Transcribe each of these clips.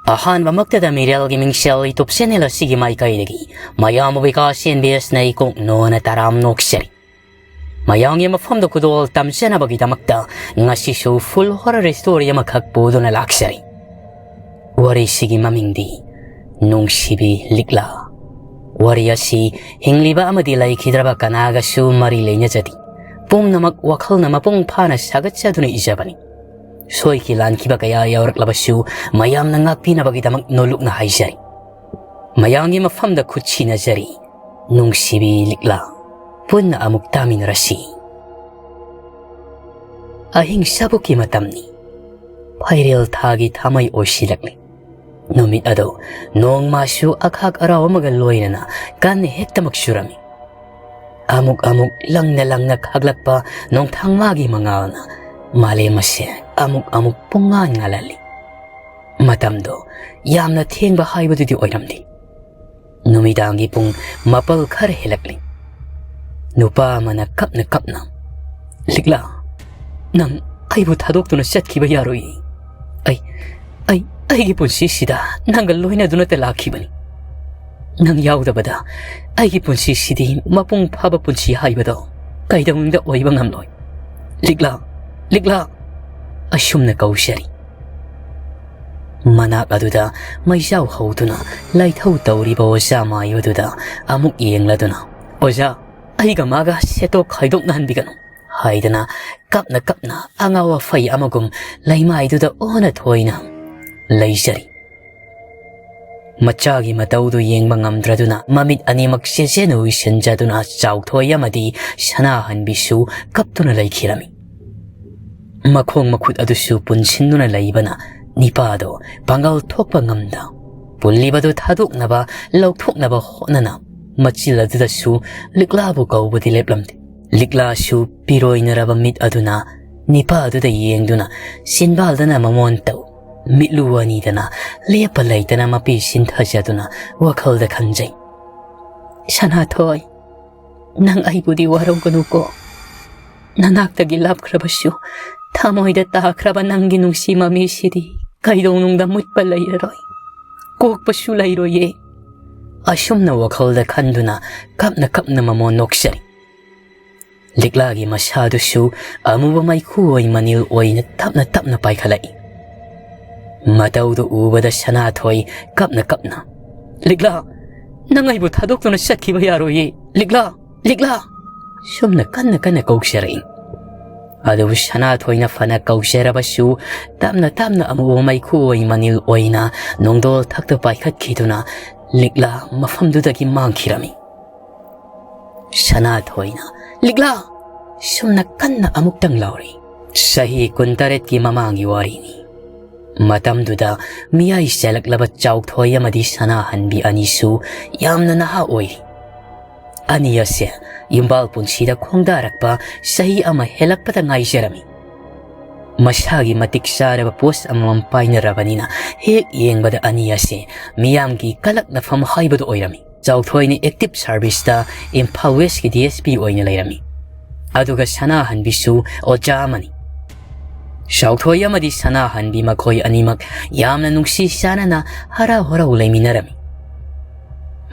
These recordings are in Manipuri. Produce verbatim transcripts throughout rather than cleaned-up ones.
ꯑꯍꯥꯟꯕꯃꯛꯇꯗ ꯃꯤꯔꯦꯜꯒꯤ ꯃꯤꯡꯁꯦꯜ YouTube channel ꯑꯁꯤꯒꯤ ꯃꯥꯏꯀꯩꯗꯒꯤ ꯃꯌꯥꯝꯕꯨ ꯕꯤꯀꯥꯁ ꯑꯦꯟ ꯕꯤ ꯑꯦꯁꯅ ꯏꯀꯣꯛ ꯅꯣꯅ ꯇꯔꯥꯝ ꯅꯣꯛꯆꯔꯤ꯫ ꯃꯌꯥꯝꯒꯤ ꯃꯐꯝꯗ ꯈꯨꯗꯣꯜ ꯇꯝꯖꯅꯕꯒꯤꯗꯃꯛꯇ ꯉꯁꯤꯁꯨ full horror story ꯑꯃꯈꯛ ꯄꯨꯗꯨꯅ ꯂꯥꯛꯆꯔꯤ꯫ ꯋꯥꯔꯤꯁꯤꯒꯤ ꯃꯃꯤꯡꯗꯤ ꯅꯨꯡꯁꯤꯕꯤ ꯂꯤꯛꯂꯥ꯫ ꯋꯥꯔꯤ ꯑꯁꯤ ꯍꯤꯡꯂꯤꯕ ꯑꯃꯗꯤ ꯂꯩꯈꯤꯗ꯭ꯔꯕ ꯀꯅꯥꯒꯁꯨ ꯃꯔꯤ ꯂꯩꯅꯖꯗꯦ꯫ ꯄꯨꯝꯅꯃꯛ ꯋꯥꯈꯜꯅ ꯃꯄꯨꯡ ꯐꯥꯅ ꯁꯥꯒꯠꯆꯗꯨꯅ ꯏꯖꯕꯅꯤ꯫ ꯁꯣꯏꯈꯤ ꯂꯥꯟꯈꯤꯕ ꯀꯌꯥ ꯌꯥꯎꯔꯛꯂꯕꯁꯨ ꯃꯌꯥꯝꯅ ꯉꯥꯛꯄꯤꯅꯕꯒꯤꯗꯃꯛ ꯅꯣꯂꯨꯛꯅ ꯍꯥꯏꯖꯔꯤ꯫ ꯃꯌꯥꯝꯒꯤ ꯃꯐꯝꯗ ꯈꯨꯠ ꯁꯤꯟꯅꯖꯔꯤ꯫ ꯅꯨꯡꯁꯤꯕꯤ ꯂꯤꯛꯂꯥ, ꯄꯨꯟꯅ ꯑꯃꯨꯛ ꯇꯥꯃꯤꯟꯅꯔꯁꯤ꯫ ꯑꯍꯤꯡ ꯁꯥꯕꯨꯛꯀꯤ ꯃꯇꯝꯅꯤ꯫ ꯐꯩꯔꯦꯜ ꯊꯥꯒꯤ ꯊꯥꯃꯩ ꯑꯣꯏꯁꯤꯜꯂꯛꯂꯤ꯫ ꯅꯨꯃꯤꯠ ꯑꯗꯨ ꯅꯣꯡꯃꯁꯨ ꯑꯈꯥꯛ ꯑꯔꯥꯎ ꯑꯃꯒ ꯂꯣꯏꯅꯅ ꯀꯟꯅ ꯍꯦꯛꯇꯃꯛ ꯆꯨꯔꯝꯃꯤ꯫ ꯑꯃꯨꯛ ꯑꯃꯨꯛ ꯂꯪꯅ ꯂꯪꯅ ꯈꯥꯛꯂꯛꯄ ꯅꯣꯡꯊꯥꯡ ꯃꯥꯒꯤ ꯃꯉꯥꯜꯅ ꯃꯥꯂꯦꯝ ꯑꯁꯦ ꯑꯃꯨꯛ ꯑꯃꯨꯛ ꯄꯨꯡꯉꯥꯟ ꯉꯥꯜꯍꯜꯂꯤ꯫ ꯃꯇꯝꯗꯣ ꯌꯥꯝꯅ ꯊꯦꯡꯕ ꯍꯥꯏꯕꯗꯨꯗꯤ ꯑꯣꯏꯔꯝꯗꯦ꯫ ꯅꯨꯃꯤꯗꯥꯡꯒꯤ ꯄꯨꯡ ꯃꯥꯄꯜ ꯈꯔ ꯍꯦꯜꯂꯛꯂꯤ꯫ ꯅꯨꯄꯥ ꯑꯃꯅ ꯀꯞꯅ ꯀꯞꯅ, "ꯂꯤꯛꯂꯥ, ꯅꯪ ꯑꯩꯕꯨ ꯊꯥꯗꯣꯛꯇꯨꯅ ꯆꯠꯈꯤꯕ ꯌꯥꯔꯣꯏ꯫ ꯑꯩ, ꯑꯩ, ꯑꯩꯒꯤ ꯄꯨꯟꯁꯤꯁꯤꯗ ꯅꯪꯒ ꯂꯣꯏꯅꯗꯨꯅꯇ ꯂꯥꯛꯈꯤꯕꯅꯤ꯫ ꯅꯪ ꯌꯥꯎꯗꯕꯗ ꯑꯩꯒꯤ ꯄꯨꯟꯁꯤꯁꯤꯗꯤ ꯃꯄꯨꯡ ꯐꯥꯕ ꯄꯨꯟꯁꯤ ꯍꯥꯏꯕꯗꯣ ꯀꯩꯗꯧꯅꯨꯡꯗ ꯑꯣꯏꯕ ꯉꯝꯂꯣꯏ꯫ ꯂꯤꯛꯂꯥ, ꯂꯤꯛꯂꯥ!" ꯑꯁꯨꯝꯅ ꯀꯧꯖꯔꯤ꯫ ꯃꯅꯥꯛ ꯑꯗꯨꯗ ꯃꯩꯖꯥꯎ ꯍꯧꯗꯨꯅ ꯂꯥꯏꯊꯧ ꯇꯧꯔꯤꯕ ꯑꯣꯖꯥ ꯃꯥꯏꯕꯗꯨꯗ ꯑꯃꯨꯛ ꯌꯦꯡꯂꯗꯨꯅ, "ꯑꯣꯖꯥ, ꯑꯩꯒ ꯃꯥꯒ ꯁꯦꯠꯇꯣꯛ ꯈꯥꯏꯗꯣꯛꯅꯍꯟꯕꯤꯒꯅꯨ" ꯍꯥꯏꯗꯅ ꯀꯞꯅ ꯀꯞꯅ ꯑꯉꯥꯎ ꯑꯐꯩ ꯑꯃꯒꯨꯝ ꯂꯩꯃꯥꯏꯗꯨꯗ ꯑꯣꯟꯅ ꯊꯣꯏꯅ ꯂꯩꯖꯔꯤ꯫ ꯃꯆꯥꯒꯤ ꯃꯇꯧꯗꯨ ꯌꯦꯡꯕ ꯉꯝꯗ꯭ꯔꯗꯨꯅ ꯃꯃꯤꯠ ꯑꯅꯤꯃꯛ ꯆꯦꯆꯦꯅ ꯎꯏꯁꯤꯟꯖꯗꯨꯅ ꯆꯥꯎꯊꯣꯏ ꯑꯃꯗꯤ ꯁꯅꯥꯍꯟꯕꯤꯁꯨ ꯀꯞꯇꯨꯅ ꯂꯩꯈꯤꯔꯝꯃꯤ꯫ ꯃꯈꯣꯡ ꯃꯈꯨꯠ ꯑꯗꯨꯁꯨ ꯄꯨꯟꯁꯤꯟꯗꯨꯅ ꯂꯩꯕꯅ ꯅꯤꯄꯥꯗꯣ ꯄꯥꯡꯒꯜ ꯊꯣꯛꯄ ꯉꯝꯗ ꯄꯨꯜꯂꯤꯕꯗꯨ ꯊꯥꯗꯣꯛꯅꯕ, ꯂꯧꯊꯣꯛꯅꯕ ꯍꯣꯠꯅꯅ ꯃꯆꯤꯜ ꯑꯗꯨꯗꯁꯨ ꯂꯤꯛꯂꯥꯕꯨ ꯀꯧꯕꯗꯤ ꯂꯦꯞꯂꯝꯗꯦ꯫ ꯂꯤꯛꯂꯥꯁꯨ ꯄꯤꯔꯣꯏꯅꯔꯕ ꯃꯤꯠ ꯑꯗꯨꯅ ꯅꯤꯄꯥ ꯑꯗꯨꯗ ꯌꯦꯡꯗꯨꯅ ꯆꯤꯟꯕꯥꯜꯗꯅ ꯃꯃꯣꯟ ꯇꯧ, ꯃꯤꯠꯂꯨ ꯑꯅꯤꯗꯅ ꯂꯦꯞꯄ ꯂꯩꯇꯅ ꯃꯄꯤ ꯁꯤꯟꯊꯖꯗꯨꯅ ꯋꯥꯈꯜꯗ ꯈꯟꯖꯩ, "ꯁꯅꯥꯊꯣꯏ, ꯅꯪ ꯑꯩꯕꯨꯗꯤ ꯋꯥꯔꯧꯒꯅꯨꯀꯣ꯫ ꯅꯅꯥꯛꯇꯒꯤ ꯂꯥꯞꯈ꯭ꯔꯕꯁꯨ ꯊꯃꯣꯏꯗ ꯇꯥꯈ꯭ꯔꯕ ꯅꯪꯒꯤ ꯅꯨꯡꯁꯤ ꯃꯃꯤꯁꯤꯗꯤ ꯀꯩꯗꯧꯅꯨꯡꯗ ꯃꯨꯠꯄ ꯂꯩꯔꯔꯣꯏ, ꯀꯣꯛꯄꯁꯨ ꯂꯩꯔꯣꯏꯌꯦ꯫ ꯑꯁꯨꯝꯅ ꯋꯥꯈꯜꯗ ꯈꯟꯗꯨꯅ ꯀꯞꯅ ꯀꯞꯅ ꯃꯃꯣꯟ ꯅꯣꯛꯆꯔꯤ꯫ ꯂꯤꯛꯂꯥꯒꯤ ꯃꯁꯥꯗꯨꯁꯨ ꯑꯃꯨꯕ ꯃꯩꯈꯨ ꯑꯣꯏ ꯃꯅꯤꯜ ꯑꯣꯏꯅ ꯇꯞꯅ ꯇꯞꯅ ꯄꯥꯏꯈꯠꯂꯛꯏ꯫ ꯃꯇꯧꯗꯨ ꯎꯕꯗ ꯁꯅꯥꯊꯣꯏ ꯀꯞꯅ ꯀꯞꯅ, "ꯂꯤꯛꯂꯥ, ꯅꯪ ꯑꯩꯕꯨ ꯊꯥꯗꯣꯛꯇꯨꯅ ꯆꯠꯈꯤꯕ ꯌꯥꯔꯣꯏꯌꯦ, ꯂꯤꯛꯂꯥ, ꯂꯤꯛꯂꯥ!" ꯁꯨꯝꯅ ꯀꯟꯅ ꯀꯟꯅ ꯀꯧꯖꯔꯛꯏ꯫ ꯑꯗꯨꯕꯨ ꯁꯅꯥꯊꯣꯏꯅ ꯐꯅ ꯀꯧꯖꯔꯕꯁꯨ ꯇꯞꯅ ꯇꯞꯅ ꯑꯃꯨꯕ ꯃꯩꯈꯨ ꯑꯣꯏ ꯃꯅꯤꯜ ꯑꯣꯏꯅ ꯅꯣꯡꯗꯣꯜ ꯊꯛꯇ ꯄꯥꯏꯈꯠꯈꯤꯗꯨꯅ ꯂꯤꯛꯂꯥ ꯃꯐꯝꯗꯨꯗꯒꯤ ꯃꯥꯡꯈꯤꯔꯝꯃꯤ꯫ ꯁꯅꯥꯊꯣꯏꯅ, "ꯂꯤꯛꯂꯥ!" ꯁꯨꯝꯅ ꯀꯟꯅ ꯑꯃꯨꯛꯇꯪ ꯂꯥꯎꯔꯤ꯫ ꯆꯍꯤ ꯀꯨꯟꯇꯔꯦꯠꯀꯤ ꯃꯃꯥꯡꯒꯤ ꯋꯥꯔꯤꯅꯤ꯫ ꯃꯇꯝꯗꯨꯗ ꯃꯤꯌꯥꯏ ꯆꯜꯂꯛꯂꯕ ꯆꯥꯎꯊꯣꯏ ꯑꯃꯗꯤ ꯁꯅꯥꯍꯟꯕꯤ ꯑꯅꯤꯁꯨ ꯌꯥꯝꯅ ꯅꯍꯥ ꯑꯣꯏꯔꯤ꯫ ꯑꯅꯤ ꯑꯁꯦ ꯌꯨꯝꯕꯥꯜ ꯄꯨꯟꯁꯤꯗ ꯈꯣꯡꯗꯥꯔꯛꯄ ꯆꯍꯤ ꯑꯃ ꯍꯦꯜꯂꯛꯄꯗ ꯉꯥꯏꯖꯔꯝꯃꯤ꯫ ꯃꯁꯥꯒꯤ ꯃꯇꯤꯛ ꯆꯥꯔꯕ ꯄꯣꯁ ꯑꯃꯃꯝ ꯄꯥꯏꯅꯔꯕꯅꯤꯅ ꯍꯦꯛ ꯌꯦꯡꯕꯗ ꯑꯅꯤ ꯑꯁꯦ ꯃꯤꯌꯥꯝꯒꯤ ꯀꯂꯛꯅꯐꯝ ꯍꯥꯏꯕꯗꯨ ꯑꯣꯏꯔꯝꯃꯤ꯫ ꯆꯥꯎꯊꯣꯏꯅ ꯑꯦꯛꯇꯤꯚ ꯁꯥꯔꯚꯤꯁꯇ ꯏꯝꯐꯥꯜ ꯋꯦꯁꯀꯤ ꯗꯤ ꯑꯦꯁ ꯄꯤ ꯑꯣꯏꯅ ꯂꯩꯔꯝꯃꯤ꯫ ꯑꯗꯨꯒ ꯁꯅꯥꯍꯟꯕꯤꯁꯨ ꯑꯣꯖꯥ ꯑꯃꯅꯤ꯫ ꯆꯥꯎꯊꯣꯏ ꯑꯃꯗꯤ ꯁꯅꯥꯍꯟꯕꯤ ꯃꯈꯣꯏ ꯑꯅꯤꯃꯛ ꯌꯥꯝꯅ ꯅꯨꯡꯁꯤ ꯆꯥꯟꯅꯅ ꯍꯔꯥꯎ ꯍꯔꯥꯎ ꯂꯩꯃꯤꯟꯅꯔꯝꯃꯤ꯫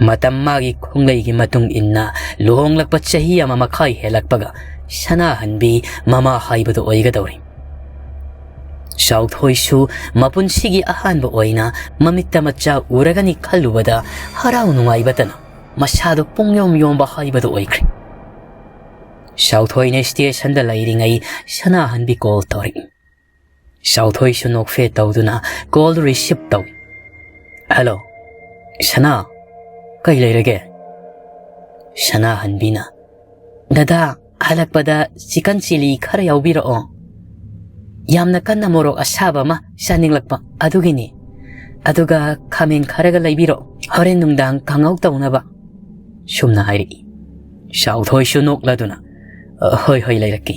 ꯃꯇꯝ ꯃꯥꯒꯤ ꯈꯣꯡꯂꯩꯒꯤ ꯃꯇꯨꯡ ꯏꯟꯅ ꯂꯨꯍꯣꯡꯂꯛꯄ ꯆꯍꯤ ꯑꯃ ꯃꯈꯥꯏ ꯍꯦꯜꯂꯛꯄꯒ ꯁꯅꯥꯍꯟꯕꯤ ꯃꯃꯥ ꯍꯥꯏꯕꯗꯨ ꯑꯣꯏꯒꯗꯧꯔꯤ꯫ ꯆꯥꯎꯊꯣꯏꯁꯨ ꯃꯄꯨꯟꯁꯤꯒꯤ ꯑꯍꯥꯟꯕ ꯑꯣꯏꯅ ꯃꯃꯤꯠꯇ ꯃꯆꯥ ꯎꯔꯒꯅꯤ ꯈꯜꯂꯨꯕꯗ ꯍꯔꯥꯎ ꯅꯨꯡꯉꯥꯏꯕꯇꯅ ꯃꯁꯥꯗꯣ ꯄꯨꯡꯌꯣꯝ ꯌꯣꯝꯕ ꯍꯥꯏꯕꯗꯨ ꯑꯣꯏꯈ꯭ꯔꯦ꯫ ꯆꯥꯎꯊꯣꯏꯅ ꯁ꯭ꯇꯦꯁꯟꯗ ꯂꯩꯔꯤꯉꯩ ꯁꯅꯥꯍꯟꯕꯤ ꯀꯣꯜ ꯇꯧꯔꯛꯏ꯫ ꯆꯥꯎꯊꯣꯏꯁꯨ ꯅꯣꯛꯐꯦ ꯇꯧꯗꯨꯅ ꯀꯣꯜ ꯔꯤꯁꯤꯞ ꯇꯧꯏ꯫ "ꯍꯜꯂꯣ, ꯁꯅꯥ, ꯀꯩ ꯂꯩꯔꯒꯦ?" ꯁꯅꯥꯍꯟꯕꯤꯅ, "ꯗꯗꯥ, ꯍꯜꯂꯛꯄꯗ ꯆꯤꯀꯟ ꯆꯤꯂꯤ ꯈꯔ ꯌꯥꯎꯕꯤꯔꯛꯑꯣ꯫ ꯌꯥꯝꯅ ꯀꯟꯅ ꯃꯣꯔꯣꯛ ꯑꯁꯥꯕ ꯑꯃ ꯆꯥꯅꯤꯡꯂꯛꯄ ꯑꯗꯨꯒꯤꯅꯤ꯫ ꯑꯗꯨꯒ ꯈꯥꯃꯦꯟ ꯈꯔꯒ ꯂꯩꯕꯤꯔꯛꯑꯣ, ꯍꯣꯔꯦꯟ ꯅꯨꯡꯗꯥꯡ ꯀꯥꯡꯍꯧ ꯇꯧꯅꯕ", ꯁꯨꯝꯅ ꯍꯥꯏꯔꯛꯏ꯫ ꯆꯥꯎꯊꯣꯏꯁꯨ ꯅꯣꯛꯂꯗꯨꯅ, "ꯑ, ꯍꯣꯏ, ꯍꯣꯏ, ꯂꯩꯔꯛꯀꯦ꯫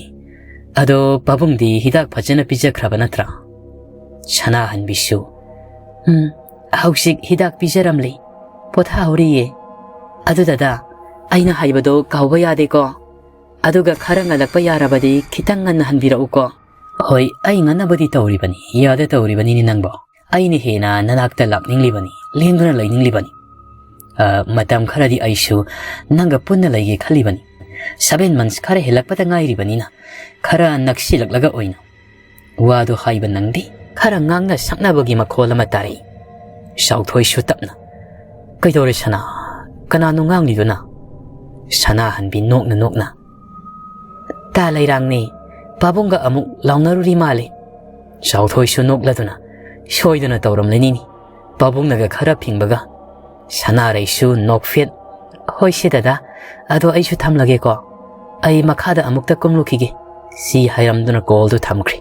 ꯑꯗꯣ ꯄꯥꯕꯨꯡꯗꯤ ꯍꯤꯗꯥꯛ ꯐꯖꯅ ꯄꯤꯖꯈ꯭ꯔꯕ ꯅꯠꯇ꯭ꯔꯥ?" ꯁꯅꯥꯍꯟꯕꯤꯁꯨ, "ꯎꯝ, ꯍꯧꯖꯤꯛ ꯍꯤꯗꯥꯛ ꯄꯤꯖꯔꯝꯂꯤ, ꯄꯣꯊꯥꯍꯧꯔꯤꯌꯦ꯫ ꯑꯗꯨ ꯗꯗꯥ, ꯑꯩꯅ ꯍꯥꯏꯕꯗꯣ ꯀꯥꯎꯕ ꯌꯥꯗꯦꯀꯣ꯫ ꯑꯗꯨꯒ ꯈꯔ ꯉꯜꯂꯛꯄ ꯌꯥꯔꯕꯗꯤ ꯈꯤꯇꯪ ꯉꯟꯅ ꯍꯟꯕꯤꯔꯛꯎꯀꯣ꯫ "ꯍꯣꯏ, ꯑꯩ ꯉꯟꯅꯕꯗꯤ ꯇꯧꯔꯤꯕꯅꯤ, ꯌꯥꯗ ꯇꯧꯔꯤꯕꯅꯤꯅꯦ ꯅꯪꯕꯣ꯫ ꯑꯩꯅ ꯍꯦꯟꯅ ꯅꯅꯥꯛꯇ ꯂꯥꯛꯅꯤꯡꯂꯤꯕꯅꯤ, ꯂꯦꯡꯗꯨꯅ ꯂꯩꯅꯤꯡꯂꯤꯕꯅꯤ꯫ ꯑ, ꯃꯇꯝ ꯈꯔꯗꯤ ꯑꯩꯁꯨ ꯅꯪꯒ ꯄꯨꯟꯅ ꯂꯩꯒꯦ ꯈꯜꯂꯤꯕꯅꯤ꯫ Seven months ꯈꯔ ꯍꯦꯜꯂꯛꯄꯗ ꯉꯥꯏꯔꯤꯕꯅꯤꯅ ꯈꯔ ꯅꯛꯁꯤꯜꯂꯛꯂꯒ ꯑꯣꯏꯅ ꯋꯥꯗꯣ ꯍꯥꯏꯕ ꯅꯪꯗꯦ꯫ ꯈꯔ ꯉꯥꯡꯅ ꯁꯛꯅꯕꯒꯤ ꯃꯈꯣꯜ ꯑꯃ ꯇꯥꯔꯛꯏ꯫ ꯆꯥꯎꯊꯣꯏꯁꯨ ꯇꯞꯅ, "ꯀꯩꯗꯧꯔꯦ ꯁꯅꯥ? ꯀꯅꯥꯅꯣ ꯉꯥꯡꯂꯤꯗꯨꯅ?" ꯁꯅꯥꯍꯟꯕꯤ ꯅꯣꯛꯅ ꯅꯣꯛꯅ, "ꯇꯥ ꯂꯩꯔꯥꯡꯅꯦ, ꯄꯥꯕꯨꯡꯒ ꯑꯃꯨꯛ ꯂꯥꯎꯅꯔꯨꯔꯤ ꯃꯥꯜꯂꯦ꯫" ꯆꯥꯎꯊꯣꯏꯁꯨ ꯅꯣꯛꯂꯗꯨꯅ, "ꯁꯣꯏꯗꯅ ꯇꯧꯔꯝꯂꯅꯤꯅꯤ, ꯄꯥꯕꯨꯡꯅꯒ ꯈꯔ ꯐꯤꯡꯕꯒ꯫" ꯁꯅꯥꯔꯩꯁꯨ ꯅꯣꯛꯐꯦꯠ, "ꯍꯣꯏꯁꯦ ꯗꯗꯥ, ꯑꯗꯣ ꯑꯩꯁꯨ ꯊꯝꯂꯒꯦꯀꯣ, ꯑꯩ ꯃꯈꯥꯗ ꯑꯃꯨꯛꯇ ꯀꯨꯝꯂꯨꯈꯤꯒꯦ" ꯁꯤ ꯍꯥꯏꯔꯝꯗꯨꯅ ꯀꯣꯜꯗꯨ ꯊꯝꯈ꯭ꯔꯦ꯫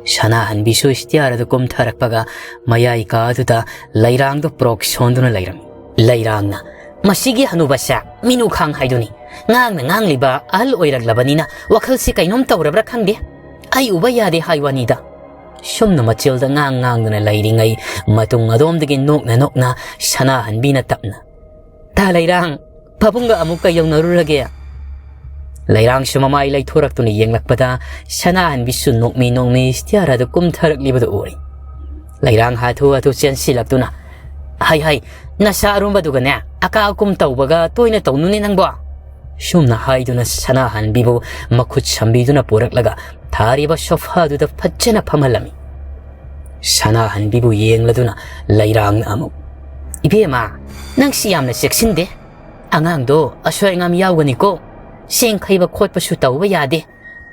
ꯁꯅꯥꯍꯟꯕꯤꯁꯨ stair ꯑꯗꯨ ꯀꯨꯝꯊꯔꯛꯄꯒ ꯃꯌꯥꯏ ꯀꯥ ꯑꯗꯨꯗ ꯂꯩꯔꯥꯡꯗꯨ ꯄ꯭ꯔꯣꯛ ꯁꯣꯟꯗꯨꯅ ꯂꯩꯔꯝꯃꯤ꯫ ꯂꯩꯔꯥꯡꯅ, "ꯃꯁꯤꯒꯤ ꯍꯅꯨꯕꯁꯦ ꯃꯤꯅꯨꯈꯥꯡ ꯍꯥꯏꯗꯨꯅꯤ꯫ ꯉꯥꯡꯅ ꯉꯥꯡꯂꯤꯕ ꯑꯍꯜ ꯑꯣꯏꯔꯛꯂꯕꯅꯤꯅ ꯋꯥꯈꯜꯁꯤ ꯀꯩꯅꯣꯝ ꯇꯧꯔꯕ꯭ꯔꯥ ꯈꯪꯗꯦ꯫ ꯑꯩ ꯎꯕ ꯌꯥꯗꯦ ꯍꯥꯏ ꯋꯥꯅꯤꯗ꯫" ꯁꯨꯝꯅ ꯃꯆꯤꯜꯗ ꯉꯥꯡ ꯉꯥꯡꯗꯨꯅ ꯂꯩꯔꯤꯉꯩ ꯃꯇꯨꯡ ꯑꯗꯣꯝꯗꯒꯤ ꯅꯣꯛꯅ ꯅꯣꯛꯅ ꯁꯅꯥꯍꯟꯕꯤꯅ ꯇꯞꯅ, "ꯇꯥ ꯂꯩꯔꯥꯡ, ꯄꯥꯕꯨꯡꯒ ꯑꯃꯨꯛꯀ ꯌꯧꯅꯔꯨꯔꯒꯦ꯫" ꯂꯩꯔꯥꯡꯁꯨ ꯃꯃꯥꯏ ꯂꯩꯊꯣꯔꯛꯇꯨꯅ ꯌꯦꯡꯂꯛꯄꯗ ꯁꯅꯥꯍꯟꯕꯤꯁꯨ ꯅꯣꯛꯃꯤ ꯅꯣꯛꯃꯤ stair ꯑꯗꯨ ꯀꯨꯝꯊꯔꯛꯂꯤꯕꯗꯨ ꯎꯔꯦ꯫ ꯂꯩꯔꯥꯡ ꯍꯥꯊꯨ ꯍꯥꯊꯨ ꯆꯦꯟꯁꯤꯜꯂꯛꯇꯨꯅ, "ꯍꯩ ꯍꯩ, ꯅꯁꯥ ꯑꯔꯨꯝꯕꯗꯨꯒꯅꯦ ꯑꯀꯥ ꯑꯀꯨꯝ ꯇꯧꯕꯒ ꯇꯣꯏꯅ ꯇꯧꯅꯨꯅꯦ ꯅꯪꯕꯣ!" ꯁꯨꯝꯅ ꯍꯥꯏꯗꯨꯅ ꯁꯅꯥꯍꯟꯕꯤꯕꯨ ꯃꯈꯨꯠ ꯁꯝꯕꯤꯗꯨꯅ ꯄꯨꯔꯛꯂꯒ ꯊꯥꯔꯤꯕ sofa ꯗꯨꯗ ꯐꯖꯅ ꯐꯝꯍꯜꯂꯝꯃꯤ꯫ ꯁꯅꯥꯍꯟꯕꯤꯕꯨ ꯌꯦꯡꯂꯗꯨꯅ ꯂꯩꯔꯥꯡꯅ ꯑꯃꯨꯛ, "ꯏꯕꯦꯝꯃ, ꯅꯪꯁꯤ ꯌꯥꯝꯅ ꯆꯦꯛꯁꯤꯟꯗꯦ꯫ ꯑꯉꯥꯡꯗꯣ ꯑꯁꯣꯏ ꯑꯉꯥꯝ ꯌꯥꯎꯒꯅꯤꯀꯣ꯫ ꯆꯦꯡ ꯈꯩꯕ ꯈꯣꯠꯄꯁꯨ ꯇꯧꯕ ꯌꯥꯗꯦ꯫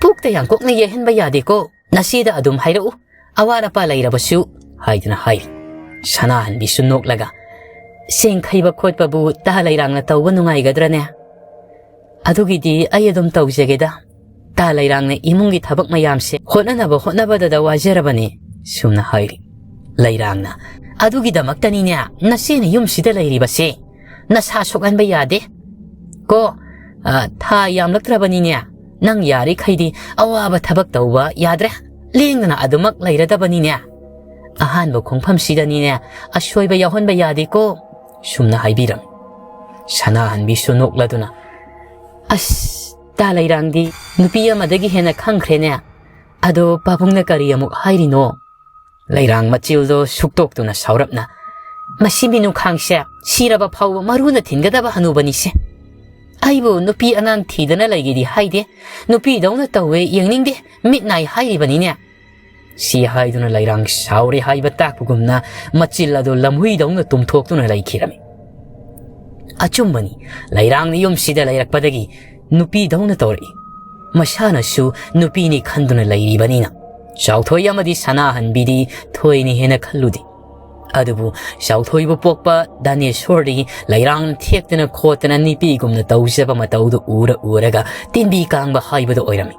ꯄꯨꯛꯇ ꯌꯥꯡꯀꯣꯛꯅ ꯌꯩꯍꯟꯕ ꯌꯥꯗꯦꯀꯣ꯫ ꯅꯆꯦꯗ ꯑꯗꯨꯝ ꯍꯥꯏꯔꯛꯎ, ꯑꯋꯥꯠ ꯑꯄꯥ ꯂꯩꯔꯕꯁꯨ" ꯍꯥꯏꯗꯨꯅ ꯍꯥꯏꯔꯤ꯫ ꯁꯅꯥꯍꯟꯕꯤꯁꯨ ꯅꯣꯛꯂꯒ, "ꯆꯦꯡ ꯈꯩꯕ ꯈꯣꯠꯄꯕꯨ ꯇꯥ ꯂꯩꯔꯥꯡꯅ ꯇꯧꯕ ꯅꯨꯡꯉꯥꯏꯒꯗ꯭ꯔꯅꯦ? ꯑꯗꯨꯒꯤꯗꯤ ꯑꯩ ꯑꯗꯨꯝ ꯇꯧꯖꯒꯦꯗ꯫ ꯇꯥ ꯂꯩꯔꯥꯡꯅ ꯏꯃꯨꯡꯒꯤ ꯊꯕꯛ ꯃꯌꯥꯝꯁꯦ ꯍꯣꯠꯅꯅꯕ ꯍꯣꯠꯅꯕꯗꯗ ꯋꯥꯖꯔꯕꯅꯤ" ꯁꯨꯝꯅ ꯍꯥꯏꯔꯤ꯫ ꯂꯩꯔꯥꯡꯅ, "ꯑꯗꯨꯒꯤꯗꯃꯛꯇꯅꯤꯅꯦ ꯅꯆꯦꯅ ꯌꯨꯝꯁꯤꯗ ꯂꯩꯔꯤꯕꯁꯦ꯫ ꯅꯁꯥ ꯁꯣꯛꯍꯟꯕ ꯌꯥꯗꯦ ꯀꯣ꯫ ꯑ, ꯊꯥ ꯌꯥꯝꯂꯛꯇ꯭ꯔꯕꯅꯤꯅꯦ꯫ ꯅꯪ ꯌꯥꯔꯤꯈꯩꯗꯤ ꯑꯋꯥꯕ ꯊꯕꯛ ꯇꯧꯕ ꯌꯥꯗ꯭ꯔꯦ꯫ ꯂꯦꯡꯗꯅ ꯑꯗꯨꯃꯛ ꯂꯩꯔꯗꯕꯅꯤꯅꯦ꯫ ꯑꯍꯥꯟꯕ ꯈꯣꯡꯐꯝꯁꯤꯗꯅꯤꯅꯦ ꯑꯁꯣꯏꯕ ꯌꯥꯎꯍꯟꯕ ꯌꯥꯗꯦꯀꯣ" ꯁꯨꯝꯅ ꯍꯥꯏꯕꯤꯔꯝꯃꯤ꯫ ꯁꯅꯥꯍꯟꯕꯤꯁꯨ ꯅꯣꯛꯂꯗꯨꯅ, "ꯑꯁ, ꯇꯥ ꯂꯩꯔꯥꯡꯗꯤ ꯅꯨꯄꯤ ꯑꯃꯗꯒꯤ ꯍꯦꯟꯅ ꯈꯪꯈ꯭ꯔꯦꯅꯦ꯫ "ꯑꯗꯣ ꯄꯥꯕꯨꯡꯅ ꯀꯔꯤ ꯑꯃꯨꯛ ꯍꯥꯏꯔꯤꯅꯣ?" ꯂꯩꯔꯥꯡ ꯃꯆꯤꯜꯗꯣ ꯁꯨꯛꯇꯣꯛꯇꯨꯅ ꯁꯥꯎꯔꯞꯅ, "ꯃꯁꯤ ꯃꯤꯅꯨꯈꯥꯡꯁꯦ ꯁꯤꯔꯕ ꯐꯥꯎꯕ ꯃꯔꯨꯅ ꯊꯤꯟꯒꯗꯕ ꯍꯅꯨꯕꯅꯤꯁꯦ꯫ ꯑꯩꯕꯨ ꯅꯨꯄꯤ ꯑꯉꯥꯡ ꯊꯤꯗꯅ ꯂꯩꯒꯦꯗꯤ ꯍꯥꯏꯗꯦ, ꯅꯨꯄꯤꯗꯧꯅ ꯇꯧꯋꯦ ꯌꯦꯡꯅꯤꯡꯗꯦ, ꯃꯤꯠ ꯅꯥꯏ ꯍꯥꯏꯔꯤꯕꯅꯤꯅꯦ"꯫ ꯁꯤ ꯍꯥꯏꯗꯨꯅ ꯂꯩꯔꯥꯡ ꯁꯥꯎꯔꯦ ꯍꯥꯏꯕ ꯇꯥꯛꯄꯒꯨꯝꯅ ꯃꯆꯤꯜ ꯑꯗꯨ ꯂꯝꯍꯨꯏꯗꯧꯅ ꯇꯨꯝꯊꯣꯛꯇꯨꯅ ꯂꯩꯈꯤꯔꯝꯃꯤ꯫ ꯑꯆꯨꯝꯕꯅꯤ, ꯂꯩꯔꯥꯡꯅ ꯌꯨꯝꯁꯤꯗ ꯂꯩꯔꯛꯄꯗꯒꯤ ꯅꯨꯄꯤꯗꯧꯅ ꯇꯧꯔꯛꯏ꯫ ꯃꯁꯥꯅꯁꯨ ꯅꯨꯄꯤꯅꯤ ꯈꯟꯗꯨꯅ ꯂꯩꯔꯤꯕꯅꯤꯅ ꯆꯥꯎꯊꯣꯏ ꯑꯃꯗꯤ ꯁꯅꯥꯍꯟꯕꯤꯗꯤ ꯊꯣꯏꯅ ꯍꯦꯟꯅ ꯈꯜꯂꯨꯗꯦ꯫ ꯑꯗꯨꯕꯨ ꯆꯥꯎꯊꯣꯏꯕꯨ ꯄꯣꯛꯄ ꯗꯥꯅꯦꯁꯣꯔꯗꯤ ꯂꯩꯔꯥꯡ ꯊꯦꯛꯇꯅ ꯈꯣꯠꯇꯅ ꯅꯨꯄꯤꯒꯨꯝꯅ ꯇꯧꯖꯕ ꯃꯇꯧꯗꯨ ꯎꯔ ꯎꯔꯒ ꯇꯤꯟꯕꯤ ꯀꯥꯡꯕ ꯍꯥꯏꯕꯗꯨ ꯑꯣꯏꯔꯝꯃꯤ꯫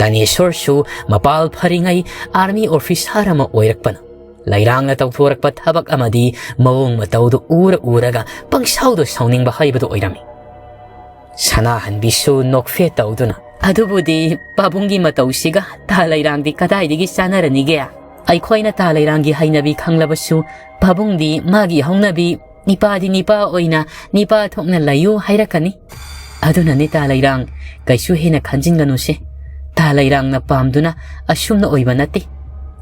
ꯗꯥꯅꯦꯁꯣꯔꯁꯨ ꯃꯄꯥꯜ ꯐꯔꯤꯉꯩ ꯑꯥꯔꯃꯤ ꯑꯣꯐꯤꯁꯥꯔ ꯑꯃ ꯑꯣꯏꯔꯛꯄꯅ ꯂꯩꯔꯥꯡꯅ ꯇꯧꯊꯣꯔꯛꯄ ꯊꯕꯛ ꯑꯃꯗꯤ ꯃꯑꯣꯡ ꯃꯇꯧꯗꯨ ꯎꯔ ꯎꯔꯒ ꯄꯪꯁꯥꯎꯗ ꯁꯥꯎꯅꯤꯡꯕ ꯍꯥꯏꯕꯗꯨ ꯑꯣꯏꯔꯝꯃꯤ꯫ ꯁꯅꯥꯍꯟꯕꯤꯁꯨ ꯅꯣꯛꯐꯦꯠ ꯇꯧꯗꯨꯅ, "ꯑꯗꯨꯕꯨꯗꯤ ꯄꯥꯕꯨꯡꯒꯤ ꯃꯇꯧꯁꯤꯒ ꯇꯥ ꯂꯩꯔꯥꯡꯗꯤ ꯀꯗꯥꯏꯗꯒꯤ ꯆꯥꯟꯅꯔꯅꯤꯒꯦ? ꯑꯩꯈꯣꯏꯅ ꯇꯥ ꯂꯩꯔꯥꯡꯒꯤ ꯍꯩꯅꯕꯤ ꯈꯪꯂꯕꯁꯨ ꯄꯥꯕꯨꯡꯗꯤ ꯃꯥꯒꯤ ꯍꯧꯅꯕꯤ, ꯅꯤꯄꯥꯗꯤ ꯅꯤꯄꯥ ꯑꯣꯏꯅ ꯅꯤꯄꯥ ꯊꯣꯛꯅ ꯂꯩꯌꯨ ꯍꯥꯏꯔꯛꯀꯅꯤ꯫ ꯑꯗꯨꯅꯅꯦ ꯇꯥ ꯂꯩꯔꯥꯡ, ꯀꯩꯁꯨ ꯍꯦꯟꯅ ꯈꯟꯖꯤꯟꯒꯅꯨꯁꯦ꯫ ꯇꯥ ꯂꯩꯔꯥꯡꯅ ꯄꯥꯝꯗꯨꯅ ꯑꯁꯨꯝꯅ ꯑꯣꯏꯕ ꯅꯠꯇꯦ꯫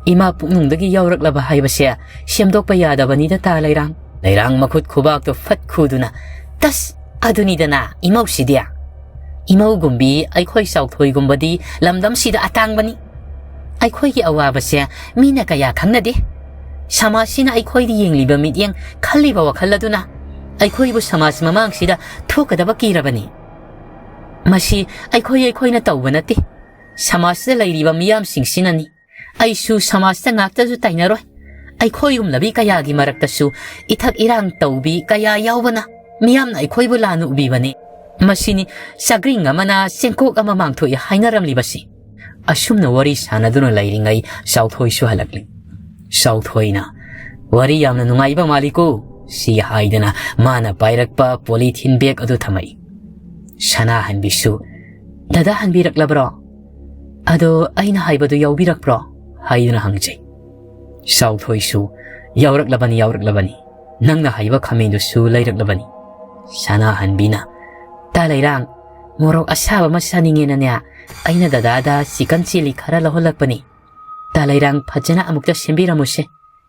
ꯏꯃꯥ ꯄꯨꯛꯅꯨꯡꯗꯒꯤ ꯌꯥꯎꯔꯛꯂꯕ ꯍꯥꯏꯕꯁꯦ ꯁꯦꯝꯗꯣꯛꯄ ꯌꯥꯗꯕꯅꯤꯗ ꯇꯥ ꯂꯩꯔꯥꯡ"꯫ ꯂꯩꯔꯥꯡ ꯃꯈꯨꯠ ꯈꯨꯕꯥꯛꯇꯣ ꯐꯠ ꯈꯨꯗꯨꯅ, "ꯇꯁ! ꯑꯗꯨꯅꯤꯗꯅ ꯏꯃꯧꯁꯤꯗꯤ꯫ ꯏꯃꯧꯒꯨꯝꯕꯤ ꯑꯩꯈꯣꯏ ꯆꯥꯎꯊꯣꯏꯒꯨꯝꯕꯗꯤ ꯂꯝꯗꯝꯁꯤꯗ ꯑꯇꯥꯡꯕꯅꯤ꯫ ꯑꯩꯈꯣꯏꯒꯤ ꯑꯋꯥꯕꯁꯦ ꯃꯤꯅ ꯀꯌꯥ ꯈꯪꯅꯗꯦ꯫ ꯁꯃꯥꯖꯁꯤꯅ ꯑꯩꯈꯣꯏꯗ ꯌꯦꯡꯂꯤꯕ ꯃꯤꯠꯌꯦꯡ, ꯈꯜꯂꯤꯕ ꯋꯥꯈꯜ ꯑꯗꯨꯅ ꯑꯩꯈꯣꯏꯕꯨ ꯁꯃꯥꯖ ꯃꯃꯥꯡꯁꯤꯗ ꯊꯣꯛꯀꯗꯕ ꯀꯤꯔꯕꯅꯤ꯫ ꯃꯁꯤ ꯑꯩꯈꯣꯏ ꯑꯩꯈꯣꯏꯅ ꯇꯧꯕ ꯅꯠꯇꯦ, ꯁꯃꯥꯖꯇ ꯂꯩꯔꯤꯕ ꯃꯤꯌꯥꯝꯁꯤꯡꯁꯤꯅꯅꯤ꯫ ꯑꯩꯁꯨ ꯁꯃꯥꯖꯇ ꯉꯥꯛꯇꯁꯨ ꯇꯥꯏꯅꯔꯣꯏ꯫ ꯑꯩꯈꯣꯏꯒꯨꯝꯂꯕꯤ ꯀꯌꯥꯒꯤ ꯃꯔꯛꯇꯁꯨ ꯏꯊꯛ ꯏꯔꯥꯡ ꯇꯧꯕꯤ ꯀꯌꯥ ꯌꯥꯎꯕꯅ ꯃꯤꯌꯥꯝꯅ ꯑꯩꯈꯣꯏꯕꯨ ꯂꯥꯟꯅ ꯎꯕꯤꯕꯅꯤ꯫ ꯃꯁꯤꯅꯤ ꯆꯥꯒ꯭ꯔꯤꯡ ꯑꯃꯅ ꯆꯦꯡꯀꯣꯛ ꯑꯃ ꯃꯥꯡꯊꯣꯛꯏ ꯍꯥꯏꯅꯔꯝꯂꯤꯕꯁꯤ"꯫ ꯑꯁꯨꯝꯅ ꯋꯥꯔꯤ ꯁꯥꯟꯅꯗꯨꯅ ꯂꯩꯔꯤꯉꯩ ꯆꯥꯎꯊꯣꯏꯁꯨ ꯍꯜꯂꯛꯂꯤ꯫ ꯆꯥꯎꯊꯣꯏꯅ, "ꯋꯥꯔꯤ ꯌꯥꯝꯅ ꯅꯨꯡꯉꯥꯏꯕ ꯃꯥꯜꯂꯤꯀꯣ", ꯁꯤ ꯍꯥꯏꯗꯅ ꯃꯥꯅ ꯄꯥꯏꯔꯛꯄ ꯄꯣꯂꯤꯊꯤꯟ ꯕꯦꯒ ꯑꯗꯨ ꯊꯝꯃꯛꯏ꯫ ꯁꯅꯥꯍꯟꯕꯤꯁꯨ, "ꯗꯗꯥ ꯍꯟꯕꯤꯔꯛꯂꯕ꯭ꯔꯣ? ꯑꯗꯣ ꯑꯩꯅ ꯍꯥꯏꯕꯗꯨ ꯌꯥꯎꯕꯤꯔꯛꯄ꯭ꯔꯣ?" ꯍꯥꯏꯗꯨꯅ ꯍꯪꯖꯩ꯫ ꯆꯥꯎꯊꯣꯏꯁꯨ, "ꯌꯥꯎꯔꯛꯂꯕꯅꯤ, ꯌꯥꯎꯔꯛꯂꯕꯅꯤ꯫ ꯅꯪꯅ ꯍꯥꯏꯕ ꯈꯥꯃꯦꯟꯗꯨꯁꯨ ꯂꯩꯔꯛꯂꯕꯅꯤ"꯫ ꯁꯅꯥꯍꯟꯕꯤꯅ, "ꯇꯥ ꯂꯩꯔꯥꯡ, ꯃꯣꯔꯣꯛ ꯑꯁꯥꯕ ꯑꯃ ꯆꯥꯅꯤꯡꯉꯦꯅꯅꯦ, ꯑꯩꯅ ꯗꯗꯥꯗ ꯆꯤꯀꯟ ꯆꯤꯂꯤ ꯈꯔ ꯂꯧꯍꯜꯂꯛꯄꯅꯤ꯫ ꯇꯥ ꯂꯩꯔꯥꯡ ꯐꯖꯅ ꯑꯃꯨꯛꯇ ꯁꯦꯝꯕꯤꯔꯝꯃꯨꯁꯦ꯫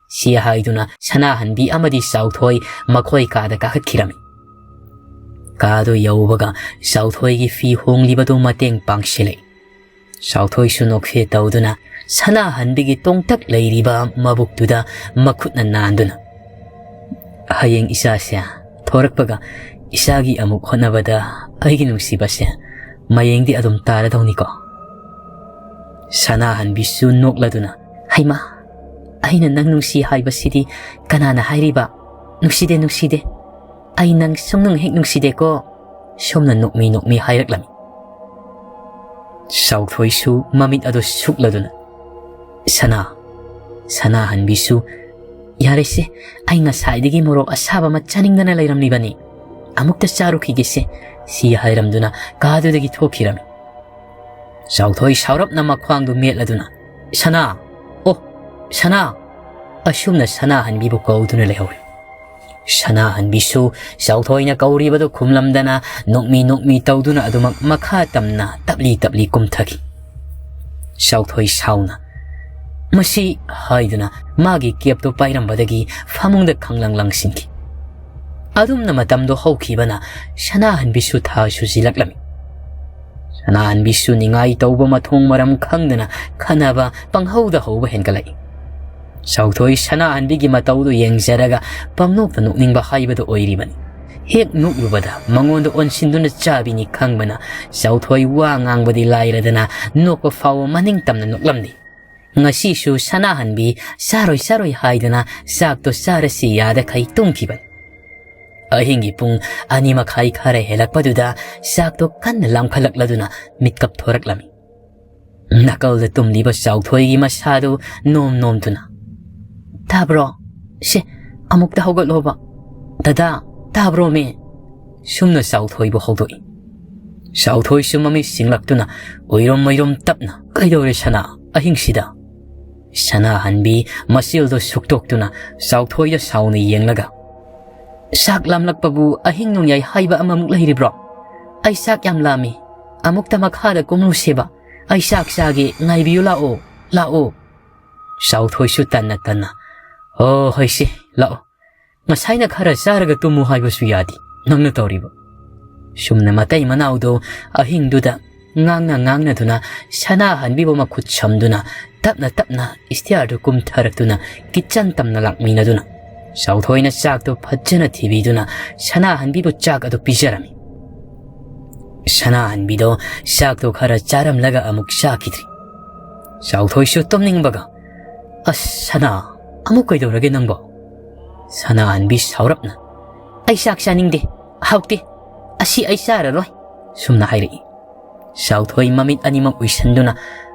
ꯁꯤ ꯍꯥꯏꯗꯨꯅ ꯁꯅꯥꯍꯟꯕꯤ ꯑꯃꯗꯤ ꯆꯥꯎꯊꯣꯏ ꯃꯈꯣꯏ ꯀꯥꯗ ꯀꯥꯈꯠꯈꯤꯔꯝꯃꯤ꯫ ꯀꯥꯗꯨ ꯌꯧꯕꯒ ꯆꯥꯎꯊꯣꯏꯒꯤ ꯐꯤ ꯍꯣꯡꯂꯤꯕꯗꯨ ꯃꯇꯦꯡ ꯄꯥꯡꯁꯤꯜꯂꯛꯏ꯫ ꯆꯥꯎꯊꯣꯏꯁꯨ ꯅꯣꯛꯐꯦ ꯇꯧꯗꯨꯅ ꯁꯅꯥꯍꯟꯕꯤꯒꯤ ꯇꯣꯡꯇꯛ ꯂꯩꯔꯤꯕ ꯃꯕꯨꯛꯇꯨꯗ ꯃꯈꯨꯠꯅ ꯅꯥꯟꯗꯨꯅ, "ꯍꯌꯦꯡ ꯏꯆꯥꯁꯦ ꯊꯣꯔꯛꯄꯒ ꯏꯆꯥꯒꯤ ꯑꯃꯨꯛ ꯍꯣꯠꯅꯕꯗ ꯑꯩꯒꯤ ꯅꯨꯡꯁꯤꯕꯁꯦ ꯃꯌꯦꯡꯗꯤ ꯑꯗꯨꯝ ꯇꯥꯔꯗꯧꯅꯤꯀꯣ?" ꯁꯅꯥꯍꯟꯕꯤꯁꯨ ꯅꯣꯛꯂꯗꯨꯅ, "ꯍꯩꯃꯥ, ꯑꯩꯅ ꯅꯪ ꯅꯨꯡꯁꯤ ꯍꯥꯏꯕꯁꯤꯗꯤ ꯀꯅꯥꯅ ꯍꯥꯏꯔꯤꯕ? ꯅꯨꯡꯁꯤꯗꯦ, ꯅꯨꯡꯁꯤꯗꯦ꯫ ꯑꯩ ꯅꯪ ꯁꯨꯡꯅꯨꯡ ꯍꯦꯛ ꯅꯨꯡꯁꯤꯗꯦꯀꯣ꯫" ꯁꯣꯝꯅ ꯅꯣꯛꯃꯤ ꯅꯣꯛꯃꯤ ꯍꯥꯏꯔꯛꯂꯝꯃꯤ꯫ ꯆꯥꯎꯊꯣꯏꯁꯨ ꯃꯃꯤꯠ ꯑꯗꯨ ꯁꯨꯛꯂꯗꯨꯅ, "ꯁꯅꯥ, ꯁꯅꯥꯍꯟꯕꯤꯁꯨ, ꯌꯥꯔꯦꯁꯦ, ꯑꯩ ꯉꯁꯥꯏꯗꯒꯤ ꯃꯣꯔꯣꯛ ꯑꯁꯥꯕ ꯑꯃ ꯆꯥꯅꯤꯡꯗꯅ ꯂꯩꯔꯝꯂꯤꯕꯅꯤ꯫ ꯑꯃꯨꯛꯇ ꯆꯥꯔꯨꯈꯤꯒꯦꯁꯦ", ꯁꯤ ꯍꯥꯏꯔꯝꯗꯨꯅ ꯀꯥꯗꯨꯗꯒꯤ ꯊꯣꯛꯈꯤꯔꯝꯃꯤ꯫ ꯆꯥꯎꯊꯣꯏ ꯁꯥꯎꯔꯞꯅ ꯃꯈ꯭ꯋꯥꯡꯗꯨ ꯃꯦꯠꯂꯗꯨꯅ, "ꯁꯅꯥ! ꯑꯣ, ꯁꯅꯥ!" ꯑꯁꯨꯝꯅ ꯁꯅꯥꯍꯟꯕꯤꯕꯨ ꯀꯧꯗꯨꯅ ꯂꯩꯍꯧꯔꯦ꯫ ꯁꯅꯥꯍꯟꯕꯤꯁꯨ ꯆꯥꯎꯊꯣꯏꯅ ꯀꯧꯔꯤꯕꯗꯨ ꯈꯨꯝꯂꯝꯗꯅ ꯅꯣꯛꯃꯤ ꯅꯣꯛꯃꯤ ꯇꯧꯗꯨꯅ ꯑꯗꯨꯃꯛ ꯃꯈꯥ ꯇꯝꯅ ꯇꯞꯂꯤ ꯇꯞꯂꯤ ꯀꯨꯝꯊꯈꯤ꯫ ꯆꯥꯎꯊꯣꯏ ꯁꯥꯎꯅ, "ꯃꯁꯤ" ꯍꯥꯏꯗꯨꯅ ꯃꯥꯒꯤ ꯀꯦꯞꯇꯨ ꯄꯥꯏꯔꯝꯕꯗꯒꯤ ꯐꯃꯨꯡꯗ ꯈꯪꯂꯪ ꯂꯪꯁꯤꯟꯈꯤ꯫ ꯑꯗꯨꯝꯅ ꯃꯇꯝꯗꯣ ꯍꯧꯈꯤꯕꯅ ꯁꯅꯥꯍꯟꯕꯤꯁꯨ ꯊꯥ ꯁꯨꯖꯤꯜꯂꯛꯂꯝꯃꯤ꯫ ꯁꯅꯥꯍꯟꯕꯤꯁꯨ ꯅꯤꯡꯉꯥꯏ ꯇꯧꯕ ꯃꯊꯣꯡ ꯃꯔꯝ ꯈꯪꯗꯅ ꯈꯟꯅꯕ ꯄꯪꯍꯧꯗ ꯍꯧꯕ ꯍꯦꯟꯒꯠꯂꯛꯏ꯫ ꯆꯥꯎꯊꯣꯏ ꯁꯅꯥꯍꯟꯕꯤꯒꯤ ꯃꯇꯧꯗꯨ ꯌꯦꯡꯖꯔꯒ ꯄꯪꯅꯣꯛꯇ ꯅꯣꯛꯅꯤꯡꯕ ꯍꯥꯏꯕꯗꯨ ꯑꯣꯏꯔꯤꯕꯅꯤ꯫ ꯍꯦꯛ ꯅꯣꯛꯂꯨꯕꯗ ꯃꯉꯣꯟꯗ ꯑꯣꯟꯁꯤꯟꯗꯨꯅ ꯆꯥꯕꯤꯅꯤ ꯈꯪꯕꯅ ꯆꯥꯎꯊꯣꯏ ꯋꯥ ꯉꯥꯡꯕꯗꯤ ꯂꯥꯏꯔꯗꯅ ꯅꯣꯛꯄ ꯐꯥꯎꯕ ꯃꯅꯤꯡ ꯇꯝꯅ ꯅꯣꯛꯂꯝꯗꯦ꯫ ꯉꯁꯤꯁꯨ ꯁꯅꯥꯍꯟꯕꯤ ꯆꯥꯔꯣꯏ ꯆꯥꯔꯣꯏ ꯍꯥꯏꯗꯅ ꯆꯥꯛꯇꯣ ꯆꯥꯔꯁꯤ ꯌꯥꯗꯈꯩ ꯇꯨꯝꯈꯤꯕꯅꯤ꯫ ꯑꯍꯤꯡꯒꯤ ꯄꯨꯡ ꯑꯅꯤ ꯃꯈꯥꯏ ꯈꯔ ꯍꯦꯜꯂꯛꯄꯗꯨꯗ ꯆꯥꯛꯇꯣ ꯀꯟꯅ ꯂꯥꯝꯈꯠꯂꯛꯂꯗꯨꯅ ꯃꯤꯠꯀꯞ ꯊꯣꯔꯛꯂꯝꯃꯤ꯫ ꯅꯥꯀꯜꯗ ꯇꯨꯝꯂꯤꯕ ꯆꯥꯎꯊꯣꯏꯒꯤ ꯃꯁꯥꯗꯨ ꯅꯣꯝ ꯅꯣꯝꯗꯨꯅ, "ꯇꯥꯕ꯭ꯔꯣ? ꯁꯦ, ꯑꯃꯨꯛꯇ ꯍꯧꯒꯠꯂꯣꯕ꯫ ꯗꯗꯥ, ꯇꯥꯕ꯭ꯔꯣꯃꯦ?" ꯁꯨꯝꯅ ꯆꯥꯎꯊꯣꯏꯕꯨ ꯍꯧꯗꯣꯛꯏ꯫ ꯆꯥꯎꯊꯣꯏꯁꯨ ꯃꯃꯤꯠ ꯁꯤꯡꯂꯛꯇꯨꯅ ꯎꯏꯔꯨꯝ ꯎꯏꯔꯨꯝ ꯇꯞꯅ, "ꯀꯩꯗꯧꯔꯦ ꯁꯅꯥ, ꯑꯍꯤꯡꯁꯤꯗ?" ꯁꯅꯥꯍꯟꯕꯤ ꯃꯆꯤꯜꯗꯨ ꯁꯨꯛꯇꯣꯛꯇꯨꯅ ꯆꯥꯎꯊꯣꯏꯗ ꯁꯥꯎꯅ ꯌꯦꯡꯂꯒ, "ꯆꯥꯛ ꯂꯥꯝꯂꯛꯄꯕꯨ ꯑꯍꯤꯡ ꯅꯣꯡꯌꯥꯏ ꯍꯥꯏꯕ ꯑꯃꯃꯨꯛ ꯂꯩꯔꯤꯕ꯭ꯔꯣ? ꯑꯩ ꯆꯥꯛ ꯌꯥꯝ ꯂꯥꯝꯃꯤ꯫ ꯑꯃꯨꯛꯇ ꯃꯈꯥꯗ ꯀꯨꯝꯂꯨꯁꯦꯕ꯫ ꯑꯩ ꯆꯥꯛ ꯆꯥꯒꯦ, ꯉꯥꯏꯕꯤꯌꯨ, ꯂꯥꯛꯑꯣ, ꯂꯥꯛꯑꯣ꯫ ꯆꯥꯎꯊꯣꯏꯁꯨ ꯇꯟꯅ ꯇꯟꯅ, "ꯑꯣ, ꯍꯣꯏꯁꯦ, ꯂꯥꯛꯑꯣ꯫ ꯉꯁꯥꯏꯅ ꯈꯔ ꯆꯥꯔꯒ ꯇꯨꯝꯃꯨ ꯍꯥꯏꯕꯁꯨ ꯌꯥꯗꯦ, ꯅꯪꯅ ꯇꯧꯔꯤꯕ?" ꯁꯨꯝꯅ ꯃꯇꯩ ꯃꯅꯥꯎꯗꯣ ꯑꯍꯤꯡꯗꯨꯗ ꯉꯥꯡꯅ ꯉꯥꯡꯅꯗꯨꯅ ꯁꯅꯥꯍꯟꯕꯤꯕꯨ ꯃꯈꯨꯠ ꯁꯝꯗꯨꯅ ꯇꯞꯅ ꯇꯞꯅ ꯏꯁꯇꯤꯌꯥꯔꯗꯨ ꯀꯨꯝꯊꯔꯛꯇꯨꯅ ꯀꯤꯠꯆꯟ ꯇꯝꯅ ꯂꯥꯛꯃꯤꯟꯅꯗꯨꯅ ꯆꯥꯎꯊꯣꯏꯅ ꯆꯥꯛꯇꯨ ꯐꯖꯅ ꯊꯤꯕꯤꯗꯨꯅ ꯁꯅꯥꯍꯟꯕꯤꯕꯨ ꯆꯥꯛ ꯑꯗꯨ ꯄꯤꯖꯔꯝꯃꯤ꯫ ꯁꯅꯥꯍꯟꯕꯤꯗꯣ ꯆꯥꯛꯇꯣ ꯈꯔ ꯆꯥꯔꯝꯂꯒ ꯑꯃꯨꯛ ꯆꯥꯈꯤꯗ꯭ꯔꯤ꯫ ꯆꯥꯎꯊꯣꯏꯁꯨ ꯇꯨꯝꯅꯤꯡꯕꯒ, "ꯑꯁ ꯁꯅꯥ, ꯑꯃꯨꯛ ꯀꯩꯗꯧꯔꯒꯦ ꯅꯪꯕꯣ?" ꯁꯅꯥꯍꯟꯕꯤ ꯁꯥꯎꯔꯞꯅ, "ꯑꯩ ꯆꯥꯛ ꯆꯥꯅꯤꯡꯗꯦ, ꯍꯥꯎꯇꯦ, ꯑꯁꯤ ꯑꯩ ꯆꯥꯔꯔꯣꯏ," ꯁꯨꯝꯅ ꯍꯥꯏꯔꯛꯏ꯫ ꯆꯥꯎꯊꯣꯏ ꯃꯃꯤꯠ ꯑꯅꯤꯃꯛ ꯎꯏꯁꯟꯗꯨꯅ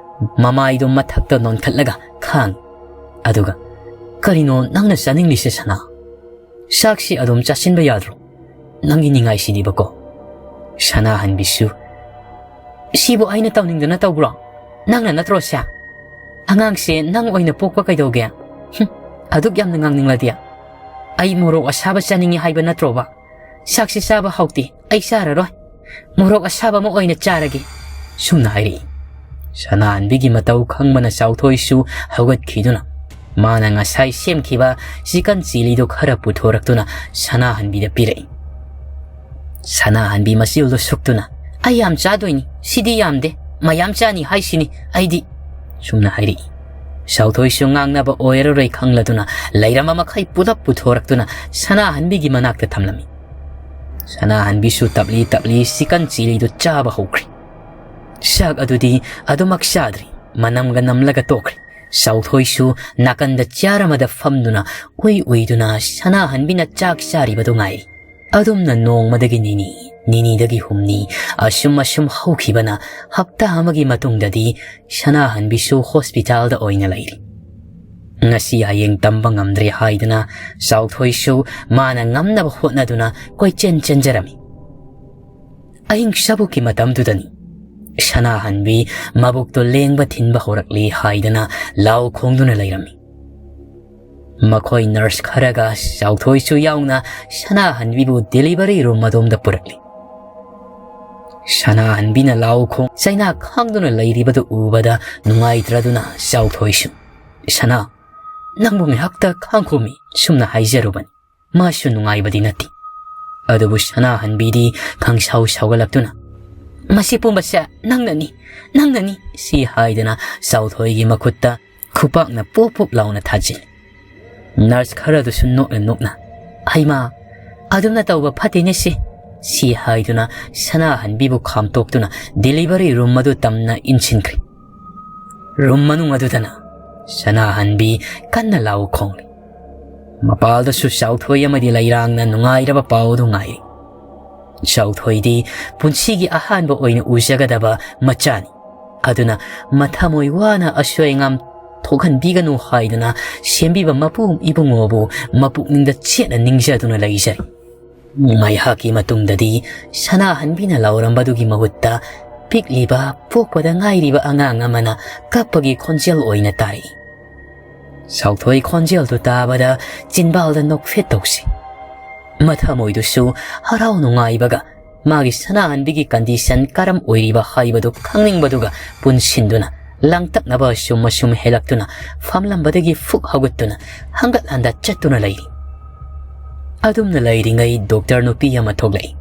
ꯃꯃꯥꯏꯗꯨ ꯃꯊꯛꯇ ꯅꯣꯟꯈꯠꯂꯒ ꯈꯥꯡꯉꯤ꯫ ꯑꯗꯨꯒ, "ꯀꯔꯤꯅꯣ ꯅꯪꯅ ꯆꯥꯅꯤꯡꯂꯤꯁꯦ ꯁꯅꯥ? ꯆꯥꯛꯁꯤ ꯑꯗꯨꯝ ꯆꯥꯁꯤꯟꯕ ꯌꯥꯗ꯭ꯔꯣ? ꯅꯪꯒꯤ ꯅꯤꯡꯉꯥꯏꯁꯤꯗꯤꯕꯀꯣ?" ꯁꯅꯥꯍꯟꯕꯤꯁꯨ, "ꯁꯤꯕꯨ ꯑꯩꯅ ꯇꯧꯅꯤꯡꯗꯅ ꯇꯧꯕ꯭ꯔꯣ? ꯅꯪꯅ ꯅꯠꯇ꯭ꯔꯣ ꯁꯦ? ꯑꯉꯥꯡꯁꯦ ꯅꯪ ꯑꯣꯏꯅ ꯄꯣꯛꯄ ꯀꯩꯗꯧꯒꯦ? ꯍꯨꯝ, ꯑꯗꯨꯛ ꯌꯥꯝꯅ ꯉꯥꯡꯅꯤꯡꯂꯗꯤ꯫ ꯑꯩ ꯃꯣꯔꯣꯛ ꯑꯁꯥꯕ ꯆꯥꯅꯤꯡꯉꯤ ꯍꯥꯏꯕ ꯅꯠꯇ꯭ꯔꯣꯕ? ꯆꯥꯛꯁꯤ ꯆꯥꯕ ꯍꯥꯎꯇꯦ, ꯑꯩ ꯆꯥꯔꯔꯣꯏ꯫ ꯃꯣꯔꯣꯛ ꯑꯁꯥꯕ ꯑꯃ ꯑꯣꯏꯅ ꯆꯥꯔꯒꯦ," ꯁꯨꯝꯅ ꯍꯥꯏꯔꯛꯏ꯫ ꯁꯅꯥꯍꯟꯕꯤꯒꯤ ꯃꯇꯧ ꯈꯪꯕꯅ ꯆꯥꯎꯊꯣꯏꯁꯨ ꯍꯧꯒꯠꯈꯤꯗꯨꯅ ꯃꯥꯅ ꯉꯁꯥꯏ ꯁꯦꯝꯈꯤꯕ ꯆꯤꯀꯟ ꯆꯤꯂꯤꯗꯨ ꯈꯔ ꯄꯨꯊꯣꯔꯛꯇꯨꯅ ꯁꯅꯥꯍꯟꯕꯤꯗ ꯄꯤꯔꯛꯏ꯫ ꯁꯅꯥꯍꯟꯕꯤ ꯃꯆꯤꯜꯗꯨ ꯁꯨꯛꯇꯨꯅ, "ꯑꯩ ꯌꯥꯝ ꯆꯥꯗꯣꯏꯅꯤ, ꯁꯤꯗꯤ ꯌꯥꯝꯗꯦ, ꯃꯌꯥꯝ ꯆꯥꯅꯤ ꯍꯥꯏꯁꯤꯅꯤ ꯑꯩꯗꯤ," ꯁꯨꯝꯅ ꯍꯥꯏꯔꯛꯏ꯫ ꯆꯥꯎꯊꯣꯏꯁꯨ ꯉꯥꯡꯅꯕ ꯑꯣꯏꯔꯔꯣꯏ ꯈꯪꯂꯗꯨꯅ ꯂꯩꯔꯝꯕ ꯃꯈꯩ ꯄꯨꯂꯞ ꯄꯨꯊꯣꯔꯛꯇꯨꯅ ꯁꯅꯥꯍꯟꯕꯤꯒꯤ ꯃꯅꯥꯛꯇ ꯊꯝꯂꯝꯃꯤ꯫ ꯁꯅꯥꯍꯟꯕꯤꯁꯨ ꯇꯞꯂꯤ ꯇꯞꯂꯤ ꯆꯤꯀꯟ ꯆꯤꯂꯤꯗꯨ ꯆꯥꯕ ꯍꯧꯈ꯭ꯔꯦ꯫ ꯆꯥꯛ ꯑꯗꯨꯗꯤ ꯑꯗꯨꯃꯛ ꯆꯥꯗ꯭ꯔꯤ, ꯃꯅꯝꯒ ꯅꯝꯂꯒ ꯇꯣꯛꯈ꯭ꯔꯦ꯫ ꯆꯥꯎꯊꯣꯏꯁꯨ ꯅꯥꯀꯟꯗ ꯆꯤꯌꯥꯔ ꯑꯃꯗ ꯐꯝꯗꯨꯅ ꯎꯏ ꯎꯏꯗꯨꯅ ꯁꯅꯥꯍꯟꯕꯤꯅ ꯆꯥꯛ ꯆꯥꯔꯤꯕꯗꯨ ꯉꯥꯏꯔꯤ꯫ ꯑꯗꯨꯝꯅ ꯅꯣꯡꯃꯗꯒꯤ ꯅꯤꯅꯤ, ꯅꯤꯅꯤꯗꯒꯤ ꯍꯨꯝꯅꯤ, ꯑꯁꯨꯝ ꯑꯁꯨꯝ ꯍꯧꯈꯤꯕꯅ ꯍꯞꯇꯥ ꯑꯃꯒꯤ ꯃꯇꯨꯡꯗꯗꯤ ꯁꯅꯥꯍꯟꯕꯤꯁꯨ ꯍꯣꯁꯄꯤꯇꯥꯜꯗ ꯑꯣꯏꯅ ꯂꯩꯔꯤ꯫ ꯉꯁꯤ ꯍꯌꯦꯡ ꯇꯝꯕ ꯉꯝꯗ꯭ꯔꯦ ꯍꯥꯏꯗꯨꯅ ꯆꯥꯎꯊꯣꯏꯁꯨ ꯃꯥꯅ ꯉꯝꯅꯕ ꯍꯣꯠꯅꯗꯨꯅ ꯀꯣꯏꯆꯦꯟ ꯆꯦꯟꯖꯔꯝꯃꯤ꯫ ꯑꯍꯤꯡ ꯆꯕꯨꯛꯀꯤ ꯃꯇꯝꯗꯨꯗꯅꯤ ꯁꯅꯥꯍꯟꯕꯤ ꯃꯕꯨꯛꯇꯣ ꯂꯦꯡꯕ ꯊꯤꯟꯕ ꯍꯧꯔꯛꯂꯤ ꯍꯥꯏꯗꯅ ꯂꯥꯎ ꯈꯣꯡꯗꯨꯅ ꯂꯩꯔꯝꯃꯤ꯫ ꯃꯈꯣꯏ ꯅꯔꯁ ꯈꯔꯒ ꯆꯥꯎꯊꯣꯏꯁꯨ ꯌꯥꯎꯅ ꯁꯅꯥꯍꯟꯕꯤꯕꯨ ꯗꯦꯂꯤꯚꯔꯤ ꯔꯨꯝ ꯑꯗꯣꯝꯗ ꯄꯨꯔꯛꯂꯤ꯫ ꯁꯅꯥꯍꯟꯕꯤꯅ ꯂꯥꯎ ꯈꯣꯡ ꯆꯩꯅꯥ ꯈꯥꯡꯗꯨꯅ ꯂꯩꯔꯤꯕꯗꯨ ꯎꯕꯗ ꯅꯨꯡꯉꯥꯏꯇ꯭ꯔꯗꯨꯅ ꯆꯥꯎꯊꯣꯏꯁꯨ, "ꯁꯅꯥ, ꯅꯪꯕꯨ ꯉꯥꯏꯍꯥꯛꯇ ꯈꯥꯡꯈꯣꯃꯤ" ꯁꯨꯝꯅ ꯍꯥꯏꯖꯔꯨꯕꯅꯤ꯫ ꯃꯥꯁꯨ ꯅꯨꯡꯉꯥꯏꯕꯗꯤ ꯅꯠꯇꯦ꯫ ꯑꯗꯨꯕꯨ ꯁꯅꯥꯍꯟꯕꯤꯗꯤ ꯈꯪꯁꯥꯎ ꯁꯥꯎꯒꯠꯂꯛꯇꯨꯅ, "ꯃꯁꯤ ꯄꯨꯝꯕꯁꯦ ꯅꯪꯅꯅꯤ, ꯅꯪꯅꯅꯤ" ꯁꯤ ꯍꯥꯏꯗꯨꯅ ꯆꯥꯎꯊꯣꯏꯒꯤ ꯃꯈꯨꯠꯇ ꯈꯨꯄꯥꯛꯅ ꯄꯣꯞ ꯄꯣꯞ ꯂꯥꯎꯅ ꯊꯥꯖꯤꯜꯂꯤ꯫ ꯅꯔꯁ ꯈꯔꯗꯨꯁꯨ ꯅꯣꯛꯅ ꯅꯣꯛꯅ, "ꯍꯩꯃꯥ, ꯑꯗꯨꯝꯅ ꯇꯧꯕ ꯐꯠꯇꯦꯅꯦ ꯁꯤ" ꯁꯤ ꯍꯥꯏꯗꯨꯅ ꯁꯅꯥꯍꯟꯕꯤꯕꯨ ꯈꯥꯝꯇꯣꯛꯇꯨꯅ ꯗꯦꯂꯤꯚꯔꯤ ꯔꯨꯝ ꯑꯗꯨ ꯇꯝꯅ ꯏꯟꯁꯤꯟꯈ꯭ꯔꯦ꯫ ꯔꯨꯝ ꯃꯅꯨꯡ ꯑꯗꯨꯗꯅ ꯁꯅꯥꯍꯟꯕꯤ ꯀꯟꯅ ꯂꯥꯎ ꯈꯣꯡꯂꯤ꯫ ꯃꯄꯥꯜꯗꯁꯨ ꯆꯥꯎꯊꯣꯏ ꯑꯃꯗꯤ ꯂꯩꯔꯥꯡꯅ ꯅꯨꯡꯉꯥꯏꯔꯕ ꯄꯥꯎ ꯑꯗꯨ ꯉꯥꯏꯔꯤ꯫ ꯆꯥꯎꯊꯣꯏꯗꯤ ꯄꯨꯟꯁꯤꯒꯤ ꯑꯍꯥꯟꯕ ꯑꯣꯏꯅ ꯎꯖꯒꯗꯕ ꯃꯆꯥꯅꯤ꯫ ꯑꯗꯨꯅ ꯃꯊꯃꯣꯏ ꯋꯥꯅ ꯑꯁꯣꯏ ꯑꯉꯥꯝ ꯊꯣꯛꯍꯟꯕꯤꯒꯅꯨ ꯍꯥꯏꯗꯨꯅ ꯁꯦꯝꯕꯤꯕ ꯃꯄꯨ ꯏꯕꯨꯡꯉꯣꯕꯨ ꯃꯄꯨꯛꯅꯤꯡꯗ ꯆꯦꯠꯅ ꯅꯤꯡꯖꯗꯨꯅ ꯂꯩꯖꯔꯤ꯫ ꯉꯥꯏꯍꯥꯛꯀꯤ ꯃꯇꯨꯡꯗꯗꯤ ꯁꯅꯥꯍꯟꯕꯤꯅ ꯂꯥꯎꯔꯝꯕꯗꯨꯒꯤ ꯃꯍꯨꯠꯇ ꯄꯤꯛꯂꯤꯕ, ꯄꯣꯛꯄꯗ ꯉꯥꯏꯔꯤꯕ ꯑꯉꯥꯡ ꯑꯃꯅ ꯀꯞꯄꯒꯤ ꯈꯣꯟꯖꯦꯜ ꯑꯣꯏꯅ ꯇꯥꯔꯛꯏ꯫ ꯆꯥꯎꯊꯣꯏ ꯈꯣꯟꯖꯦꯜꯗꯨ ꯇꯥꯕꯗ ꯆꯤꯟꯕꯥꯜꯗ ꯅꯣꯛꯐꯦꯠ ꯇꯧꯁꯤ꯫ ꯃꯊꯃꯣꯏꯗꯨꯁꯨ ꯍꯔꯥꯎ ꯅꯨꯡꯉꯥꯏꯕꯒ ꯃꯥꯒꯤ ꯁꯅꯥꯍꯟꯕꯤꯒꯤ ꯀꯟꯗꯤꯁꯟ ꯀꯔꯝ ꯑꯣꯏꯔꯤꯕ ꯍꯥꯏꯕꯗꯨ ꯈꯪꯅꯤꯡꯕꯗꯨꯒ ꯄꯨꯟꯁꯤꯟꯗꯨꯅ ꯂꯥꯡꯇꯛꯅꯕ ꯑꯁꯨꯝ ꯑꯁꯨꯝ ꯍꯦꯜꯂꯛꯇꯨꯅ ꯐꯝꯂꯝꯕꯗꯒꯤ ꯐꯨꯛ ꯍꯧꯒꯠꯇꯨꯅ ꯍꯪꯒꯠ ꯍꯟꯗ ꯆꯠꯇꯨꯅ ꯂꯩꯔꯤ꯫ ꯑꯗꯨꯝꯅ ꯂꯩꯔꯤꯉꯩ ꯗꯣꯛꯇꯔ ꯅꯨꯄꯤ ꯑꯃ ꯊꯣꯛꯂꯛꯏ꯫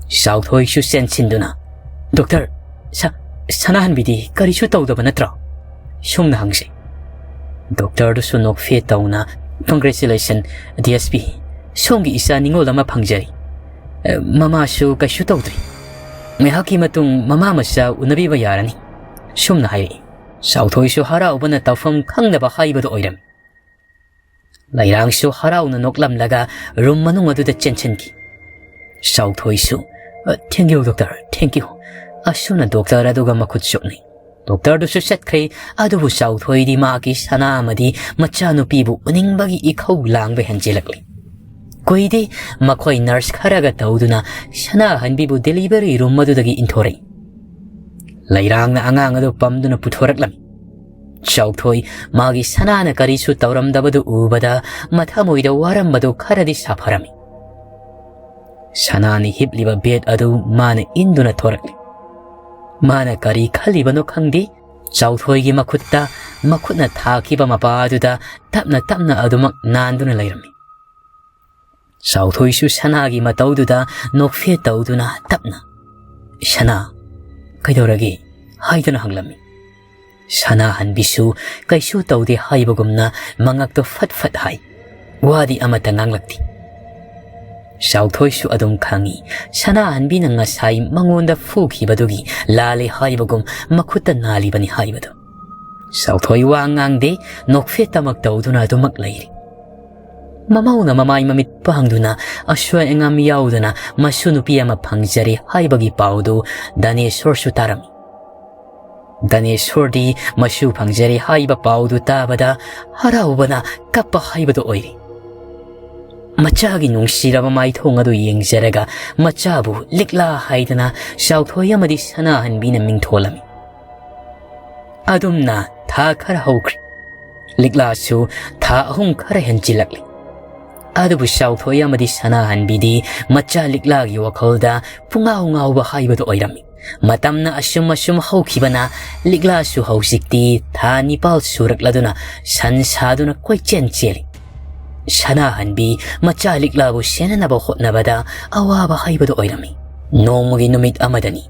ꯆꯥꯎꯊꯣꯏꯁꯨ ꯆꯦꯟꯁꯤꯟꯗꯨꯅ, "ꯗꯣꯛꯇꯔ, ꯁ-, ꯁꯅꯥꯍꯟꯕꯤꯗꯤ ꯀꯔꯤꯁꯨ ꯇꯧꯗꯕ ꯅꯠꯇ꯭ꯔꯣ?" ꯁꯨꯝꯅ ꯍꯪꯖꯩ꯫ ꯗꯣꯛꯇꯔꯗꯨꯁꯨ ꯅꯣꯛꯐꯦꯠ ꯇꯧꯅ, "Congratulation, D S P, ꯁꯣꯝꯒꯤ ꯏꯆꯥ ꯅꯤꯉꯣꯜ ꯑꯃ ꯐꯪꯖꯔꯦ꯫ ꯑ, ꯃꯃꯥꯁꯨ ꯀꯩꯁꯨ ꯇꯧꯗ꯭ꯔꯤ꯫ ꯉꯥꯏꯍꯥꯛꯀꯤ ꯃꯇꯨꯡ ꯃꯃꯥ ꯃꯆꯥ ꯎꯅꯕꯤꯕ ꯌꯥꯔꯅꯤ", ꯁꯨꯝꯅ ꯍꯥꯏꯔꯛꯏ꯫ ꯆꯥꯎꯊꯣꯏꯁꯨ ꯍꯔꯥꯎꯕꯅ ꯇꯧꯐꯝ ꯈꯪꯗꯕ ꯍꯥꯏꯕꯗꯨ ꯑꯣꯏꯔꯝꯃꯤ꯫ ꯂꯩꯔꯥꯡꯁꯨ ꯍꯔꯥꯎꯅ ꯅꯣꯛꯂꯝꯂꯒ ꯔꯨꯝ ꯃꯅꯨꯡ ꯑꯗꯨꯗ ꯆꯦꯟꯁꯤꯟꯈꯤ꯫ ꯆꯥꯎꯊꯣꯏꯁꯨ, "ꯑ, thank you, doctor, thank you", ꯑꯁꯨꯝꯅ ꯗꯣꯛꯇꯔ ꯑꯗꯨꯒ ꯃꯈꯨꯠ ꯆꯣꯛꯅꯩ꯫ ꯗꯣꯛꯇꯔꯗꯨꯁꯨ ꯆꯠꯈ꯭ꯔꯦ, ꯑꯗꯨꯕꯨ ꯆꯥꯎꯊꯣꯏꯗꯤ ꯃꯍꯥꯛꯀꯤ ꯁꯅꯥ ꯑꯃꯗꯤ ꯃꯆꯥꯅꯨꯄꯤꯕꯨ ꯎꯅꯤꯡꯕꯒꯤ ꯏꯈꯧ ꯂꯥꯡꯕ ꯍꯦꯟꯖꯤꯜꯂꯛꯂꯤ꯫ ꯀꯨꯏꯗꯦ, ꯃꯈꯣꯏ ꯅꯔꯁ ꯈꯔꯒ ꯇꯧꯗꯨꯅ ꯁꯅꯥꯍꯟꯕꯤꯕꯨ ꯗꯦꯂꯤꯚꯔꯤ ꯔꯨꯝ ꯑꯗꯨꯗꯒꯤ ꯏꯟꯊꯣꯔꯛꯏ꯫ ꯂꯩꯔꯥꯡꯅ ꯑꯉꯥꯡ ꯑꯗꯨ ꯄꯝꯗꯨꯅ ꯄꯨꯊꯣꯔꯛꯂꯝꯃꯤ꯫ ꯆꯥꯎꯊꯣꯏ ꯃꯥꯒꯤ ꯁꯅꯥꯅ ꯀꯔꯤꯁꯨ ꯇꯧꯔꯝꯗꯕꯗꯨ ꯎꯕꯗ ꯃꯊꯃꯣꯏꯗ ꯋꯥꯔꯝꯕꯗꯨ ꯈꯔꯗꯤ ꯁꯥꯐꯔꯝꯃꯤ꯫ ꯁꯅꯥꯅ ꯍꯤꯞꯂꯤꯕ ꯕꯦꯗ ꯑꯗꯨ ꯃꯥꯅ ꯏꯟꯗꯨꯅ ꯊꯣꯔꯛꯂꯤ꯫ ꯃꯥꯅ ꯀꯔꯤ ꯈꯜꯂꯤꯕꯅꯣ ꯈꯪꯗꯦ, ꯆꯥꯎꯊꯣꯏꯒꯤ ꯃꯈꯨꯠꯇ ꯃꯈꯨꯠꯅ ꯊꯥꯈꯤꯕ ꯃꯄꯥ ꯑꯗꯨꯗ ꯇꯞꯅ ꯇꯞꯅ ꯑꯗꯨꯃꯛ ꯅꯥꯟꯗꯨꯅ ꯂꯩꯔꯝꯃꯤ꯫ ꯆꯥꯎꯊꯣꯏꯁꯨ ꯁꯅꯥꯒꯤ ꯃꯇꯧꯗꯨꯗ ꯅꯣꯛꯐꯦꯠ ꯇꯧꯗꯨꯅ ꯇꯞꯅ, "ꯁꯅꯥ, ꯀꯩꯗꯧꯔꯒꯦ?" ꯍꯥꯏꯗꯨꯅ ꯍꯪꯂꯝꯃꯤ꯫ ꯁꯅꯥꯍꯟꯕꯤꯁꯨ ꯀꯩꯁꯨ ꯇꯧꯗꯦ ꯍꯥꯏꯕꯒꯨꯝꯅ ꯃꯉꯛꯇꯣ ꯐꯠ ꯐꯠ ꯍꯥꯏ꯫ ꯋꯥꯗꯤ ꯑꯃꯠꯇ ꯉꯥꯡꯂꯛꯇꯦ꯫ ꯆꯥꯎꯊꯣꯏꯁꯨ ꯑꯗꯨꯝ ꯈꯪꯏ, ꯁꯅꯥꯍꯟꯕꯤꯅ ꯉꯁꯥꯏ ꯃꯉꯣꯟꯗ ꯐꯨꯈꯤꯕꯗꯨꯒꯤ ꯂꯥꯜꯂꯦ ꯍꯥꯏꯕꯒꯨꯝ ꯃꯈꯨꯠꯇ ꯅꯥꯜꯂꯤꯕꯅꯤ ꯍꯥꯏꯕꯗꯨ꯫ ꯆꯥꯎꯊꯣꯏ ꯋꯥ ꯉꯥꯡꯗꯦ, ꯅꯣꯛꯐꯦꯠꯇꯃꯛ ꯇꯧꯗꯨꯅ ꯑꯗꯨꯃꯛ ꯂꯩꯔꯤ꯫ ꯃꯃꯧꯅ ꯃꯃꯥꯏ ꯃꯃꯤꯠ ꯄꯥꯡꯗꯨꯅ ꯑꯁꯣꯏ ꯑꯉꯥꯝ ꯌꯥꯎꯗꯅ ꯃꯁꯨ ꯅꯨꯄꯤ ꯑꯃ ꯐꯪꯖꯔꯦ ꯍꯥꯏꯕꯒꯤ ꯄꯥꯎꯗꯨ ꯗꯥꯅꯦꯁꯣꯔꯁꯨ ꯇꯥꯔꯝꯃꯤ꯫ ꯗꯥꯅꯦꯁꯣꯔꯗꯤ ꯃꯁꯨ ꯐꯪꯖꯔꯦ ꯍꯥꯏꯕ ꯄꯥꯎꯗꯨ ꯇꯥꯕꯗ ꯍꯔꯥꯎꯕꯅ ꯀꯞꯄ ꯍꯥꯏꯕꯗꯨ ꯑꯣꯏꯔꯦ꯫ ꯃꯆꯥꯒꯤ ꯅꯨꯡꯁꯤꯔꯕ ꯃꯥꯏꯊꯣꯡ ꯑꯗꯨ ꯌꯦꯡꯖꯔꯒ ꯃꯆꯥꯕꯨ ꯂꯤꯛꯂꯥ ꯍꯥꯏꯗꯅ ꯆꯥꯎꯊꯣꯏ ꯑꯃꯗꯤ ꯁꯅꯥꯍꯟꯕꯤꯅ ꯃꯤꯡꯊꯣꯜꯂꯝꯃꯤ꯫ ꯑꯗꯨꯝꯅ ꯊꯥ ꯈꯔ ꯍꯧꯈ꯭ꯔꯦ꯫ ꯂꯤꯛꯂꯥꯁꯨ ꯊꯥ ꯑꯍꯨꯝ ꯈꯔ ꯍꯦꯟꯖꯤꯜꯂꯛꯂꯤ꯫ ꯑꯗꯨꯕꯨ ꯆꯥꯎꯊꯣꯏ ꯑꯃꯗꯤ ꯁꯅꯥꯍꯟꯕꯤꯗꯤ ꯃꯆꯥ ꯂꯤꯛꯂꯥꯒꯤ ꯋꯥꯈꯜꯗ ꯄꯨꯡꯉꯥꯎ ꯉꯥꯎꯕ ꯍꯥꯏꯕꯗꯨ ꯑꯣꯏꯔꯝꯃꯤ꯫ ꯃꯇꯝꯅ ꯑꯁꯨꯝ ꯑꯁꯨꯝ ꯍꯧꯈꯤꯕꯅ ꯂꯤꯛꯂꯥꯁꯨ ꯍꯧꯖꯤꯛꯇꯤ ꯊꯥ ꯅꯤꯄꯥꯜ ꯁꯨꯔꯛꯂꯗꯨꯅ ꯁꯟ ꯁꯥꯗꯨꯅ ꯀꯣꯏꯆꯦꯟ ꯆꯦꯜꯂꯤ꯫ ꯁꯅꯥꯍꯟꯕꯤ ꯃꯆꯥ ꯂꯤꯛꯂꯥꯕꯨ ꯁꯦꯟꯅꯅꯕ ꯍꯣꯠꯅꯕꯗ ꯑꯋꯥꯕ ꯍꯥꯏꯕꯗꯨ ꯑꯣꯏꯔꯝꯃꯤ꯫ ꯅꯣꯡꯃꯒꯤ ꯅꯨꯃꯤꯠ ꯑꯃꯗꯅꯤ꯫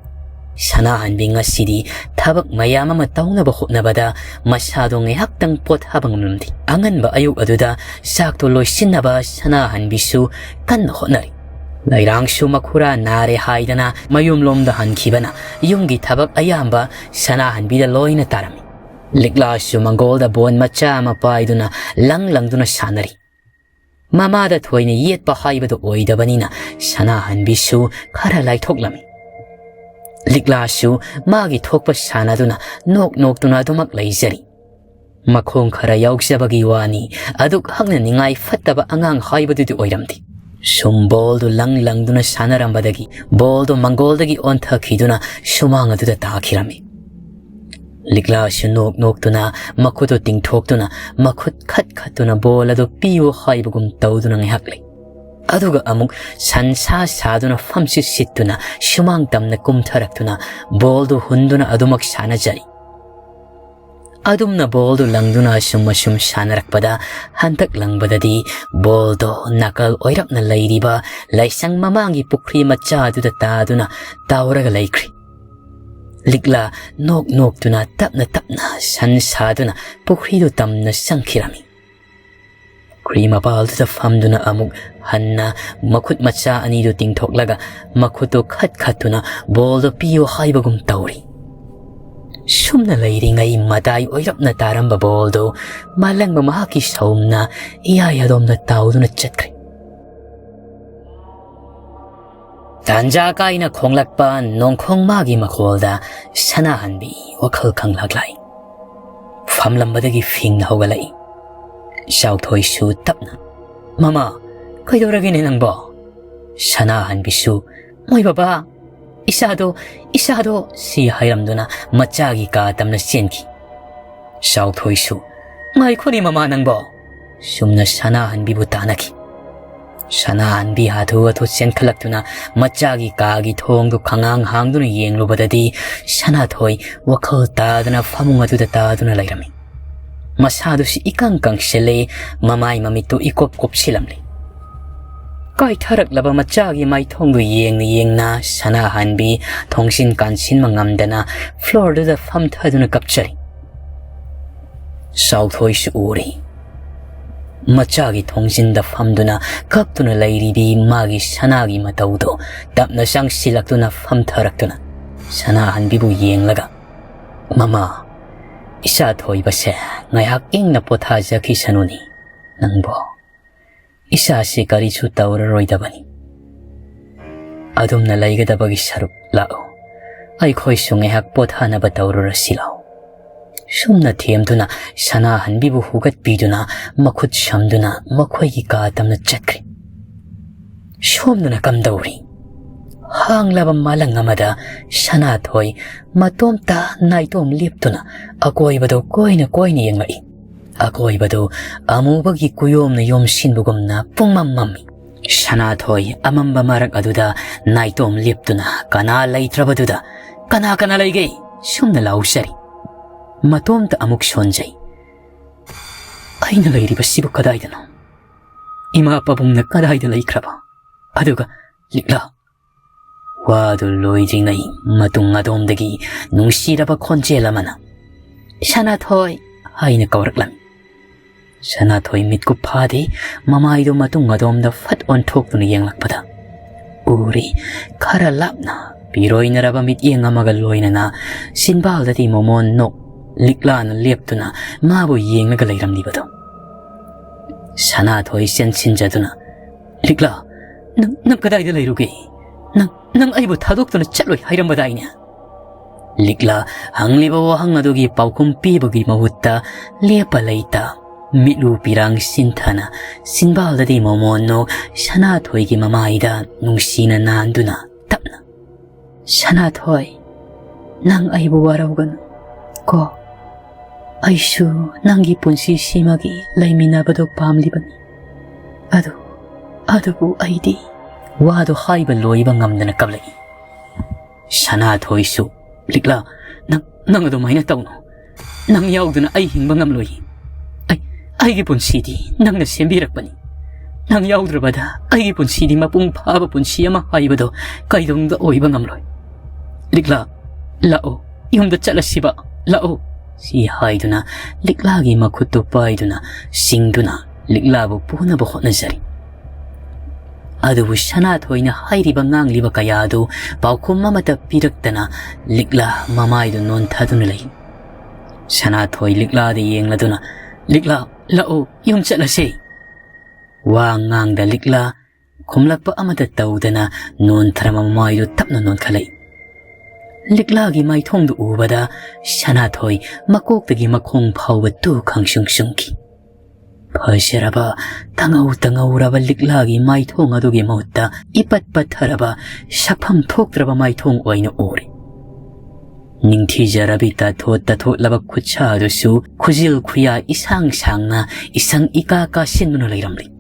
ꯁꯅꯥꯍꯟꯕꯤ ꯉꯁꯤꯗꯤ ꯊꯕꯛ ꯃꯌꯥꯝ ꯑꯃ ꯇꯧꯅꯕ ꯍꯣꯠꯅꯕꯗ ꯃꯁꯥꯗꯣ ꯉꯥꯏꯍꯥꯛꯇꯪ ꯄꯣꯊꯥꯕ ꯉꯝꯂꯝꯗꯦ꯫ ꯑꯉꯟꯕ ꯑꯌꯨꯛ ꯑꯗꯨꯗ ꯆꯥꯛꯇꯣ ꯂꯣꯏꯁꯤꯟꯅꯕ ꯁꯅꯥꯍꯟꯕꯤꯁꯨ ꯀꯟꯅ ꯍꯣꯠꯅꯔꯤ꯫ ꯂꯩꯔꯥꯡꯁꯨ ꯃꯈꯨꯔꯥ ꯅꯥꯔꯦ ꯍꯥꯏꯗꯅ ꯃꯌꯨꯝꯂꯣꯝꯗ ꯍꯟꯈꯤꯕꯅ ꯌꯨꯝꯒꯤ ꯊꯕꯛ ꯑꯌꯥꯝꯕ ꯁꯅꯥꯍꯟꯕꯤꯗ ꯂꯣꯏꯅ ꯇꯥꯔꯝꯃꯤ꯫ ꯂꯤꯛꯂꯥꯁꯨ ꯃꯪꯒꯣꯜꯗ ꯕꯣꯟ ꯃꯆꯥ ꯑꯃ ꯄꯥꯏꯗꯨꯅ ꯂꯪ ꯂꯪꯗꯨꯅ ꯁꯥꯟꯅꯔꯤ꯫ ꯃꯃꯥꯗ ꯊꯣꯏꯅ ꯌꯦꯠꯄ ꯍꯥꯏꯕꯗꯨ ꯑꯣꯏꯗꯕꯅꯤꯅ ꯁꯅꯥꯍꯟꯕꯤꯁꯨ ꯈꯔ ꯂꯥꯏꯊꯣꯛꯂꯝꯃꯤ꯫ ꯂꯤꯛꯂꯥꯁꯨ ꯃꯥꯒꯤ ꯊꯣꯛꯄ ꯁꯥꯟꯅꯗꯨꯅ ꯅꯣꯛ ꯅꯣꯛꯇꯨꯅ ꯑꯗꯨꯃꯛ ꯂꯩꯖꯔꯤ꯫ ꯃꯈꯣꯡ ꯈꯔ ꯌꯥꯎꯖꯕꯒꯤ ꯋꯥꯅꯤ, ꯑꯗꯨꯛ ꯍꯛꯅ ꯅꯤꯡꯉꯥꯏ ꯐꯠꯇꯕ ꯑꯉꯥꯡ ꯍꯥꯏꯕꯗꯨꯗꯤ ꯑꯣꯏꯔꯝꯗꯦ꯫ ꯁꯨꯝ ꯕꯣꯜꯗꯨ ꯂꯪ ꯂꯪꯗꯨꯅ ꯁꯥꯟꯅꯔꯝꯕꯗꯒꯤ ꯕꯣꯜꯗꯨ ꯃꯪꯒꯣꯜꯗꯒꯤ ꯑꯣꯟꯊꯈꯤꯗꯨꯅ ꯁꯨꯃꯥꯡ ꯑꯗꯨꯗ ꯇꯥꯈꯤꯔꯝꯃꯤ꯫ ꯂꯤꯛꯂꯥꯁꯨ ꯅꯣꯛ ꯅꯣꯛꯇꯨꯅ ꯃꯈꯨꯠꯇꯨ ꯇꯤꯡꯊꯣꯛꯇꯨꯅ ꯃꯈꯨꯠ ꯈꯠ ꯈꯠꯇꯨꯅ ꯕꯣꯜ ꯑꯗꯨ ꯄꯤꯌꯨ ꯍꯥꯏꯕꯒꯨꯝ ꯇꯧꯗꯨꯅ ꯉꯥꯏꯍꯥꯛ ꯂꯩ꯫ ꯑꯗꯨꯒ ꯑꯃꯨꯛ ꯁꯟꯁꯥ ꯁꯥꯗꯨꯅ ꯐꯝꯁꯤꯠ ꯁꯤꯠꯇꯨꯅ ꯁꯨꯃꯥꯡ ꯇꯝꯅ ꯀꯨꯝꯊꯔꯛꯇꯨꯅ ꯕꯣꯜꯗꯨ ꯍꯨꯟꯗꯨꯅ ꯑꯗꯨꯃꯛ ꯁꯥꯟꯅꯖꯔꯤ꯫ ꯑꯗꯨꯝꯅ ꯕꯣꯜꯗꯨ ꯂꯪꯗꯨꯅ ꯑꯁꯨꯝ ꯑꯁꯨꯝ ꯁꯥꯟꯅꯔꯛꯄꯗ ꯍꯟꯗꯛ ꯂꯪꯕꯗꯗꯤ ꯕꯣꯜꯗꯣ ꯅꯥꯀꯜ ꯑꯣꯏꯔꯞꯅ ꯂꯩꯔꯤꯕ ꯂꯥꯏꯁꯪ ꯃꯃꯥꯡꯒꯤ ꯄꯨꯈ꯭ꯔꯤ ꯃꯆꯥꯗꯨꯗ ꯇꯥꯗꯨꯅ ꯇꯥꯎꯔꯒ ꯂꯩꯈ꯭ꯔꯤ꯫ ꯂꯤꯛꯂꯥ ꯅꯣꯛ ꯅꯣꯛꯇꯨꯅ ꯇꯞꯅ ꯇꯞꯅ ꯁꯟ ꯁꯥꯗꯨꯅ ꯄꯨꯈ꯭ꯔꯤꯗꯨ ꯇꯝꯅ ꯆꯪꯈꯤꯔꯝꯃꯤ꯫ ꯄꯨꯈ꯭ꯔꯤ ꯃꯄꯥꯜꯗꯨꯗ ꯐꯝꯗꯨꯅ ꯑꯃꯨꯛ ꯍꯟꯅ ꯃꯈꯨꯠ ꯃꯆꯥ ꯑꯅꯤꯗꯨ ꯇꯤꯡꯊꯣꯛꯂꯒ ꯃꯈꯨꯠꯇꯨ ꯈꯠ ꯈꯠꯇꯨꯅ ꯕꯣꯜꯗꯨ ꯄꯤꯌꯨ ꯍꯥꯏꯕꯒꯨꯝ ꯇꯧꯔꯤ꯫ ꯁꯨꯝꯅ ꯂꯩꯔꯤꯉꯩ ꯃꯇꯥꯏ ꯑꯣꯏꯔꯞꯅ ꯇꯥꯔꯝꯕ ꯕꯣꯜꯗꯨ ꯃꯥꯂꯪꯕ ꯃꯍꯥꯛꯀꯤ ꯁꯧꯝꯅ ꯏꯌꯥ ꯌꯥꯗꯣꯝꯗ ꯇꯥꯎꯗꯨꯅ ꯆꯠꯈ꯭ꯔꯦ꯫ ꯇꯥꯟꯖꯥ ꯀꯥꯏꯅ ꯈꯣꯡꯂꯛꯄ ꯅꯣꯡꯈꯣꯡ ꯃꯥꯒꯤ ꯃꯈꯣꯜꯗ ꯁꯅꯥꯍꯟꯕꯤ ꯋꯥꯈꯜ ꯈꯪꯂꯥꯛ ꯂꯥꯛꯏ꯫ ꯐꯝꯂꯝꯕꯗꯒꯤ ꯐꯤꯡꯅ ꯍꯧꯒꯠꯂꯛꯏ꯫ ꯆꯥꯎꯊꯣꯏꯁꯨ ꯇꯞꯅ, "ꯃꯃꯥ, ꯀꯩꯗꯧꯔꯒꯦꯅꯦ ꯅꯪꯕꯣ?" ꯁꯅꯥꯍꯟꯕꯤꯁꯨ, "ꯃꯣꯏ ꯕꯕꯥ, ꯏꯁꯥꯗꯣ, ꯏꯁꯥꯗꯣ," ꯁꯤ ꯍꯥꯏꯔꯝꯗꯨꯅ ꯃꯆꯥꯒꯤ ꯀꯥ ꯇꯝꯅ ꯆꯦꯟꯈꯤ꯫ ꯆꯥꯎꯊꯣꯏꯁꯨ, "ꯉꯥꯏꯈꯣꯅꯦ ꯃꯃꯥ ꯅꯪꯕꯣ!" ꯁꯨꯝꯅ ꯁꯅꯥꯍꯟꯕꯤꯕꯨ ꯇꯥꯟꯅꯈꯤ꯫ ꯁꯅꯥꯍꯟꯕꯤ ꯍꯥꯊꯨ ꯍꯥꯊꯨ ꯆꯦꯟꯈꯠꯂꯛꯇꯨꯅ ꯃꯆꯥꯒꯤ ꯀꯥꯒꯤ ꯊꯣꯡꯗꯨ ꯈꯪꯍꯥꯡ ꯍꯥꯡꯗꯨꯅ ꯌꯦꯡꯂꯨꯕꯗꯗꯤ ꯁꯅꯥꯊꯣꯏ ꯋꯥꯈꯜ ꯇꯥꯗꯅ ꯐꯃꯨꯡ ꯑꯗꯨꯗ ꯇꯥꯗꯨꯅ ꯂꯩꯔꯝꯃꯤ꯫ ꯃꯁꯥꯗꯨꯁꯨ ꯏꯀꯪ ꯀꯪꯁꯤꯜꯂꯦ, ꯃꯃꯥꯏ ꯃꯃꯤꯠꯇꯨ ꯏꯀꯨꯞ ꯀꯨꯞꯁꯤꯜꯂꯝꯂꯦ꯫ ꯀꯥꯏꯊꯔꯛꯂꯕ ꯃꯆꯥꯒꯤ ꯃꯥꯏꯊꯣꯡꯗꯨ ꯌꯦꯡꯅ ꯌꯦꯡꯅ ꯁꯅꯥꯍꯟꯕꯤ ꯊꯣꯡꯁꯤꯟ ꯀꯥꯟꯁꯤꯟꯕ ꯉꯝꯗꯅ ꯐ꯭ꯂꯣꯔꯗꯨꯗ ꯐꯝꯊꯗꯨꯅ ꯀꯞꯆꯔꯤ꯫ ꯆꯥꯎꯊꯣꯏꯁꯨ ꯎꯔꯤ꯫ ꯃꯆꯥꯒꯤ ꯊꯣꯡꯖꯤꯟꯗ ꯐꯝꯗꯨꯅ ꯀꯞꯇꯨꯅ ꯂꯩꯔꯤꯕꯤ ꯃꯥꯒꯤ ꯁꯅꯥꯒꯤ ꯃꯇꯧꯗꯣ ꯇꯞꯅ ꯆꯪꯁꯤꯜꯂꯛꯇꯨꯅ ꯐꯝꯊꯔꯛꯇꯨꯅ ꯁꯅꯥꯍꯟꯕꯤꯕꯨ ꯌꯦꯡꯂꯒ, "ꯃꯃꯥ, ꯏꯆꯥ ꯊꯣꯏꯕꯁꯦ ꯉꯥꯏꯍꯥꯛ ꯏꯪꯅ ꯄꯣꯊꯥꯖꯈꯤꯁꯅꯨꯅꯤ꯫ ꯅꯪꯕꯣ, ꯏꯆꯥꯁꯤ ꯀꯔꯤꯁꯨ ꯇꯧꯔꯔꯣꯏꯗꯕꯅꯤ꯫ ꯑꯗꯨꯝꯅ ꯂꯩꯒꯗꯕꯒꯤ ꯁꯔꯨꯛ ꯂꯥꯛꯎ꯫ ꯑꯩꯈꯣꯏꯁꯨ ꯉꯥꯏꯍꯥꯛ ꯄꯣꯊꯥꯅꯕ ꯇꯧꯔꯨꯔꯁꯤ ꯂꯥꯎ꯫" ꯁꯨꯝꯅ ꯊꯦꯝꯗꯨꯅ ꯁꯅꯥꯍꯟꯕꯤꯕꯨ ꯍꯨꯒꯠꯄꯤꯗꯨꯅ ꯃꯈꯨꯠ ꯁꯝꯗꯨꯅ ꯃꯈꯣꯏꯒꯤ ꯀꯥ ꯇꯝꯅ ꯆꯠꯈ꯭ꯔꯦ꯫ ꯁꯣꯝꯗꯅ ꯀꯝꯗꯧꯔꯤ? ꯍꯥꯡꯂꯕ ꯃꯥꯂꯪ ꯑꯃꯗ ꯁꯅꯥꯊꯣꯏ ꯃꯇꯣꯝꯇ ꯅꯥꯏꯇꯣꯝ ꯂꯦꯞꯇꯨꯅ ꯑꯀꯣꯏꯕꯗꯨ ꯀꯣꯏꯅ ꯀꯣꯏꯅ ꯌꯦꯡꯂꯛꯏ꯫ ꯑꯀꯣꯏꯕꯗꯨ ꯑꯃꯨꯕꯒꯤ ꯀꯨꯌꯣꯝꯅ ꯌꯣꯝꯁꯤꯟꯕꯒꯨꯝꯅ ꯄꯨꯡꯃꯝ ꯃꯝꯃꯤ꯫ ꯁꯅꯥꯊꯣꯏ ꯑꯃꯝꯕ ꯃꯔꯛ ꯑꯗꯨꯗ ꯅꯥꯏꯇꯣꯝ ꯂꯦꯞꯇꯨꯅ ꯀꯅꯥ ꯂꯩꯇ꯭ꯔꯕꯗꯨꯗ "ꯀꯅꯥ ꯀꯅꯥ ꯂꯩꯒꯦ?" ꯁꯨꯝꯅ ꯂꯥꯎꯖꯔꯤ꯫ ꯃꯇꯣꯝꯇ ꯑꯃꯨꯛ ꯁꯣꯟꯖꯩ꯫ "ꯑꯩꯅ ꯂꯩꯔꯤꯕꯁꯤꯕꯨ ꯀꯗꯥꯏꯗꯅꯣ? ꯏꯃꯥ ꯄꯥꯕꯨꯡꯅ ꯀꯗꯥꯏꯗ ꯂꯩꯈ꯭ꯔꯕ? ꯑꯗꯨꯒ ꯂꯤꯛꯂꯥ?" ꯋꯥꯗꯨ ꯂꯣꯏꯗ꯭ꯔꯤꯉꯩ ꯃꯇꯨꯡ ꯑꯗꯣꯝꯗꯒꯤ ꯅꯨꯡꯁꯤꯔꯕ ꯈꯣꯟꯖꯦꯜ ꯑꯃꯅ "ꯁꯅꯥꯊꯣꯏ" ꯍꯥꯏꯅ ꯀꯧꯔꯛꯂꯝꯃꯤ꯫ ꯁꯅꯥꯊꯣꯏ ꯃꯤꯠꯀꯨꯞ ꯐꯥꯗꯦ, ꯃꯃꯥꯏꯗꯨ ꯃꯇꯨꯡ ꯑꯗꯣꯝꯗ ꯐꯠ ꯑꯣꯟꯊꯣꯛꯇꯨꯅ ꯌꯦꯡꯂꯛꯄꯗ ꯎꯔꯤ, ꯈꯔ ꯂꯥꯞꯅ ꯄꯤꯔꯣꯏꯅꯔꯕ ꯃꯤꯠꯌꯦꯡ ꯑꯃꯒ ꯂꯣꯏꯅꯅ ꯁꯤꯟꯕꯥꯜꯗꯗꯤ ꯃꯣꯃꯣꯟ ꯅꯣꯛ ꯂꯤꯛꯂꯥꯅ ꯂꯦꯞꯇꯨꯅ ꯃꯥꯕꯨ ꯌꯦꯡꯂꯒ ꯂꯩꯔꯝꯂꯤꯕꯗꯣ꯫ ꯁꯅꯥꯊꯣꯏ ꯆꯦꯟꯁꯤꯟꯖꯗꯨꯅ, "ꯂꯤꯛꯂꯥ, ꯅꯪ, ꯅꯪ ꯀꯗꯥꯏꯗ ꯂꯩꯔꯨꯒꯦ? ꯅꯪ, ꯅꯪ ꯑꯩꯕꯨ ꯊꯥꯗꯣꯛꯇꯨꯅ ꯆꯠꯂꯣꯏ ꯍꯥꯏꯔꯝꯕꯗꯥꯏꯅꯦ?" ꯂꯤꯛꯂꯥ ꯍꯪꯂꯤꯕ ꯋꯥꯍꯪ ꯑꯗꯨꯒꯤ ꯄꯥꯎꯈꯨꯝ ꯄꯤꯕꯒꯤ ꯃꯍꯨꯠꯇ ꯂꯦꯞꯄ ꯂꯩꯇ ꯃꯤꯠꯂꯨ ꯄꯤꯔꯥꯡ ꯁꯤꯟꯊꯅ ꯁꯤꯟꯕꯥꯜꯗꯗꯤ ꯃꯣꯃꯣꯟ ꯅꯣꯛ ꯁꯅꯥꯊꯣꯏꯒꯤ ꯃꯃꯥꯏꯗ ꯅꯨꯡꯁꯤꯅ ꯅꯥꯟꯗꯨꯅ ꯇꯞꯅ, "ꯁꯅꯥꯊꯣꯏ, ꯅꯪ ꯑꯩꯕꯨ ꯋꯥꯔꯧꯒꯅꯨ ꯀꯣ꯫ ꯑꯩꯁꯨ ꯅꯪꯒꯤ ꯄꯨꯟꯁꯤꯁꯤꯃꯒꯤ ꯂꯩꯃꯤꯟꯅꯕꯗꯨ ꯄꯥꯝꯂꯤꯕꯅꯤ꯫ ꯑꯗꯨ, ꯑꯗꯨꯕꯨ ꯑꯩꯗꯤ" ꯋꯥꯗꯨ ꯍꯥꯏꯕ ꯂꯣꯏꯕ ꯉꯝꯗꯅ ꯀꯞꯂꯛꯏ꯫ ꯁꯅꯥꯊꯣꯏꯁꯨ, "ꯂꯤꯛꯂꯥ, ꯅꯪ, ꯅꯪ ꯑꯗꯨꯃꯥꯏꯅ ꯇꯧꯅꯨ꯫ ꯅꯪ ꯌꯥꯎꯗꯅ ꯑꯩ ꯍꯤꯡꯕ ꯉꯝꯂꯣꯏ꯫ ꯑꯩ, ꯑꯩꯒꯤ ꯄꯨꯟꯁꯤꯗꯤ ꯅꯪꯅ ꯁꯦꯝꯕꯤꯔꯛꯄꯅꯤ꯫ ꯅꯪ ꯌꯥꯎꯗ꯭ꯔꯕꯗ ꯑꯩꯒꯤ ꯄꯨꯟꯁꯤꯗꯤ ꯃꯄꯨꯡ ꯐꯥꯕ ꯄꯨꯟꯁꯤ ꯑꯃ ꯍꯥꯏꯕꯗꯣ ꯀꯩꯗꯧꯅꯨꯡꯗ ꯑꯣꯏꯕ ꯉꯝꯂꯣꯏ꯫ ꯂꯤꯛꯂꯥ, ꯂꯥꯛꯑꯣ, ꯌꯨꯝꯗ ꯆꯠꯂꯁꯤꯕ, ꯂꯥꯛꯑꯣ"꯫ ꯁꯤ ꯍꯥꯏꯗꯨꯅ ꯂꯤꯛꯂꯥꯒꯤ ꯃꯈꯨꯠꯇꯨ ꯄꯥꯏꯗꯨꯅ ꯁꯤꯡꯗꯨꯅ ꯂꯤꯛꯂꯥꯕꯨ ꯄꯨꯅꯕ ꯍꯣꯠꯅꯖꯔꯤ꯫ ꯑꯗꯨꯕꯨ ꯁꯅꯥꯊꯣꯏꯅ ꯍꯥꯏꯔꯤꯕ ꯉꯥꯡꯂꯤꯕ ꯀꯌꯥ ꯑꯗꯨ ꯄꯥꯎꯈꯨꯝ ꯑꯃꯠꯇ ꯄꯤꯔꯛꯇꯅ ꯂꯤꯛꯂꯥ ꯃꯃꯥꯏꯗꯨ ꯅꯣꯟꯊꯗꯨꯅ ꯂꯩ꯫ ꯁꯅꯥꯊꯣꯏ ꯂꯤꯛꯂꯥꯗ ꯌꯦꯡꯂꯗꯨꯅ, "ꯂꯤꯛꯂꯥ, ꯂꯥꯛꯑꯣ, ꯌꯨꯝ ꯆꯠꯂꯁꯦ"꯫ ꯋꯥ ꯉꯥꯡꯗ ꯂꯤꯛꯂꯥ ꯈꯨꯝꯂꯛꯄ ꯑꯃꯠꯇ ꯇꯧꯗꯅ ꯅꯣꯟꯊꯔꯕ ꯃꯃꯥꯏꯗꯨ ꯇꯞꯅ ꯅꯣꯟꯈꯠꯂꯛꯏ꯫ ꯂꯤꯛꯂꯥꯒꯤ ꯃꯥꯏꯊꯣꯡꯗꯨ ꯎꯕꯗ ꯁꯅꯥꯊꯣꯏ ꯃꯀꯣꯛꯇꯒꯤ ꯃꯈꯣꯡ ꯐꯥꯎꯕ ꯇꯨ ꯈꯪꯁꯨꯡ ꯁꯨꯡꯈꯤ꯫ ꯐꯖꯔꯕ, ꯇꯉꯧ ꯇꯉꯧꯔꯕ ꯂꯤꯛꯂꯥꯒꯤ ꯃꯥꯏꯊꯣꯡ ꯑꯗꯨꯒꯤ ꯃꯍꯨꯠꯇ ꯏꯄꯠ ꯄꯠꯊꯔꯕ, ꯁꯛꯐꯝ ꯊꯣꯛꯇ꯭ꯔꯕ ꯃꯥꯏꯊꯣꯡ ꯑꯣꯏꯅ ꯎꯔꯦ꯫ ꯅꯤꯡꯊꯤꯖꯔꯕꯤ ꯇꯥꯊꯣꯠ ꯇꯥꯊꯣꯠꯂꯕ ꯈꯨꯠꯁꯥ ꯑꯗꯨꯁꯨ ꯈꯨꯖꯤꯜ ꯈꯨꯌꯥ ꯏꯁꯥꯡ ꯁꯥꯡꯅ ꯏꯁꯪ ꯏꯀꯥ ꯀꯥꯁꯤꯟꯗꯨꯅ ꯂꯩꯔꯝꯂꯤ꯫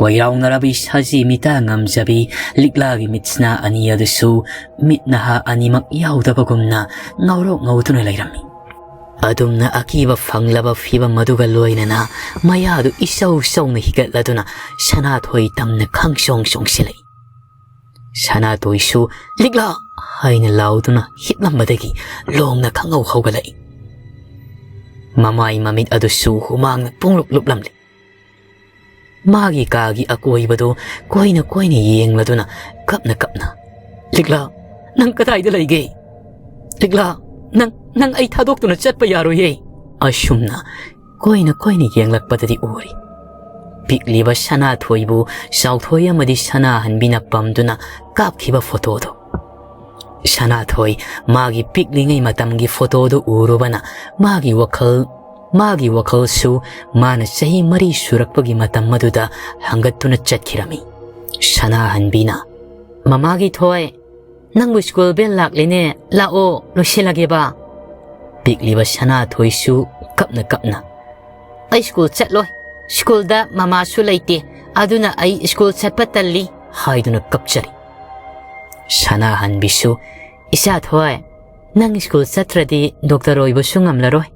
ꯀꯣꯏꯔꯥꯎꯅꯔꯕ ꯏꯁꯥꯁꯤ ꯃꯤꯇꯥ ꯉꯝꯖꯕꯤ ꯂꯤꯛꯂꯥꯒꯤ ꯃꯤꯠꯁꯤꯅ ꯑꯅꯤ ꯑꯗꯨꯁꯨ ꯃꯤꯠ ꯅꯍꯥ ꯑꯅꯤꯃꯛ ꯌꯥꯎꯗꯕꯒꯨꯝꯅ ꯉꯧꯔꯣꯛ ꯉꯧꯗꯨꯅ ꯂꯩꯔꯝꯃꯤ꯫ ꯑꯗꯨꯝꯅ ꯑꯀꯤꯕ ꯐꯪꯂꯕ ꯐꯤꯕꯝ ꯑꯗꯨꯒ ꯂꯣꯏꯅꯅ ꯃꯌꯥꯗꯨ ꯏꯆꯧ ꯆꯧꯅ ꯍꯤꯒꯠꯂꯗꯨꯅ ꯁꯅꯥꯊꯣꯏ ꯇꯝꯅ ꯈꯪꯆꯣꯡ ꯆꯣꯡꯁꯤꯜꯂꯛꯏ꯫ ꯁꯅꯥꯊꯣꯏꯁꯨ "ꯂꯤꯛꯂꯥ!" ꯍꯥꯏꯅ ꯂꯥꯎꯗꯨꯅ ꯍꯤꯞꯂꯝꯕꯗꯒꯤ ꯂꯣꯡꯅ ꯈꯪꯍꯧ ꯍꯧꯒꯠꯂꯛꯏ꯫ ꯃꯃꯥꯏ ꯃꯃꯤꯠ ꯑꯗꯨꯁꯨ ꯍꯨꯃꯥꯡꯅ ꯄꯨꯡꯂꯨꯞ ꯂꯨꯞꯂꯝꯂꯤ꯫ ꯃꯥꯒꯤ ꯀꯥꯒꯤ ꯑꯀꯣꯏꯕꯗꯨ ꯀꯣꯏꯅ ꯀꯣꯏꯅ ꯌꯦꯡꯂꯗꯨꯅ ꯀꯞꯅ ꯀꯞꯅ, "ꯂꯤꯛꯂꯥ, ꯅꯪ ꯀꯗꯥꯏꯗ ꯂꯩꯒꯦ? ꯂꯤꯛꯂꯥ, ꯅꯪ, ꯅꯪ ꯑꯩ ꯊꯥꯗꯣꯛꯇꯨꯅ ꯆꯠꯄ ꯌꯥꯔꯣꯏꯌꯦ!" ꯑꯁꯨꯝꯅ ꯀꯣꯏꯅ ꯀꯣꯏꯅ ꯌꯦꯡꯂꯛꯄꯗꯗꯤ ꯎꯔꯤ ꯄꯤꯛꯂꯤꯕ ꯁꯅꯥꯊꯣꯏꯕꯨ ꯆꯥꯎꯊꯣꯏ ꯑꯃꯗꯤ ꯁꯅꯥꯍꯟꯕꯤꯅ ꯄꯝꯗꯨꯅ ꯀꯥꯞꯈꯤꯕ ꯐꯣꯇꯣꯗꯨ꯫ ꯁꯅꯥꯊꯣꯏ ꯃꯥꯒꯤ ꯄꯤꯛꯂꯤꯉꯩ ꯃꯇꯝꯒꯤ ꯐꯣꯇꯣꯗꯨ ꯎꯔꯨꯕꯅ ꯃꯥꯒꯤ ꯋꯥꯈꯜ, ꯃꯥꯒꯤ ꯋꯥꯈꯜꯁꯨ ꯃꯥꯅ ꯆꯍꯤ ꯃꯔꯤ ꯁꯨꯔꯛꯄꯒꯤ ꯃꯇꯝ ꯑꯗꯨꯗ ꯍꯪꯒꯠꯇꯨꯅ ꯆꯠꯈꯤꯔꯝꯃꯤ꯫ ꯁꯅꯥꯍꯟꯕꯤꯅ, "ꯃꯃꯥꯒꯤ ꯊꯣꯏ, ꯅꯪꯕꯨ ꯁ꯭ꯀꯨꯜ ꯕꯦꯜ ꯂꯥꯛꯂꯦꯅꯦ, ꯂꯥꯛꯑꯣ, ꯂꯣꯏꯁꯤꯜꯂꯒꯦꯕ꯫" ꯄꯤꯛꯂꯤꯕ ꯁꯅꯥꯊꯣꯏꯁꯨ ꯀꯞꯅ ꯀꯞꯅ, "ꯑꯩ ꯁ꯭ꯀꯨꯜ ꯆꯠꯂꯣꯏ, ꯁ꯭ꯀꯨꯜꯗ ꯃꯃꯥꯁꯨ ꯂꯩꯇꯦ, ꯑꯗꯨꯅ ꯑꯩ ꯁ꯭ꯀꯨꯜ ꯆꯠꯄ ꯇꯜꯂꯤ," ꯍꯥꯏꯗꯨꯅ ꯀꯞꯆꯔꯤ꯫ ꯁꯅꯥꯍꯟꯕꯤꯁꯨ, "ꯏꯆꯥ ꯊꯣꯏ, ꯅꯪ ꯁ꯭ꯀꯨꯜ ꯆꯠꯇ꯭ꯔꯗꯤ ꯗꯣꯛꯇꯔ ꯑꯣꯏꯕꯁꯨ ꯉꯝꯂꯔꯣꯏ꯫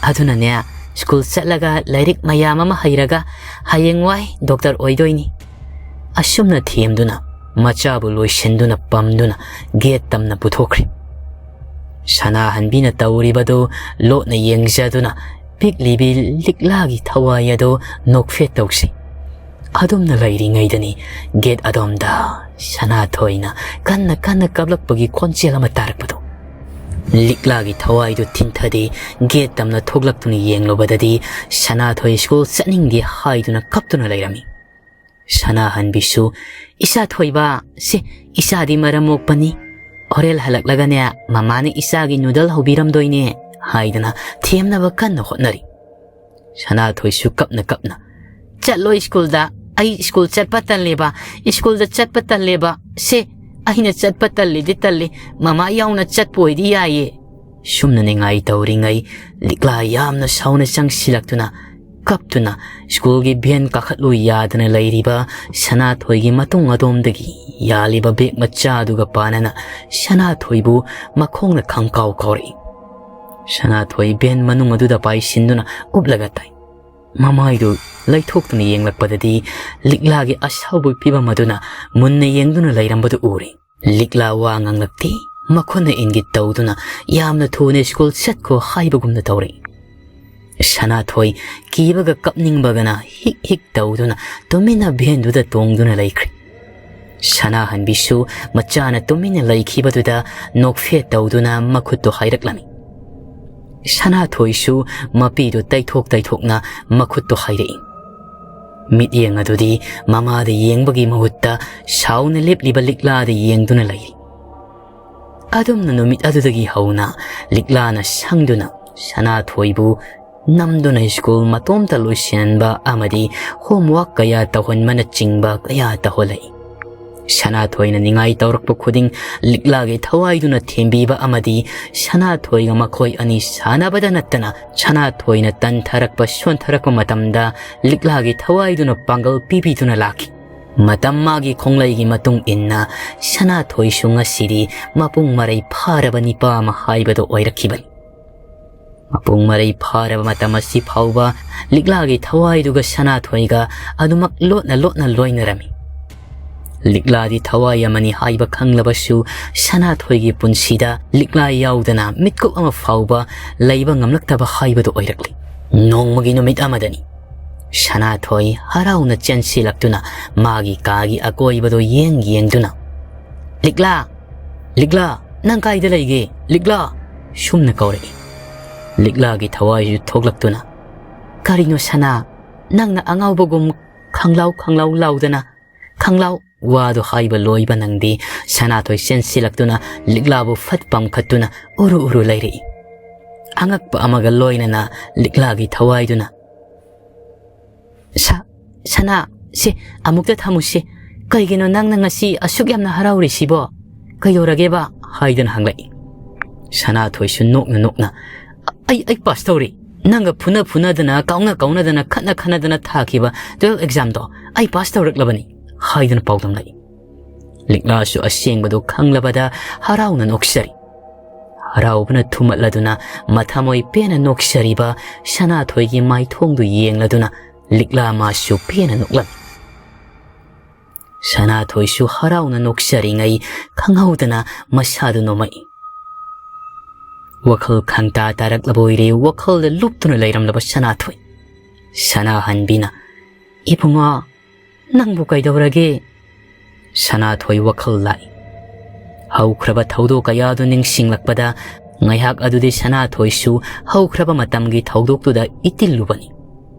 ꯑꯗꯨꯅꯅꯦ, ꯁ꯭ꯀꯨꯜ ꯆꯠꯂꯒ ꯂꯥꯏꯔꯤꯛ ꯃꯌꯥꯝ ꯑꯃ ꯍꯩꯔꯒ ꯍꯌꯦꯡꯋꯥꯏ ꯗꯣꯛꯇꯔ ꯑꯣꯏꯗꯣꯏꯅꯤ꯫" ꯑꯁꯨꯝꯅ ꯊꯦꯝꯗꯨꯅ ꯃꯆꯥꯕꯨ ꯂꯣꯏꯁꯤꯟꯗꯨꯅ ꯄꯝꯗꯨꯅ ꯒꯦꯠ ꯇꯝꯅ ꯄꯨꯊꯣꯛꯈ꯭ꯔꯦ꯫ ꯁꯅꯥꯍꯟꯕꯤꯅ ꯇꯧꯔꯤꯕꯗꯨ ꯂꯣꯠꯅ ꯌꯦꯡꯖꯗꯨꯅ ꯄꯤꯛꯂꯤꯕꯤ ꯂꯤꯛꯂꯥꯒꯤ ꯊꯋꯥꯏ ꯑꯗꯨ ꯅꯣꯛꯐꯦꯠ ꯇꯧꯁꯤ꯫ ꯑꯗꯨꯝꯅ ꯂꯩꯔꯤꯉꯩꯗꯅꯤ ꯒꯦꯠ ꯑꯗꯣꯝꯗ ꯁꯅꯥꯊꯣꯏꯅ ꯀꯟꯅ ꯀꯟꯅ ꯀꯞꯂꯛꯄꯒꯤ ꯈꯣꯟꯖꯦꯜ ꯑꯃ ꯇꯥꯔꯛꯄꯗꯨ꯫ ꯂꯤꯛꯂꯥꯒꯤ ꯊꯋꯥꯏꯗꯨ ꯊꯤꯟꯊꯗꯦ, ꯒꯦꯠ ꯇꯝꯅ ꯊꯣꯛꯂꯛꯇꯨꯅ ꯌꯦꯡꯂꯨꯕꯗꯗꯤ ꯁꯅꯥꯊꯣꯏ ꯁ꯭ꯀꯨꯜ ꯆꯠꯅꯤꯡꯗꯦ ꯍꯥꯏꯗꯨꯅ ꯀꯞꯇꯨꯅ ꯂꯩꯔꯝꯃꯤ꯫ ꯁꯅꯥꯍꯟꯕꯤꯁꯨ, "ꯏꯆꯥ ꯊꯣꯏꯕ, ꯁꯦ, ꯏꯆꯥꯗꯤ ꯃꯔꯝ ꯃꯣꯛꯄꯅꯤ꯫ ꯍꯣꯔꯦꯟ ꯍꯜꯂꯛꯂꯒꯅꯦ, ꯃꯃꯥꯅ ꯏꯆꯥꯒꯤ ꯅꯨꯗꯜ ꯍꯧꯕꯤꯔꯝꯗꯣꯏꯅꯦ," ꯍꯥꯏꯗꯨꯅ ꯊꯦꯝꯅꯕ ꯀꯟꯅ ꯍꯣꯠꯅꯔꯤ꯫ ꯁꯅꯥꯊꯣꯏꯁꯨ ꯀꯞꯅ ꯀꯞꯅ, "ꯆꯠꯂꯣ ꯁ꯭ꯀꯨꯜꯗ, ꯑꯩ ꯁ꯭ꯀꯨꯜ ꯆꯠꯄ ꯇꯜꯂꯦꯕ, ꯁ꯭ꯀꯨꯜꯗ ꯆꯠꯄ ꯇꯜꯂꯦꯕ, ꯁꯦ, ꯑꯩꯅ ꯆꯠꯄ ꯇꯜꯂꯤꯗꯤ ꯇꯜꯂꯤ, ꯃꯃꯥ ꯌꯥꯎꯅ ꯆꯠꯄ ꯑꯣꯏꯗꯤ ꯌꯥꯏꯌꯦ꯫" ꯁꯨꯝꯅ ꯅꯤꯡꯉꯥꯏ ꯇꯧꯔꯤꯉꯩ ꯂꯤꯛꯂꯥ ꯌꯥꯝꯅ ꯁꯥꯎꯅ ꯆꯪꯁꯤꯜꯂꯛꯇꯨꯅ ꯀꯞꯇꯨꯅ ꯁ꯭ꯀꯨꯜꯒꯤ ꯚꯦꯟ ꯀꯥꯈꯠꯂꯨ ꯌꯥꯗꯅ ꯂꯩꯔꯤꯕ ꯁꯅꯥꯊꯣꯏꯒꯤ ꯃꯇꯨꯡ ꯑꯗꯣꯝꯗꯒꯤ ꯌꯥꯜꯂꯤꯕ ꯕꯦꯒ ꯃꯆꯥꯗꯨꯒ ꯄꯥꯟꯅꯅ ꯁꯅꯥꯊꯣꯏꯕꯨ ꯃꯈꯣꯡꯅ ꯈꯪꯀꯥꯎ ꯀꯥꯎꯔꯛꯏ꯫ ꯁꯅꯥꯊꯣꯏ ꯚꯦꯟ ꯃꯅꯨꯡ ꯑꯗꯨꯗ ꯄꯥꯏꯁꯤꯟꯗꯨꯅ ꯎꯞꯂꯒ ꯇꯥꯏ꯫ ꯃꯃꯥꯏꯗꯨ ꯂꯩꯊꯣꯛꯇꯨꯅ ꯌꯦꯡꯂꯛꯄꯗꯗꯤ ꯂꯤꯛꯂꯥꯒꯤ ꯑꯁꯥꯎꯕ ꯐꯤꯕꯝ ꯑꯗꯨꯅ ꯃꯨꯟꯅ ꯌꯦꯡꯗꯨꯅ ꯂꯩꯔꯝꯕꯗꯨ ꯎꯔꯦ꯫ ꯂꯤꯛꯂꯥ ꯋꯥ ꯉꯥꯡꯂꯛꯇꯦ꯫ ꯃꯈꯨꯠꯅ ꯏꯪꯒꯤꯠ ꯇꯧꯗꯨꯅ ꯌꯥꯝꯅ ꯊꯨꯅ ꯁ꯭ꯀꯨꯜ ꯆꯠꯈꯣ ꯍꯥꯏꯕꯒꯨꯝꯅ ꯇꯧꯔꯛꯏ꯫ ꯁꯅꯥꯊꯣꯏ ꯀꯤꯕꯒ ꯀꯞꯅꯤꯡꯕꯒꯅ ꯍꯤꯛ ꯍꯤꯛ ꯇꯧꯗꯨꯅ ꯇꯨꯃꯤꯟꯅ ꯚꯦꯟꯗꯨꯗ ꯇꯣꯡꯗꯨꯅ ꯂꯩꯈ꯭ꯔꯦ꯫ ꯁꯅꯥꯍꯟꯕꯤꯁꯨ ꯃꯆꯥꯅ ꯇꯨꯃꯤꯟꯅ ꯂꯩꯈꯤꯕꯗꯨꯗ ꯅꯣꯛꯐꯦꯠ ꯇꯧꯗꯨꯅ ꯃꯈꯨꯠꯇꯨ ꯍꯥꯏꯔꯛꯂꯝꯃꯤ꯫ ꯁꯅꯥꯊꯣꯏꯁꯨ ꯃꯄꯤꯗꯨ ꯇꯩꯊꯣꯛ ꯇꯩꯊꯣꯛꯅ ꯃꯈꯨꯠꯇꯨ ꯍꯥꯏꯔꯛꯏ꯫ ꯃꯤꯠꯌꯦꯡ ꯑꯗꯨꯗꯤ ꯃꯃꯥꯗ ꯌꯦꯡꯕꯒꯤ ꯃꯍꯨꯠꯇ ꯁꯥꯎꯅ ꯂꯦꯞꯂꯤꯕ ꯂꯤꯛꯂꯥꯗ ꯌꯦꯡꯗꯨꯅ ꯂꯩꯔꯤ꯫ ꯑꯗꯨꯝꯅ ꯅꯨꯃꯤꯠ ꯑꯗꯨꯗꯒꯤ ꯍꯧꯅ ꯂꯤꯛꯂꯥꯅ ꯁꯪꯗꯨꯅ ꯁꯅꯥꯊꯣꯏꯕꯨ ꯅꯝꯗꯨꯅ ꯁ꯭ꯀꯨꯜ ꯃꯇꯣꯝꯇ ꯂꯣꯏꯁꯤꯟꯍꯟꯕ ꯑꯃꯗꯤ ꯍꯣꯝꯋꯥꯔꯛ ꯀꯌꯥ ꯇꯧꯍꯟꯕꯅꯆꯤꯡꯕ ꯀꯌꯥ ꯇꯧꯍꯜꯂꯛꯏ꯫ ꯁꯅꯥꯊꯣꯏꯅ ꯅꯤꯡꯉꯥꯏ ꯇꯧꯔꯛꯄ ꯈꯨꯗꯤꯡ ꯂꯤꯛꯂꯥꯒꯤ ꯊꯋꯥꯏꯗꯨꯅ ꯊꯦꯝꯕꯤꯕ ꯑꯃꯗꯤ ꯁꯅꯥꯊꯣꯏꯒ ꯃꯈꯣꯏ ꯑꯅꯤ ꯁꯥꯟꯅꯕꯗ ꯅꯠꯇꯅ ꯁꯅꯥꯊꯣꯏꯅ ꯇꯟꯊꯔꯛꯄ ꯁꯣꯟꯊꯔꯛꯄ ꯃꯇꯝꯗ ꯂꯤꯛꯂꯥꯒꯤ ꯊꯋꯥꯏꯗꯨꯅ ꯄꯥꯡꯒꯜ ꯄꯤꯕꯤꯗꯨꯅ ꯂꯥꯛꯈꯤ꯫ ꯃꯇꯝ ꯃꯥꯒꯤ ꯈꯣꯡꯂꯩꯒꯤ ꯃꯇꯨꯡ ꯏꯟꯅ ꯁꯅꯥꯊꯣꯏꯁꯨ ꯉꯁꯤꯗꯤ ꯃꯄꯨꯡ ꯃꯔꯩ ꯐꯥꯔꯕ ꯅꯤꯄꯥ ꯑꯃ ꯍꯥꯏꯕꯗꯨ ꯑꯣꯏꯔꯛꯈꯤꯕꯅꯤ꯫ ꯃꯄꯨꯡ ꯃꯔꯩ ꯐꯥꯔꯕ ꯃꯇꯝ ꯑꯁꯤ ꯐꯥꯎꯕ ꯂꯤꯛꯂꯥꯒꯤ ꯊꯋꯥꯏꯗꯨꯒ ꯁꯅꯥꯊꯣꯏꯒ ꯑꯗꯨꯃꯛ ꯂꯣꯠꯅ ꯂꯣꯠꯅ ꯂꯣꯏꯅꯔꯝꯃꯤ꯫ ꯂꯤꯛꯂꯥꯗꯤ ꯊꯋꯥꯏ ꯑꯃꯅꯤ ꯍꯥꯏꯕ ꯈꯪꯂꯕꯁꯨ ꯁꯅꯥꯊꯣꯏꯒꯤ ꯄꯨꯟꯁꯤꯗ ꯂꯤꯛꯂꯥ ꯌꯥꯎꯗꯅ ꯃꯤꯠꯀꯨꯞ ꯑꯃ ꯐꯥꯎꯕ ꯂꯩꯕ ꯉꯝꯂꯛꯇꯕ ꯍꯥꯏꯕꯗꯨ ꯑꯣꯏꯔꯛꯂꯤ꯫ ꯅꯣꯡꯃꯒꯤ ꯅꯨꯃꯤꯠ ꯑꯃꯗꯅꯤ꯫ ꯁꯅꯥꯊꯣꯏ ꯍꯔꯥꯎꯅ ꯆꯦꯟꯁꯤꯜꯂꯛꯇꯨꯅ ꯃꯥꯒꯤ ꯀꯥꯒꯤ ꯑꯀꯣꯏꯕꯗꯨ ꯌꯦꯡ ꯌꯦꯡꯗꯨꯅ, "ꯂꯤꯛꯂꯥ! ꯂꯤꯛꯂꯥ! ꯅꯪ ꯀꯥꯏꯗ ꯂꯩꯒꯦ? ꯂꯤꯛꯂꯥ!" ꯁꯨꯝꯅ ꯀꯧꯔꯛꯏ꯫ ꯂꯤꯛꯂꯥꯒꯤ ꯊꯋꯥꯏꯁꯨ ꯊꯣꯛꯂꯛꯇꯨꯅ, "ꯀꯔꯤꯅꯣ ꯁꯅꯥ? ꯅꯪꯅ ꯑꯉꯥꯎꯕꯒꯨꯝ ꯈꯪꯂꯥꯎ ꯈꯪꯂꯥꯎ ꯂꯥꯎꯗꯅ, ꯈꯪꯂꯥꯎ!" ꯋꯥꯗꯨ ꯍꯥꯏꯕ ꯂꯣꯏꯕ ꯅꯪꯗꯦ, ꯁꯅꯥꯊꯣꯏ ꯆꯦꯟꯁꯤꯜꯂꯛꯇꯨꯅ ꯂꯤꯛꯂꯥꯕꯨ ꯐꯠ ꯄꯝꯈꯠꯇꯨꯅ ꯎꯔꯨ ꯎꯔꯨ ꯂꯩꯔꯛꯏ꯫ ꯑꯉꯛꯄ ꯑꯃꯒ ꯂꯣꯏꯅꯅ ꯂꯤꯛꯂꯥꯒꯤ ꯊꯋꯥꯏꯗꯨꯅ, "ꯁ-, ꯁꯅꯥ, ꯁꯦ, ꯑꯃꯨꯛꯇ ꯊꯝꯃꯨꯁꯦ꯫ ꯀꯩꯒꯤꯅꯣ ꯅꯪꯅ ꯉꯁꯤ ꯑꯁꯨꯛ ꯌꯥꯝꯅ ꯍꯔꯥꯎꯔꯤꯁꯤꯕꯣ? ꯀꯩꯗꯧꯔꯒꯦꯕ?" ꯍꯥꯏꯗꯨꯅ ꯍꯪꯂꯛꯏ꯫ ꯁꯅꯥꯊꯣꯏꯁꯨ ꯅꯣꯛꯅ ꯅꯣꯛꯅ, "ꯑꯩ, ꯑꯩ ꯄꯥꯁ ꯇꯧꯔꯦ꯫ ꯅꯪꯒ ꯐꯨꯅ ꯐꯨꯅꯗꯅ, ꯀꯥꯎꯅ ꯀꯥꯎꯅꯗꯅ, ꯈꯠꯅ ꯈꯠꯅꯗꯅ ꯊꯥꯈꯤꯕ twelve examꯗꯣ ꯑꯩ pass ꯇꯧꯔꯛꯂꯕꯅꯤ" ꯍꯥꯏꯗꯨꯅ ꯄꯥꯎꯗꯝꯂꯛꯏ꯫ ꯂꯤꯛꯂꯥꯁꯨ ꯑꯁꯦꯡꯕꯗꯨ ꯈꯪꯂꯕꯗ ꯍꯔꯥꯎꯅ ꯅꯣꯛꯆꯔꯤ꯫ ꯍꯔꯥꯎꯕꯅ ꯊꯨꯝꯃꯠꯂꯗꯨꯅ ꯃꯊꯃꯣꯏ ꯄꯦꯟꯅ ꯅꯣꯛꯆꯔꯤꯕ ꯁꯅꯥꯊꯣꯏꯒꯤ ꯃꯥꯏꯊꯣꯡꯗꯨ ꯌꯦꯡꯂꯗꯨꯅ ꯂꯤꯛꯂꯥ ꯃꯥꯁꯨ ꯄꯦꯟꯅ ꯅꯣꯛꯂꯝꯃꯤ꯫ ꯁꯅꯥꯊꯣꯏꯁꯨ ꯍꯔꯥꯎꯅ ꯅꯣꯛꯆꯔꯤꯉꯩ ꯈꯪꯍꯧꯗꯅ ꯃꯁꯥꯗꯨ ꯅꯣꯝꯃꯛꯏ꯫ ꯋꯥꯈꯜ ꯈꯪꯇꯥ ꯇꯥꯔꯛꯂꯕ ꯑꯣꯏꯔꯦ ꯋꯥꯈꯜꯗ ꯂꯨꯞꯇꯨꯅ ꯂꯩꯔꯝꯂꯕ ꯁꯅꯥꯊꯣꯏ꯫ ꯁꯅꯥꯍꯟꯕꯤꯅ, "ꯏꯕꯨꯡꯉꯣ, ꯅꯪꯕꯨ ꯀꯩꯗꯧꯔꯒꯦ?" ꯁꯅꯥꯊꯣꯏ ꯋꯥꯈꯜ ꯂꯥꯛꯏ꯫ ꯍꯧꯈ꯭ꯔꯕ ꯊꯧꯗꯣꯛ ꯀꯌꯥꯗꯨ ꯅꯤꯡꯁꯤꯡꯂꯛꯄꯗ ꯉꯥꯏꯍꯥꯛ ꯑꯗꯨꯗꯤ ꯁꯅꯥꯊꯣꯏꯁꯨ ꯍꯧꯈ꯭ꯔꯕ ꯃꯇꯝꯒꯤ ꯊꯧꯗꯣꯛꯇꯨꯗ ꯏꯇꯤꯜꯂꯨꯕꯅꯤ꯫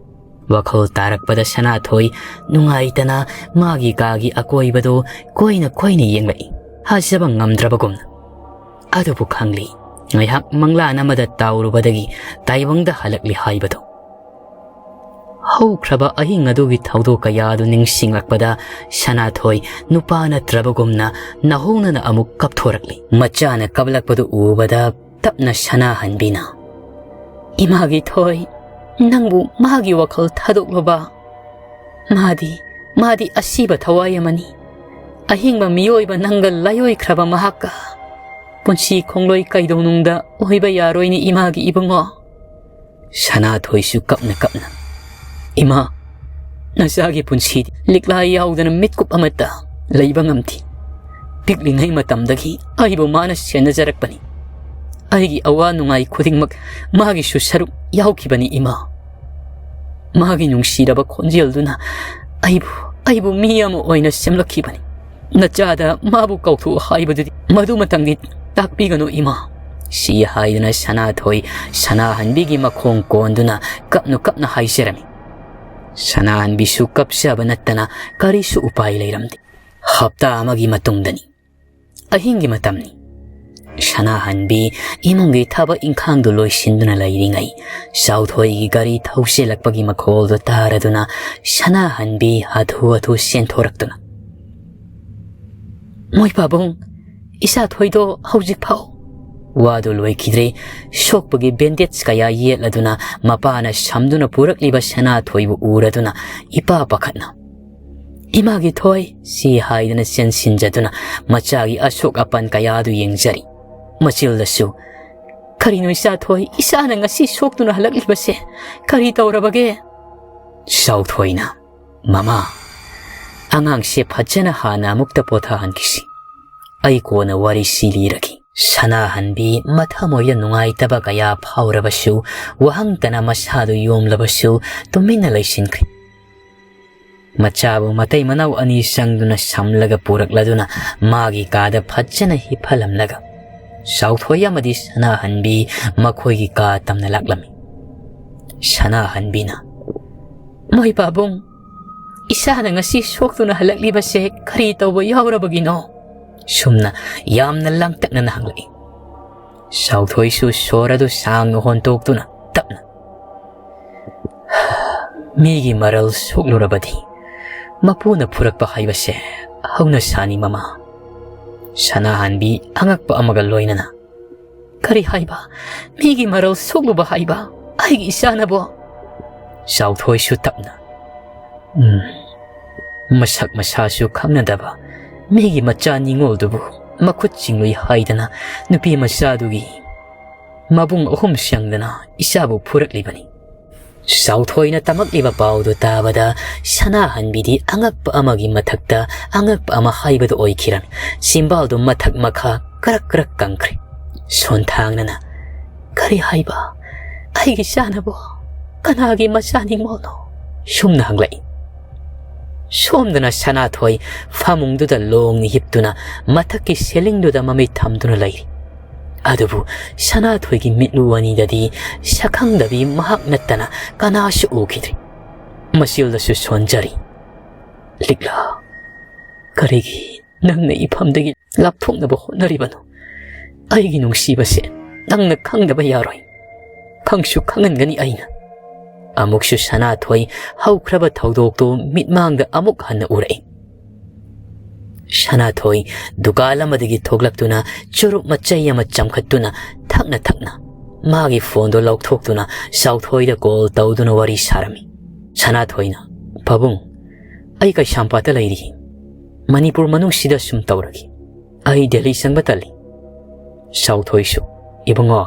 ꯋꯥꯈꯜ ꯇꯥꯔꯛꯄꯗ ꯁꯅꯥꯊꯣꯏ ꯅꯨꯡꯉꯥꯏꯇꯅ ꯃꯥꯒꯤ ꯀꯥꯒꯤ ꯑꯀꯣꯏꯕꯗꯨ ꯀꯣꯏꯅ ꯀꯣꯏꯅ ꯌꯦꯡꯂꯛꯏ, ꯊꯥꯖꯕ ꯉꯝꯗ꯭ꯔꯕꯒꯨꯝꯅ꯫ ꯑꯗꯨꯕꯨ ꯈꯪꯂꯤ, ꯉꯥꯏꯍꯥꯛ ꯃꯪꯂꯥꯟ ꯑꯃꯗ ꯇꯥꯎꯔꯨꯕꯗꯒꯤ ꯇꯥꯏꯕꯪꯗ ꯍꯜꯂꯛꯂꯤ ꯍꯥꯏꯕꯗꯨ꯫ ꯍꯧꯈ꯭ꯔꯕ ꯑꯍꯤꯡ ꯑꯗꯨꯒꯤ ꯊꯧꯗꯣꯛ ꯀꯌꯥ ꯑꯗꯨ ꯅꯤꯡꯁꯤꯡꯂꯛꯄꯗ ꯁꯅꯥꯊꯣꯏ ꯅꯨꯄꯥ ꯅꯠꯇ꯭ꯔꯕꯒꯨꯝꯅ ꯅꯧꯍꯧꯅꯅ ꯑꯃꯨꯛ ꯀꯞꯊꯣꯔꯛꯂꯤ꯫ ꯃꯆꯥꯅ ꯀꯞꯂꯛꯄꯗꯨ ꯎꯕꯗ ꯇꯞꯅ ꯁꯅꯥꯍꯟꯕꯤꯅ, "ꯏꯃꯥꯒꯤ ꯊꯣꯏ, ꯅꯪꯕꯨ ꯃꯥꯒꯤ ꯋꯥꯈꯜ ꯊꯥꯗꯣꯛꯂꯨꯕ꯫ ꯃꯥꯗꯤ, ꯃꯥꯗꯤ ꯑꯁꯤꯕ ꯊꯋꯥꯏ ꯑꯃꯅꯤ꯫ ꯑꯍꯤꯡꯕ ꯃꯤꯑꯣꯏꯕ ꯅꯪꯒ ꯂꯥꯏꯑꯣꯏꯈ꯭ꯔꯕ ꯃꯍꯥꯛꯀ ꯄꯨꯟꯁꯤ ꯈꯣꯡꯂꯣꯏ ꯀꯩꯗꯧꯅꯨꯡꯗ ꯑꯣꯏꯕ ꯌꯥꯔꯣꯏꯅꯦ ꯏꯃꯥꯒꯤ ꯏꯕꯨꯡꯉꯣ꯫" ꯁꯅꯥꯊꯣꯏꯁꯨ ꯀꯞꯅ ꯀꯞꯅ, "ꯏꯃꯥ, ꯅꯆꯥꯒꯤ ꯄꯨꯟꯁꯤꯗꯤ ꯂꯤꯛꯂꯥ ꯌꯥꯎꯗꯅ ꯃꯤꯠꯀꯨꯞ ꯑꯃꯠꯇ ꯂꯩꯕ ꯉꯝꯗꯦ꯫ ꯄꯤꯛꯂꯤꯉꯩ ꯃꯇꯝꯗꯒꯤ ꯑꯩꯕꯨ ꯃꯥꯅ ꯁꯦꯟꯅꯖꯔꯛꯄꯅꯤ꯫ ꯑꯩꯒꯤ ꯑꯋꯥ ꯅꯨꯡꯉꯥꯏ ꯈꯨꯗꯤꯡꯃꯛ ꯃꯥꯒꯤꯁꯨ ꯁꯔꯨꯛ ꯌꯥꯎꯈꯤꯕꯅꯤ ꯏꯃꯥ꯫ ꯃꯥꯒꯤ ꯅꯨꯡꯁꯤꯔꯕ ꯈꯣꯟꯖꯦꯜꯗꯨꯅ ꯑꯩꯕꯨ, ꯑꯩꯕꯨ ꯃꯤ ꯑꯃ ꯑꯣꯏꯅ ꯁꯦꯝꯂꯛꯈꯤꯕꯅꯤ꯫ ꯅꯆꯥꯗ ꯃꯥꯕꯨ ꯀꯧꯊꯣꯛꯎ ꯍꯥꯏꯕꯗꯨꯗꯤ ꯃꯗꯨꯃꯇꯪꯗꯤ ꯇꯥꯛꯄꯤꯒꯅꯨ ꯏꯃꯥ꯫" ꯁꯤ ꯍꯥꯏꯗꯨꯅ ꯁꯅꯥꯊꯣꯏ ꯁꯅꯥꯍꯟꯕꯤꯒꯤ ꯃꯈꯣꯡ ꯀꯣꯟꯗꯨꯅ ꯀꯞꯅ ꯀꯞꯅ ꯍꯥꯏꯖꯔꯝꯃꯤ꯫ ꯁꯅꯥꯍꯟꯕꯤꯁꯨ ꯀꯞꯆꯕ ꯅꯠꯇꯅ ꯀꯔꯤꯁꯨ ꯎꯄꯥꯏ ꯂꯩꯔꯝꯗꯦ꯫ ꯍꯞꯇꯥ ꯑꯃꯒꯤ ꯃꯇꯨꯡꯗꯅꯤ꯫ ꯑꯍꯤꯡꯒꯤ ꯃꯇꯝꯅꯤ꯫ ꯁꯅꯥꯍꯟꯕꯤ ꯏꯃꯨꯡꯒꯤ ꯊꯕꯛ ꯏꯪꯈꯥꯡꯗꯨ ꯂꯣꯏꯁꯤꯟꯗꯨꯅ ꯂꯩꯔꯤꯉꯩ, ꯆꯥꯎꯊꯣꯏꯒꯤ ꯒꯥꯔꯤ ꯊꯧꯆꯦꯜꯂꯛꯄꯒꯤ ꯃꯈꯣꯜꯗꯨ ꯇꯥꯔꯗꯨꯅ ꯁꯅꯥꯍꯟꯕꯤ ꯍꯥꯊꯨ ꯍꯥꯊꯨ ꯆꯦꯟꯊꯣꯔꯛꯇꯨꯅ, "ꯃꯣꯏ ꯄꯥꯕꯨꯡ, ꯏꯆꯥ ꯊꯣꯏꯗꯣ ꯍꯧꯖꯤꯛ ꯐꯥꯎ?" ꯋꯥꯗꯨ ꯂꯣꯏꯈꯤꯗ꯭ꯔꯤ, ꯁꯣꯛꯄꯒꯤ ꯕꯦꯟꯗꯦꯖ ꯀꯌꯥ ꯌꯦꯠꯂꯗꯨꯅ ꯃꯄꯥꯅ ꯁꯝꯗꯨꯅ ꯄꯨꯔꯛꯂꯤꯕ ꯁꯅꯥꯊꯣꯏꯕꯨ ꯎꯔꯗꯨꯅ ꯏꯄꯥ ꯄꯥꯈꯠꯅ, "ꯏꯃꯥꯒꯤ ꯊꯣꯏ!" ꯁꯤ ꯍꯥꯏꯗꯨꯅ ꯆꯦꯟꯁꯤꯟꯖꯗꯨꯅ ꯃꯆꯥꯒꯤ ꯑꯁꯣꯛ ꯑꯄꯟ ꯀꯌꯥꯗꯨ ꯌꯦꯡꯖꯔꯤ꯫ ꯃꯆꯤꯜꯗꯁꯨ, "ꯀꯔꯤꯅꯣ ꯏꯆꯥ ꯊꯣꯏ, ꯏꯆꯥꯅ ꯉꯁꯤ ꯁꯣꯛꯇꯨꯅ ꯍꯜꯂꯛꯂꯤꯕꯁꯦ? ꯀꯔꯤ ꯇꯧꯔꯕꯒꯦ?" ꯆꯥꯎꯊꯣꯏꯅ, "ꯃꯃꯥ, ꯑꯉꯥꯡꯁꯦ ꯐꯖꯅ ꯍꯥꯟꯅ ꯑꯃꯨꯛꯇ ꯄꯣꯊꯥꯍꯟꯈꯤꯁꯤ꯫ ꯑꯩ ꯀꯣꯟꯅ ꯋꯥꯔꯤꯁꯤ ꯂꯤꯔꯒꯦ꯫" ꯁꯅꯥꯍꯟꯕꯤ ꯃꯊꯃꯣꯏꯗ ꯅꯨꯡꯉꯥꯏꯇꯕ ꯀꯌꯥ ꯐꯥꯎꯔꯕꯁꯨ, ꯋꯥꯍꯪꯇꯅ ꯃꯁꯥꯗꯨ ꯌꯣꯝꯂꯕꯁꯨ, ꯇꯨꯃꯤꯟꯅ ꯂꯩꯁꯤꯟꯈ꯭ꯔꯦ꯫ ꯃꯆꯥꯕꯨ ꯃꯇꯩ ꯃꯅꯥꯎ ꯑꯅꯤ ꯆꯪꯗꯨꯅ ꯁꯝꯂꯒ ꯄꯨꯔꯛꯂꯗꯨꯅ ꯃꯥꯒꯤ ꯀꯥꯗ ꯐꯖꯅ ꯍꯤꯞꯍꯜꯂꯝꯂꯒ, ꯆꯥꯎꯊꯣꯏ ꯑꯃꯗꯤ ꯁꯅꯥꯍꯟꯕꯤ ꯃꯈꯣꯏꯒꯤ ꯀꯥ ꯇꯝꯅ ꯂꯥꯛꯂꯝꯃꯤ꯫ ꯁꯅꯥꯍꯟꯕꯤꯅ, "ꯃꯣꯏ ꯄꯥꯕꯨꯡ, ꯏꯆꯥꯅ ꯉꯁꯤ ꯁꯣꯛꯇꯨꯅ ꯍꯜꯂꯛꯂꯤꯕꯁꯦ ꯀꯔꯤ ꯇꯧꯕ ꯌꯥꯎꯔꯕꯒꯤꯅꯣ?" ꯁꯨꯝꯅ ꯌꯥꯝꯅ ꯂꯥꯡꯇꯛꯅꯅ ꯍꯪꯂꯛꯏ꯫ ꯆꯥꯎꯊꯣꯏꯁꯨ ꯁꯣꯔ ꯑꯗꯨ ꯁꯥꯡꯅ ꯍꯣꯟꯇꯣꯛꯇꯨꯅ ꯇꯞꯅ, "ꯃꯤꯒꯤ ꯃꯔꯜ ꯁꯣꯛꯂꯨꯔꯕꯗꯤ ꯃꯄꯨꯅ ꯐꯨꯔꯛꯄ ꯍꯥꯏꯕꯁꯦ ꯍꯧꯅꯁꯥꯅꯤ, ꯃꯃꯥ꯫" ꯁꯅꯥꯍꯟꯕꯤ ꯑꯉꯛꯄ ꯑꯃꯒ ꯂꯣꯏꯅꯅ, "ꯀꯔꯤ ꯍꯥꯏꯕ? ꯃꯤꯒꯤ ꯃꯔꯜ ꯁꯣꯛꯂꯨꯕ ꯍꯥꯏꯕ? ꯑꯩꯒꯤ ꯏꯆꯥꯅꯕꯣ?" ꯆꯥꯎꯊꯣꯏꯁꯨ ꯇꯞꯅ, "ꯎꯝ, ꯃꯁꯛ ꯃꯁꯥꯁꯨ ꯈꯪꯅꯗꯕ ꯃꯤꯒꯤ ꯃꯆꯥ ꯅꯤꯉꯣꯜꯗꯨꯕꯨ ꯃꯈꯨꯠ ꯆꯤꯡꯂꯨꯏ ꯍꯥꯏꯗꯅ ꯅꯨꯄꯤ ꯃꯆꯥꯗꯨꯒꯤ ꯃꯕꯨꯡ ꯑꯍꯨꯝ ꯆꯪꯗꯅ ꯏꯆꯥꯕꯨ ꯐꯨꯔꯛꯂꯤꯕꯅꯤ꯫" ꯆꯥꯎꯊꯣꯏꯅ ꯇꯝꯃꯛꯂꯤꯕ ꯄꯥꯎꯗꯨ ꯇꯥꯕꯗ ꯁꯅꯥꯍꯟꯕꯤꯗꯤ ꯑꯉꯛꯄ ꯑꯃꯒꯤ ꯃꯊꯛꯇ ꯑꯉꯛꯄ ꯑꯃ ꯍꯥꯏꯕꯗꯨ ꯑꯣꯏꯈꯤꯔꯝꯃꯤ꯫ ꯆꯤꯝꯕꯥꯜꯗꯨ ꯃꯊꯛ ꯃꯈꯥ ꯀꯔꯛ ꯀꯔꯛ ꯀꯪꯈ꯭ꯔꯦ꯫ ꯁꯣꯟꯊꯥꯡꯅꯅ, "ꯀꯔꯤ ꯍꯥꯏꯕ? ꯑꯩꯒꯤ ꯏꯆꯥꯅꯕꯣ? ꯀꯅꯥꯒꯤ ꯃꯆꯥ ꯅꯤꯉꯣꯜꯅꯣ?" ꯁꯨꯝꯅ ꯍꯪꯂꯛꯏ꯫ ꯁꯣꯝꯗꯅ ꯁꯅꯥꯊꯣꯏ ꯐꯃꯨꯡꯗꯨꯗ ꯂꯣꯡꯅ ꯍꯤꯞꯇꯨꯅ ꯃꯊꯛꯀꯤ ꯁꯦꯂꯤꯡꯗꯨꯗ ꯃꯃꯤꯠ ꯊꯝꯗꯨꯅ ꯂꯩꯔꯤ꯫ ꯑꯗꯨꯕꯨ ꯁꯅꯥꯊꯣꯏꯒꯤ ꯃꯤꯠꯂꯨ ꯑꯅꯤꯗꯗꯤ ꯁꯛꯈꯪꯗꯕꯤ ꯃꯍꯥꯛ ꯅꯠꯇꯅ ꯀꯅꯥꯁꯨ ꯎꯈꯤꯗ꯭ꯔꯤ꯫ ꯃꯆꯤꯜꯗꯁꯨ ꯁꯣꯟꯖꯔꯤ꯫ "ꯂꯤꯛꯂꯥ, ꯀꯔꯤꯒꯤ ꯅꯪꯅ ꯏꯐꯝꯗꯒꯤ ꯂꯥꯞꯊꯣꯛꯅꯕ ꯍꯣꯠꯅꯔꯤꯕꯅꯣ? ꯑꯩꯒꯤ ꯅꯨꯡꯁꯤꯕꯁꯦ ꯅꯪꯅ ꯈꯪꯗꯕ ꯌꯥꯔꯣꯏ꯫ ꯈꯪꯁꯨ ꯈꯪꯍꯟꯒꯅꯤ ꯑꯩꯅ꯫" ꯑꯃꯨꯛꯁꯨ ꯁꯅꯥꯊꯣꯏ ꯍꯧꯈ꯭ꯔꯕ ꯊꯧꯗꯣꯛꯇꯨ ꯃꯤꯠꯃꯥꯡꯗ ꯑꯃꯨꯛ ꯍꯟꯅ ꯎꯔꯛꯏ꯫ ꯁꯅꯥꯊꯣꯏ ꯗꯨꯀꯥꯟ ꯑꯃꯗꯒꯤ ꯊꯣꯛꯂꯛꯇꯨꯅ ꯆꯨꯔꯨꯞ ꯃꯆꯩ ꯑꯃ ꯆꯝꯈꯠꯇꯨꯅ ꯊꯛꯅ ꯊꯛꯅ ꯃꯥꯒꯤ ꯐꯣꯟꯗꯣ ꯂꯧꯊꯣꯛꯇꯨꯅ ꯁꯥꯎꯊꯣꯏꯗ ꯀꯣꯜ ꯇꯧꯗꯨꯅ ꯋꯥꯔꯤ ꯁꯥꯔꯝꯃꯤ꯫ ꯁꯅꯥꯊꯣꯏꯅ, "ꯄꯥꯕꯨꯡ, ꯑꯩ ꯀꯩꯁꯥꯝꯄꯥꯠꯇ ꯂꯩꯔꯤ꯫ ꯃꯅꯤꯄꯨꯔ ꯃꯅꯨꯡꯁꯤꯗ ꯁꯨꯝ ꯇꯧꯔꯒꯦ꯫ ꯑꯩ ꯗꯦꯜꯂꯤ ꯆꯪꯕ ꯇꯜꯂꯤ꯫" ꯁꯥꯎꯊꯣꯏꯁꯨ, "ꯏꯕꯨꯡꯉꯣ,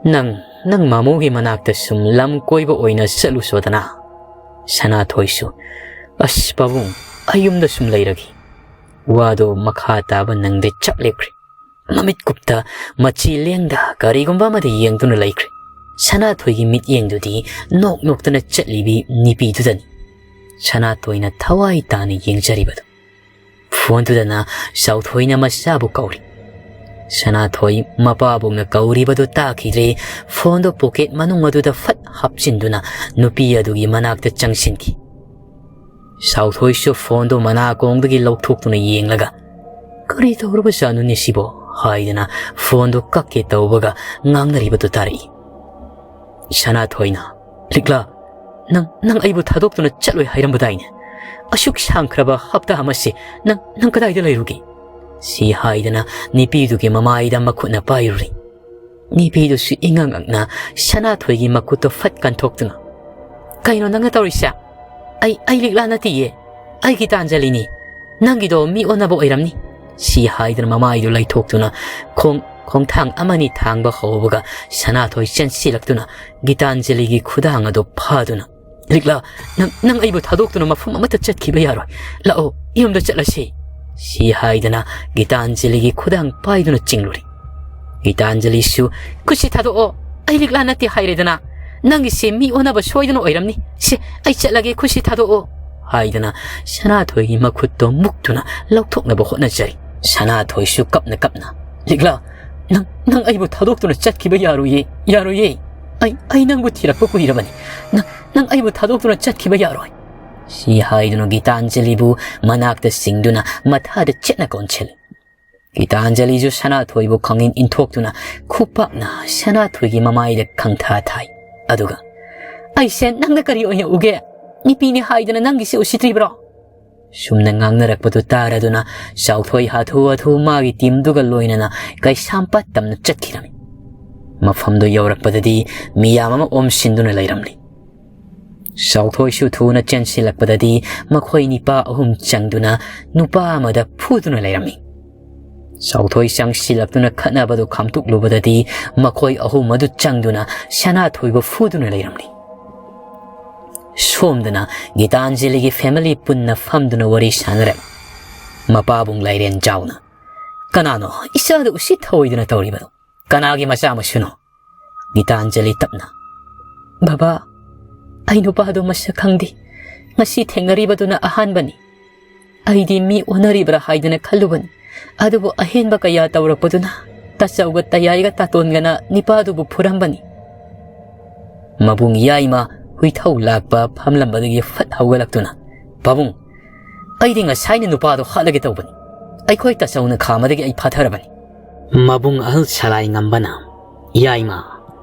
ꯅꯪ, ꯅꯪ ꯃꯥꯃꯣꯒꯤ ꯃꯅꯥꯛꯇ ꯁꯨꯝ ꯂꯝ ꯀꯣꯏꯕ ꯑꯣꯏꯅ ꯆꯠꯂꯨꯁꯣꯗꯅ꯫" ꯁꯅꯥꯊꯣꯏꯁꯨ, "ꯑꯁ ꯄꯥꯕꯨꯡ, ꯑꯩ ꯌꯨꯝꯗ ꯁꯨꯝ ꯂꯩꯔꯒꯦ꯫ ꯋꯥꯗꯣ ꯃꯈꯥ ꯇꯥꯕ ꯅꯪꯗꯦ, ꯆꯞ ꯂꯦꯞꯈ꯭ꯔꯦ꯫" ꯃꯃꯤꯠ ꯀꯨꯞꯇ ꯃꯆꯤ ꯂꯦꯡꯗ ꯀꯔꯤꯒꯨꯝꯕ ꯑꯃꯗ ꯌꯦꯡꯗꯨꯅ ꯂꯩꯈ꯭ꯔꯦ꯫ ꯁꯅꯥꯊꯣꯏꯒꯤ ꯃꯤꯠꯌꯦꯡꯗꯨꯗꯤ ꯅꯣꯛ ꯅꯣꯛꯇꯅ ꯆꯠꯂꯤꯕꯤ ꯅꯤꯄꯤꯗꯨꯗꯅꯤ꯫ ꯁꯅꯥꯊꯣꯏꯅ ꯊꯋꯥꯏ ꯇꯥꯅ ꯌꯦꯡꯖꯔꯤꯕꯗꯨ꯫ ꯐꯣꯟꯗꯨꯗꯅ ꯁꯥꯎꯊꯣꯏꯅ ꯃꯆꯥꯕꯨ ꯀꯧꯔꯤ꯫ ꯁꯅꯥꯊꯣꯏ ꯃꯄꯥꯕꯨꯡꯅ ꯀꯧꯔꯤꯕꯗꯨ ꯇꯥꯈꯤꯗ꯭ꯔꯦ꯫ ꯐꯣꯟꯗꯨ ꯄꯣꯀꯦꯠ ꯃꯅꯨꯡ ꯑꯗꯨꯗ ꯐꯠ ꯍꯥꯞꯆꯤꯟꯗꯨꯅ ꯅꯨꯄꯤ ꯑꯗꯨꯒꯤ ꯃꯅꯥꯛꯇ ꯆꯪꯁꯤꯟꯈꯤ꯫ ꯁꯥꯎꯊꯣꯏꯁꯨ ꯐꯣꯟꯗꯨ ꯃꯅꯥꯀꯣꯡꯗꯒꯤ ꯂꯧꯊꯣꯛꯇꯨꯅ ꯌꯦꯡꯂꯒ, "ꯀꯔꯤ ꯇꯧꯔꯕꯖꯥꯠꯅꯣꯅꯦ ꯁꯤꯕꯣ?" ꯍꯥꯏꯗꯅ ꯐꯣꯟꯗꯨ ꯀꯛꯀꯦ ꯇꯧꯕꯒ ꯉꯥꯡꯅꯔꯤꯕꯗꯨ ꯇꯥꯔꯛꯏ꯫ ꯁꯅꯥꯊꯣꯏꯅ, "ꯂꯤꯛꯂꯥ, ꯅꯪ, ꯅꯪ ꯑꯩꯕꯨ ꯊꯥꯗꯣꯛꯇꯨꯅ ꯆꯠꯂꯣꯏ ꯍꯥꯏꯔꯝꯕꯗꯥꯏꯅꯦ? ꯑꯁꯨꯛ ꯁꯥꯡꯈ꯭ꯔꯕ ꯍꯞꯇꯥ ꯑꯃꯁꯦ ꯅꯪ, ꯅꯪ ꯀꯗꯥꯏꯗ ꯂꯩꯔꯨꯒꯦ?" ꯁꯤ ꯍꯥꯏꯗꯅ ꯅꯤꯄꯤꯗꯨꯒꯤ ꯃꯃꯥꯏꯗ ꯃꯈꯨꯠꯅ ꯄꯥꯏꯔꯨꯔꯤ꯫ ꯅꯤꯄꯤꯗꯨꯁꯨ ꯏꯉꯛ ꯉꯛꯅ ꯁꯅꯥꯊꯣꯏꯒꯤ ꯃꯈꯨꯠꯇꯣ ꯐꯠ ꯀꯟꯊꯣꯛꯇꯨꯅ, "ꯀꯩꯅꯣ ꯅꯪꯅ ꯇꯧꯔꯤꯁꯦ? ꯑꯩ, ꯑꯩ ꯂꯤꯛꯂꯥ ꯅꯠꯇꯤꯌꯦ, ꯑꯩ ꯒꯤꯇꯥꯟꯖꯂꯤꯅꯤ꯫ ꯅꯪꯒꯤꯗꯣ ꯃꯤ ꯑꯣꯟꯅꯕ ꯑꯣꯏꯔꯝꯅꯤ꯫" ꯁꯤ ꯍꯥꯏꯗꯨꯅ ꯃꯃꯥꯏꯗꯨ ꯂꯩꯊꯣꯛꯇꯨꯅ ꯈꯣꯡ, ꯈꯣꯡꯊꯥꯡ ꯑꯃꯅꯤ ꯊꯥꯡꯕ ꯍꯧꯕꯒ ꯁꯅꯥꯊꯣꯏ ꯆꯦꯟꯁꯤꯜꯂꯛꯇꯨꯅ ꯒꯤꯇꯥꯟꯖꯂꯤꯒꯤ ꯈꯨꯗꯥꯡ ꯑꯗꯨ ꯐꯥꯗꯨꯅ, "ꯂꯤꯛꯂꯥ, ꯅꯪ, ꯅꯪ ꯑꯩꯕꯨ ꯊꯥꯗꯣꯛꯇꯨꯅ ꯃꯐꯝ ꯑꯃꯠꯇ ꯆꯠꯈꯤꯕ ꯌꯥꯔꯣꯏ꯫ ꯂꯥꯛꯑꯣ, ꯌꯨꯝꯗ ꯆꯠꯂꯁꯤ꯫" ꯁꯤ ꯍꯥꯏꯗꯅ ꯒꯤꯇꯥꯟꯖꯂꯤꯒꯤ ꯈꯨꯗꯥꯡ ꯄꯥꯏꯗꯨꯅ ꯆꯤꯡꯂꯨꯔꯤ꯫ ꯒꯤꯇꯥꯟꯖꯂꯤꯁꯨ, "ꯈꯨꯠꯁꯤ ꯊꯥꯗꯣꯛꯑꯣ, ꯑꯩ ꯂꯤꯛꯂꯥ ꯅꯠꯇꯦ ꯍꯥꯏꯔꯦꯗꯅ꯫ ꯅꯪꯒꯤꯁꯦ ꯃꯤ ꯑꯣꯟꯅꯕ ꯁꯣꯏꯗꯅ ꯑꯣꯏꯔꯝꯅꯤ꯫ ꯁꯦ, ꯑꯩ ꯆꯠꯂꯒꯦ, ꯈꯨꯠꯁꯤ ꯊꯥꯗꯣꯛꯑꯣ," ꯍꯥꯏꯗꯅ ꯁꯅꯥꯊꯣꯏꯒꯤ ꯃꯈꯨꯠꯇꯣ ꯃꯨꯛꯇꯨꯅ ꯂꯧꯊꯣꯛꯅꯕ ꯍꯣꯠꯅꯖꯔꯤ꯫ ꯁꯅꯥꯊꯣꯏꯁꯨ ꯀꯞꯅ ꯀꯞꯅ, "ꯂꯤꯛꯂꯥ, ꯅꯪ, ꯅꯪ ꯑꯩꯕꯨ ꯊꯥꯗꯣꯛꯇꯨꯅ ꯆꯠꯈꯤꯕ ꯌꯥꯔꯣꯏꯌꯦ, ꯌꯥꯔꯣꯏꯌꯦ꯫ ꯑꯩ, ꯑꯩ ꯅꯪꯕꯨ ꯊꯤꯔꯛꯄ ꯀꯨꯏꯔꯕꯅꯤ꯫ ꯅꯪ, ꯅꯪ ꯑꯩꯕꯨ ꯊꯥꯗꯣꯛꯇꯨꯅ ꯆꯠꯈꯤꯕ ꯌꯥꯔꯣꯏ꯫" ꯁꯤ ꯍꯥꯏꯗꯨꯅ ꯒꯤꯇꯥꯟꯖꯂꯤꯕꯨ ꯃꯅꯥꯛꯇ ꯁꯤꯡꯗꯨꯅ ꯃꯊꯥꯗ ꯆꯦꯠꯅ ꯀꯣꯟꯁꯤꯜꯂꯤ꯫ ꯒꯤꯇꯥꯟꯖꯂꯤꯁꯨ ꯁꯅꯥꯊꯣꯏꯕꯨ ꯈꯪꯏꯟ ꯏꯟꯊꯣꯛꯇꯨꯅ ꯈꯨꯄꯥꯛꯅ ꯁꯅꯥꯊꯣꯏꯒꯤ ꯃꯃꯥꯏꯗ ꯈꯪꯊꯥ ꯊꯥꯏ꯫ ꯑꯗꯨꯒ, "ꯑꯩꯁꯦ ꯅꯪꯅ ꯀꯔꯤ ꯑꯣꯏꯅ ꯎꯒꯦ? ꯅꯨꯄꯤꯅꯤ ꯍꯥꯏꯗꯅ ꯅꯪꯒꯤꯁꯦ ꯎꯁꯤꯠꯇ꯭ꯔꯤꯕ꯭ꯔꯣ?" ꯁꯨꯝꯅ ꯉꯥꯡꯅꯔꯛꯄꯗꯨ ꯇꯥꯔꯗꯨꯅ ꯆꯥꯎꯊꯣꯏ ꯍꯥꯊꯨ ꯍꯥꯊꯨ ꯃꯥꯒꯤ ꯇꯤꯝꯗꯨꯒ ꯂꯣꯏꯅꯅ ꯀꯩꯁꯥꯝꯄꯥꯠ ꯇꯝꯅ ꯆꯠꯈꯤꯔꯝꯃꯤ꯫ ꯃꯐꯝꯗꯨ ꯌꯧꯔꯛꯄꯗꯗꯤ ꯃꯤꯌꯥꯝ ꯑꯃ ꯑꯣꯝꯁꯤꯟꯗꯨꯅ ꯂꯩꯔꯝꯂꯤ꯫ ꯆꯥꯎꯊꯣꯏꯁꯨ ꯊꯨꯅ ꯆꯦꯟꯁꯤꯜꯂꯛꯄꯗꯗꯤ ꯃꯈꯣꯏ ꯅꯤꯄꯥ ꯑꯍꯨꯝ ꯆꯪꯗꯨꯅ ꯅꯨꯄꯥ ꯑꯃꯗ ꯐꯨꯗꯨꯅ ꯂꯩꯔꯝꯃꯤ꯫ ꯆꯥꯎꯊꯣꯏ ꯆꯪꯁꯤꯜꯂꯛꯇꯨꯅ ꯈꯠꯅꯕꯗꯨ ꯈꯥꯝꯇꯣꯛꯂꯨꯕꯗꯗꯤ ꯃꯈꯣꯏ ꯑꯍꯨꯝ ꯑꯗꯨ ꯆꯪꯗꯨꯅ ꯁꯅꯥꯊꯣꯏꯕꯨ ꯐꯨꯗꯨꯅ ꯂꯩꯔꯝꯂꯤ꯫ ꯁꯣꯝꯗꯅ ꯒꯤꯇꯥꯟꯖꯂꯤꯒꯤ ꯐꯦꯃꯤꯂꯤ ꯄꯨꯟꯅ ꯐꯝꯗꯨꯅ ꯋꯥꯔꯤ ꯁꯥꯟꯅꯔꯦ꯫ ꯃꯄꯥꯕꯨꯡ ꯂꯥꯏꯔꯦꯟ ꯖꯥꯎꯅ, "ꯀꯅꯥꯅꯣ ꯏꯆꯥꯗ ꯎꯁꯤꯠ ꯊꯑꯣꯏꯗꯅ ꯇꯧꯔꯤꯕꯗꯣ? ꯀꯅꯥꯒꯤ ꯃꯆꯥ ꯃꯁꯨꯅꯣ?" ꯒꯤꯇꯥꯟꯖꯂꯤ ꯇꯞꯅ, "ꯕꯕꯥ, ꯑꯩ ꯅꯨꯄꯥꯗꯣ ꯃꯁꯛ ꯈꯪꯗꯦ꯫ ꯉꯁꯤ ꯊꯦꯡꯅꯔꯤꯕꯗꯨꯅ ꯑꯍꯥꯟꯕꯅꯤ꯫ ꯑꯩꯗꯤ ꯃꯤ ꯑꯣꯟꯅꯔꯤꯕ꯭ꯔꯥ ꯍꯥꯏꯗꯅ ꯈꯜꯂꯨꯕꯅꯤ꯫ ꯑꯗꯨꯕꯨ ꯑꯍꯦꯟꯕ ꯀꯌꯥ ꯇꯧꯔꯛꯄꯗꯨꯅ ꯇꯥꯆꯧꯒ ꯇꯌꯥꯏꯒ ꯇꯥꯇꯣꯟꯒꯅ ꯅꯤꯄꯥꯗꯨꯕꯨ ꯐꯨꯔꯝꯕꯅꯤ꯫" ꯃꯕꯨꯡ ꯌꯥꯏꯃ ꯍꯨꯏꯊꯧ ꯂꯥꯛꯄ ꯐꯝꯂꯝꯕꯗꯒꯤ ꯐꯠ ꯍꯧꯒꯠꯂꯛꯇꯨꯅ, "ꯄꯥꯕꯨꯡ, ꯑꯩꯗꯤ ꯉꯁꯥꯏꯅ ꯅꯨꯄꯥꯗꯣ ꯍꯥꯠꯂꯒꯦ ꯇꯧꯕꯅꯤ꯫ ꯑꯩꯈꯣꯏ ꯇꯥꯆꯧꯅ ꯈꯥꯝꯕꯗꯒꯤ ꯑꯩ ꯐꯥꯊꯔꯕꯅꯤ꯫" ꯃꯕꯨꯡ ꯑꯍꯜ ꯁꯂꯥꯏ ꯉꯝꯕꯅ, "ꯌꯥꯏꯃ,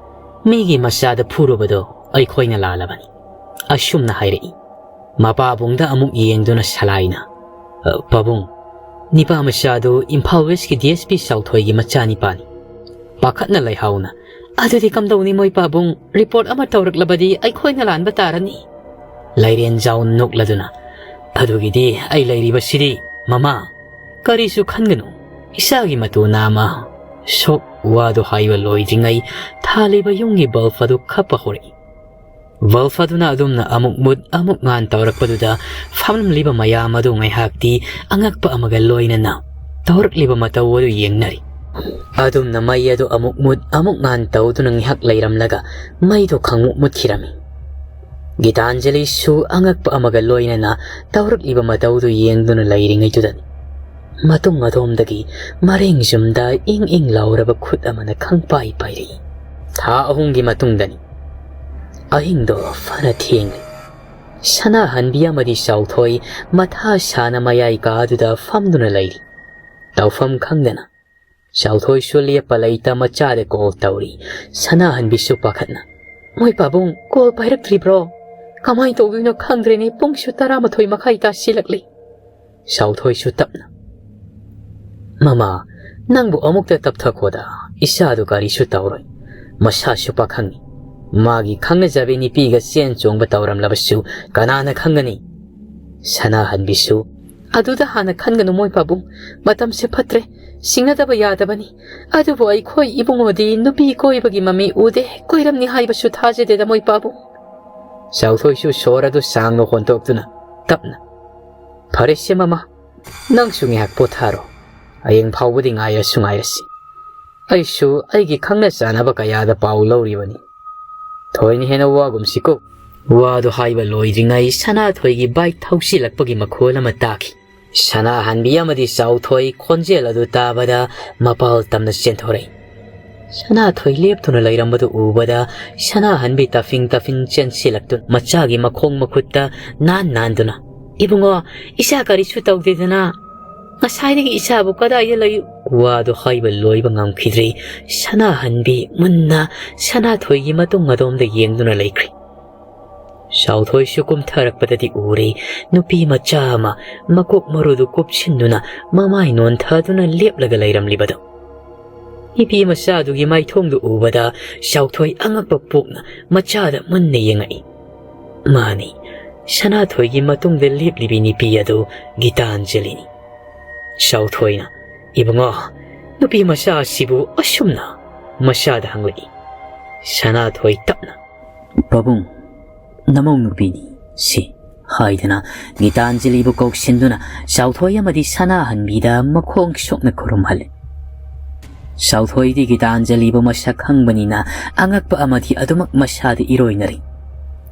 ꯃꯤꯒꯤ ꯃꯆꯥꯗ ꯐꯨꯔꯨꯕꯗꯣ ꯑꯩꯈꯣꯏꯅ ꯂꯥꯜꯂꯕꯅꯤ꯫" ꯑꯁꯨꯝꯅ ꯍꯥꯏꯔꯛꯏ꯫ ꯃꯄꯥꯕꯨꯡꯗ ꯑꯃꯨꯛ ꯌꯦꯡꯗꯨꯅ ꯁꯂꯥꯏꯅ, "ꯑ, ꯄꯥꯕꯨꯡ, ꯅꯤꯄꯥ ꯃꯆꯥꯗꯨ ꯏꯝꯐꯥꯜ ꯋꯦꯁꯀꯤ ꯗꯤ ꯑꯦꯁ ꯄꯤ ꯆꯥꯎꯊꯣꯏꯒꯤ ꯃꯆꯥꯅꯤꯄꯥꯅꯤ꯫" ꯄꯥꯈꯠꯅ ꯂꯩꯍꯥꯎꯅ, "ꯑꯗꯨꯗꯤ ꯀꯝꯗꯧꯅꯤ ꯃꯣꯏ ꯄꯥꯕꯨꯡ? ꯔꯤꯄꯣꯔꯠ ꯑꯃ ꯇꯧꯔꯛꯂꯕꯗꯤ ꯑꯩꯈꯣꯏꯅ ꯂꯥꯟꯕ ꯇꯥꯔꯅꯤ꯫" ꯂꯥꯏꯔꯦꯟꯖꯥꯎ ꯅꯣꯛꯂꯗꯨꯅ, "ꯑꯗꯨꯒꯤꯗꯤ ꯑꯩ ꯂꯩꯔꯤꯕꯁꯤꯗꯤ, ꯃꯃꯥ꯫ ꯀꯔꯤꯁꯨ ꯈꯟꯒꯅꯨ꯫ ꯏꯆꯥꯒꯤ ꯃꯇꯨ ꯅꯥꯃ꯫" ꯁꯣꯛ ꯋꯥꯗꯨ ꯍꯥꯏꯕ ꯂꯣꯏꯗ꯭ꯔꯤꯉꯩ ꯊꯥꯜꯂꯤꯕ ꯌꯨꯝꯒꯤ ꯕꯜꯕ ꯑꯗꯨ ꯈꯞꯄ ꯍꯧꯔꯛꯏ꯫ ꯕꯜꯕ ꯑꯗꯨꯅ ꯑꯗꯨꯝꯅ ꯑꯃꯨꯛ ꯃꯨꯠ ꯑꯃꯨꯛ ꯉꯥꯟ ꯇꯧꯔꯛꯄꯗꯨꯗ ꯐꯝꯂꯝꯂꯤꯕ ꯃꯌꯥꯝ ꯑꯗꯨ ꯉꯥꯏꯍꯥꯛꯇꯤ ꯑꯉꯛꯄ ꯑꯃꯒ ꯂꯣꯏꯅꯅ ꯇꯧꯔꯛꯂꯤꯕ ꯃꯇꯧ ꯑꯗꯨ ꯌꯦꯡꯅꯔꯤ꯫ ꯑꯗꯨꯝꯅ ꯃꯩ ꯑꯗꯨ ꯑꯃꯨꯛ ꯃꯨꯠ ꯑꯃꯨꯛ ꯉꯥꯟ ꯇꯧꯗꯨꯅ ꯉꯥꯏꯍꯥꯛ ꯂꯩꯔꯝꯂꯒ ꯃꯩꯗꯨ ꯈꯪꯃꯨꯠ ꯃꯨꯠꯈꯤꯔꯝꯃꯤ꯫ ꯒꯤꯇꯥꯟꯖꯂꯤꯁꯨ ꯑꯉꯛꯄ ꯑꯃꯒ ꯂꯣꯏꯅꯅ ꯇꯧꯔꯛꯂꯤꯕ ꯃꯇꯧꯗꯨ ꯌꯦꯡꯗꯨꯅ ꯂꯩꯔꯤꯉꯩꯗꯨꯗꯅꯤ ꯃꯇꯨꯡ ꯑꯗꯣꯝꯗꯒꯤ ꯃꯔꯦꯡ ꯌꯨꯝꯗ ꯏꯪ ꯏꯪ ꯂꯥꯎꯔꯕ ꯈꯨꯠ ꯑꯃꯅ ꯈꯪꯄꯥꯏ ꯄꯥꯏꯔꯛꯏ꯫ ꯊꯥ ꯑꯍꯨꯝꯒꯤ ꯃꯇꯨꯡꯗꯅꯤ꯫ ꯑꯍꯤꯡꯗꯣ ꯐꯅ ꯊꯦꯡꯂꯦ꯫ ꯁꯅꯥꯍꯟꯕꯤ ꯑꯃꯗꯤ ꯆꯥꯎꯊꯣꯏ ꯃꯊꯥ ꯁꯥꯅ ꯃꯌꯥꯏ ꯀꯥꯗꯨꯗ ꯐꯝꯗꯨꯅ ꯂꯩꯔꯤ꯫ ꯇꯧꯐꯝ ꯈꯪꯗꯅ ꯆꯥꯎꯊꯣꯏꯁꯨ ꯂꯦꯞꯄ ꯂꯩꯇ ꯃꯆꯥꯗ ꯀꯣꯜ ꯇꯧꯔꯤ꯫ ꯁꯅꯥꯍꯟꯕꯤꯁꯨ ꯄꯥꯈꯠꯅ, "ꯃꯣꯏ ꯄꯥꯕꯨꯡ ꯀꯣꯜ ꯄꯥꯏꯔꯛꯇ꯭ꯔꯤꯕ꯭ꯔꯣ? ꯀꯃꯥꯏ ꯇꯧꯗꯣꯏꯅꯣ ꯈꯪꯗ꯭ꯔꯦꯅꯦ, ꯄꯨꯡꯁꯨ ꯇꯔꯥꯃꯥꯊꯣꯏ ꯃꯈꯥꯏ ꯇꯥꯁꯤꯜꯂꯛꯂꯤ꯫" ꯁꯥꯎꯊꯣꯏꯁꯨ ꯇꯞꯅ, "ꯃꯃꯥ, ꯅꯪꯕꯨ ꯑꯃꯨꯛꯇ ꯇꯞꯊꯈꯣꯗ, ꯏꯆꯥꯗꯨ ꯀꯔꯤꯁꯨ ꯇꯧꯔꯣꯏ, ꯃꯁꯥꯁꯨ ꯄꯥꯈꯪꯅꯤ, ꯃꯥꯒꯤ ꯈꯪꯅꯖꯕꯤ ꯅꯨꯄꯤꯒ ꯆꯦꯟ ꯆꯣꯡꯕ ꯇꯧꯔꯝꯂꯕꯁꯨ ꯀꯅꯥꯅ ꯈꯪꯒꯅꯤ?" ꯁꯅꯥꯍꯟꯕꯤꯁꯨ, "ꯑꯗꯨꯗ ꯍꯥꯟꯅ ꯈꯟꯒꯅꯨ ꯃꯣꯏ ꯄꯥꯕꯨꯡ, ꯃꯇꯝꯁꯦ ꯐꯠꯇ꯭ꯔꯦ, ꯁꯤꯡꯅꯗꯕ ꯌꯥꯗꯕꯅꯤ, ꯑꯗꯨꯕꯨ ꯑꯩꯈꯣꯏ ꯏꯕꯨꯡꯉꯣꯗꯤ ꯅꯨꯄꯤ ꯀꯣꯏꯕꯒꯤ ꯃꯃꯤ ꯎꯗꯦ, ꯀꯣꯏꯔꯝꯅꯤ ꯍꯥꯏꯕꯁꯨ ꯊꯥꯖꯗꯦꯗ ꯃꯣꯏ ꯄꯥꯕꯨꯡ꯫" ꯁꯥꯎꯊꯣꯏꯁꯨ ꯁꯣꯔ ꯑꯗꯨ ꯁꯥꯡꯅ ꯍꯣꯟꯗꯣꯛꯇꯨꯅ ꯇꯞꯅ, "ꯐꯔꯦꯁꯦ ꯃꯃꯥ, ꯅꯪꯁꯨ ꯉꯥꯏꯍꯥꯛ ꯄꯣꯊꯥꯔꯣ, ꯍꯌꯦꯡ ꯐꯥꯎꯕꯗꯤ ꯉꯥꯏꯔꯁꯨ ꯉꯥꯏꯔꯁꯤ, ꯑꯩꯁꯨ ꯑꯩꯒꯤ ꯈꯪꯅ ꯆꯥꯟꯅꯕ ꯀꯌꯥꯗ ꯄꯥꯎ ꯂꯧꯔꯤꯕꯅꯤ, ꯊꯣꯏꯅ ꯍꯦꯟꯅ ꯋꯥꯒꯨꯝꯁꯤꯀꯣ꯫" ꯋꯥꯗꯨ ꯍꯥꯏꯕ ꯂꯣꯏꯗ꯭ꯔꯤꯉꯩ ꯁꯅꯥꯊꯣꯏꯒꯤ ꯕꯥꯏꯛ ꯊꯧꯁꯤꯜꯂꯛꯄꯒꯤ ꯃꯈꯣꯜ ꯑꯃ ꯇꯥꯈꯤ꯫ ꯁꯅꯥꯍꯟꯕꯤ ꯑꯃꯗꯤ ꯆꯥꯎꯊꯣꯏ ꯈꯣꯟꯖꯦꯜ ꯑꯗꯨ ꯇꯥꯕꯗ ꯃꯄꯥꯜ ꯇꯝꯅ ꯆꯦꯟꯊꯣꯔꯛꯏ꯫ ꯁꯅꯥꯊꯣꯏ ꯂꯦꯞꯇꯨꯅ ꯂꯩꯔꯝꯕꯗꯨ ꯎꯕꯗ ꯁꯅꯥꯍꯟꯕꯤ ꯇꯥꯐꯤꯡ ꯇꯥꯐꯤꯡ ꯆꯦꯟꯁꯤꯜꯂꯛꯇꯨꯅ ꯃꯆꯥꯒꯤ ꯃꯈꯣꯡ ꯃꯈꯨꯠꯇ ꯅꯥꯟ ꯅꯥꯟꯗꯨꯅ, "ꯏꯕꯨꯡꯉꯣ, ꯏꯆꯥ ꯀꯔꯤꯁꯨ ꯇꯧꯗꯦꯗꯅ, ꯉꯁꯥꯏꯗꯒꯤ ꯏꯆꯥꯕꯨ ꯀꯗꯥꯏꯗ ꯂꯩ?" ꯋꯥꯗꯨ ꯍꯥꯏꯕ ꯂꯣꯏꯕ ꯉꯝꯈꯤꯗ꯭ꯔꯤ꯫ ꯁꯅꯥꯍꯟꯕꯤ ꯃꯨꯟꯅ ꯁꯅꯥꯊꯣꯏꯒꯤ ꯃꯇꯨꯡ ꯑꯗꯣꯝꯗ ꯌꯦꯡꯗꯨꯅ ꯂꯩꯈ꯭ꯔꯤ꯫ ꯆꯥꯎꯊꯣꯏꯁꯨ ꯀꯨꯝꯊꯔꯛꯄꯗꯗꯤ ꯎꯔꯦ, ꯅꯨꯄꯤ ꯃꯆꯥ ꯑꯃ ꯃꯀꯣꯛ ꯃꯔꯨꯗꯨ ꯀꯨꯞꯁꯤꯟꯗꯨꯅ ꯃꯃꯥꯏ ꯅꯣꯟꯊꯗꯨꯅ ꯂꯦꯞꯂꯒ ꯂꯩꯔꯝꯂꯤꯕꯗꯨ꯫ ꯅꯨꯄꯤ ꯃꯆꯥꯗꯨꯒꯤ ꯃꯥꯏꯊꯣꯡꯗꯨ ꯎꯕꯗ ꯆꯥꯎꯊꯣꯏ ꯑꯉꯛꯄ ꯄꯣꯛꯅ ꯃꯆꯥꯗ ꯃꯨꯟꯅ ꯌꯦꯡꯉꯛꯏ꯫ ꯃꯥꯅꯤ, ꯁꯅꯥꯊꯣꯏꯒꯤ ꯃꯇꯨꯡꯗ ꯂꯦꯞꯂꯤꯕꯤ ꯅꯨꯄꯤ ꯑꯗꯨ ꯒꯤꯇꯥꯟꯖꯂꯤꯅꯤ꯫ ꯆꯥꯎꯊꯣꯏꯅ, "ꯏꯕꯨꯡꯉꯣ, ꯅꯨꯄꯤ ꯃꯆꯥ ꯑꯁꯤꯕꯨ?" ꯑꯁꯨꯝꯅ ꯃꯆꯥꯗ ꯍꯪꯂꯛꯏ꯫ ꯁꯅꯥꯊꯣꯏ ꯇꯞꯅ, "ꯄꯥꯕꯨꯡ, ꯅꯃꯧ ꯅꯨꯄꯤꯅꯤ ꯁꯤ," ꯍꯥꯏꯗꯨꯅ ꯒꯤꯇꯥꯟꯖꯂꯤꯕꯨ ꯀꯧꯁꯤꯟꯗꯨꯅ ꯆꯥꯎꯊꯣꯏ ꯑꯃꯗꯤ ꯁꯅꯥꯍꯟꯕꯤꯗ ꯃꯈꯣꯡ ꯁꯣꯛꯅ ꯈꯨꯔꯨꯝꯍꯜꯂꯤ꯫ ꯆꯥꯎꯊꯣꯏꯗꯤ ꯒꯤꯇꯥꯟꯖꯂꯤꯕꯨ ꯃꯁꯛ ꯈꯪꯕꯅꯤꯅ ꯑꯉꯛꯄ ꯑꯃꯗꯤ ꯑꯗꯨꯃꯛ ꯃꯁꯥꯗ ꯏꯔꯣꯏꯅꯔꯤ꯫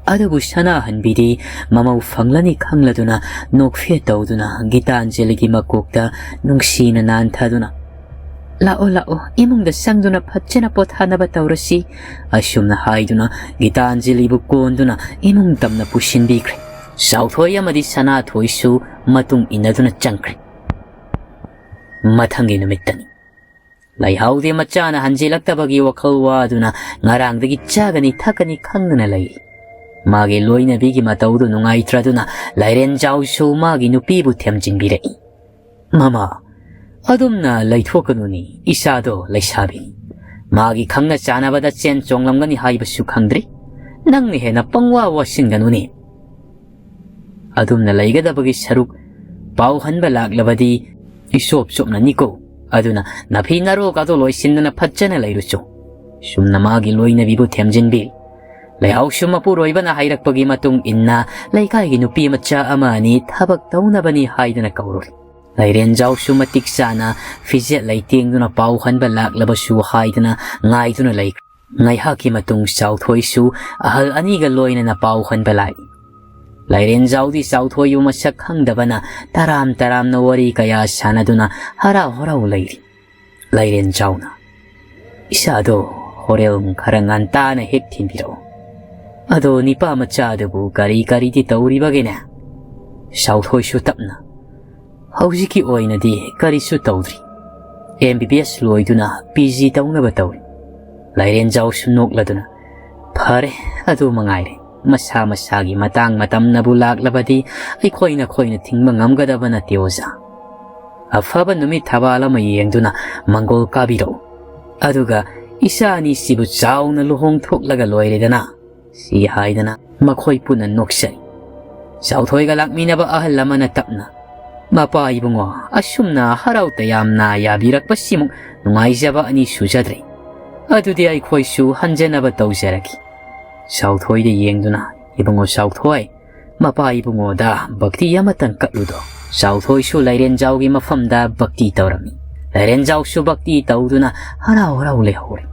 ꯑꯗꯨꯕꯨ ꯁꯅꯥꯍꯟꯕꯤꯗꯤ ꯃꯃꯧ ꯐꯪꯂꯅꯤ ꯈꯪꯂꯗꯨꯅ ꯅꯣꯛꯐꯦꯠ ꯇꯧꯗꯨꯅ ꯒꯤꯇꯥꯟꯖꯂꯤꯒꯤ ꯃꯀꯣꯛꯇ ꯅꯨꯡꯁꯤꯅ ꯅꯥꯟꯊꯗꯨꯅ, "ꯂꯥꯛꯑꯣ, ꯂꯥꯛꯑꯣ, ꯏꯃꯨꯡꯗ ꯆꯪꯗꯨꯅ ꯐꯖꯅ ꯄꯣꯊꯥꯅꯕ ꯇꯧꯔꯁꯤ," ꯑꯁꯨꯝꯅ ꯍꯥꯏꯗꯨꯅ ꯒꯤꯇꯥꯟꯖꯂꯤꯕꯨ ꯀꯣꯟꯗꯨꯅ ꯏꯃꯨꯡ ꯇꯝꯅ ꯄꯨꯁꯤꯟꯕꯤꯈ꯭ꯔꯦ꯫ ꯆꯥꯎꯊꯣꯏ ꯑꯃꯗꯤ ꯁꯅꯥꯊꯣꯏꯁꯨ ꯃꯇꯨꯡ ꯏꯟꯅꯗꯨꯅ ꯆꯪꯈ꯭ꯔꯦ꯫ ꯃꯊꯪꯒꯤ ꯅꯨꯃꯤꯠꯇꯅꯤ꯫ ꯂꯩꯍꯥꯎꯗꯦ ꯃꯆꯥꯅ ꯍꯟꯖꯤꯜꯂꯛꯇꯕꯒꯤ ꯋꯥꯈꯜ ꯋꯥꯗꯨꯅ ꯉꯔꯥꯡꯗꯒꯤ ꯆꯥꯒꯅꯤ ꯊꯛꯀꯅꯤ ꯈꯪꯗꯅ ꯂꯩꯔꯤ꯫ ꯃꯥꯒꯤ ꯂꯣꯏꯅꯕꯤꯒꯤ ꯃꯇꯧꯗꯨ ꯅꯨꯡꯉꯥꯏꯇ꯭ꯔꯗꯨꯅ ꯂꯥꯏꯔꯦꯟꯖꯥꯎꯁꯨ ꯃꯥꯒꯤ ꯅꯨꯄꯤꯕꯨ ꯊꯦꯝꯖꯤꯟꯕꯤꯔꯛꯏ꯫ "ꯃꯃꯥ, ꯑꯗꯨꯝꯅ ꯂꯩꯊꯣꯛꯀꯅꯨꯅꯦ, ꯏꯆꯥꯗꯣ ꯂꯩꯁꯥꯕꯤꯅꯤ꯫ ꯃꯥꯒꯤ ꯈꯪꯅ ꯆꯥꯟꯅꯕꯗ ꯆꯦꯟ ꯆꯣꯡꯂꯝꯒꯅꯤ ꯍꯥꯏꯕꯁꯨ ꯈꯪꯗ꯭ꯔꯤ꯫ ꯅꯪꯅ ꯍꯦꯟꯅ ꯄꯪꯋꯥ ꯋꯥꯁꯤꯟꯒꯅꯨꯅꯦ꯫ ꯑꯗꯨꯝꯅ ꯂꯩꯒꯗꯕꯒꯤ ꯁꯔꯨꯛ ꯄꯥꯎ ꯍꯟꯕ ꯂꯥꯛꯂꯕꯗꯤ ꯏꯆꯣꯞ ꯆꯣꯞꯅꯅꯤꯀꯣ꯫ ꯑꯗꯨꯅ ꯅꯐꯤ ꯅꯔꯣꯛ ꯑꯗꯨ ꯂꯣꯏꯁꯤꯟꯗꯅ ꯐꯖꯅ ꯂꯩꯔꯨꯆꯣ"꯫ ꯁꯨꯝꯅ ꯃꯥꯒꯤ ꯂꯣꯏꯅꯕꯤꯕꯨ ꯊꯦꯝꯖꯤꯟꯕꯤ꯫ ꯂꯩꯍꯥꯎꯁꯨ ꯃꯄꯨꯔꯣꯏꯕꯅ ꯍꯥꯏꯔꯛꯄꯒꯤ ꯃꯇꯨꯡ ꯏꯟꯅ ꯂꯩꯀꯥꯏꯒꯤ ꯅꯨꯄꯤ ꯃꯆꯥ ꯑꯃ ꯑꯅꯤ ꯊꯕꯛ ꯇꯧꯅꯕꯅꯤ ꯍꯥꯏꯗꯨꯅ ꯀꯧꯔꯨꯔꯦ꯫ ꯂꯥꯏꯔꯦꯟꯖꯥꯎꯁꯨ ꯃꯇꯤꯛ ꯆꯥꯅ ꯐꯤꯖꯦꯠ ꯂꯩꯇꯦꯡꯗꯨꯅ ꯄꯥꯎ ꯍꯟꯕ ꯂꯥꯛꯂꯕꯁꯨ ꯍꯥꯏꯗꯅ ꯉꯥꯏꯗꯨꯅ ꯂꯩꯈ꯭ꯔꯦ꯫ ꯉꯥꯏꯍꯥꯛꯀꯤ ꯃꯇꯨꯡ ꯆꯥꯎꯊꯣꯏꯁꯨ ꯑꯍꯜ ꯑꯅꯤꯒ ꯂꯣꯏꯅꯅ ꯄꯥꯎ ꯍꯟꯕ ꯂꯥꯛꯏ꯫ ꯂꯥꯏꯔꯦꯟꯖꯥꯎꯗꯤ ꯆꯥꯎꯊꯣꯏꯕꯨ ꯃꯁꯛ ꯈꯪꯗꯕꯅ ꯇꯔꯥꯝ ꯇꯔꯥꯝꯅ ꯋꯥꯔꯤ ꯀꯌꯥ ꯁꯥꯟꯅꯗꯨꯅ ꯍꯔꯥꯎ ꯍꯔꯥꯎ ꯂꯩꯔꯤ꯫ ꯂꯥꯏꯔꯦꯟꯖꯥꯎꯅ, "ꯏꯆꯥꯗꯣ ꯍꯣꯔꯦꯟ ꯈꯔ ꯉꯟꯇꯥꯅ ꯍꯦꯛ ꯊꯤꯟꯕꯤꯔꯛꯎ꯫ ꯑꯗꯣ ꯅꯤꯄꯥ ꯃꯆꯥꯗꯨꯕꯨ ꯀꯔꯤ ꯀꯔꯤꯗꯤ ꯇꯧꯔꯤꯕꯒꯦꯅꯦ?" ꯆꯥꯎꯊꯣꯏꯁꯨ ꯇꯞꯅ, "ꯍꯧꯖꯤꯛꯀꯤ ꯑꯣꯏꯅꯗꯤ ꯀꯔꯤꯁꯨ ꯇꯧꯗ꯭ꯔꯤ꯫ ꯑꯦꯝ ꯕꯤ ꯕꯤ ꯑꯦꯁ ꯂꯣꯏꯗꯨꯅ ꯄꯤ ꯖꯤ ꯇꯧꯅꯕ ꯇꯧꯔꯤ"꯫ ꯂꯥꯏꯔꯦꯟꯖꯥꯎꯁꯨ ꯅꯣꯛꯂꯗꯨꯅ, "ꯐꯔꯦ, ꯑꯗꯨ ꯃꯉꯥꯏꯔꯦ꯫ ꯃꯁꯥ ꯃꯁꯥꯒꯤ ꯃꯇꯥꯡ ꯃꯇꯝꯅꯕꯨ ꯂꯥꯛꯂꯕꯗꯤ ꯑꯩꯈꯣꯏꯅ ꯈꯣꯏꯅ ꯊꯤꯡꯕ ꯉꯝꯒꯗꯕ ꯅꯠꯇꯦ ꯑꯣꯖꯥ꯫ ꯑꯐꯕ ꯅꯨꯃꯤꯠ ꯊꯕꯥꯜ ꯑꯃ ꯌꯦꯡꯗꯨꯅ ꯃꯪꯒꯣꯜ ꯀꯥꯕꯤꯔꯛꯎ꯫ ꯑꯗꯨꯒ ꯏꯆꯥ ꯑꯅꯤꯁꯤꯕꯨ ꯆꯥꯎꯅ ꯂꯨꯍꯣꯡꯊꯣꯛꯂꯒ ꯂꯣꯏꯔꯦꯗꯅ"꯫ ꯁꯤ ꯍꯥꯏꯗꯅ ꯃꯈꯣꯏ ꯄꯨꯟꯅ ꯅꯣꯛꯆꯩ꯫ ꯆꯥꯎꯊꯣꯏꯒ ꯂꯥꯛꯃꯤꯟꯅꯕ ꯑꯍꯜ ꯑꯃꯅ ꯇꯞꯅ, "ꯃꯄꯥ ꯏꯕꯨꯡꯉꯣ, ꯑꯁꯨꯝꯅ ꯍꯔꯥꯎ ꯇꯌꯥꯝꯅ ꯌꯥꯕꯤꯔꯛꯄꯁꯤꯃꯨꯛ ꯅꯨꯡꯉꯥꯏꯖꯕ ꯑꯅꯤ ꯁꯨꯖꯗ꯭ꯔꯦ꯫ ꯑꯗꯨꯗꯤ ꯑꯩꯈꯣꯏꯁꯨ ꯍꯟꯖꯅꯕ ꯇꯧꯖꯔꯒꯦ"꯫ ꯆꯥꯎꯊꯣꯏꯗ ꯌꯦꯡꯗꯨꯅ, "ꯏꯕꯨꯡꯉꯣ ꯆꯥꯎꯊꯣꯏ, ꯃꯄꯥ ꯏꯕꯨꯡꯉꯣꯗ ꯚꯛꯇꯤ ꯑꯃꯇꯪ ꯀꯠꯂꯨꯗꯣ"꯫ ꯆꯥꯎꯊꯣꯏꯁꯨ ꯂꯥꯏꯔꯦꯟꯖꯥꯎꯒꯤ ꯃꯐꯝꯗ ꯚꯛꯇꯤ ꯇꯧꯔꯝꯃꯤ꯫ ꯂꯥꯏꯔꯦꯟꯖꯥꯎꯁꯨ ꯚꯛꯇꯤ ꯇꯧꯗꯨꯅ ꯍꯔꯥꯎ ꯍꯔꯥꯎ ꯂꯩꯍꯧꯔꯦ꯫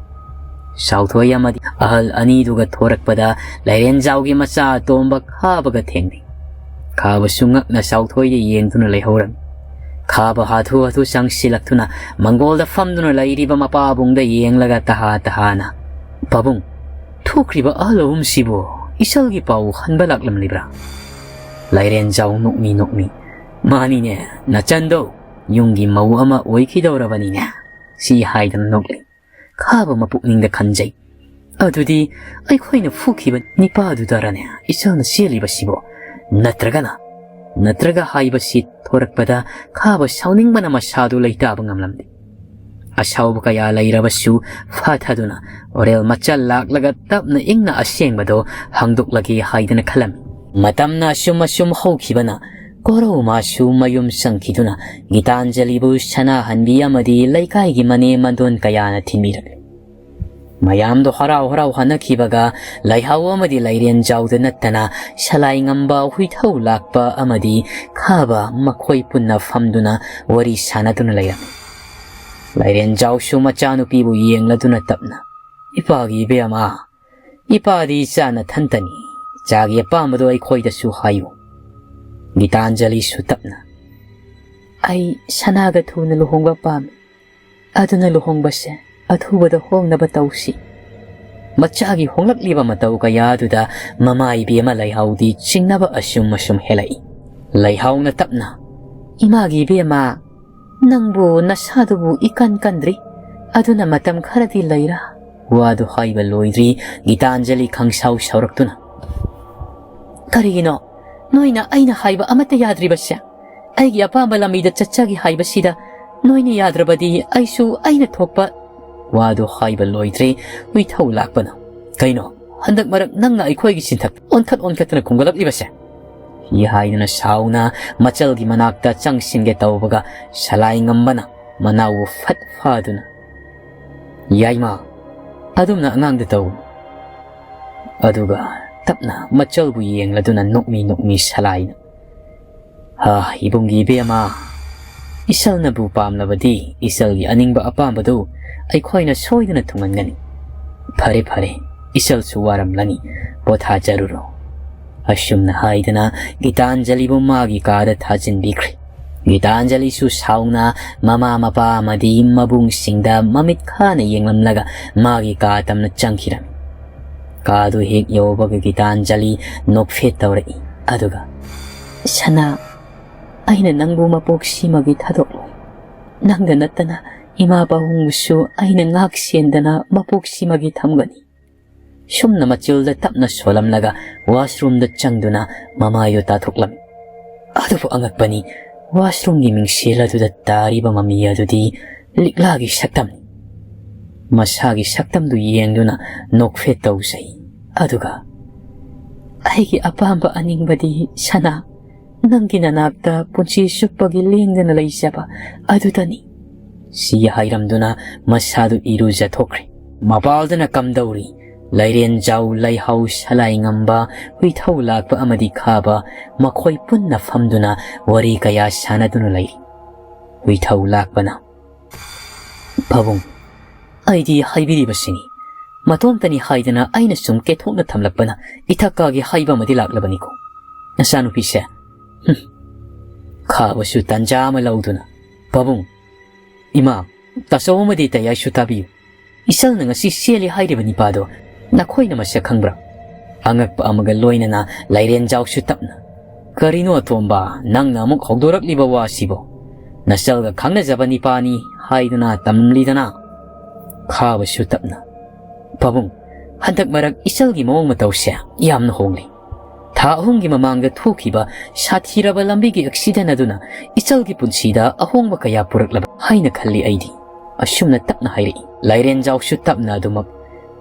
ꯆꯥꯎꯊꯣꯏ ꯑꯃꯗꯤ ꯑꯍꯜ ꯑꯅꯤꯗꯨꯒ ꯊꯣꯔꯛꯄꯗ ꯂꯥꯏꯔꯦꯟꯖꯥꯎꯒꯤ ꯃꯆꯥ ꯑꯇꯣꯝꯕ ꯈꯥꯕꯒ ꯊꯦꯡꯅꯩ꯫ ꯈꯥꯕꯁꯨ ꯉꯛꯅ ꯆꯥꯎꯊꯣꯏꯗ ꯌꯦꯡꯗꯨꯅ ꯂꯩꯍꯧꯔꯝꯃꯤ꯫ ꯈꯥꯕ ꯍꯥꯊꯨ ꯍꯥꯊꯨ ꯆꯪꯁꯤꯜꯂꯛꯇꯨꯅ ꯃꯪꯒꯣꯜꯗ ꯐꯝꯗꯨꯅ ꯂꯩꯔꯤꯕ ꯃꯄꯥꯕꯨꯡꯗ ꯌꯦꯡꯂꯒ ꯇꯍꯥ ꯇꯍꯥꯅ, "ꯄꯥꯕꯨꯡ, ꯊꯣꯛꯈ꯭ꯔꯤꯕ ꯑꯍꯜ ꯑꯍꯨꯝꯁꯤꯕꯨ ꯏꯆꯜꯒꯤ ꯄꯥꯎ ꯍꯟꯕ ꯂꯥꯛꯂꯝꯂꯤꯕ꯭ꯔꯥ?" ꯂꯥꯏꯔꯦꯟꯖꯥꯎ ꯅꯣꯛꯃꯤ ꯅꯣꯛꯃꯤ, "ꯃꯥꯅꯤꯅꯦ, ꯅꯆꯟꯗꯣ ꯌꯨꯝꯒꯤ ꯃꯧ ꯑꯃ ꯑꯣꯏꯈꯤꯗꯧꯔꯕꯅꯤꯅꯦ"꯫ ꯁꯤ ꯍꯥꯏꯗꯅ ꯅꯣꯛꯂꯤ꯫ ꯈꯥꯕ ꯃꯄꯨꯛꯅꯤꯡꯗ ꯈꯟꯖꯩ, ꯑꯗꯨꯗꯤ ꯑꯩꯈꯣꯏꯅ ꯐꯨꯈꯤꯕ ꯅꯤꯄꯥꯗꯨꯗꯔꯅꯦ ꯏꯆꯜꯅ ꯆꯦꯜꯂꯤꯕꯁꯤꯕꯣ? ꯅꯠꯇ꯭ꯔꯒꯅ, ꯅꯠꯇ꯭ꯔꯒ ꯍꯥꯏꯕꯁꯤ ꯊꯣꯔꯛꯄꯗ ꯈꯥꯕ ꯁꯥꯎꯅꯤꯡꯕꯅ ꯃꯁꯥꯗꯨ ꯂꯩꯇꯥꯕ ꯉꯝꯂꯝꯗꯦ꯫ ꯑꯁꯥꯎꯕ ꯀꯌꯥ ꯂꯩꯔꯕꯁꯨ ꯐꯥꯊꯗꯨꯅ ꯑꯣꯔꯦꯜ ꯃꯆꯜ ꯂꯥꯛꯂꯒ ꯇꯞꯅ ꯏꯪꯅ ꯑꯁꯦꯡꯕꯗꯣ ꯍꯪꯗꯣꯛꯂꯒꯦ ꯍꯥꯏꯗꯅ ꯈꯜꯂꯝꯃꯤ꯫ ꯃꯇꯝꯅ ꯑꯁꯨꯝ ꯑꯁꯨꯝ ꯍꯧꯈꯤꯕꯅ ꯀꯣꯔꯧ ꯃꯥꯁꯨ ꯃꯌꯨꯝ ꯆꯪꯈꯤꯗꯨꯅ ꯒꯤꯇꯥꯟꯖꯂꯤꯕꯨ ꯁꯅꯥꯍꯟꯕꯤ ꯑꯃꯗꯤ ꯂꯩꯀꯥꯏꯒꯤ ꯃꯅꯦꯝ ꯃꯗꯣꯟ ꯀꯌꯥꯅ ꯊꯤꯟꯕꯤꯔꯛꯂꯤ꯫ ꯃꯌꯥꯝꯗꯣ ꯍꯔꯥꯎ ꯍꯔꯥꯎ ꯍꯟꯅꯈꯤꯕꯒ ꯂꯩꯍꯥꯎ ꯑꯃꯗꯤ ꯂꯩꯔꯦꯟꯖꯥꯎꯗ ꯅꯠꯇꯅ ꯁꯂꯥꯏ ꯉꯝꯕ, ꯍꯨꯏꯊꯧ ꯂꯥꯛꯄ ꯑꯃꯗꯤ ꯈꯥꯕ ꯃꯈꯣꯏ ꯄꯨꯟꯅ ꯐꯝꯗꯨꯅ ꯋꯥꯔꯤ ꯁꯥꯟꯅꯗꯨꯅ ꯂꯩꯔꯝꯃꯤ꯫ ꯂꯩꯔꯦꯟꯖꯥꯎꯁꯨ ꯃꯆꯥꯅꯨꯄꯤꯕꯨ ꯌꯦꯡꯂꯗꯨꯅ ꯇꯞꯅ, "ꯏꯄꯥꯒꯤ ꯏꯕꯦꯝꯃ, ꯏꯄꯥꯗꯤ ꯏꯆꯥ ꯅꯊꯟꯇꯅꯤ꯫ ꯏꯆꯥꯒꯤ ꯑꯄꯥꯝꯕꯗꯣ ꯑꯩꯈꯣꯏꯗꯁꯨ ꯍꯥꯏꯌꯨ꯫" ꯒꯤꯇꯥꯟꯖꯂꯤꯁꯨ ꯇꯞꯅ, "ꯑꯩ ꯁꯅꯥꯒ ꯊꯨꯅ ꯂꯨꯍꯣꯡꯕ ꯄꯥꯝꯃꯤ꯫ ꯑꯗꯨꯅ ꯂꯨꯍꯣꯡꯕꯁꯦ ꯑꯊꯨꯕꯗ ꯍꯣꯡꯅꯕ ꯇꯧꯁꯤ꯫" ꯃꯆꯥꯒꯤ ꯍꯣꯡꯂꯛꯂꯤꯕ ꯃꯇꯧ ꯀꯌꯥꯗꯨꯗ ꯃꯃꯥ ꯏꯕꯦꯝꯃ ꯂꯩꯍꯥꯎꯗꯤ ꯆꯤꯡꯅꯕ ꯑꯁꯨꯝ ꯑꯁꯨꯝ ꯍꯦꯜꯂꯛꯏ꯫ ꯂꯩꯍꯥꯎꯅ ꯇꯞꯅ, "ꯏꯃꯥꯒꯤ ꯏꯕꯦꯝꯃ, ꯅꯪꯕꯨ ꯅꯁꯥꯗꯨꯕꯨ ꯏꯀꯟ ꯀꯟꯗ꯭ꯔꯤ꯫ ꯑꯗꯨꯅ ꯃꯇꯝ ꯈꯔꯗꯤ ꯂꯩꯔ꯫" ꯋꯥꯗꯨ ꯍꯥꯏꯕ ꯂꯣꯏꯗ꯭ꯔꯤ, ꯒꯤꯇꯥꯟꯖꯂꯤ ꯈꯪꯁꯥꯎ ꯁꯥꯎꯔꯛꯇꯨꯅ, "ꯀꯔꯤꯒꯤꯅꯣ? ꯅꯣꯏꯅ ꯑꯩꯅ ꯍꯥꯏꯕ ꯑꯃꯠꯇ ꯌꯥꯗ꯭ꯔꯤꯕꯁꯦ? ꯑꯩꯒꯤ ꯑꯄꯥꯝꯕ ꯂꯝꯕꯤꯗ ꯆꯠꯆꯒꯦ ꯍꯥꯏꯕꯁꯤꯗ ꯅꯣꯏꯅ ꯌꯥꯗ꯭ꯔꯕꯗꯤ ꯑꯩꯁꯨ ꯑꯩꯅ ꯊꯣꯛꯄ꯫" ꯋꯥꯗꯨ ꯍꯥꯏꯕ ꯂꯣꯏꯗ꯭ꯔꯤ, ꯍꯨꯏꯊꯧ ꯂꯥꯛꯄꯅ, "ꯀꯩꯅꯣ, ꯍꯟꯗꯛ ꯃꯔꯛ ꯅꯪꯅ ꯑꯩꯈꯣꯏꯒꯤ ꯆꯤꯟꯊꯛ ꯑꯣꯟꯈꯠ ꯑꯣꯟꯈꯠꯇꯅ ꯈꯨꯝꯒꯠꯂꯛꯂꯤꯕꯁꯦ?" ꯍꯤ ꯍꯥꯏꯗꯨꯅ ꯁꯥꯎꯅ ꯃꯆꯜꯒꯤ ꯃꯅꯥꯛꯇ ꯆꯪꯁꯤꯟꯒꯦ ꯇꯧꯕꯒ ꯁꯂꯥꯏ ꯉꯝꯕꯅ ꯃꯅꯥꯎꯕꯨ ꯐꯠ ꯐꯥꯗꯨꯅ, "ꯌꯥꯏꯃ, ꯑꯗꯨꯝꯅ ꯑꯉꯥꯡꯗ ꯇꯧ꯫" ꯑꯗꯨꯒ ꯇꯞꯅ ꯃꯆꯜꯕꯨ ꯌꯦꯡꯂꯗꯨꯅ ꯅꯣꯛꯃꯤ ꯅꯣꯛꯃꯤ ꯁꯂꯥꯏꯅ, "ꯍꯥ, ꯏꯕꯨꯡꯒꯤ ꯏꯕꯦꯝꯃ, ꯏꯆꯜꯅꯕꯨ ꯄꯥꯝꯂꯕꯗꯤ ꯏꯆꯜꯒꯤ ꯑꯅꯤꯡꯕ ꯑꯄꯥꯝꯕꯗꯨ ꯑꯩꯈꯣꯏꯅ ꯁꯣꯏꯗꯅ ꯊꯨꯡꯍꯟꯒꯅꯤ꯫ ꯐꯔꯦ, ꯐꯔꯦ, ꯏꯆꯜꯁꯨ ꯋꯥꯔꯝꯂꯅꯤ, ꯄꯣꯊꯥꯖꯔꯨꯔꯣ꯫" ꯑꯁꯨꯝꯅ ꯍꯥꯏꯗꯨꯅ ꯒꯤꯇꯥꯟꯖꯂꯤꯕꯨ ꯃꯥꯒꯤ ꯀꯥꯗ ꯊꯥꯖꯤꯟꯕꯤꯈ꯭ꯔꯦ꯫ ꯒꯤꯇꯥꯟꯖꯂꯤꯁꯨ ꯁꯥꯎꯅ ꯃꯃꯥ ꯃꯄꯥ ꯑꯃꯗꯤ ꯃꯕꯨꯡꯁꯤꯡꯗ ꯃꯃꯤꯠ ꯈꯥꯅ ꯌꯦꯡꯂꯝꯂꯒ ꯃꯥꯒꯤ ꯀꯥ ꯇꯝꯅ ꯆꯪꯈꯤꯔꯝꯃꯤ꯫ ꯀꯥꯗꯨ ꯍꯦꯛ ꯌꯧꯕꯒ ꯒꯤꯇꯥꯟꯖꯂꯤ ꯅꯣꯛꯐꯦꯠ ꯇꯧꯔꯛꯏ꯫ ꯑꯗꯨꯒ, "ꯁꯅꯥ, ꯑꯩꯅ ꯅꯪꯕꯨ ꯃꯄꯣꯛ ꯁꯤꯃꯒꯤ ꯊꯥꯗꯣꯛꯂꯣꯏ꯫ ꯅꯪꯗ ꯅꯠꯇꯅ ꯏꯃꯥ ꯄꯥꯕꯨꯡꯕꯨꯁꯨ ꯑꯩꯅ ꯉꯥꯛ ꯁꯦꯟꯗꯅ ꯃꯄꯣꯛ ꯁꯤꯃꯒꯤ ꯊꯝꯒꯅꯤ꯫ ꯁꯨꯝꯅ ꯃꯆꯤꯜꯗ ꯇꯞꯅ ꯁꯣꯜꯂꯝꯂꯒ washroomꯗ ꯆꯪꯗꯨꯅ ꯃꯃꯥꯏꯗꯨ ꯇꯥꯊꯣꯛꯂꯝꯃꯤ꯫ ꯑꯗꯨꯕꯨ ꯑꯉꯛꯄꯅꯤ, washroomꯒꯤ ꯃꯤꯡꯁꯦꯜ ꯑꯗꯨꯗ ꯇꯥꯔꯤꯕ ꯃꯃꯤ ꯑꯗꯨꯗꯤ ꯂꯤꯛꯂꯥꯒꯤ ꯁꯛꯇꯝꯅꯤ꯫ ꯃꯁꯥꯒꯤ ꯁꯛꯇꯝꯗꯨ ꯌꯦꯡꯗꯨꯅ ꯅꯣꯛꯐꯦꯠ ꯇꯧꯖꯩ꯫ ꯑꯗꯨꯒ, "ꯑꯩꯒꯤ ꯑꯄꯥꯝꯕ ꯑꯅꯤꯡꯕꯗꯤ, ꯁꯅꯥ, ꯅꯪꯒꯤ ꯅꯅꯥꯛꯇ ꯄꯨꯟꯁꯤ ꯆꯨꯞꯄꯒꯤ ꯂꯦꯡꯗꯅ ꯂꯩꯖꯕ ꯑꯗꯨꯗꯅꯤ," ꯁꯤ ꯍꯥꯏꯔꯝꯗꯨꯅ ꯃꯁꯥꯗꯨ ꯏꯔꯨꯖꯊꯣꯛꯈ꯭ꯔꯦ꯫ ꯃꯄꯥꯜꯗꯅ ꯀꯝꯗꯧꯔꯤ? ꯂꯩꯔꯦꯟꯖꯥꯎ, ꯂꯩꯍꯥꯎ, ꯁꯂꯥꯏ ꯉꯝꯕ, ꯍꯨꯏꯊꯧ ꯂꯥꯛꯄ ꯑꯃꯗꯤ ꯈꯥꯕ, ꯃꯈꯣꯏ ꯄꯨꯟꯅ ꯐꯝꯗꯨꯅ ꯋꯥꯔꯤ ꯀꯌꯥ ꯁꯥꯟꯅꯗꯨꯅ ꯂꯩꯔꯤ꯫ ꯍꯨꯏꯊꯧ ꯂꯥꯛꯄꯅ, "ꯄꯥꯕꯨꯡ, ꯑꯩꯗꯤ ꯍꯥꯏꯕꯤꯔꯤꯕꯁꯤꯅꯤ꯫ ꯃꯇꯣꯝꯇꯅꯤ ꯍꯥꯏꯗꯅ ꯑꯩꯅ ꯁꯨꯝ ꯀꯦꯊꯣꯛꯅ ꯊꯝꯂꯛꯄꯅ ꯏꯊꯛꯀꯥꯒꯤ ꯍꯥꯏꯕ ꯑꯃꯗꯤ ꯂꯥꯛꯂꯕꯅꯤꯀꯣ꯫ ꯅꯆꯥꯅꯨꯄꯤꯁꯦ꯫" ꯍꯨꯝ꯫ ꯈꯥꯕꯁꯨ ꯇꯟꯖꯥ ꯑꯃ ꯂꯧꯗꯨꯅ, "ꯄꯥꯕꯨꯡ, ꯏꯃꯥ, ꯇꯥꯆꯧ ꯑꯃꯗꯤ ꯇꯌꯥꯏꯁꯨ ꯇꯥꯕꯤꯌꯨ꯫ ꯏꯆꯜꯅ ꯉꯁꯤ ꯆꯦꯜꯂꯤ ꯍꯥꯏꯔꯤꯕ ꯅꯤꯄꯥꯗꯣ ꯅꯈꯣꯏꯅ ꯃꯁꯛ ꯈꯪꯕ꯭ꯔꯥ?" ꯑꯉꯛꯄ ꯑꯃꯒ ꯂꯣꯏꯅꯅ ꯂꯩꯔꯦꯟꯖꯥꯎꯁꯨ ꯇꯞꯅ, "ꯀꯔꯤꯅꯣ ꯑꯇꯣꯝꯕ, ꯅꯪꯅ ꯑꯃꯨꯛ ꯍꯧꯗꯣꯔꯛꯂꯤꯕ ꯋꯥꯁꯤꯕꯣ? ꯅꯆꯜꯒ ꯈꯪꯅꯖꯕ ꯅꯤꯄꯥꯅꯤ ꯍꯥꯏꯗꯨꯅ ꯇꯝꯂꯤꯗꯅ?" ꯈꯥꯕꯁꯨ ꯇꯞꯅ, "ꯄꯥꯕꯨꯡ, ꯍꯟꯗꯛ ꯃꯔꯛ ꯏꯆꯜꯒꯤ ꯃꯑꯣꯡ ꯃꯇꯧꯁꯦ ꯌꯥꯝꯅ ꯍꯣꯡꯂꯦ꯫ ꯊꯥ ꯑꯍꯨꯝꯒꯤ ꯃꯃꯥꯡꯗ ꯊꯣꯛꯈꯤꯕ ꯁꯥꯊꯤꯔꯕ ꯂꯝꯕꯤꯒꯤ accident ꯑꯗꯨꯅ ꯏꯆꯜꯒꯤ ꯄꯨꯟꯁꯤꯗ ꯑꯍꯣꯡꯕ ꯀꯌꯥ ꯄꯨꯔꯛꯂꯕ ꯍꯥꯏꯅ ꯈꯜꯂꯤ ꯑꯩꯗꯤ," ꯑꯁꯨꯝꯅ ꯇꯞꯅ ꯍꯥꯏꯔꯛꯏ꯫ ꯂꯩꯔꯦꯟꯖꯥꯎꯁꯨ ꯇꯞꯅ ꯑꯗꯨꯃꯛ,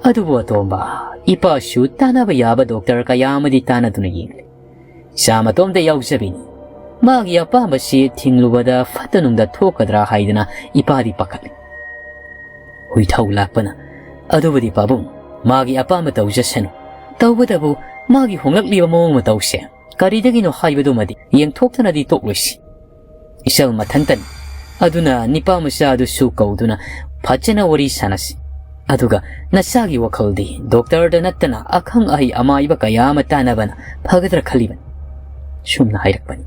"ꯑꯗꯨꯕꯨ ꯑꯇꯣꯝꯕ, ꯏꯄꯥꯁꯨ ꯇꯥꯟꯅꯕ ꯌꯥꯕ doctor ꯀꯌꯥ ꯑꯃꯗꯤ ꯇꯥꯟꯅꯗꯨꯅ ꯌꯦꯡꯂꯦ꯫ ꯏꯆꯥ ꯃꯇꯣꯝꯇ ꯌꯥꯎꯖꯕꯤꯅꯤ꯫ ꯃꯥꯒꯤ ꯑꯄꯥꯝꯕꯁꯤ ꯊꯤꯡꯂꯨꯕꯗ ꯐꯠꯇ ꯅꯨꯡꯗ ꯊꯣꯛꯀꯗ꯭ꯔꯥ ꯍꯥꯏꯗꯅ ꯏꯄꯥꯗꯤ ꯄꯥꯈꯠꯂꯤ꯫" ꯍꯨꯏꯊꯧ ꯂꯥꯛꯄꯅ, "ꯑꯗꯨꯕꯨꯗꯤ ꯄꯥꯕꯨꯡ, ꯃꯥꯒꯤ ꯑꯄꯥꯝꯕ ꯇꯧꯖꯁꯅꯨ꯫ ꯇꯧꯕꯇꯕꯨ ꯃꯥꯒꯤ ꯍꯣꯡꯂꯛꯂꯤꯕ ꯃꯑꯣꯡ ꯃꯇꯧꯁꯦ ꯀꯔꯤꯗꯒꯤꯅꯣ ꯍꯥꯏꯕꯗꯨꯃꯗꯤ ꯌꯦꯡꯊꯣꯛꯇꯅꯗꯤ ꯇꯣꯛꯂꯣꯏꯁꯤ꯫ ꯏꯆꯜ ꯃꯊꯟꯇꯅꯤ꯫ ꯑꯗꯨꯅ ꯅꯤꯄꯥ ꯃꯆꯥ ꯑꯗꯨꯁꯨ ꯀꯧꯗꯨꯅ ꯐꯖꯅ ꯋꯥꯔꯤ ꯁꯥꯟꯅꯁꯤ꯫ ꯑꯗꯨꯒ ꯅꯆꯥꯒꯤ ꯋꯥꯈꯜꯗꯤ doctorꯗ ꯅꯠꯇꯅ ꯑꯈꯪ ꯑꯍꯩ ꯑꯃꯥꯏꯕ ꯀꯌꯥ ꯑꯃ ꯇꯥꯟꯅꯕꯅ ꯐꯒꯗ꯭ꯔꯥ ꯈꯜꯂꯤꯕꯅꯤ," ꯁꯨꯝꯅ ꯍꯥꯏꯔꯛꯄꯅꯤ꯫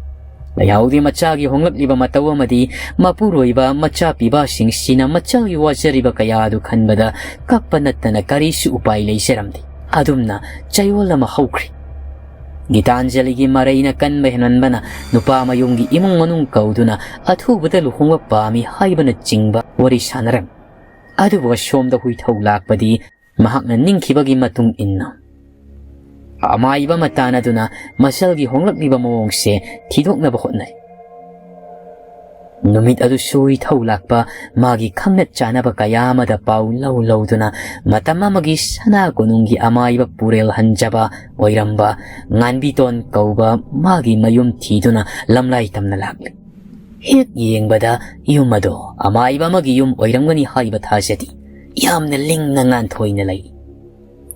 ꯂꯩꯍꯥꯎꯗꯤ ꯃꯆꯥꯒꯤ ꯍꯣꯡꯂꯛꯂꯤꯕ ꯃꯇꯧ ꯑꯃꯗꯤ ꯃꯄꯨꯔꯣꯏꯕ ꯃꯆꯥ ꯄꯤꯕꯥꯁꯤꯡꯁꯤꯅ ꯃꯆꯥꯒꯤ ꯋꯥꯖꯔꯤꯕ ꯀꯌꯥ ꯑꯗꯨ ꯈꯟꯕꯗ ꯀꯞꯄ ꯅꯠꯇꯅ ꯀꯔꯤꯁꯨ ꯎꯄꯥꯏ ꯂꯩꯖꯔꯝꯗꯦ꯫ ꯑꯗꯨꯝꯅ ꯆꯌꯣꯜ ꯑꯃ ꯍꯧꯈ꯭ꯔꯦ꯫ ꯒꯤꯇꯥꯟꯖꯂꯤꯒꯤ ꯃꯔꯩꯅ ꯀꯟꯕ ꯍꯦꯟꯃꯟꯕꯅ ꯅꯨꯄꯥ ꯃꯌꯨꯝꯒꯤ ꯏꯃꯨꯡ ꯃꯅꯨꯡ ꯀꯧꯗꯨꯅ ꯑꯊꯨꯕꯗ ꯂꯨꯍꯣꯡꯕ ꯄꯥꯝꯃꯤ ꯍꯥꯏꯕꯅꯆꯤꯡꯕ ꯋꯥꯔꯤ ꯁꯥꯟꯅꯔꯝꯃꯤ꯫ ꯑꯗꯨꯕꯨ ꯑꯁꯣꯝꯗ ꯍꯨꯏꯊꯧ ꯂꯥꯛꯄꯗꯤ ꯃꯍꯥꯛꯅ ꯅꯤꯡꯈꯤꯕꯒꯤ ꯃꯇꯨꯡ ꯏꯟꯅ ꯑꯃꯥꯏꯕ ꯑꯃ ꯇꯥꯟꯅꯗꯨꯅ ꯃꯆꯜꯒꯤ ꯍꯣꯡꯂꯛꯂꯤꯕ ꯃꯑꯣꯡꯁꯦ ꯊꯤꯗꯣꯛꯅꯕ ꯍꯣꯠꯅꯩ꯫ ꯅꯨꯃꯤꯠ ꯑꯗꯨꯁꯨ ꯏꯊꯧ ꯂꯥꯛꯄ ꯃꯥꯒꯤ ꯈꯪꯅ ꯆꯥꯅꯕ ꯀꯌꯥ ꯑꯃꯗ ꯄꯥꯎ ꯂꯧ ꯂꯧꯗꯨꯅ ꯃꯇꯝ ꯑꯃꯒꯤ ꯁꯅꯥ ꯀꯣꯅꯨꯡꯒꯤ ꯑꯃꯥꯏꯕ ꯄꯨꯔꯦꯜ ꯍꯟꯖꯕ ꯑꯣꯏꯔꯝꯕ ꯉꯥꯟꯕꯤꯇꯣꯟ ꯀꯧꯕ ꯃꯥꯒꯤ ꯃꯌꯨꯝ ꯊꯤꯗꯨꯅ ꯂꯝꯂꯥꯏ ꯇꯝꯅ ꯂꯥꯛꯂꯤ꯫ ꯍꯦꯛ ꯌꯦꯡꯕꯗ ꯌꯨꯝ ꯑꯗꯣ ꯑꯃꯥꯏꯕ ꯑꯃꯒꯤ ꯌꯨꯝ ꯑꯣꯏꯔꯝꯒꯅꯤ ꯍꯥꯏꯕ ꯊꯥꯖꯗꯦ꯫ ꯌꯥꯝꯅ ꯂꯤꯡꯅ ꯉꯥꯟꯊꯣꯏꯅ ꯂꯩ꯫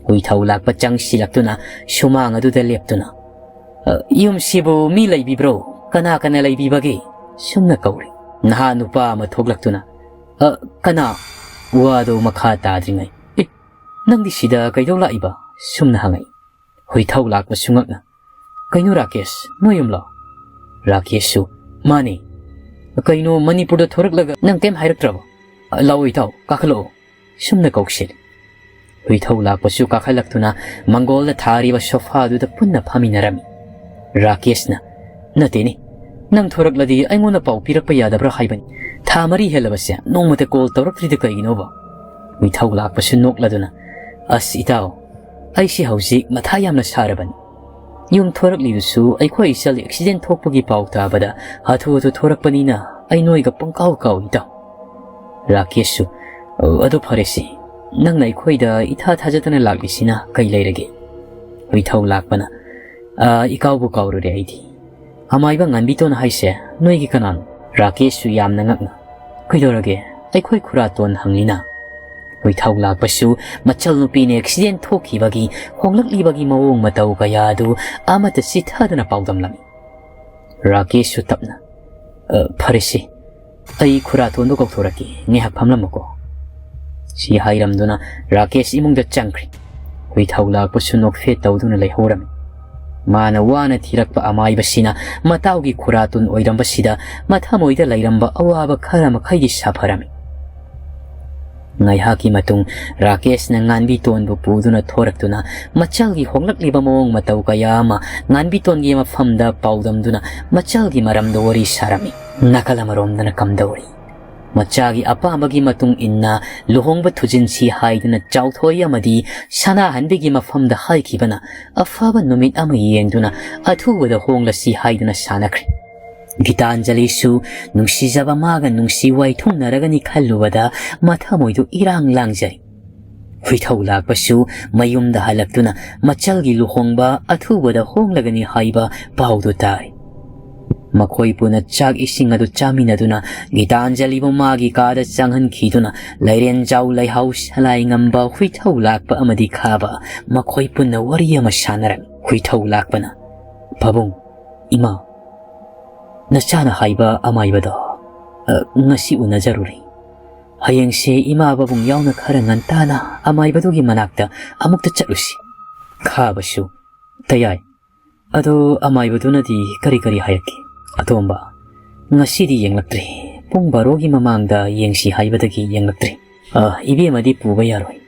ꯍꯨꯏꯊꯧ ꯂꯥꯛꯄ ꯆꯪꯁꯤꯜꯂꯛꯇꯨꯅ ꯁꯨꯃꯥꯡ ꯑꯗꯨꯗ ꯂꯦꯞꯇꯨꯅ, "ꯑ, ꯌꯨꯝꯁꯤꯕꯨ ꯃꯤ ꯂꯩꯕꯤꯕ꯭ꯔꯣ? ꯀꯅꯥ ꯀꯅꯥ ꯂꯩꯕꯤꯕꯒꯦ?" ꯁꯨꯝꯅ ꯀꯧꯔꯤ꯫ ꯅꯍꯥ ꯅꯨꯄꯥ ꯑꯃ ꯊꯣꯛꯂꯛꯇꯨꯅ, "ꯑ, ꯀꯅꯥ?" ꯋꯥꯗꯨ ꯃꯈꯥ ꯇꯥꯗ꯭ꯔꯤꯉꯩ, "ꯑꯦ, ꯅꯪꯗꯤ ꯁꯤꯗ ꯀꯩꯗꯧ ꯂꯥꯛꯏꯕ?" ꯁꯨꯝꯅ ꯍꯪꯉꯛꯏ꯫ ꯍꯨꯏꯊꯧ ꯂꯥꯛꯄꯁꯨ ꯉꯛꯅ, "ꯀꯩꯅꯣ ꯔꯥꯀꯦꯁ, ꯅꯣꯏ ꯌꯨꯝꯂꯣ?" ꯔꯥꯀꯦꯁꯁꯨ, "ꯃꯥꯅꯦ꯫ ꯀꯩꯅꯣ ꯃꯅꯤꯄꯨꯔꯗ ꯊꯣꯔꯛꯂꯒ ꯅꯪ ꯀꯩꯝ ꯍꯥꯏꯔꯛꯇ꯭ꯔꯕꯣ? ꯂꯥꯛꯑꯣ ꯏꯇꯥꯎ, ꯀꯥꯈꯠꯂꯛꯑꯣ꯫" ꯁꯨꯝꯅ ꯀꯧꯁꯤꯜꯂꯤ꯫ ꯍꯨꯏꯊꯧ ꯂꯥꯛꯄꯁꯨ ꯀꯥꯈꯠꯂꯛꯇꯨꯅ ꯃꯪꯒꯣꯜꯗ ꯊꯥꯔꯤꯕ ꯁꯣꯐꯥꯗꯨꯗ ꯄꯨꯟꯅ ꯐꯝꯃꯤꯟꯅꯔꯝꯃꯤ꯫ ꯔꯥꯀꯦꯁꯅ, "ꯅꯠꯇꯦꯅꯦ, ꯅꯪ ꯊꯣꯔꯛꯂꯗꯤ ꯑꯩꯉꯣꯟꯗ ꯄꯥꯎ ꯄꯤꯔꯛꯄ ꯌꯥꯗꯕ꯭ꯔꯥ ꯍꯥꯏꯕꯅꯤ꯫ ꯊꯥ ꯃꯔꯤ ꯍꯦꯜꯂꯕꯁꯦ ꯅꯣꯡꯃꯇ ꯀꯣꯜ ꯇꯧꯔꯛꯇ꯭ꯔꯤꯗ ꯀꯩꯒꯤꯅꯣꯕ?" ꯍꯨꯏꯊꯧ ꯂꯥꯛꯄꯁꯨ ꯅꯣꯛꯂꯗꯨꯅ, "ꯑꯁ ꯏꯇꯥꯎ, ꯑꯩꯁꯤ ꯍꯧꯖꯤꯛ ꯃꯊꯥ ꯌꯥꯝꯅ ꯁꯥꯔꯕꯅꯤ꯫ ꯌꯨꯝ ꯊꯣꯔꯛꯂꯤꯗꯨꯁꯨ ꯑꯩꯈꯣꯏ ꯏꯆꯜ ꯑꯦꯛꯁꯤꯗꯦꯟ ꯊꯣꯛꯄꯒꯤ ꯄꯥꯎ ꯇꯥꯕꯗ ꯍꯥꯊꯨ ꯍꯥꯊꯨ ꯊꯣꯔꯛꯄꯅꯤꯅ ꯑꯩ ꯅꯣꯏꯒ ꯄꯪꯀꯥꯎ ꯀꯥꯎꯏ ꯏꯇꯥꯎ꯫" ꯔꯥꯀꯦꯁꯁꯨ, "ꯑꯣ, ꯑꯗꯨ ꯐꯔꯦꯁꯦ, ꯅꯪꯅ ꯑꯩꯈꯣꯏꯗ ꯏꯊꯥ ꯊꯥꯖꯗꯅ ꯂꯥꯛꯂꯤꯁꯤꯅ ꯀꯩ ꯂꯩꯔꯒꯦ?" ꯍꯨꯏꯊꯧ ꯂꯥꯛꯄꯅ, "ꯑ, ꯏꯀꯥꯎꯕꯨ ꯀꯥꯎꯔꯨꯔꯦ ꯑꯩꯗꯤ꯫ ꯑꯃꯥꯏꯕ ꯉꯥꯟꯕꯤꯇꯣꯟ ꯍꯥꯏꯁꯦ ꯅꯣꯏꯒꯤ ꯀꯅꯥꯅꯣ?" ꯔꯥꯀꯦꯁꯁꯨ ꯌꯥꯝꯅ ꯉꯛꯅ, "ꯀꯩꯗꯧꯔꯒꯦ? ꯑꯩꯈꯣꯏ ꯈꯨꯔꯥꯇꯣꯟ ꯍꯪꯂꯤꯅ꯫" ꯍꯨꯏꯊꯧ ꯂꯥꯛꯄꯁꯨ ꯃꯆꯜ ꯅꯨꯄꯤꯅ ꯑꯦꯛꯁꯤꯗꯦꯟ ꯊꯣꯛꯈꯤꯕꯒꯤ ꯍꯣꯡꯂꯛꯂꯤꯕꯒꯤ ꯃꯑꯣꯡ ꯃꯇꯧ ꯀꯌꯥ ꯑꯗꯨ ꯑꯃꯠꯇ ꯆꯤꯊꯗꯅ ꯄꯥꯎꯗꯝꯂꯝꯃꯤ꯫ ꯔꯥꯀꯦꯁꯁꯨ ꯇꯞꯅ, "ꯑ, ꯐꯔꯦꯁꯦ, ꯑꯩ ꯈꯨꯔꯥꯇꯣꯟꯗꯨ ꯀꯧꯊꯣꯔꯛꯀꯦ, ꯉꯥꯏꯍꯥꯛ ꯐꯝꯂꯝꯃꯨꯀꯣ꯫" ꯁꯤ ꯍꯥꯏꯔꯝꯗꯨꯅ ꯔꯥꯀꯦꯁ ꯏꯃꯨꯡꯗ ꯆꯪꯈ꯭ꯔꯦ꯫ ꯍꯨꯏꯊꯧ ꯂꯥꯛꯄꯁꯨ ꯅꯣꯛꯐꯦꯠ ꯇꯧꯗꯨꯅ ꯂꯩꯍꯧꯔꯝꯃꯤ꯫ ꯃꯥꯅ ꯋꯥꯅ ꯊꯤꯔꯛꯄ ꯑꯃꯥꯏꯕꯁꯤꯅ ꯃꯇꯥꯎꯒꯤ ꯈꯨꯔꯥꯇꯣꯟ ꯑꯣꯏꯔꯝꯕꯁꯤꯗ ꯃꯊꯃꯣꯏꯗ ꯂꯩꯔꯝꯕ ꯑꯋꯥꯕ ꯈꯔ ꯃꯈꯩꯗꯤ ꯁꯥꯐꯔꯝꯃꯤ꯫ ꯉꯥꯏꯍꯥꯛꯀꯤ ꯃꯇꯨꯡ ꯔꯥꯀꯦꯁꯅ ꯉꯥꯟꯕꯤꯇꯣꯟꯕꯨ ꯄꯨꯗꯨꯅ ꯊꯣꯔꯛꯇꯨꯅ ꯃꯆꯜꯒꯤ ꯍꯣꯡꯂꯛꯂꯤꯕ ꯃꯑꯣꯡ ꯃꯇꯧ ꯀꯌꯥ ꯑꯃ ꯉꯥꯟꯕꯤꯇꯣꯟꯒꯤ ꯃꯐꯝꯗ ꯄꯥꯎꯗꯝꯗꯨꯅ ꯃꯆꯜꯒꯤ ꯃꯔꯝꯗ ꯋꯥꯔꯤ ꯁꯥꯔꯝꯃꯤ꯫ ꯅꯥꯀꯜ ꯑꯃꯔꯣꯝꯗꯅ ꯀꯝꯗꯧꯔꯤ? ꯃꯆꯥꯒꯤ ꯑꯄꯥꯝꯕꯒꯤ ꯃꯇꯨꯡ ꯏꯟꯅ ꯂꯨꯍꯣꯡꯕ ꯊꯨꯖꯤꯟꯁꯤ ꯍꯥꯏꯗꯨꯅ ꯆꯥꯎꯊꯣꯏ ꯑꯃꯗꯤ ꯁꯅꯥꯍꯟꯕꯤꯒꯤ ꯃꯐꯝꯗ ꯍꯥꯏꯈꯤꯕꯅ ꯑꯐꯕ ꯅꯨꯃꯤꯠ ꯑꯃ ꯌꯦꯡꯗꯨꯅ ꯑꯊꯨꯕꯗ ꯍꯣꯡꯂꯁꯤ ꯍꯥꯏꯗꯨꯅ ꯁꯥꯟꯅꯈ꯭ꯔꯦ꯫ ꯒꯤꯇꯥꯟꯖꯂꯤꯁꯨ ꯅꯨꯡꯁꯤꯖꯕ ꯃꯥꯒ ꯅꯨꯡꯁꯤ ꯋꯥꯏꯊꯨꯡꯅꯔꯒꯅꯤ ꯈꯜꯂꯨꯕꯗ ꯃꯊꯃꯣꯏꯗꯨ ꯏꯔꯥꯡ ꯂꯥꯡꯖꯔꯤ꯫ ꯍꯨꯏꯊꯧ ꯂꯥꯛꯄꯁꯨ ꯃꯌꯨꯝꯗ ꯍꯜꯂꯛꯇꯨꯅ ꯃꯆꯜꯒꯤ ꯂꯨꯍꯣꯡꯕ ꯑꯊꯨꯕꯗ ꯍꯣꯡꯂꯒꯅꯤ ꯍꯥꯏꯕ ꯄꯥꯎꯗꯨ ꯇꯥꯏ꯫ ꯃꯈꯣꯏ ꯄꯨꯟꯅ ꯆꯥꯛ ꯏꯁꯤꯡ ꯑꯗꯨ ꯆꯥꯃꯤꯟꯅꯗꯨꯅ ꯒꯤꯇꯥꯟꯖꯂꯤꯕꯨ ꯃꯥꯒꯤ ꯀꯥꯗ ꯆꯪꯍꯟꯈꯤꯗꯨꯅ ꯂꯩꯔꯦꯟꯖꯥꯎ ꯂꯩꯍꯥꯎ ꯁꯂꯥꯏ ꯉꯝꯕ ꯍꯨꯏꯊꯧ ꯂꯥꯛꯄ ꯑꯃꯗꯤ ꯈꯥꯕ ꯃꯈꯣꯏ ꯄꯨꯟꯅ ꯋꯥꯔꯤ ꯑꯃ ꯁꯥꯟꯅꯔꯝꯃꯤ꯫ ꯍꯨꯏꯊꯧ ꯂꯥꯛꯄꯅ, "ꯄꯥꯕꯨꯡ, ꯏꯃꯥ, ꯅꯆꯥꯅ ꯍꯥꯏꯕ ꯑꯃꯥꯏꯕꯗꯣ, ꯑ, ꯉꯁꯤ ꯎꯅꯖꯔꯨꯔꯦ꯫ ꯍꯌꯦꯡꯁꯦ ꯏꯃꯥ ꯄꯥꯕꯨꯡ ꯌꯥꯎꯅ ꯈꯔ ꯉꯟꯇꯥꯅ ꯑꯃꯥꯏꯕꯗꯨꯒꯤ ꯃꯅꯥꯛꯇ ꯑꯃꯨꯛꯇ ꯆꯠꯂꯨꯁꯤ꯫" ꯈꯥꯕꯁꯨ, "ꯇꯌꯥꯏ꯫ ꯑꯗꯣ ꯑꯃꯥꯏꯕꯗꯨꯅꯗꯤ ꯀꯔꯤ ꯀꯔꯤ ꯍꯥꯏꯔꯛꯀꯦ?" "ꯑꯇꯣꯝꯕ, ꯉꯁꯤꯗꯤ ꯌꯦꯡꯂꯛꯇ꯭ꯔꯦ꯫ ꯄꯨꯡ ꯕꯥꯔꯣꯒꯤ ꯃꯃꯥꯡꯗ ꯌꯦꯡꯁꯤ ꯍꯥꯏꯕꯗꯒꯤ ꯌꯦꯡꯂꯛꯇ꯭ꯔꯦ꯫ ꯑ, ꯏꯕꯦꯝꯃꯗꯤ ꯄꯨꯕ ꯌꯥꯔꯣꯏ꯫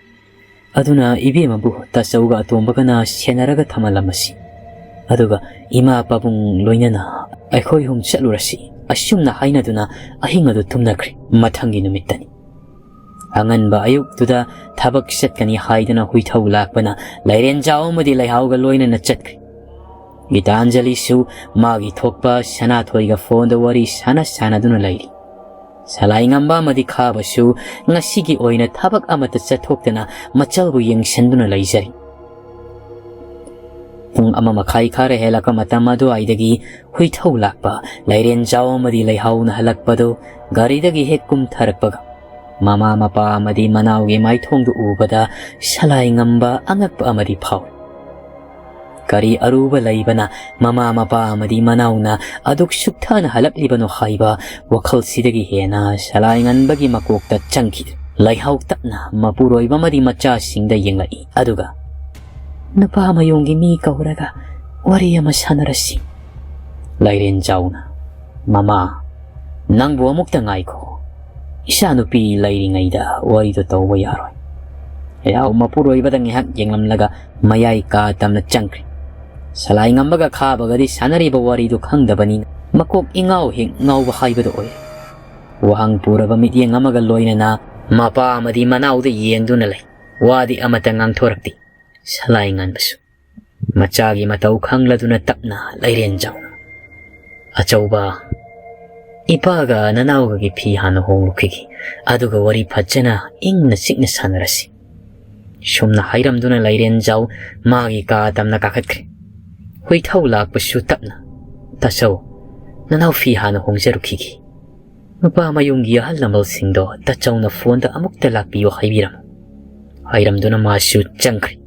ꯑꯗꯨꯅ ꯏꯕꯦꯝꯃꯕꯨ ꯇꯥꯆꯧꯒ ꯑꯇꯣꯝꯕꯒꯅ ꯁꯦꯟꯅꯔꯒ ꯊꯝꯍꯜꯂꯝꯃꯁꯤ꯫ ꯑꯗꯨꯒ ꯏꯃꯥ ꯄꯥꯕꯨꯡ ꯂꯣꯏꯅꯅ ꯑꯩꯈꯣꯏ ꯑꯍꯨꯝ ꯆꯠꯂꯨꯔꯁꯤ꯫" ꯑꯁꯨꯝꯅ ꯍꯥꯏꯅꯗꯨꯅ ꯑꯍꯤꯡ ꯑꯗꯨ ꯇꯨꯝꯅꯈ꯭ꯔꯦ꯫ ꯃꯊꯪꯒꯤ ꯅꯨꯃꯤꯠꯇꯅꯤ꯫ ꯑꯉꯟꯕ ꯑꯌꯨꯛꯇꯨꯗ ꯊꯕꯛ ꯆꯠꯀꯅꯤ ꯍꯥꯏꯗꯨꯅ ꯍꯨꯏꯊꯧ ꯂꯥꯛꯄꯅ ꯂꯩꯔꯦꯟꯖꯥꯎ ꯑꯃꯗꯤ ꯂꯩꯍꯥꯎꯒ ꯂꯣꯏꯅꯅ ꯆꯠꯈ꯭ꯔꯦ꯫ ꯒꯤꯇꯥꯟꯖꯂꯤꯁꯨ ꯃꯥꯒꯤ ꯊꯣꯛꯄ ꯁꯅꯥꯊꯣꯏꯒ ꯐꯣꯟꯗ ꯋꯥꯔꯤ ꯁꯥꯟꯅ ꯁꯥꯟꯅꯗꯨꯅ ꯂꯩꯔꯤ꯫ ꯁꯂꯥꯏꯉꯝꯕ ꯑꯃꯗꯤ ꯈꯥꯕꯁꯨ ꯉꯁꯤꯒꯤ ꯑꯣꯏꯅ ꯊꯕꯛ ꯑꯃꯠꯇ ꯆꯠꯊꯣꯛꯇꯅ ꯃꯆꯜꯕꯨ ꯌꯦꯡꯁꯤꯟꯗꯨꯅ ꯂꯩꯖꯔꯤ꯫ ꯄꯨꯡ ꯑꯃ ꯃꯈꯥꯏ ꯈꯔ ꯍꯦꯜꯂꯛꯄ ꯃꯇꯝ ꯑꯗꯨꯋꯥꯏꯗꯒꯤ ꯍꯨꯏꯊꯧ ꯂꯥꯛꯄ ꯂꯩꯔꯦꯟꯖꯥꯎ ꯑꯃꯗꯤ ꯂꯩꯍꯥꯎꯅ ꯍꯜꯂꯛꯄꯗꯨ ꯒꯥꯔꯤꯗꯒꯤ ꯍꯦꯛ ꯀꯨꯝꯊꯔꯛꯄꯒ ꯃꯃꯥ ꯃꯄꯥ ꯑꯃꯗꯤ ꯃꯅꯥꯎꯒꯤ ꯃꯥꯏꯊꯣꯡꯗꯨ ꯎꯕꯗ ꯁꯂꯥꯏꯉꯝꯕ ꯑꯉꯛꯄ ꯑꯃꯗꯤ ꯐꯥꯎꯏ꯫ ꯀꯔꯤ ꯑꯔꯨꯕ ꯂꯩꯕꯅ ꯃꯃꯥ ꯃꯄꯥ ꯑꯃꯗꯤ ꯃꯅꯥꯎꯅ ꯑꯗꯨꯛ ꯁꯨꯛꯊꯅ ꯍꯜꯂꯛꯂꯤꯕꯅꯣ ꯍꯥꯏꯕ ꯋꯥꯈꯜꯁꯤꯗꯒꯤ ꯍꯦꯟꯅ ꯁꯂꯥꯏꯉꯟꯕꯒꯤ ꯃꯀꯣꯛꯇ ꯆꯪꯈꯤꯗ꯭ꯔꯦ꯫ ꯂꯩꯍꯥꯎ ꯇꯞꯅ ꯃꯄꯨꯔꯣꯏꯕ ꯑꯃꯗꯤ ꯃꯆꯥꯁꯤꯡꯗ ꯌꯦꯡꯂꯛꯏ, ꯑꯗꯨꯒ, "ꯅꯨꯄꯥ ꯃꯌꯨꯝꯒꯤ ꯃꯤ ꯀꯧꯔꯒ ꯋꯥꯔꯤ ꯑꯃ ꯁꯥꯟꯅꯔꯁꯤ꯫" ꯂꯩꯔꯦꯟꯖꯥꯎꯅ, "ꯃꯃꯥ, ꯅꯪꯕꯨ ꯑꯃꯨꯛꯇ ꯉꯥꯏꯈꯣ꯫ ꯏꯆꯥꯅꯨꯄꯤ ꯂꯩꯔꯤꯉꯩꯗ ꯋꯥꯔꯤꯗꯨ ꯇꯧꯕ ꯌꯥꯔꯣꯏ꯫" ꯂꯩꯍꯥꯎ ꯃꯄꯨꯔꯣꯏꯕꯗ ꯉꯥꯏꯍꯥꯛ ꯌꯦꯡꯂꯝꯂꯒ ꯃꯌꯥꯏ ꯀꯥ ꯇꯝꯅ ꯆꯪꯈ꯭ꯔꯦ꯫ ꯁꯂꯥꯏꯉꯝꯕꯒ ꯈꯥꯕꯒꯗꯤ ꯁꯥꯟꯅꯔꯤꯕ ꯋꯥꯔꯤꯗꯨ ꯈꯪꯗꯕꯅꯤꯅ ꯃꯀꯣꯛ ꯏꯉꯥꯎ ꯍꯦꯛ ꯉꯥꯎꯕ ꯍꯥꯏꯕꯗꯨ ꯑꯣꯏꯔꯦ꯫ ꯋꯥꯍꯪ ꯄꯨꯔꯕ ꯃꯤꯠꯌꯦꯡ ꯑꯃꯒ ꯂꯣꯏꯅꯅ ꯃꯄꯥ ꯑꯃꯗꯤ ꯃꯅꯥꯎꯗ ꯌꯦꯡꯗꯨꯅ ꯂꯩ꯫ ꯋꯥꯗꯤ ꯑꯃꯠꯇ ꯉꯥꯡꯊꯣꯔꯛꯇꯦ꯫ ꯁꯂꯥꯏ ꯉꯥꯟꯕꯁꯨ ꯃꯆꯥꯒꯤ ꯃꯇꯧ ꯈꯪꯂꯗꯨꯅ ꯇꯞꯅ ꯂꯩꯔꯦꯟꯖꯥꯎꯅ, "ꯑꯆꯧꯕ, ꯏꯄꯥꯒ ꯅꯅꯥꯎꯒꯒꯤ ꯐꯤ ꯍꯥꯟꯅ ꯍꯣꯡꯂꯨꯈꯤꯒꯦ, ꯑꯗꯨꯒ ꯋꯥꯔꯤ ꯐꯖꯅ ꯏꯪꯅ ꯆꯤꯛꯅ ꯁꯥꯟꯅꯔꯁꯤ꯫" ꯁꯨꯝꯅ ꯍꯥꯏꯔꯝꯗꯨꯅ ꯂꯩꯔꯦꯟꯖꯥꯎ ꯃꯥꯒꯤ ꯀꯥ ꯇꯝꯅ ꯀꯥꯈꯠꯈ꯭ꯔꯦ꯫ ꯍꯨꯏꯊꯧ ꯂꯥꯛꯄꯁꯨ ꯇꯞꯅ, "ꯇꯥꯆꯧ, ꯅꯅꯥꯎ ꯐꯤ ꯍꯥꯟꯅ ꯍꯣꯡꯖꯔꯨꯈꯤꯒꯦ꯫" ꯅꯨꯄꯥ ꯃꯌꯨꯝꯒꯤ ꯑꯍꯜ ꯂꯃꯟꯁꯤꯡꯗꯣ ꯇꯥꯆꯧꯅ ꯐꯣꯟꯗ ꯑꯃꯨꯛꯇ ꯂꯥꯛꯄꯤꯌꯨ ꯍꯥꯏꯕꯤꯔꯝꯃꯨ ꯍꯥꯏꯔꯝꯗꯨꯅ ꯃꯥꯁꯨ ꯆꯪꯈ꯭ꯔꯦ꯫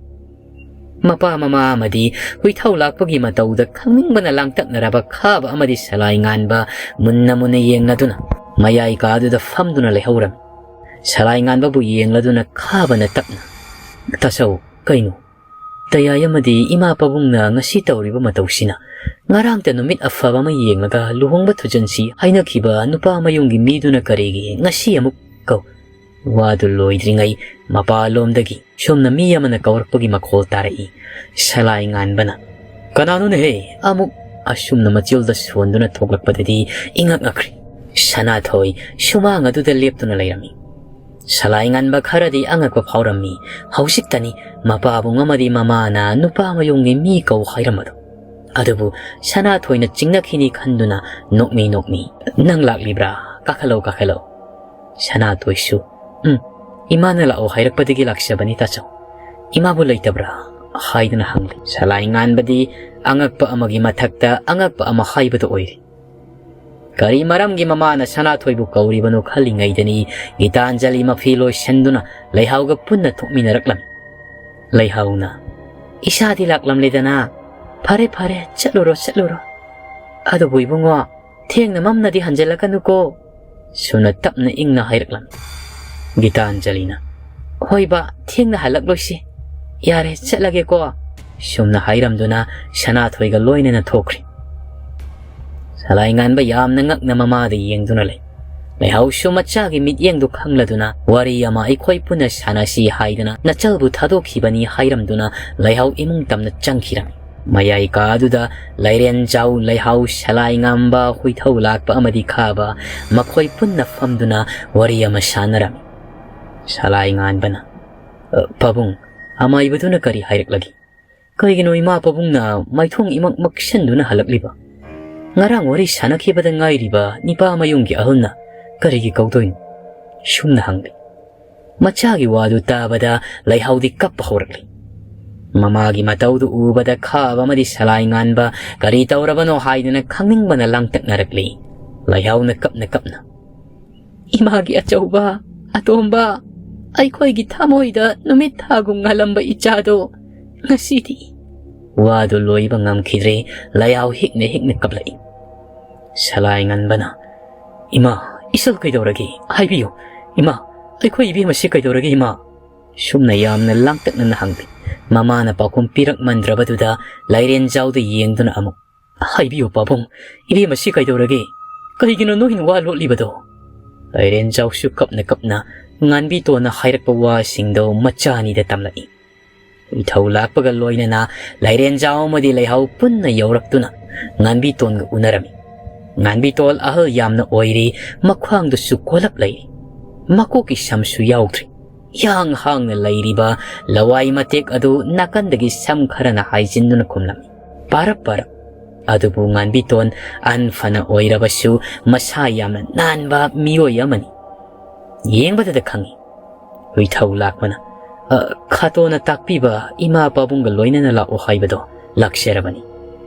ꯃꯄꯥ ꯃꯃꯥ ꯑꯃꯗꯤ ꯍꯨꯏꯊꯧ ꯂꯥꯛꯄꯒꯤ ꯃꯇꯧꯗ ꯈꯪꯅꯤꯡꯕꯅ ꯂꯥꯡꯇꯛꯅꯔꯕ ꯈꯥꯕ ꯑꯃꯗꯤ ꯁꯂꯥꯏ ꯉꯥꯟꯕ ꯃꯨꯟꯅ ꯃꯨꯟꯅ ꯌꯦꯡꯅꯗꯨꯅ ꯃꯌꯥꯏ ꯀꯥꯗꯨꯗ ꯐꯝꯗꯨꯅ ꯂꯩꯍꯧꯔꯝꯃꯤ꯫ ꯁꯂꯥꯏ ꯉꯥꯟꯕꯕꯨ ꯌꯦꯡꯂꯗꯨꯅ ꯈꯥꯕꯅ ꯇꯞꯅ, "ꯇꯥꯆꯧ, ꯀꯩꯅꯣ? ꯇꯌꯥꯏ ꯑꯃꯗꯤ ꯏꯃꯥ ꯄꯥꯕꯨꯡꯅ ꯉꯁꯤ ꯇꯧꯔꯤꯕ ꯃꯇꯧꯁꯤꯅ, ꯉꯔꯥꯡꯇ ꯅꯨꯃꯤꯠ ꯑꯐꯕ ꯑꯃ ꯌꯦꯡꯂꯒ ꯂꯨꯍꯣꯡꯕ ꯊꯨꯖꯟꯁꯤ ꯍꯥꯏꯅꯈꯤꯕ ꯅꯨꯄꯥ ꯃꯌꯨꯝꯒꯤ ꯃꯤꯗꯨꯅ ꯀꯔꯤꯒꯤ ꯉꯁꯤ ꯑꯃꯨꯛ ꯀꯧ?" ꯋꯥꯗꯨ ꯂꯣꯏꯗ꯭ꯔꯤꯉꯩ ꯃꯄꯥꯂꯣꯝꯗꯒꯤ ꯁꯣꯝꯅ ꯃꯤ ꯑꯃꯅ ꯀꯧꯔꯛꯄꯒꯤ ꯃꯈꯣꯜ ꯇꯥꯔꯛꯏ꯫ ꯁꯂꯥꯏ ꯉꯥꯟꯕꯅ, "ꯀꯅꯥꯅꯣꯅꯦꯍꯦ?" ꯑꯃꯨꯛ ꯑꯁꯨꯝꯅ ꯃꯆꯤꯜꯗ ꯁꯣꯟꯗꯨꯅ ꯊꯣꯛꯂꯛꯄꯗꯗꯤ ꯏꯉꯛ ꯉꯛꯈ꯭ꯔꯦ꯫ ꯁꯅꯥꯊꯣꯏ ꯁꯨꯃꯥꯡ ꯑꯗꯨꯗ ꯂꯦꯞꯇꯨꯅ ꯂꯩꯔꯝꯃꯤ꯫ ꯁꯂꯥꯏ ꯉꯥꯟꯕ ꯈꯔꯗꯤ ꯑꯉꯛꯄ ꯐꯥꯎꯔꯝꯃꯤ꯫ ꯍꯧꯖꯤꯛꯇꯅꯤ ꯃꯄꯥꯕꯨꯡ ꯑꯃꯗꯤ ꯃꯃꯥꯅ ꯅꯨꯄꯥ ꯃꯌꯨꯝꯒꯤ ꯃꯤ ꯀꯧ ꯍꯥꯏꯔꯝꯕꯗꯣ꯫ ꯑꯗꯨꯕꯨ ꯁꯅꯥꯊꯣꯏꯅ ꯆꯤꯡꯅꯈꯤꯅꯤ ꯈꯟꯗꯨꯅ ꯅꯣꯛꯃꯤ ꯅꯣꯛꯃꯤ, "ꯅꯪ ꯂꯥꯛꯂꯤꯕ꯭ꯔꯥ? ꯀꯥꯈꯠꯂꯧ, ꯀꯥꯈꯠꯂꯧ꯫" ꯁꯅꯥꯊꯣꯏꯁꯨ, "ꯎꯝ, ꯏꯃꯥꯅ ꯂꯥꯛꯑꯣ ꯍꯥꯏꯔꯛꯄꯗꯒꯤ ꯂꯥꯛꯆꯕꯅꯤ ꯇꯥꯆꯧ꯫ ꯏꯃꯥꯕꯨ ꯂꯩꯇꯕ꯭ꯔꯥ?" ꯍꯥꯏꯗꯨꯅ ꯍꯪꯂꯤ꯫ ꯁꯂꯥꯏ ꯉꯥꯟꯕꯗꯤ ꯑꯉꯛꯄ ꯑꯃꯒꯤ ꯃꯊꯛꯇ ꯑꯉꯛꯄ ꯑꯃ ꯍꯥꯏꯕꯗꯨ ꯑꯣꯏꯔꯤ꯫ ꯀꯔꯤ ꯃꯔꯝꯒꯤ ꯃꯃꯥꯅ ꯁꯅꯥꯊꯣꯏꯕꯨ ꯀꯧꯔꯤꯕꯅꯣ ꯈꯜꯂꯤꯉꯩꯗꯅꯤ ꯒꯤꯇꯥꯟꯖꯂꯤ ꯃꯐꯤ ꯂꯣꯏꯁꯟꯗꯨꯅ ꯂꯩꯍꯥꯎꯒ ꯄꯨꯟꯅ ꯊꯣꯛꯃꯤꯟꯅꯔꯛꯂꯝꯃꯤ꯫ ꯂꯩꯍꯥꯎꯅ, "ꯏꯁꯥꯗꯤ ꯂꯥꯛꯂꯝꯂꯦꯗꯅ꯫ ꯐꯔꯦ, ꯐꯔꯦ, ꯆꯠꯂꯨꯔꯣ, ꯆꯠꯂꯨꯔꯣ꯫ ꯑꯗꯨꯕꯨ ꯏꯕꯨꯡꯉꯣ, ꯊꯦꯡꯅ ꯃꯝꯅꯗꯤ ꯍꯟꯖꯤꯜꯂꯛꯀꯅꯨꯀꯣ꯫" ꯁꯨꯝꯅ ꯇꯞꯅ ꯏꯪꯅ ꯍꯥꯏꯔꯛꯂꯝꯃꯤ꯫ ꯒꯤꯇꯥꯟꯖꯂꯤꯅ, "ꯍꯣꯏ ꯕꯥ, ꯊꯦꯡꯅ ꯍꯜꯂꯛꯂꯣꯏꯁꯤ꯫ ꯌꯥꯔꯦ, ꯆꯠꯂꯒꯦꯀꯣ꯫" ꯁꯨꯝꯅ ꯍꯥꯏꯔꯝꯗꯨꯅ ꯁꯅꯥꯊꯣꯏꯒ ꯂꯣꯏꯅꯅ ꯊꯣꯛꯈ꯭ꯔꯦ꯫ ꯁꯂꯥꯏ ꯉꯥꯟꯕ ꯌꯥꯝꯅ ꯉꯛꯅ ꯃꯃꯥꯗ ꯌꯦꯡꯗꯨꯅ ꯂꯩ꯫ ꯂꯩꯍꯥꯎꯁꯨ ꯃꯆꯥꯒꯤ ꯃꯤꯠꯌꯦꯡꯗꯨ ꯈꯪꯂꯗꯨꯅ, "ꯋꯥꯔꯤ ꯑꯃ ꯑꯩꯈꯣꯏ ꯄꯨꯟꯅ ꯁꯥꯟꯅꯁꯤ ꯍꯥꯏꯗꯅ ꯅꯆꯜꯕꯨ ꯊꯥꯗꯣꯛꯈꯤꯕꯅꯤ" ꯍꯥꯏꯔꯝꯗꯨꯅ ꯂꯩꯍꯥꯎ ꯏꯃꯨꯡ ꯇꯝꯅ ꯆꯪꯈꯤꯔꯝꯃꯤ꯫ ꯃꯌꯥꯏ ꯀꯥꯗꯨꯗ ꯂꯩꯔꯦꯟꯖꯥꯎ, ꯂꯩꯍꯥꯎ, ꯁꯂꯥꯏ ꯉꯥꯟꯕ, ꯍꯨꯏꯊꯧ ꯂꯥꯛꯄ ꯑꯃꯗꯤ ꯈꯥꯕ, ꯃꯈꯣꯏ ꯄꯨꯟꯅ ꯐꯝꯗꯨꯅ ꯋꯥꯔꯤ ꯑꯃ ꯁꯥꯟꯅꯔꯝꯃꯤ꯫ ꯁꯂꯥꯏ ꯉꯥꯟꯕꯅ, "ꯑ, ꯄꯥꯕꯨꯡ, ꯑꯃꯥꯏꯕꯗꯨꯅ ꯀꯔꯤ ꯍꯥꯏꯔꯛꯂꯒꯦ? ꯀꯩꯒꯤꯅꯣ ꯏꯃꯥ ꯄꯥꯕꯨꯡꯅ ꯃꯥꯏꯊꯣꯡ ꯏꯃꯛ ꯃꯛꯁꯤꯟꯗꯨꯅ ꯍꯜꯂꯛꯂꯤꯕ? ꯉꯔꯥꯡ ꯋꯥꯔꯤ ꯁꯥꯟꯅꯈꯤꯕꯗ ꯉꯥꯏꯔꯤꯕ ꯅꯤꯄꯥ ꯃꯌꯨꯝꯒꯤ ꯑꯍꯜꯅ ꯀꯔꯤꯒꯤ ꯀꯧꯗꯣꯏꯅꯣ?" ꯁꯨꯝꯅ ꯍꯪꯂꯤ꯫ ꯃꯆꯥꯒꯤ ꯋꯥꯗꯨ ꯇꯥꯕꯗ ꯂꯩꯍꯥꯎꯗꯤ ꯀꯞꯄ ꯍꯧꯔꯛꯂꯤ꯫ ꯃꯃꯥꯒꯤ ꯃꯇꯧꯗꯨ ꯎꯕꯗ ꯈꯥꯕ ꯑꯃꯗꯤ ꯁꯂꯥꯏ ꯉꯥꯟꯕ ꯀꯔꯤ ꯇꯧꯔꯕꯅꯣ ꯍꯥꯏꯗꯨꯅ ꯈꯪꯅꯤꯡꯕꯅ ꯂꯥꯡꯇꯛꯅꯔꯛꯂꯤ꯫ ꯂꯩꯍꯥꯎꯅ ꯀꯞꯅ ꯀꯞꯅ, "ꯏꯃꯥꯒꯤ ꯑꯆꯧꯕ, ꯑꯇꯣꯝꯕ, ꯑꯩꯈꯣꯏꯒꯤ ꯊꯃꯣꯏꯗ ꯅꯨꯃꯤꯠ ꯊꯥꯒꯨꯝ ꯉꯥꯜꯂꯝꯕ ꯏꯆꯥꯗꯣ ꯉꯁꯤꯗꯤ"꯫ ꯋꯥꯗꯨ ꯂꯣꯏꯕ ꯉꯝꯈꯤꯗ꯭ꯔꯦ, ꯂꯩꯍꯥꯎ ꯍꯤꯛꯅ ꯍꯤꯛꯅ ꯀꯞꯂꯛꯏ꯫ ꯁꯂꯥꯏ ꯉꯟꯕꯅ, "ꯏꯃꯥ, ꯏꯁꯜ ꯀꯩꯗꯧꯔꯒꯦ? ꯍꯥꯏꯕꯤꯌꯨ꯫ ꯏꯃꯥ, ꯑꯩꯈꯣꯏ ꯏꯕꯦꯝꯃꯁꯤ ꯀꯩꯗꯧꯔꯒꯦ, ꯏꯃꯥ?" ꯁꯨꯝꯅ ꯌꯥꯝꯅ ꯂꯥꯡꯇꯛꯅꯅ ꯍꯪꯂꯤ꯫ ꯃꯃꯥꯅ ꯄꯥꯎꯈꯨꯝ ꯄꯤꯔꯛꯃꯟꯗ꯭ꯔꯕꯗꯨꯗ ꯂꯥꯏꯔꯦꯟꯖꯥꯎꯗ ꯌꯦꯡꯗꯨꯅ ꯑꯃꯨꯛ, "ꯍꯥꯏꯕꯤꯌꯨ ꯄꯥꯕꯨꯡ, ꯏꯕꯦꯝꯃꯁꯤ ꯀꯩꯗꯧꯔꯒꯦ? ꯀꯩꯒꯤꯅꯣ ꯅꯣꯏꯅ ꯋꯥ ꯂꯣꯠꯂꯤꯕꯗꯣ?" ꯂꯥꯏꯔꯦꯟꯖꯥꯎꯁꯨ ꯀꯞꯅ ꯀꯞꯅ ꯉꯥꯟꯕꯤꯇꯣꯟꯅ ꯍꯥꯏꯔꯛꯄ ꯋꯥꯁꯤꯡꯗꯣ ꯃꯆꯥ ꯑꯅꯤꯗ ꯇꯝꯂꯛꯏ꯫ ꯏꯊꯧ ꯂꯥꯛꯄꯒ ꯂꯣꯏꯅꯅ ꯂꯥꯏꯔꯦꯟꯖꯥꯎ ꯑꯃꯗꯤ ꯂꯩꯍꯥꯎ ꯄꯨꯟꯅ ꯌꯧꯔꯛꯇꯨꯅ ꯉꯥꯟꯕꯤꯇꯣꯟꯒ ꯎꯅꯔꯝꯃꯤ꯫ ꯉꯥꯟꯕꯤꯇꯣꯟ ꯑꯍꯜ ꯌꯥꯝꯅ ꯑꯣꯏꯔꯤ, ꯃꯈ꯭ꯋꯥꯡꯗꯁꯨ ꯀꯣꯂꯞ ꯂꯩꯔꯤ, ꯃꯀꯣꯛꯀꯤ ꯁꯝꯁꯨ ꯌꯥꯎꯗ꯭ꯔꯤ꯫ ꯏꯍꯥꯡ ꯍꯥꯡꯅ ꯂꯩꯔꯤꯕ ꯂꯋꯥꯏ ꯃꯇꯦꯛ ꯑꯗꯨ ꯅꯥꯀꯟꯗꯒꯤ ꯁꯝ ꯈꯔꯅ ꯍꯥꯏꯖꯤꯟꯗꯨꯅ ꯈꯨꯝꯂꯝꯃꯤ꯫ ꯄꯥꯔꯞ ꯄꯥꯔꯞ꯫ ꯑꯗꯨꯕꯨ ꯉꯥꯟꯕꯤꯇꯣꯟ ꯑꯍꯟ ꯐꯅ ꯑꯣꯏꯔꯕꯁꯨ ꯃꯁꯥ ꯌꯥꯝꯅ ꯅꯥꯟꯕ ꯃꯤꯑꯣꯏ ꯑꯃꯅꯤ꯫ ꯌꯦꯡꯕꯗꯗ ꯈꯪꯏ꯫ ꯍꯨꯏꯊꯧ ꯂꯥꯛꯄꯅ, "ꯑ, ꯈꯥꯇꯣꯅ ꯇꯥꯛꯄꯤꯕ ꯏꯃꯥ ꯄꯥꯕꯨꯡꯒ ꯂꯣꯏꯅꯅ ꯂꯥꯛꯑꯣ ꯍꯥꯏꯕꯗꯣ ꯂꯥꯛꯆꯔꯕꯅꯤ꯫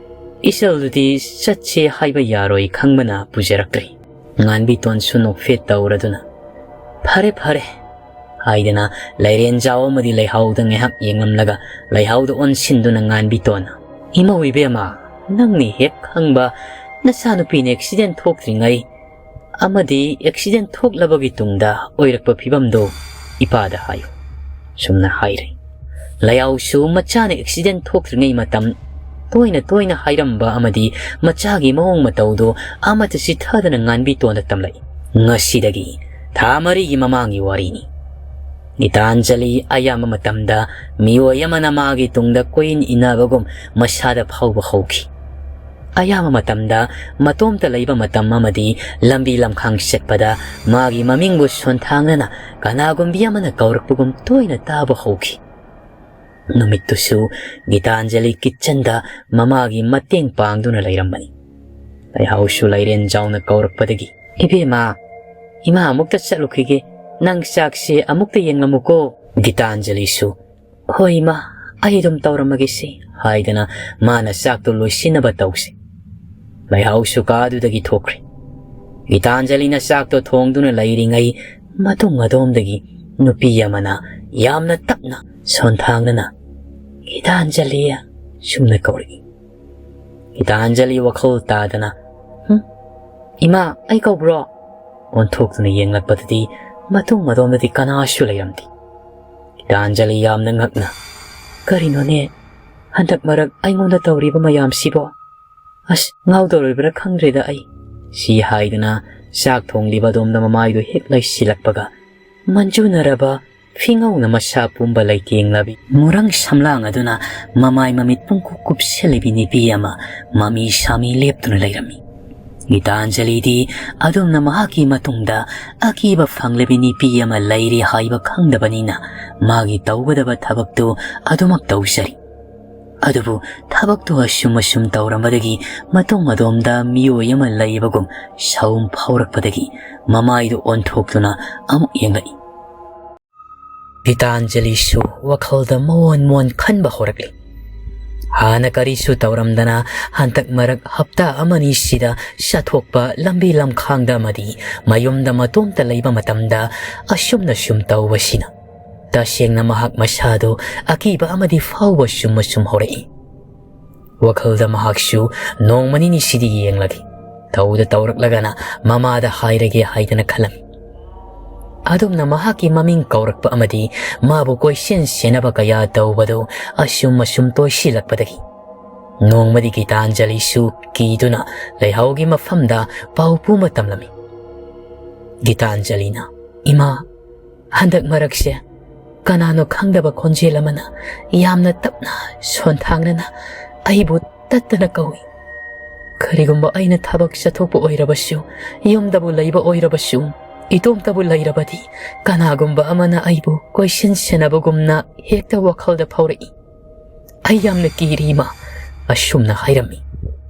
ꯏꯆꯜꯗꯨꯗꯤ ꯆꯠꯁꯦ ꯍꯥꯏꯕ ꯌꯥꯔꯣꯏ ꯈꯪꯕꯅ ꯄꯨꯖꯔꯛꯇ꯭ꯔꯤ"꯫ ꯉꯥꯟꯕꯤꯇꯣꯟꯁꯨ ꯅꯣꯛꯐꯦꯠ ꯇꯧꯔꯗꯨꯅ, "ꯐꯔꯦ, ꯐꯔꯦ" ꯍꯥꯏꯗꯅ ꯂꯩꯔꯦꯟꯖꯥꯎ ꯑꯃꯗꯤ ꯂꯩꯍꯥꯎꯗ ꯉꯥꯏꯍꯥꯛ ꯌꯦꯡꯂꯝꯂꯒ ꯂꯩꯍꯥꯎꯗ ꯑꯣꯟꯁꯤꯟꯗꯨꯅ ꯉꯥꯟꯕꯤꯇꯣꯟꯅ, "ꯏꯃꯧ ꯏꯕꯦꯝꯃ, ꯅꯪꯅ ꯍꯦꯛ ꯈꯪꯕ ꯅꯆꯥꯅꯨꯄꯤꯅ ꯑꯦꯛꯁꯤꯗꯦꯟ ꯊꯣꯛꯇ꯭ꯔꯤꯉꯩ ꯑꯃꯗꯤ ꯑꯦꯛꯁꯤꯗꯦꯟ ꯊꯣꯛꯂꯕꯒꯤ ꯇꯨꯡꯗ ꯑꯣꯏꯔꯛꯄ ꯐꯤꯕꯝꯗꯣ ꯏꯄꯥꯗ ꯍꯥꯏꯌꯨ" ꯁꯨꯝꯅ ꯍꯥꯏꯔꯦ꯫ ꯂꯩꯍꯥꯎꯁꯨ ꯃꯆꯥꯅ ꯑꯦꯛꯁꯤꯗꯦꯟ ꯊꯣꯛꯇ꯭ꯔꯤꯉꯩ ꯃꯇꯝ ꯇꯣꯏꯅ ꯇꯣꯏꯅ ꯍꯥꯏꯔꯝꯕ ꯑꯃꯗꯤ ꯃꯆꯥꯒꯤ ꯃꯑꯣꯡ ꯃꯇꯧꯗꯣ ꯑꯃꯠꯇ ꯆꯤꯊꯗꯅ ꯉꯥꯟꯕꯤꯇꯣꯟꯗ ꯇꯝꯂꯛꯏ꯫ ꯉꯁꯤꯗꯒꯤ ꯊꯥ ꯃꯔꯤꯒꯤ ꯃꯃꯥꯡꯒꯤ ꯋꯥꯔꯤꯅꯤ꯫ ꯒꯤꯇꯥꯟꯖꯂꯤ ꯑꯌꯥꯝꯕ ꯃꯇꯝꯗ ꯃꯤꯑꯣꯏ ꯑꯃꯅ ꯃꯥꯒꯤ ꯇꯨꯡꯗ ꯀꯣꯏꯏꯟ ꯏꯟꯅꯕꯒꯨꯝ ꯃꯁꯥꯗ ꯐꯥꯎꯕ ꯍꯧꯈꯤ꯫ ꯑꯌꯥꯝꯕ ꯃꯇꯝꯗ ꯃꯇꯣꯝꯇ ꯂꯩꯕ ꯃꯇꯝ ꯑꯃꯗꯤ ꯂꯝꯕꯤ ꯂꯝꯈꯥꯡ ꯆꯠꯄꯗ ꯃꯥꯒꯤ ꯃꯃꯤꯡꯕꯨ ꯁꯣꯟꯊꯥꯡꯅꯅ ꯀꯅꯥꯒꯨꯝꯕꯤ ꯑꯃꯅ ꯀꯧꯔꯛꯄꯒꯨꯝ ꯇꯣꯏꯅ ꯇꯥꯕ ꯍꯧꯈꯤ꯫ ꯅꯨꯃꯤꯠꯇꯨꯁꯨ ꯒꯤꯇꯥꯟꯖꯂꯤ ꯀꯤꯠꯆꯟꯗ ꯃꯃꯥꯒꯤ ꯃꯇꯦꯡ ꯄꯥꯡꯗꯨꯅ ꯂꯩꯔꯝꯕꯅꯤ꯫ ꯂꯩꯍꯥꯎꯁꯨ ꯂꯩꯔꯦꯟ ꯖꯥꯎꯅ ꯀꯧꯔꯛꯄꯗꯒꯤ, "ꯏꯕꯦꯝꯃ, ꯏꯃꯥ ꯑꯃꯨꯛꯇ ꯆꯠꯂꯨꯈꯤꯒꯦ, ꯅꯪ ꯆꯥꯛꯁꯦ ꯑꯃꯨꯛꯇ ꯌꯦꯡꯂꯝꯃꯨꯀꯣ"꯫ ꯒꯤꯇꯥꯟꯖꯂꯤꯁꯨ, "ꯍꯣꯏ ꯏꯃꯥ, ꯑꯩ ꯑꯗꯨꯝ ꯇꯧꯔꯝꯃꯒꯦꯁꯦ" ꯍꯥꯏꯗꯅ ꯃꯥꯅ ꯆꯥꯛꯇꯨ ꯂꯣꯏꯁꯤꯟꯅꯕ ꯇꯧꯁꯦ꯫ ꯂꯩꯍꯥꯎꯁꯨ ꯀꯥꯗꯨꯗꯒꯤ ꯊꯣꯛꯈ꯭ꯔꯦ꯫ ꯒꯤꯇꯥꯟꯖꯂꯤꯅ ꯆꯥꯛꯇꯣ ꯊꯣꯡꯗꯨꯅ ꯂꯩꯔꯤꯉꯩ ꯃꯇꯨꯡ ꯑꯗꯣꯝꯗꯒꯤ ꯅꯨꯄꯤ ꯑꯃꯅ ꯌꯥꯝꯅ ꯇꯞꯅ ꯁꯣꯟꯊꯥꯡꯅꯅ, "ꯒꯤꯇꯥꯟꯖꯂꯤ" ꯁꯨꯝꯅ ꯀꯧꯔꯛꯏ꯫ ꯒꯤꯇꯥꯟꯖꯂꯤ ꯋꯥꯈꯜ ꯇꯥꯗꯅ, "ꯍꯨꯝ? ꯏꯃꯥ, ꯑꯩ ꯀꯧꯕ꯭ꯔꯣ?" ꯑꯣꯟꯊꯣꯛꯇꯨꯅ ꯌꯦꯡꯂꯛꯄꯗꯗꯤ ꯃꯇꯨꯡ ꯑꯗꯣꯝꯗꯗꯤ ꯀꯅꯥꯁꯨ ꯂꯩꯔꯝꯗꯦ꯫ ꯒꯤꯇꯥꯟꯖꯂꯤ ꯌꯥꯝꯅ ꯉꯛꯅ, "ꯀꯔꯤꯅꯣꯅꯦ ꯍꯟꯗꯛ ꯃꯔꯛ ꯑꯩꯉꯣꯟꯗ ꯇꯧꯔꯤꯕ ꯃꯌꯥꯝꯁꯤꯕꯣ? ꯑꯁ, ꯉꯥꯎꯗꯧꯔꯤꯕ꯭ꯔꯥ ꯈꯪꯗ꯭ꯔꯦꯗ ꯑꯩ"꯫ ꯁꯤ ꯍꯥꯏꯗꯨꯅ ꯆꯥꯛ ꯊꯣꯡꯂꯤꯕ ꯑꯗꯣꯝꯗ ꯃꯃꯥꯏꯗꯨ ꯍꯦꯛ ꯂꯩꯁꯤꯜꯂꯛꯄꯒ, ꯃꯟꯖꯨꯅꯔꯕ ꯐꯤꯉꯧꯅ ꯃꯁꯥ ꯄꯨꯝꯕ ꯂꯩꯇꯦꯡꯂꯕꯤ ꯃꯨꯔꯪ ꯁꯝꯂꯥꯡ ꯑꯗꯨꯅ ꯃꯃꯥꯏ ꯃꯃꯤꯠ ꯄꯨꯡꯀꯨꯞ ꯀꯨꯞꯁꯤꯜꯂꯤꯕꯤ ꯅꯨꯄꯤ ꯑꯃ ꯃꯃꯤ ꯁꯥꯃꯤ ꯂꯦꯞꯇꯨꯅ ꯂꯩꯔꯝꯃꯤ꯫ ꯒꯤꯇꯥꯟꯖꯂꯤꯗꯤ ꯑꯗꯣꯝꯅ ꯃꯍꯥꯛꯀꯤ ꯃꯇꯨꯡꯗ ꯑꯀꯤꯕ ꯐꯪꯂꯕꯤ ꯅꯨꯄꯤ ꯑꯃ ꯂꯩꯔꯤ ꯍꯥꯏꯕ ꯈꯪꯗꯕꯅꯤꯅ ꯃꯥꯒꯤ ꯇꯧꯒꯗꯕ ꯊꯕꯛꯇꯨ ꯑꯗꯨꯃꯛ ꯇꯧꯖꯔꯤ꯫ ꯑꯗꯨꯕꯨ ꯊꯕꯛꯇꯨ ꯑꯁꯨꯝ ꯑꯁꯨꯝ ꯇꯧꯔꯝꯕꯗꯒꯤ ꯃꯇꯨꯡ ꯑꯗꯣꯝꯗ ꯃꯤꯑꯣꯏ ꯑꯃ ꯂꯩꯕꯒꯨꯝ ꯁꯥꯎꯝ ꯐꯥꯎꯔꯛꯄꯗꯒꯤ ꯃꯃꯥꯏꯗꯨ ꯑꯣꯟꯊꯣꯛꯇꯨꯅ ꯑꯃꯨꯛ ꯌꯦꯡꯂꯛꯏ꯫ ꯒꯤꯇꯥꯟꯖꯂꯤꯁꯨ ꯋꯥꯈꯜꯗ ꯃꯣꯟ ꯃꯣꯟ ꯈꯟꯕ ꯍꯧꯔꯛꯂꯤ꯫ ꯍꯥꯟꯅ ꯀꯔꯤꯁꯨ ꯇꯧꯔꯝꯗꯅ ꯍꯟꯗꯛ ꯃꯔꯛ ꯍꯞꯇꯥ ꯑꯃꯅꯤꯁꯤꯗ ꯆꯠꯊꯣꯛꯄ ꯂꯝꯕꯤ ꯂꯝꯈꯥꯡꯗ ꯑꯃꯗꯤ ꯃꯌꯨꯝꯗ ꯃꯇꯣꯝꯇ ꯂꯩꯕ ꯃꯇꯝꯗ ꯑꯁꯨꯝꯅ ꯁꯨꯝ ꯇꯧꯕꯁꯤꯅ ꯇꯁꯦꯡꯅ ꯃꯍꯥꯛ ꯃꯁꯥꯗꯨ ꯑꯀꯤꯕ ꯑꯃꯗꯤ ꯐꯥꯎꯕ ꯁꯨꯝ ꯑꯁꯨꯝ ꯍꯧꯔꯛꯏ꯫ ꯋꯥꯈꯜꯗ ꯃꯍꯥꯛꯁꯨ ꯅꯣꯡꯃ ꯅꯤꯅꯤꯁꯤꯗꯤ ꯌꯦꯡꯂꯒꯦ, ꯇꯧꯗ ꯇꯧꯔꯛꯂꯒꯅ ꯃꯃꯥꯗ ꯍꯥꯏꯔꯒꯦ ꯍꯥꯏꯗꯅ ꯈꯜꯂꯝꯃꯤ꯫ ꯑꯗꯨꯝꯅ ꯃꯍꯥꯛꯀꯤ ꯃꯃꯤꯡ ꯀꯧꯔꯛꯄ ꯑꯃꯗꯤ ꯃꯥꯕꯨ ꯀꯣꯏꯁꯦꯟ ꯁꯦꯟꯅꯕ ꯀꯌꯥ ꯇꯧꯕꯗꯨ ꯑꯁꯨꯝ ꯑꯁꯨꯝ ꯇꯣꯏꯁꯤꯜꯂꯛꯄꯗꯒꯤ ꯅꯣꯡꯃꯗꯤ ꯒꯤꯇꯥꯟꯖꯂꯤꯁꯨ ꯀꯤꯗꯨꯅ ꯂꯩꯍꯥꯎꯒꯤ ꯃꯐꯝꯗ ꯄꯥꯎ ꯄꯨꯕ ꯇꯝꯂꯝꯃꯤ꯫ ꯒꯤꯇꯥꯟꯖꯂꯤꯅ, "ꯏꯃꯥ, ꯍꯟꯗꯛ ꯃꯔꯛꯁꯦ ꯀꯅꯥꯅꯣ ꯈꯪꯗꯕ ꯈꯣꯟꯖꯦꯜ ꯑꯃꯅ ꯌꯥꯝꯅ ꯇꯞꯅ, ꯁꯣꯟꯊꯥꯡꯅꯅ ꯑꯩꯕꯨ ꯇꯠꯇꯅ ꯀꯧꯏ꯫ ꯀꯔꯤꯒꯨꯝꯕ ꯑꯩꯅ ꯊꯕꯛ ꯆꯠꯊꯣꯛꯄ ꯑꯣꯏꯔꯕꯁꯨ, ꯌꯨꯝꯗꯕꯨ ꯂꯩꯕ ꯑꯣꯏꯔꯕꯁꯨ, ꯏꯇꯣꯝꯇꯕꯨ ꯂꯩꯔꯕꯗꯤ, ꯀꯅꯥꯒꯨꯝꯕ ꯑꯃꯅ ꯑꯩꯕꯨ ꯀꯣꯏꯁꯤꯟ ꯁꯦꯟꯅꯕꯒꯨꯝꯅ ꯍꯦꯛꯇ ꯋꯥꯈꯜꯗ ꯐꯥꯎꯔꯛꯏ꯫ "ꯑꯩ ꯌꯥꯝꯅ ꯀꯤꯔꯤ, ꯏꯃꯥ"꯫ ꯑꯁꯨꯝꯅ ꯍꯥꯏꯔꯝꯃꯤ꯫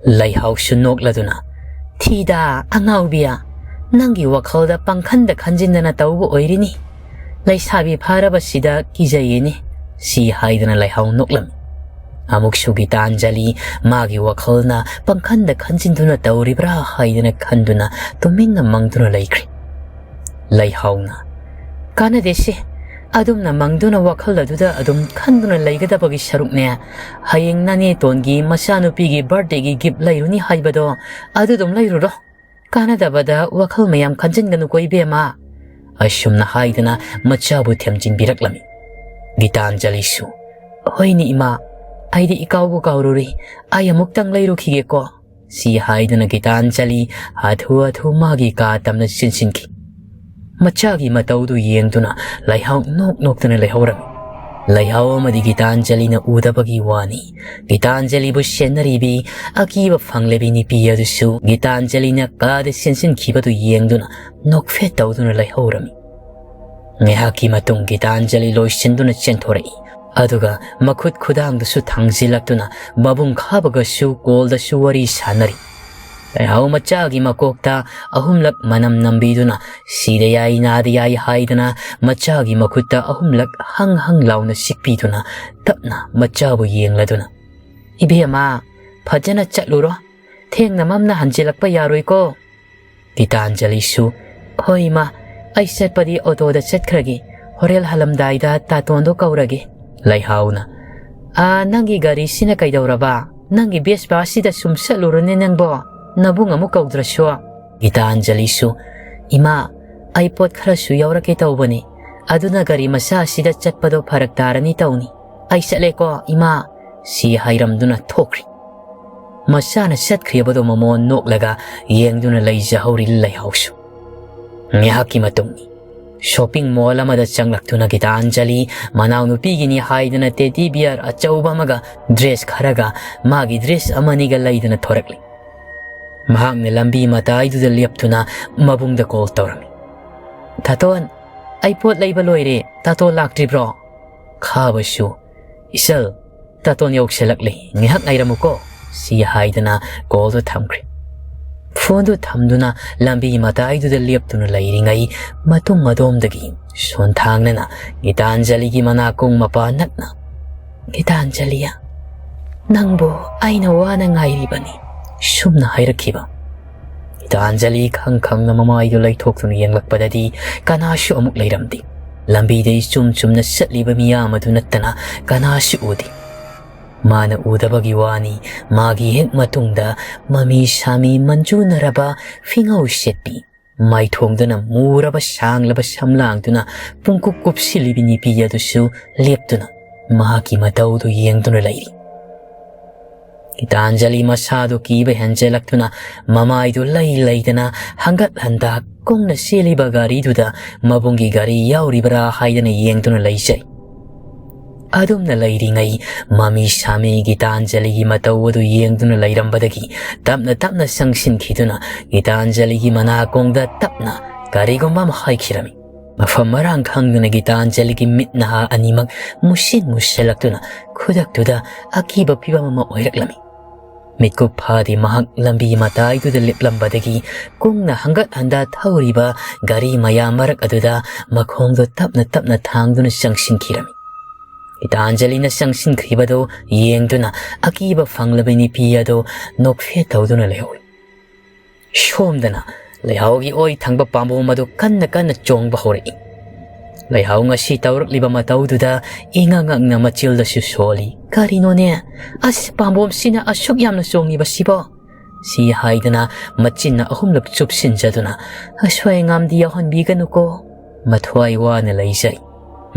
ꯂꯩꯍꯥꯎꯁꯨ ꯅꯣꯛꯂꯗꯨꯅ, "ꯊꯤꯗ, ꯑꯉꯥꯎꯕꯤꯌꯥ, ꯅꯪꯒꯤ ꯋꯥꯈꯜꯗ ꯄꯪꯈꯟꯗ ꯈꯟꯖꯤꯟꯗꯅ ꯇꯧꯕ ꯑꯣꯏꯔꯤꯅꯤ꯫ ꯂꯩꯁꯥꯕꯤ ꯐꯥꯔꯕꯁꯤꯗ ꯀꯤꯖꯩꯌꯦꯅꯦ"꯫ ꯁꯤ ꯍꯥꯏꯗꯨꯅ ꯂꯩꯍꯥꯎ ꯅꯣꯛꯂꯝꯃꯤ꯫ ꯑꯃꯨꯛꯁꯨ ꯒꯤꯇꯥꯟꯖꯂꯤ ꯃꯥꯒꯤ ꯋꯥꯈꯜꯅ ꯄꯪꯈꯟꯗ ꯈꯟꯖꯤꯟꯗꯨꯅ ꯇꯧꯔꯤꯕ꯭ꯔꯥ ꯍꯥꯏꯗꯨꯅ ꯈꯟꯗꯨꯅ ꯇꯨꯃꯤꯟꯅ ꯃꯪꯗꯨꯅ ꯂꯩꯈ꯭ꯔꯦ꯫ ꯂꯩꯍꯥꯎꯅ, "ꯀꯥꯟꯅꯗꯦꯁꯦ, ꯑꯗꯨꯝꯅ ꯃꯪꯗꯨꯅ ꯋꯥꯈꯜ ꯑꯗꯨꯗ ꯑꯗꯨꯝ ꯈꯟꯗꯨꯅ ꯂꯩꯒꯗꯕꯒꯤ ꯁꯔꯨꯛꯅꯦ꯫ ꯍꯌꯦꯡ ꯅꯅꯦꯇꯣꯟꯒꯤ ꯃꯆꯥꯅꯨꯄꯤꯒꯤ ꯕꯥꯔꯊꯗꯦꯒꯤ ꯒꯤꯐ ꯂꯩꯔꯨꯅꯤ ꯍꯥꯏꯕꯗꯣ, ꯑꯗꯨ ꯑꯗꯨꯝ ꯂꯩꯔꯨꯔꯣ꯫ ꯀꯥꯟꯅꯗꯕꯗ ꯋꯥꯈꯜ ꯃꯌꯥꯝ ꯈꯟꯖꯤꯟꯒꯅꯨꯀꯣ, ꯏꯕꯦꯝꯃ"꯫ ꯑꯁꯨꯝꯅ ꯍꯥꯏꯗꯨꯅ ꯃꯆꯥꯕꯨ ꯊꯦꯝꯖꯤꯟꯕꯤꯔꯛꯂꯝꯃꯤ꯫ ꯒꯤꯇꯥꯟꯖꯂꯤꯁꯨ, "ꯍꯣꯏꯅꯦ ꯏꯃꯥ, ꯑꯩꯗꯤ ꯏꯀꯥꯎꯕꯨ ꯀꯥꯎꯔꯨꯔꯦ꯫ ꯑꯩ ꯑꯃꯨꯛꯇꯪ ꯂꯩꯔꯨꯈꯤꯒꯦꯀꯣ"꯫ ꯁꯤ ꯍꯥꯏꯗꯨꯅ ꯒꯤꯇꯥꯟꯖꯂꯤ ꯍꯥꯊꯨ ꯍꯥꯊꯨ ꯃꯥꯒꯤ ꯀꯥ ꯇꯝꯅ ꯆꯦꯟꯁꯤꯟꯈꯤ꯫ ꯃꯆꯥꯒꯤ ꯃꯇꯧꯗꯨ ꯌꯦꯡꯗꯨꯅ ꯂꯩꯍꯥꯎ ꯅꯣꯛ ꯅꯣꯛꯇꯨꯅ ꯂꯩꯍꯧꯔꯝꯃꯤ꯫ ꯂꯩꯍꯥꯎ ꯑꯃꯗꯤ ꯒꯤꯇꯥꯟꯖꯂꯤꯅ ꯎꯗꯕꯒꯤ ꯋꯥꯅꯤ꯫ ꯒꯤꯇꯥꯟꯖꯂꯤꯕꯨ ꯁꯦꯟꯅꯔꯤꯕꯤ ꯑꯀꯤꯕ ꯐꯪꯂꯕꯤ ꯅꯨꯄꯤ ꯑꯗꯨꯁꯨ ꯒꯤꯇꯥꯟꯖꯂꯤꯅ ꯀꯥꯗ ꯆꯦꯟꯁꯤꯟꯈꯤꯕꯗꯨ ꯌꯦꯡꯗꯨꯅ ꯅꯣꯛꯐꯦꯠ ꯇꯧꯗꯨꯅ ꯂꯩꯍꯧꯔꯝꯃꯤ꯫ ꯉꯥꯏꯍꯥꯛꯀꯤ ꯃꯇꯨꯡ ꯒꯤꯇꯥꯟꯖꯂꯤ ꯂꯣꯏꯁꯤꯟꯗꯨꯅ ꯆꯦꯟꯊꯣꯔꯛꯏ꯫ ꯑꯗꯨꯒ ꯃꯈꯨꯠ ꯈꯨꯗꯥꯡꯗꯁꯨ ꯊꯥꯡꯖꯤꯜꯂꯛꯇꯨꯅ ꯃꯕꯨꯡ ꯈꯥꯕꯒꯁꯨ ꯀꯣꯜꯗꯁꯨ ꯋꯥꯔꯤ ꯁꯥꯟꯅꯔꯤ꯫ ꯂꯩꯍꯥꯎ ꯃꯆꯥꯒꯤ ꯃꯀꯣꯛꯇ ꯑꯍꯨꯝꯂꯛ ꯃꯅꯝ ꯅꯝꯕꯤꯗꯨꯅ, "ꯁꯤꯗ ꯌꯥꯏ, ꯅꯥꯗ ꯌꯥꯏ" ꯍꯥꯏꯗꯅ ꯃꯆꯥꯒꯤ ꯃꯈꯨꯠꯇ ꯑꯍꯨꯝꯂꯛ ꯍꯪ ꯍꯪ ꯂꯥꯎꯅ ꯁꯤꯛꯄꯤꯗꯨꯅ ꯇꯞꯅ ꯃꯆꯥꯕꯨ ꯌꯦꯡꯂꯗꯨꯅ, "ꯏꯕꯦꯝꯃ, ꯐꯖꯅ ꯆꯠꯂꯨꯔꯣ, ꯊꯦꯡꯅ ꯃꯝꯅ ꯍꯟꯖꯤꯜꯂꯛꯄ ꯌꯥꯔꯣꯏꯀꯣ"꯫ ꯒꯤꯇꯥꯟꯖꯂꯤꯁꯨ, "ꯍꯣꯏ ꯏꯃꯥ, ꯑꯩ ꯆꯠꯄꯗꯤ ꯑꯣꯇꯣꯗ ꯆꯠꯈ꯭ꯔꯒꯦ, ꯍꯣꯔꯦꯟ ꯍꯜꯂꯝꯗꯥꯏꯗ ꯇꯥꯇꯣꯟꯗꯣ ꯀꯧꯔꯒꯦ"꯫ ꯂꯩꯍꯥꯎꯅ, "ꯑꯥ, ꯅꯪꯒꯤ ꯒꯥꯔꯤꯁꯤꯅ ꯀꯩꯗꯧꯔꯕ? ꯅꯪꯒꯤ ꯕꯦꯁꯄꯥꯁꯤꯗ ꯁꯨꯝ ꯆꯠꯂꯨꯔꯣꯅꯦ ꯅꯪꯕꯣ, ꯅꯕꯨꯡ ꯑꯃꯨꯛ ꯀꯧꯗ꯭ꯔꯁꯨ"꯫ ꯒꯤꯇꯥꯟꯖꯂꯤꯁꯨ, "ꯏꯃꯥ, ꯑꯩ ꯄꯣꯠ ꯈꯔꯁꯨ ꯌꯥꯎꯔꯛꯀꯦ ꯇꯧꯕꯅꯤ, ꯑꯗꯨꯅ ꯒꯥꯔꯤ ꯃꯆꯥ ꯑꯁꯤꯗ ꯆꯠꯄꯗꯣ ꯐꯔꯛ ꯇꯥꯔꯅꯤ ꯇꯧꯅꯤ꯫ ꯑꯩ ꯆꯠꯂꯦꯀꯣ ꯏꯃꯥ"꯫ ꯁꯤ ꯍꯥꯏꯔꯝꯗꯨꯅ ꯊꯣꯛꯈ꯭ꯔꯦ꯫ ꯃꯆꯥꯅ ꯆꯠꯈ꯭ꯔꯤꯕꯗꯣ ꯃꯃꯣꯟ ꯅꯣꯛꯂꯒ ꯌꯦꯡꯗꯨꯅ ꯂꯩꯖꯍꯧꯔꯤ ꯂꯩꯍꯥꯎꯁꯨ꯫ ꯉꯥꯏꯍꯥꯛꯀꯤ ꯃꯇꯨꯡ Shopping mall ꯑꯃꯗ ꯆꯪꯂꯛꯇꯨꯅ ꯒꯤꯇꯥꯟꯖꯂꯤ ꯃꯅꯥꯎꯅꯨꯄꯤꯒꯤꯅꯤ ꯍꯥꯏꯗꯨꯅ teddy bear ꯑꯆꯧꯕ ꯑꯃꯒ dress ꯈꯔꯒ ꯃꯥꯒꯤ dress ꯑꯃꯅꯤꯒ ꯂꯩꯗꯨꯅ ꯊꯣꯔꯛꯂꯤ꯫ ꯃꯍꯥꯛꯅ ꯂꯝꯕꯤ ꯃꯇꯥꯏꯗꯨꯗ ꯂꯦꯞꯇꯨꯅ ꯃꯕꯨꯡꯗ call ꯇꯧꯔꯝꯃꯤ꯫ "ꯇꯥꯇꯣꯟ, ꯑꯩ ꯄꯣꯠ ꯂꯩꯕ ꯂꯣꯏꯔꯦ, ꯇꯥꯇꯣꯟ ꯂꯥꯛꯇ꯭ꯔꯤꯕ꯭ꯔꯣ?" ꯈꯥꯕꯁꯨ, "ꯏꯆꯜ, ꯇꯥꯇꯣꯟ ꯌꯧꯁꯤꯜꯂꯛꯂꯦ, ꯉꯥꯏꯍꯥꯛ ꯉꯥꯏꯔꯝꯃꯨꯀꯣ," ꯁꯤ ꯍꯥꯏꯗꯨꯅ callꯗꯨ ꯊꯝꯈ꯭ꯔꯦ꯫ Phoneꯗꯨ ꯊꯝꯗꯨꯅ ꯂꯝꯕꯤ ꯃꯇꯥꯏꯗꯨꯗ ꯂꯦꯞꯇꯨꯅ ꯂꯩꯔꯤꯉꯩ ꯃꯇꯨꯡ ꯑꯗꯣꯝꯗꯒꯤ ꯁꯣꯟꯊꯥꯡꯅꯅ ꯒꯤꯇꯥꯟꯖꯂꯤꯒꯤ ꯃꯅꯥꯀꯣꯡ ꯃꯄꯥ ꯅꯛꯅ, "ꯒꯤꯇꯥꯟꯖꯂꯤꯌꯥ, ꯅꯪꯕꯨ ꯑꯩꯅ ꯋꯥꯅ ꯉꯥꯏꯔꯤꯕꯅꯤ," ꯁꯨꯝꯅ ꯍꯥꯏꯔꯛꯈꯤꯕ꯫ ꯒꯤꯇꯥꯟꯖꯂꯤ ꯈꯪ ꯈꯪꯅ ꯃꯃꯥꯏꯗꯨ ꯂꯩꯊꯣꯛꯇꯨꯅ ꯌꯦꯡꯂꯛꯄꯗꯗꯤ ꯀꯅꯥꯁꯨ ꯑꯃꯨꯛ ꯂꯩꯔꯝꯗꯦ꯫ ꯂꯝꯕꯤꯗ ꯏꯆꯨꯝ ꯆꯨꯝꯅ ꯆꯠꯂꯤꯕ ꯃꯤꯌꯥꯝ ꯑꯗꯨ ꯅꯠꯇꯅ ꯀꯅꯥꯁꯨ ꯎꯗꯦ꯫ ꯃꯥꯅ ꯎꯗꯕꯒꯤ ꯋꯥꯅꯤ, ꯃꯥꯒꯤ ꯍꯦꯛ ꯃꯇꯨꯡꯗ ꯃꯃꯤ ꯁꯥꯃꯤ ꯃꯟꯖꯨꯅꯔꯕ ꯐꯤꯉꯧ ꯁꯦꯠꯄꯤ, ꯃꯥꯏꯊꯣꯡꯗꯅ ꯃꯨꯔꯕ ꯁꯥꯡꯂꯕ ꯁꯝꯂꯥꯡꯗꯨꯅ ꯄꯨꯡꯀꯨꯞ ꯀꯨꯞꯁꯤꯜꯂꯤꯕꯤ ꯅꯨꯄꯤ ꯑꯗꯨꯁꯨ ꯂꯦꯞꯇꯨꯅ ꯃꯍꯥꯛꯀꯤ ꯃꯇꯧꯗꯨ ꯌꯦꯡꯗꯨꯅ ꯂꯩꯔꯤ꯫ ꯒꯤꯇꯥꯟꯖꯂꯤ ꯃꯁꯥꯗꯨ ꯀꯤꯕ ꯍꯦꯟꯖꯜꯂꯛꯇꯨꯅ ꯃꯃꯥꯏꯗꯨ ꯂꯩ ꯂꯩꯗꯅ ꯍꯪꯒꯠ ꯍꯟꯗꯥ ꯀꯨꯡꯅ ꯆꯦꯜꯂꯤꯕ ꯒꯥꯔꯤꯗꯨꯗ ꯃꯕꯨꯡꯒꯤ ꯒꯥꯔꯤ ꯌꯥꯎꯔꯤꯕ꯭ꯔꯥ ꯍꯥꯏꯗꯅ ꯌꯦꯡꯗꯨꯅ ꯂꯩꯖꯩ꯫ ꯑꯗꯨꯝꯅ ꯂꯩꯔꯤꯉꯩ ꯃꯃꯤ ꯁꯥꯃꯤ ꯒꯤꯇꯥꯟꯖꯂꯤꯒꯤ ꯃꯇꯧ ꯑꯗꯨ ꯌꯦꯡꯗꯨꯅ ꯂꯩꯔꯝꯕꯗꯒꯤ ꯇꯞꯅ ꯇꯞꯅ ꯆꯪꯁꯤꯟꯈꯤꯗꯨꯅ ꯒꯤꯇꯥꯟꯖꯂꯤꯒꯤ ꯃꯅꯥꯀꯣꯡꯗ ꯇꯞꯅ ꯀꯔꯤꯒꯨꯝꯕ ꯑꯃ ꯍꯥꯏꯈꯤꯔꯝꯃꯤ꯫ ꯃꯐꯝ ꯃꯔꯥꯡ ꯈꯪꯗꯅ ꯒꯤꯇꯥꯟꯖꯂꯤꯒꯤ ꯃꯤꯠ ꯅꯍꯥ ꯑꯅꯤꯃꯛ ꯃꯨꯁꯤꯟ ꯃꯨꯁꯤꯜꯂꯛꯇꯨꯅ ꯈꯨꯗꯛꯇꯨꯗ ꯑꯀꯤꯕ ꯐꯤꯕꯝ ꯑꯃ ꯑꯣꯏꯔꯛꯂꯝꯃꯤ꯫ ꯃꯤꯠꯀꯨꯞ ꯐꯥꯗꯦ ꯃꯍꯥꯛ ꯂꯝꯕꯤ ꯃꯇꯥꯏꯗꯨꯗ ꯂꯦꯞꯂꯝꯕꯗꯒꯤ ꯀꯨꯡꯅ ꯍꯪꯒꯠ ꯍꯟꯗꯥ ꯊꯧꯔꯤꯕ ꯒꯥꯔꯤ ꯃꯌꯥꯝ ꯃꯔꯛ ꯑꯗꯨꯗ ꯃꯈꯣꯡꯗꯣ ꯇꯞꯅ ꯇꯞꯅ ꯊꯥꯡꯗꯨꯅ ꯆꯪꯁꯤꯟꯈꯤꯔꯝꯃꯤ꯫ ꯒꯤꯇꯥꯟꯖꯂꯤꯅ ꯆꯪꯁꯤꯟꯈꯤꯕꯗꯨ ꯌꯦꯡꯗꯨꯅ ꯑꯀꯤꯕ ꯐꯪꯂꯕ ꯅꯨꯄꯤ ꯑꯗꯨ ꯅꯣꯛꯐꯦꯠ ꯇꯧꯗꯨꯅ ꯂꯩꯍꯧꯏ꯫ ꯁꯣꯝꯗꯅ ꯂꯩꯍꯥꯎꯒꯤ ꯑꯣꯏ ꯊꯪꯕ ꯄꯥꯝꯕꯣꯝ ꯑꯗꯨ ꯀꯟꯅ ꯀꯟꯅ ꯆꯣꯡꯕ ꯍꯧꯔꯛꯏ꯫ ꯂꯩꯍꯥꯎ ꯉꯁꯤ ꯇꯧꯔꯛꯂꯤꯕ ꯃꯇꯧꯗꯨꯗ ꯏꯉꯛ ꯉꯛꯅ ꯃꯆꯤꯜꯗꯁꯨ ꯁꯣꯜꯂꯤ꯫ "ꯀꯔꯤꯅꯣꯅꯦ, ꯑꯁ, ꯄꯥꯝꯕꯣꯝꯁꯤꯅ ꯑꯁꯨꯛ ꯌꯥꯝꯅ ꯆꯣꯡꯉꯤꯕꯁꯤꯕꯣ?" ꯁꯤ ꯍꯥꯏꯗꯅ ꯃꯆꯤꯟꯅ ꯑꯍꯨꯝꯂꯛ ꯆꯨꯞꯁꯤꯟꯖꯗꯨꯅ, "ꯑꯁꯣꯏ ꯑꯉꯥꯝꯗꯤ ꯌꯥꯎꯍꯟꯕꯤꯒꯅꯨꯀꯣ," ꯃꯊ꯭ꯋꯥꯏ ꯋꯥꯅ ꯂꯩꯖꯩ꯫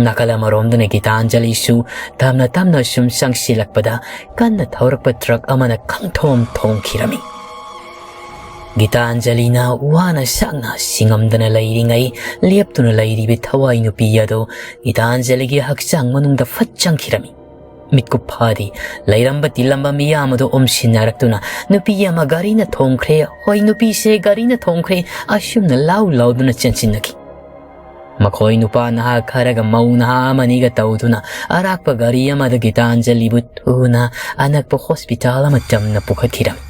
ꯅꯥꯀꯜ ꯑꯃꯔꯣꯝꯗꯅ ꯒꯤꯇꯥꯟꯖꯂꯤꯁꯨ ꯇꯞꯅ ꯇꯞꯅ ꯁꯨꯝ ꯆꯪꯁꯤꯜꯂꯛꯄꯗ ꯀꯟꯅ ꯊꯧꯔꯛꯄ truck ꯑꯃꯅ ꯈꯪꯊꯣꯝ ꯊꯣꯝꯈꯤꯔꯝꯃꯤ꯫ ꯒꯤꯇꯥꯟꯖꯂꯤꯅ ꯋꯥꯅ ꯁꯛꯅ ꯁꯤꯡꯉꯝꯗꯅ ꯂꯩꯔꯤꯉꯩ ꯂꯦꯞꯇꯨꯅ ꯂꯩꯔꯤꯕ ꯊꯋꯥꯏ ꯅꯨꯄꯤ ꯑꯗꯨ ꯒꯤꯇꯥꯟꯖꯂꯤꯒꯤ ꯍꯛꯆꯥꯡ ꯃꯅꯨꯡꯗ ꯐꯠ ꯆꯪꯈꯤꯔꯝꯃꯤ꯫ ꯃꯤꯠꯀꯨꯞ ꯐꯥꯗꯤ ꯂꯩꯔꯝꯕ ꯇꯤꯜꯂꯝꯕ ꯃꯤꯌꯥꯝ ꯑꯗꯨ ꯑꯣꯝꯁꯤꯟꯅꯔꯛꯇꯨꯅ ꯅꯨꯄꯤ ꯑꯃ ꯒꯥꯔꯤꯅ ꯊꯣꯝꯈ꯭ꯔꯦ, ꯍꯣꯏ ꯅꯨꯄꯤꯁꯦ ꯒꯥꯔꯤꯅ ꯊꯣꯝꯈ꯭ꯔꯦ, ꯑꯁꯨꯝꯅ ꯂꯥꯎ ꯂꯥꯎꯗꯨꯅ ꯆꯦꯟꯁꯤꯟꯅꯈꯤ꯫ ꯃꯈꯣꯏ ꯅꯨꯄꯥ ꯅꯍꯥ ꯈꯔꯒ ꯃꯧ ꯅꯍꯥ ꯑꯃꯅꯤꯒ ꯇꯧꯗꯨꯅ ꯑꯔꯥꯛꯄ ꯒꯥꯔꯤ ꯑꯃꯗ ꯒꯤꯇꯥꯟꯖꯂꯤꯕꯨ ꯊꯨꯅ ꯑꯅꯛꯄ ꯍꯣꯁꯄꯤꯇꯥꯜ ꯑꯃ ꯆꯝꯅ ꯄꯨꯈꯠꯈꯤꯔꯝꯃꯤ꯫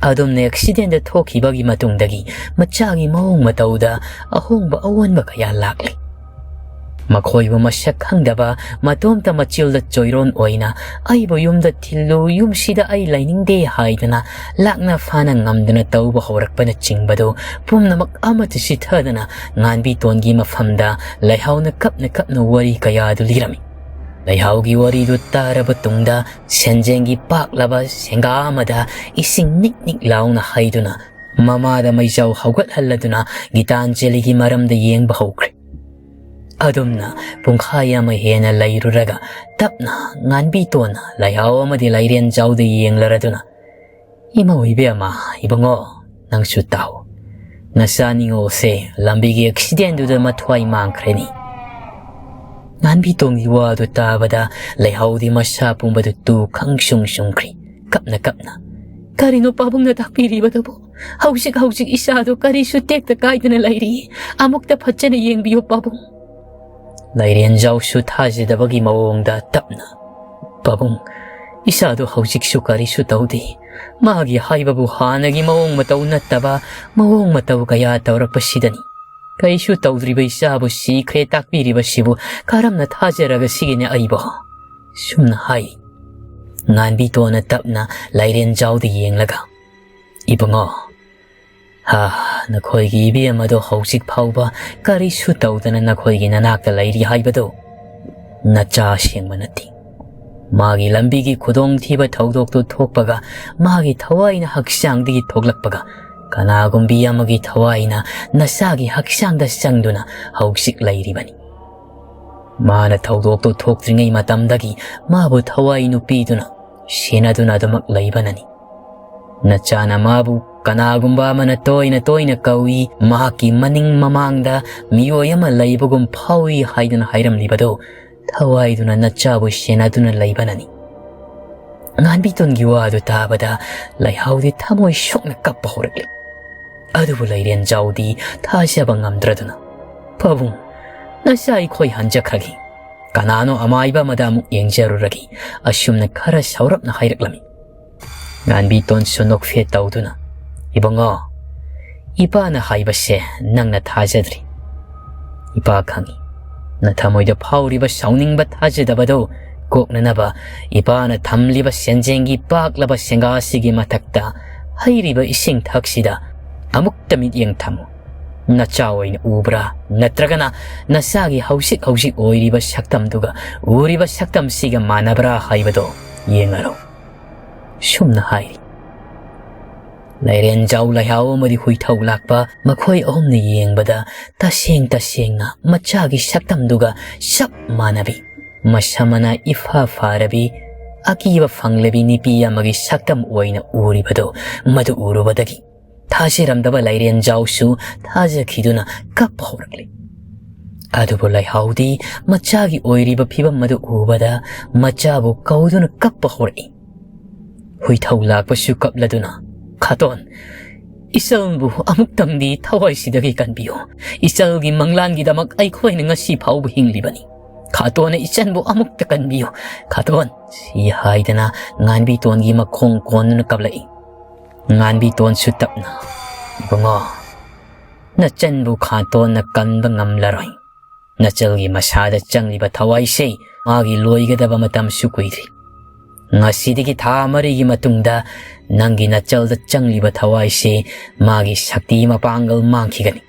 ꯑꯗꯨꯝꯅ ꯑꯦꯛꯁꯤꯗꯦꯟꯗ ꯊꯣꯛꯈꯤꯕꯒꯤ ꯃꯇꯨꯡꯗꯒꯤ ꯃꯆꯥꯒꯤ ꯃꯑꯣꯡ ꯃꯇꯧꯗ ꯑꯍꯣꯡꯕ ꯑꯑꯣꯟꯕ ꯀꯌꯥ ꯂꯥꯛꯂꯤ꯫ ꯃꯈꯣꯏꯕꯨ ꯃꯁꯛ ꯈꯪꯗꯕ ꯃꯇꯣꯝꯇ ꯃꯆꯤꯜꯗ ꯆꯣꯏꯔꯣꯟ ꯑꯣꯏꯅ "ꯑꯩꯕꯨ ꯌꯨꯝꯗ ꯊꯤꯜꯂꯨ, ꯌꯨꯝꯁꯤꯗ ꯑꯩ ꯂꯩꯅꯤꯡꯗꯦ" ꯍꯥꯏꯗꯅ ꯂꯥꯛꯅ ꯐꯥꯅ ꯉꯝꯗꯅ ꯇꯧꯕ ꯍꯧꯔꯛꯄꯅꯆꯤꯡꯕꯗꯨ ꯄꯨꯝꯅꯃꯛ ꯑꯃꯠꯇ ꯆꯤꯊꯗꯅ ꯉꯥꯟꯕꯤꯇꯣꯟꯒꯤ ꯃꯐꯝꯗ ꯂꯩꯍꯥꯎꯅ ꯀꯞꯅ ꯀꯞꯅ ꯋꯥꯔꯤ ꯀꯌꯥꯗꯨ ꯂꯤꯔꯝꯃꯤ꯫ ꯂꯩꯍꯥꯎꯒꯤ ꯋꯥꯔꯤꯗꯨ ꯇꯥꯔꯕ ꯇꯨꯡꯗ ꯁꯦꯟꯖꯦꯡꯒꯤ ꯄꯥꯛꯂꯕ ꯁꯦꯡꯒꯥ ꯑꯃꯗ ꯏꯁꯤꯡ ꯅꯤꯛ ꯅꯤꯛ ꯂꯥꯎꯅ ꯍꯩꯗꯨꯅ ꯃꯃꯥꯗ ꯃꯩꯖꯥꯎ ꯍꯧꯒꯠꯍꯜꯂꯗꯨꯅ ꯒꯤꯇꯥꯟꯖꯂꯤꯒꯤ ꯃꯔꯝꯗ ꯌꯦꯡꯕ ꯍꯧꯈ꯭ꯔꯦ꯫ ꯑꯗꯨꯝꯅ ꯄꯨꯡꯈꯥꯏ ꯑꯃ ꯍꯦꯟꯅ ꯂꯩꯔꯨꯔꯒ ꯇꯞꯅ ꯉꯥꯟꯕꯤꯇꯣꯟꯅ ꯂꯩꯍꯥꯎ ꯑꯃꯗꯤ ꯂꯩꯔꯦꯟꯖꯥꯎꯗ ꯌꯦꯡꯂꯔꯗꯨꯅ, "ꯏꯃꯧ ꯏꯕꯦꯝꯃ, ꯏꯕꯨꯡꯉꯣ, ꯅꯪꯁꯨ ꯇꯥꯎ꯫ ꯅꯆꯥ ꯅꯤꯉꯣꯜꯁꯦ ꯂꯝꯕꯤꯒꯤ ꯑꯦꯛꯁꯤꯗꯦꯟꯗꯨꯗ ꯃꯊ꯭ꯋꯥꯏ ꯃꯥꯡꯈ꯭ꯔꯦꯅꯤ"꯫ ꯉꯥꯟꯕꯤꯇꯣꯟꯒꯤ ꯋꯥꯗꯨ ꯇꯥꯕꯗ ꯂꯩꯍꯥꯎꯗꯤ ꯃꯁꯥ ꯄꯨꯝꯕꯗꯨ ꯇꯨ ꯈꯪ ꯁꯨꯡ ꯁꯨꯡꯈ꯭ꯔꯤ, ꯀꯞꯅ ꯀꯞꯅ꯫ "ꯀꯔꯤꯅꯣ ꯄꯥꯕꯨꯡꯅ ꯇꯥꯛꯄꯤꯔꯤꯕꯗꯨꯕꯨ? ꯍꯧꯖꯤꯛ ꯍꯧꯖꯤꯛ ꯏꯆꯥꯗꯨ ꯀꯔꯤꯁꯨ ꯇꯦꯛꯇ ꯀꯥꯏꯗꯅ ꯂꯩꯔꯤ꯫ ꯑꯃꯨꯛꯇ ꯐꯠꯖꯅ ꯌꯦꯡꯕꯤꯌꯨ ꯄꯥꯕꯨꯡ"꯫ ꯂꯩꯔꯦꯟꯖꯥꯎꯁꯨ ꯊꯥꯖꯗꯕꯒꯤ ꯃꯑꯣꯡꯗ ꯇꯞꯅ, "ꯄꯥꯕꯨꯡ, ꯏꯆꯥꯗꯨ ꯍꯧꯖꯤꯛꯁꯨ ꯀꯔꯤꯁꯨ ꯇꯧꯗꯦ꯫ ꯃꯥꯒꯤ ꯍꯥꯏꯕꯕꯨ ꯍꯥꯟꯅꯒꯤ ꯃꯑꯣꯡ ꯃꯇꯧ ꯅꯠꯇꯕ ꯃꯑꯣꯡ ꯃꯇꯧ ꯀꯌꯥ ꯇꯧꯔꯛꯄꯁꯤꯗꯅꯤ꯫ ꯀꯔꯤꯁꯨ ꯇꯧꯗ꯭ꯔꯤꯕ ꯏꯆꯥꯕꯨ ꯁꯤꯈ꯭ꯔꯦ ꯇꯥꯛꯄꯤꯔꯤꯕꯁꯤꯕꯨ ꯀꯔꯝꯅ ꯊꯥꯖꯔꯒꯁꯤꯒꯦꯅꯦ ꯑꯩꯕꯣ?" ꯁꯨꯝꯅ ꯍꯥꯏ꯫ ꯉꯥꯟꯕꯤꯇꯣꯟꯅ ꯇꯞꯅ ꯂꯩꯔꯦꯟꯖꯥꯎꯗ ꯌꯦꯡꯂꯒ, "ꯏꯕꯨꯡꯉꯣ, ꯍꯥ, ꯅꯈꯣꯏꯒꯤ ꯏꯕꯦꯝ ꯑꯗꯣ ꯍꯧꯖꯤꯛ ꯐꯥꯎꯕ ꯀꯔꯤꯁꯨ ꯇꯧꯗꯅ ꯅꯈꯣꯏꯒꯤ ꯅꯅꯥꯛꯇ ꯂꯩꯔꯤ ꯍꯥꯏꯕꯗꯨ ꯅꯆꯥ ꯑꯁꯦꯡꯕ ꯅꯠꯇꯦ꯫ ꯃꯥꯒꯤ ꯂꯝꯕꯤꯒꯤ ꯈꯨꯗꯣꯡꯊꯤꯕ ꯊꯧꯗꯣꯛꯇꯨ ꯊꯣꯛꯄꯒ ꯃꯥꯒꯤ ꯊꯋꯥꯏꯅ ꯍꯛꯆꯥꯡꯗꯒꯤ ꯊꯣꯛꯂꯛꯄꯒ ꯀꯅꯥꯒꯨꯝꯕꯤ ꯑꯃꯒꯤ ꯊꯋꯥꯏꯅ ꯅꯆꯥꯒꯤ ꯍꯛꯆꯥꯡꯗ ꯆꯪꯗꯨꯅ ꯍꯧꯖꯤꯛ ꯂꯩꯔꯤꯕꯅꯤ꯫ ꯃꯥꯅ ꯊꯧꯗꯣꯛꯇꯨ ꯊꯣꯛꯇ꯭ꯔꯤꯉꯩ ꯃꯇꯝꯗꯒꯤ ꯃꯥꯕꯨ ꯊꯋꯥꯏ ꯅꯨꯄꯤꯗꯨꯅ ꯁꯦꯟꯅꯗꯨꯅ ꯑꯗꯨꯃꯛ ꯂꯩꯕꯅꯅꯤ"꯫ ꯅꯆꯥꯅ ꯃꯥꯕꯨ ꯀꯅꯥꯒꯨꯝꯕ ꯑꯃꯅ ꯇꯣꯏꯅ ꯇꯣꯏꯅ ꯀꯧꯏ, ꯃꯍꯥꯛꯀꯤ ꯃꯅꯤꯡ ꯃꯃꯥꯡꯗ ꯃꯤꯑꯣꯏ ꯑꯃ ꯂꯩꯕꯒꯨꯝ ꯐꯥꯎꯏ ꯍꯥꯏꯗꯨꯅ ꯍꯥꯏꯔꯝꯂꯤꯕꯗꯣ ꯊꯋꯥꯏꯗꯨꯅ ꯅꯆꯥꯕꯨ ꯁꯦꯟꯅꯗꯨꯅ ꯂꯩꯕꯅꯅꯤ꯫ ꯉꯥꯟꯕꯤꯇꯣꯟꯒꯤ ꯋꯥꯗꯨ ꯇꯥꯕꯗ ꯂꯩꯍꯥꯎꯗꯤ ꯊꯃꯣꯏ ꯁꯣꯛꯅ ꯀꯞꯄ ꯍꯧꯔꯛꯂꯦ꯫ ꯑꯗꯨꯕꯨ ꯂꯩꯔꯦꯟꯖꯥꯎꯗꯤ ꯊꯥꯖꯕ ꯉꯝꯗ꯭ꯔꯗꯨꯅ, "ꯄꯥꯕꯨꯡ, ꯅꯆꯥ ꯑꯩꯈꯣꯏ ꯍꯟꯖꯈ꯭ꯔꯒꯦ꯫ ꯀꯅꯥꯅꯣ ꯑꯃꯥꯏꯕ ꯑꯃꯗ ꯑꯃꯨꯛ ꯌꯦꯡꯖꯔꯨꯔꯒꯦ," ꯑꯁꯨꯝꯅ ꯈꯔ ꯁꯥꯎꯔꯞꯅ ꯍꯥꯏꯔꯛꯂꯝꯃꯤ꯫ ꯉꯥꯟꯕꯤꯇꯣꯟꯁꯨ ꯅꯣꯛꯐꯦꯠ ꯇꯧꯗꯨꯅ, "ꯏꯕꯨꯡꯉꯣ, ꯏꯄꯥꯅ ꯍꯥꯏꯕꯁꯦ ꯅꯪꯅ ꯊꯥꯖꯗ꯭ꯔꯤ꯫ ꯏꯄꯥ ꯈꯪꯏ, ꯅꯊꯃꯣꯏꯗ ꯐꯥꯎꯔꯤꯕ ꯁꯥꯎꯅꯤꯡꯕ ꯊꯥꯖꯗꯕꯗꯨ ꯀꯣꯛꯅꯅꯕ ꯏꯄꯥꯅ ꯊꯝꯂꯤꯕ ꯁꯦꯟꯖꯦꯡꯒꯤ ꯄꯥꯛꯂꯕ ꯁꯦꯡꯒꯥꯁꯤꯒꯤ ꯃꯊꯛꯇ ꯍꯩꯔꯤꯕ ꯏꯁꯤꯡ ꯊꯛꯁꯤꯗ ꯑꯃꯨꯛꯇ ꯃꯤꯠꯌꯦꯡ ꯊꯝꯃꯨ꯫ ꯅꯆꯥ ꯑꯣꯏꯅ ꯎꯕ꯭ꯔꯥ, ꯅꯠꯇ꯭ꯔꯒꯅ ꯅꯆꯥꯒꯤ ꯍꯧꯖꯤꯛ ꯍꯧꯖꯤꯛ ꯑꯣꯏꯔꯤꯕ ꯁꯛꯇꯝꯗꯨꯒ ꯎꯔꯤꯕ ꯁꯛꯇꯝꯁꯤꯒ ꯃꯥꯟꯅꯕ꯭ꯔꯥ ꯍꯥꯏꯕꯗꯣ ꯌꯦꯡꯉꯔꯣ," ꯁꯨꯝꯅ ꯍꯥꯏꯔꯤ꯫ ꯂꯩꯔꯦꯟꯖꯥꯎ, ꯂꯩꯍꯥꯎ ꯑꯃꯗꯤ ꯍꯨꯏꯊꯧ ꯂꯥꯛꯄ ꯃꯈꯣꯏ ꯑꯍꯨꯝꯅ ꯌꯦꯡꯕꯗ ꯇꯁꯦꯡ ꯇꯁꯦꯡꯅ ꯃꯆꯥꯒꯤ ꯁꯛꯇꯝꯗꯨꯒ ꯆꯞ ꯃꯥꯟꯅꯕꯤ, ꯃꯁꯝ ꯃꯅꯥ ꯏꯐꯥ ꯐꯥꯔꯕꯤ, ꯑꯀꯤꯕ ꯐꯪꯂꯕꯤ ꯅꯨꯄꯤ ꯑꯃꯒꯤ ꯁꯛꯇꯝ ꯑꯣꯏꯅ ꯎꯔꯤꯕꯗꯨ, ꯃꯗꯨ ꯎꯔꯨꯕꯗꯒꯤ ꯊꯥꯖꯔꯝꯗꯕ ꯂꯩꯔꯦꯟꯖꯥꯎꯁꯨ ꯊꯥꯖꯈꯤꯗꯨꯅ ꯀꯞꯄ ꯍꯧꯔꯛꯂꯦ꯫ ꯑꯗꯨꯕꯨ ꯂꯩꯍꯥꯎꯗꯤ ꯃꯆꯥꯒꯤ ꯑꯣꯏꯔꯤꯕ ꯐꯤꯕꯝ ꯑꯗꯨ ꯎꯕꯗ ꯃꯆꯥꯕꯨ ꯀꯧꯗꯨꯅ ꯀꯞꯄ ꯍꯧꯔꯛꯏ꯫ ꯍꯨꯏꯊꯧ ꯂꯥꯛꯄꯁꯨ ꯀꯞꯂꯗꯨꯅ, "ꯈꯥꯇꯣꯟ, ꯏꯆꯜꯕꯨ ꯑꯃꯨꯛꯇꯪꯗꯤ ꯊꯋꯥꯏꯁꯤꯗꯒꯤ ꯀꯟꯕꯤꯌꯨ꯫ ꯏꯆꯜꯒꯤ ꯃꯪꯂꯥꯟꯒꯤꯗꯃꯛ ꯑꯩꯈꯣꯏꯅ ꯉꯁꯤ ꯐꯥꯎꯕ ꯍꯤꯡꯂꯤꯕꯅꯤ꯫ ꯈꯥꯇꯣꯟꯅ ꯏꯆꯟꯕꯨ ꯑꯃꯨꯛꯇ ꯀꯟꯕꯤꯌꯨ, ꯈꯥꯇꯣꯟ," ꯁꯤ ꯍꯥꯏꯗꯅ ꯉꯥꯟꯕꯤꯇꯣꯟꯒꯤ ꯃꯈꯣꯡ ꯀꯣꯟꯗꯨꯅ ꯀꯞꯂꯛꯏ꯫ ꯉꯥꯟꯕꯤꯇꯣꯟꯁꯨ ꯇꯞꯅ, "ꯏꯕꯨꯡꯉꯣ, ꯅꯆꯟꯕꯨ ꯈꯥꯇꯣꯟꯅ ꯀꯟꯕ ꯉꯝꯂꯔꯣꯏ꯫ ꯅꯆꯜꯒꯤ ꯃꯁꯥꯗ ꯆꯪꯂꯤꯕ ꯊꯋꯥꯏꯁꯦ ꯃꯥꯒꯤ ꯂꯣꯏꯒꯗꯕ ꯃꯇꯝꯁꯨ ꯀꯨꯏꯗ꯭ꯔꯤ꯫ ꯉꯁꯤꯗꯒꯤ ꯊꯥ ꯃꯔꯤꯒꯤ ꯃꯇꯨꯡꯗ ꯅꯪꯒꯤ ꯅꯆꯜꯗ ꯆꯪꯂꯤꯕ ꯊꯋꯥꯏꯁꯦ ꯃꯥꯒꯤ ꯁꯛꯇꯤ ꯃꯄꯥꯡꯒꯜ ꯃꯥꯡꯈꯤꯒꯅꯤ꯫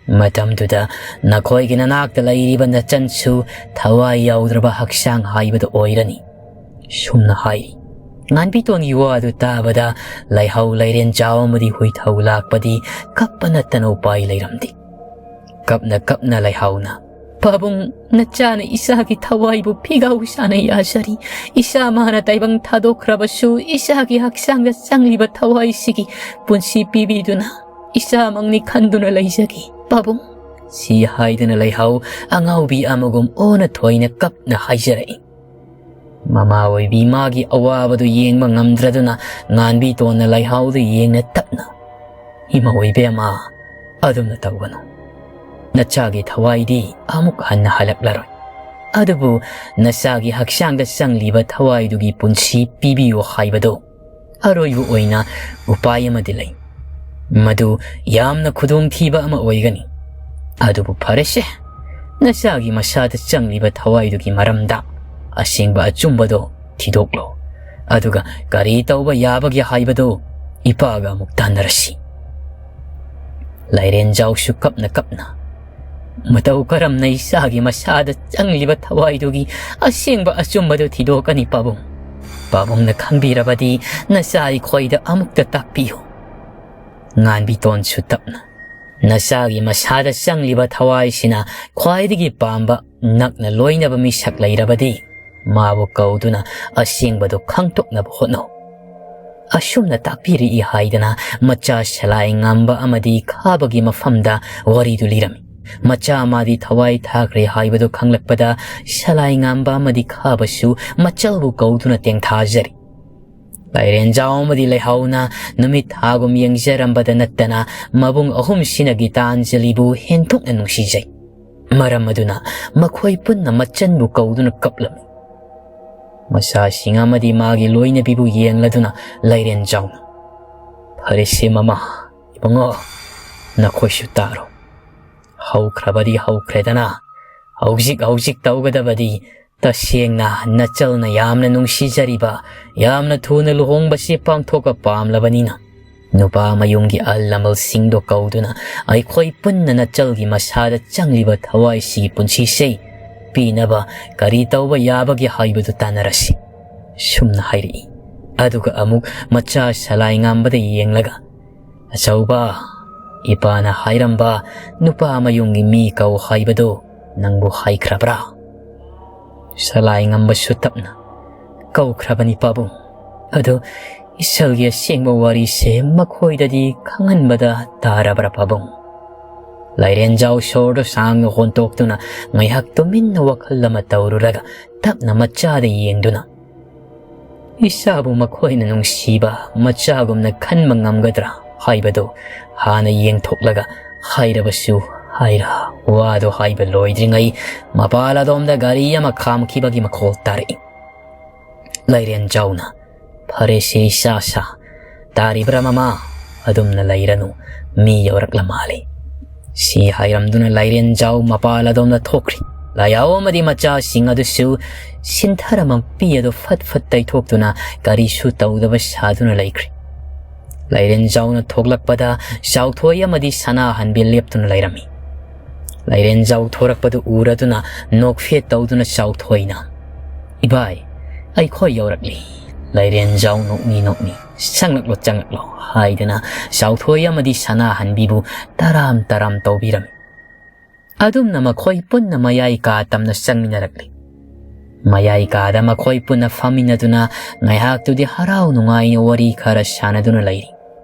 ꯃꯇꯝꯗꯨꯗ ꯅꯈꯣꯏꯒꯤ ꯅꯅꯥꯛꯇ ꯂꯩꯔꯤꯕ ꯅꯆꯟꯁꯨ ꯊꯋꯥꯏ ꯌꯥꯎꯗ꯭ꯔꯕ ꯍꯛꯆꯥꯡ ꯍꯥꯏꯕꯗꯨ ꯑꯣꯏꯔꯅꯤ," ꯁꯨꯝꯅ ꯍꯥꯏꯔꯤ꯫ ꯉꯥꯟꯕꯤꯇꯣꯟꯒꯤ ꯋꯥꯗꯨ ꯇꯥꯕꯗ ꯂꯩꯍꯧ ꯂꯩꯔꯦꯟꯖꯥꯎ ꯑꯃꯗꯤ ꯍꯨꯏꯊꯧ ꯂꯥꯛꯄꯗꯤ ꯀꯞꯄ ꯅꯠꯇꯅ ꯎꯄꯥꯏ ꯂꯩꯔꯝꯗꯦ꯫ ꯀꯞꯅ ꯀꯞꯅ ꯂꯩꯍꯧꯅ, "ꯄꯥꯕꯨꯡ, ꯅꯆꯥꯅ ꯏꯆꯥꯒꯤ ꯊꯋꯥꯏꯕꯨ ꯐꯤꯒꯥꯎ ꯁꯥꯅ ꯌꯥꯖꯔꯤ꯫ ꯏꯆꯥ ꯃꯥꯅ ꯇꯥꯏꯕꯪ ꯊꯥꯗꯣꯛꯈ꯭ꯔꯕꯁꯨ ꯏꯆꯥꯒꯤ ꯍꯛꯆꯥꯡꯗ ꯆꯪꯂꯤꯕ ꯊꯋꯥꯏꯁꯤꯒꯤ ꯄꯨꯟꯁꯤ ꯄꯤꯕꯤꯗꯨꯅ ꯏꯆꯥꯃꯛꯅꯤ ꯈꯟꯗꯨꯅ ꯂꯩꯖꯒꯦ ꯄꯥꯕꯨꯡ"꯫ ꯁꯤ ꯍꯥꯏꯗꯨꯅ ꯂꯩꯍꯥꯎ ꯑꯉꯥꯎꯕꯤ ꯑꯃꯒꯨꯝ ꯑꯣꯟꯅ ꯊꯣꯏꯅ ꯀꯞꯅ ꯍꯥꯏꯖꯔꯛꯏ꯫ ꯃꯃꯥ ꯑꯣꯏꯕꯤ ꯃꯥꯒꯤ ꯑꯋꯥꯕꯗꯨ ꯌꯦꯡꯕ ꯉꯝꯗ꯭ꯔꯗꯨꯅ ꯉꯥꯟꯕꯤꯇꯣꯟꯅ ꯂꯩꯍꯥꯎꯗꯨ ꯌꯦꯡꯅ ꯇꯞꯅ, "ꯏꯃꯥ ꯑꯣꯏꯕꯦꯝꯃ, ꯑꯗꯨꯝꯅ ꯇꯧꯒꯅꯨ꯫ ꯅꯆꯥꯒꯤ ꯊꯋꯥꯏꯗꯤ ꯑꯃꯨꯛ ꯍꯟꯅ ꯍꯜꯂꯛꯂꯔꯣꯏ꯫ ꯑꯗꯨꯕꯨ ꯅꯆꯥꯒꯤ ꯍꯛꯆꯥꯡꯗ ꯆꯪꯂꯤꯕ ꯊꯋꯥꯏꯗꯨꯒꯤ ꯄꯨꯟꯁꯤ ꯄꯤꯕꯤꯌꯨ ꯍꯥꯏꯕꯗꯨ ꯑꯔꯣꯏꯕ ꯑꯣꯏꯅ ꯎꯄꯥꯏ ꯑꯃꯗꯤ ꯂꯩ꯫ ꯃꯗꯨ ꯌꯥꯝꯅ ꯈꯨꯗꯣꯡꯊꯤꯕ ꯑꯃ ꯑꯣꯏꯒꯅꯤ꯫ ꯑꯗꯨꯕꯨ ꯐꯔꯦꯁꯦ, ꯅꯆꯥꯒꯤ ꯃꯁꯥꯗ ꯆꯪꯂꯤꯕ ꯊꯋꯥꯏꯗꯨꯒꯤ ꯃꯔꯝꯗ ꯑꯁꯦꯡꯕ ꯑꯆꯨꯝꯕꯗꯣ ꯊꯤꯗꯣꯛꯂꯣ꯫ ꯑꯗꯨꯒ ꯀꯔꯤ ꯇꯧꯕ ꯌꯥꯕꯒꯦ ꯍꯥꯏꯕꯗꯨ ꯏꯄꯥꯒ ꯑꯃꯨꯛ ꯇꯥꯟꯅꯔꯁꯤ"꯫ ꯂꯥꯏꯔꯦꯟꯖꯥꯎꯁꯨ ꯀꯞꯅ ꯀꯞꯅ, "ꯃꯇꯧ ꯀꯔꯝꯅ ꯏꯆꯥꯒꯤ ꯃꯁꯥꯗ ꯆꯪꯂꯤꯕ ꯊꯋꯥꯏꯗꯨꯒꯤ ꯑꯁꯦꯡꯕ ꯑꯆꯨꯝꯕꯗꯨ ꯊꯤꯗꯣꯛꯀꯅꯤ ꯄꯥꯕꯨꯡ? ꯄꯥꯕꯨꯡꯅ ꯈꯪꯕꯤꯔꯕꯗꯤ ꯅꯆꯥ ꯑꯩꯈꯣꯏꯗ ꯑꯃꯨꯛꯇ ꯇꯥꯛꯄꯤꯌꯨ"꯫ ꯉꯥꯟꯕꯤꯇꯣꯟꯁꯨ ꯇꯞꯅ, "ꯅꯆꯥꯒꯤ ꯃꯁꯥꯗ ꯆꯪꯂꯤꯕ ꯊꯋꯥꯏꯁꯤꯅ ꯈ꯭ꯋꯥꯏꯗꯒꯤ ꯄꯥꯝꯕ ꯅꯛꯅ ꯂꯣꯏꯅꯕ ꯃꯤꯁꯛ ꯂꯩꯔꯕꯗꯤ ꯃꯥꯕꯨ ꯀꯧꯗꯨꯅ ꯑꯁꯦꯡꯕꯗꯨ ꯈꯪꯗꯣꯛꯅꯕ ꯍꯣꯠꯅꯧ"꯫ ꯑꯁꯨꯝꯅ ꯇꯥꯛꯄꯤꯔꯛꯏ ꯍꯥꯏꯗꯅ ꯃꯆꯥ ꯁꯂꯥꯏ ꯉꯥꯝꯕ ꯑꯃꯗꯤ ꯈꯥꯕꯒꯤ ꯃꯐꯝꯗ ꯋꯥꯔꯤꯗꯨ ꯂꯤꯔꯝꯃꯤ꯫ ꯃꯆꯥ ꯃꯥꯗꯤ ꯊꯋꯥꯏ ꯊꯥꯈ꯭ꯔꯦ ꯍꯥꯏꯕꯗꯨ ꯈꯪꯂꯛꯄꯗ ꯁꯂꯥꯏ ꯉꯥꯝꯕ ꯑꯃꯗꯤ ꯈꯥꯕꯁꯨ ꯃꯆꯜꯕꯨ ꯀꯧꯗꯨꯅ ꯇꯦꯡꯊꯥꯖꯔꯤ꯫ ꯂꯥꯏꯔꯦꯟꯖꯥꯎ ꯑꯃꯗꯤ ꯂꯩꯍꯥꯎꯅ ꯅꯨꯃꯤꯠ ꯊꯥꯒꯨꯝ ꯌꯦꯡꯖꯔꯝꯕꯗ ꯅꯠꯇꯅ ꯃꯕꯨꯡ ꯑꯍꯨꯝꯁꯤꯅ ꯒꯤꯇꯥꯟꯖꯂꯤꯕꯨ ꯍꯦꯟꯊꯣꯛꯅ ꯅꯨꯡꯁꯤꯖꯩ꯫ ꯃꯔꯝ ꯑꯗꯨꯅ ꯃꯈꯣꯏ ꯄꯨꯟꯅ ꯃꯆꯟꯕꯨ ꯀꯧꯗꯨꯅ ꯀꯞꯂꯝꯃꯤ꯫ ꯃꯆꯥꯁꯤꯡ ꯑꯃꯗꯤ ꯃꯥꯒꯤ ꯂꯣꯏꯅꯕꯤꯕꯨ ꯌꯦꯡꯂꯗꯨꯅ ꯂꯥꯏꯔꯦꯟꯖꯥꯎꯅ, "ꯐꯔꯦꯁꯦ ꯃꯃꯥ, ꯏꯕꯨꯡꯉꯣ, ꯅꯈꯣꯏꯁꯨ ꯇꯥꯔꯣ꯫ ꯍꯧꯈ꯭ꯔꯕꯗꯤ ꯍꯧꯈ꯭ꯔꯦꯗꯅ, ꯍꯧꯖꯤꯛ ꯍꯧꯖꯤꯛ ꯇꯧꯒꯗꯕꯗꯤ ꯇꯁꯦꯡꯅ ꯅꯆꯜꯅ ꯌꯥꯝꯅ ꯅꯨꯡꯁꯤꯖꯔꯤꯕ, ꯌꯥꯝꯅ ꯊꯨꯅ ꯂꯨꯍꯣꯡꯕꯁꯤ ꯄꯥꯡꯊꯣꯛꯄ ꯄꯥꯝꯂꯕꯅꯤꯅ, ꯅꯨꯄꯥ ꯃꯌꯨꯝꯒꯤ ꯑꯍꯜ ꯂꯃꯟꯁꯤꯡꯗꯣ ꯀꯧꯗꯨꯅ ꯑꯩꯈꯣꯏ ꯄꯨꯟꯅ ꯅꯆꯜꯒꯤ ꯃꯁꯥꯗ ꯆꯪꯂꯤꯕ ꯊꯋꯥꯏꯁꯤꯒꯤ ꯄꯨꯟꯁꯤꯁꯦ ꯄꯤꯅꯕ ꯀꯔꯤ ꯇꯧꯕ ꯌꯥꯕꯒꯦ ꯍꯥꯏꯕꯗꯨ ꯇꯥꯟꯅꯔꯁꯤ"꯫ ꯁꯨꯝꯅ ꯍꯥꯏꯔꯛꯏ꯫ ꯑꯗꯨꯒ ꯑꯃꯨꯛ ꯃꯆꯥ ꯁꯂꯥꯏ ꯉꯥꯝꯕꯗ ꯌꯦꯡꯂꯒ, "ꯑꯆꯧꯕ, ꯏꯄꯥꯅ ꯍꯥꯏꯔꯝꯕ ꯅꯨꯄꯥ ꯃꯌꯨꯝꯒꯤ ꯃꯤ ꯀꯧ ꯍꯥꯏꯕꯗꯨ ꯅꯪꯕꯨ ꯍꯥꯏꯈ꯭ꯔꯕ꯭ꯔꯥ?" ꯁꯂꯥꯏ ꯉꯝꯕꯁꯨ ꯇꯞꯅ, "ꯀꯧꯈ꯭ꯔꯕꯅꯤ ꯄꯥꯕꯨꯡ꯫ ꯑꯗꯨ ꯏꯁꯜꯒꯤ ꯑꯁꯦꯡꯕ ꯋꯥꯔꯤꯁꯦ ꯃꯈꯣꯏꯗꯗꯤ ꯈꯪꯍꯟꯕꯗ ꯇꯥꯔꯕ꯭ꯔꯥ ꯄꯥꯕꯨꯡ?" ꯂꯥꯏꯔꯦꯟꯖꯥꯎ ꯁꯣꯔꯗꯨ ꯁꯥꯡꯅ ꯍꯣꯟꯇꯣꯛꯇꯨꯅ ꯉꯥꯏꯍꯥꯛ ꯇꯨꯃꯤꯟꯅ ꯋꯥꯈꯜ ꯑꯃ ꯇꯧꯔꯨꯔꯒ ꯇꯞꯅ ꯃꯆꯥꯗ ꯌꯦꯡꯗꯨꯅ, "ꯏꯆꯥꯕꯨ ꯃꯈꯣꯏꯅ ꯅꯨꯡꯁꯤꯕ ꯃꯆꯥꯒꯨꯝꯅ ꯈꯟꯕ ꯉꯝꯒꯗ꯭ꯔꯥ ꯍꯥꯏꯕꯗꯨ ꯍꯥꯟꯅ ꯌꯦꯡꯊꯣꯛꯂꯒ ꯍꯥꯏꯔꯕꯁꯨ ꯍꯥꯏꯔ, ꯋꯥꯗꯨ ꯍꯥꯏꯕ ꯂꯣꯏꯗ꯭ꯔꯤꯉꯩ ꯃꯄꯥꯜ ꯑꯗꯣꯝꯗ ꯒꯥꯔꯤ ꯑꯃ ꯈꯥꯝꯈꯤꯕꯒꯤ ꯃꯈꯣꯜ ꯇꯥꯔꯛꯏ꯫ ꯂꯥꯏꯔꯦꯟꯖꯥꯎꯅ, "ꯐꯔꯦꯁꯦ ꯏꯆꯥ ꯁꯥ, ꯇꯥꯔꯤꯕ꯭ꯔꯥ ꯃꯃꯥ?" ꯑꯗꯨꯝꯅ ꯂꯩꯔꯅꯨ, ꯃꯤ ꯌꯧꯔꯛꯂ ꯃꯥꯜꯂꯤ꯫ ꯁꯤ ꯍꯥꯏꯔꯝꯗꯨꯅ ꯂꯥꯏꯔꯦꯟꯖꯥꯎ ꯃꯄꯥꯜ ꯑꯗꯣꯝꯗ ꯊꯣꯛꯈ꯭ꯔꯤ꯫ ꯂꯥꯏꯌꯥꯎ ꯑꯃꯗꯤ ꯃꯆꯥꯁꯤꯡ ꯑꯗꯨꯁꯨ ꯁꯤꯟꯊꯔ ꯃꯄꯤ ꯑꯗꯨ ꯐꯠ ꯐꯠ ꯇꯩꯊꯣꯛꯇꯨꯅ ꯀꯔꯤꯁꯨ ꯇꯧꯗꯕ ꯁꯥꯗꯨꯅ ꯂꯩꯈ꯭ꯔꯤ꯫ ꯂꯥꯏꯔꯦꯟꯖꯥꯎꯅ ꯊꯣꯛꯂꯛꯄꯗ ꯆꯥꯎꯊꯣꯏ ꯑꯃꯗꯤ ꯁꯅꯥꯍꯟꯕꯤ ꯂꯦꯞꯇꯨꯅ ꯂꯩꯔꯝꯃꯤ꯫ ꯂꯥꯏꯔꯦꯟꯖꯥꯎ ꯊꯣꯔꯛꯄꯗꯨ ꯎꯔꯗꯨꯅ ꯅꯣꯛꯐꯦꯠ ꯇꯧꯗꯨꯅ ꯆꯥꯎꯊꯣꯏꯅ, "ꯏꯕꯥꯏ, ꯑꯩꯈꯣꯏ ꯌꯧꯔꯛꯂꯤ꯫ ꯂꯥꯏꯔꯦꯟꯖꯥꯎ ꯅꯣꯛꯅꯤ ꯅꯣꯛꯅꯤ, ꯆꯪꯂꯛꯂꯣ ꯆꯪꯂꯛꯂꯣ" ꯍꯥꯏꯗꯨꯅ ꯆꯥꯎꯊꯣꯏ ꯑꯃꯗꯤ ꯁꯅꯥꯍꯟꯕꯤꯕꯨ ꯇꯔꯥꯝ ꯇꯔꯥꯝ ꯇꯧꯕꯤꯔꯝꯃꯤ꯫ ꯑꯗꯨꯝꯅ ꯃꯈꯣꯏ ꯄꯨꯟꯅ ꯃꯌꯥꯏ ꯀꯥ ꯇꯝꯅ ꯆꯪꯃꯤꯟꯅꯔꯛꯂꯤ꯫ ꯃꯌꯥꯏ ꯀꯥꯗ ꯃꯈꯣꯏ ꯄꯨꯟꯅ ꯐꯝꯃꯤꯟꯅꯗꯨꯅ ꯉꯥꯏꯍꯥꯛꯇꯨꯗꯤ ꯍꯔꯥꯎ ꯅꯨꯡꯉꯥꯏꯅ ꯋꯥꯔꯤ ꯈꯔ ꯁꯥꯟꯅꯗꯨꯅ ꯂꯩꯔꯤ꯫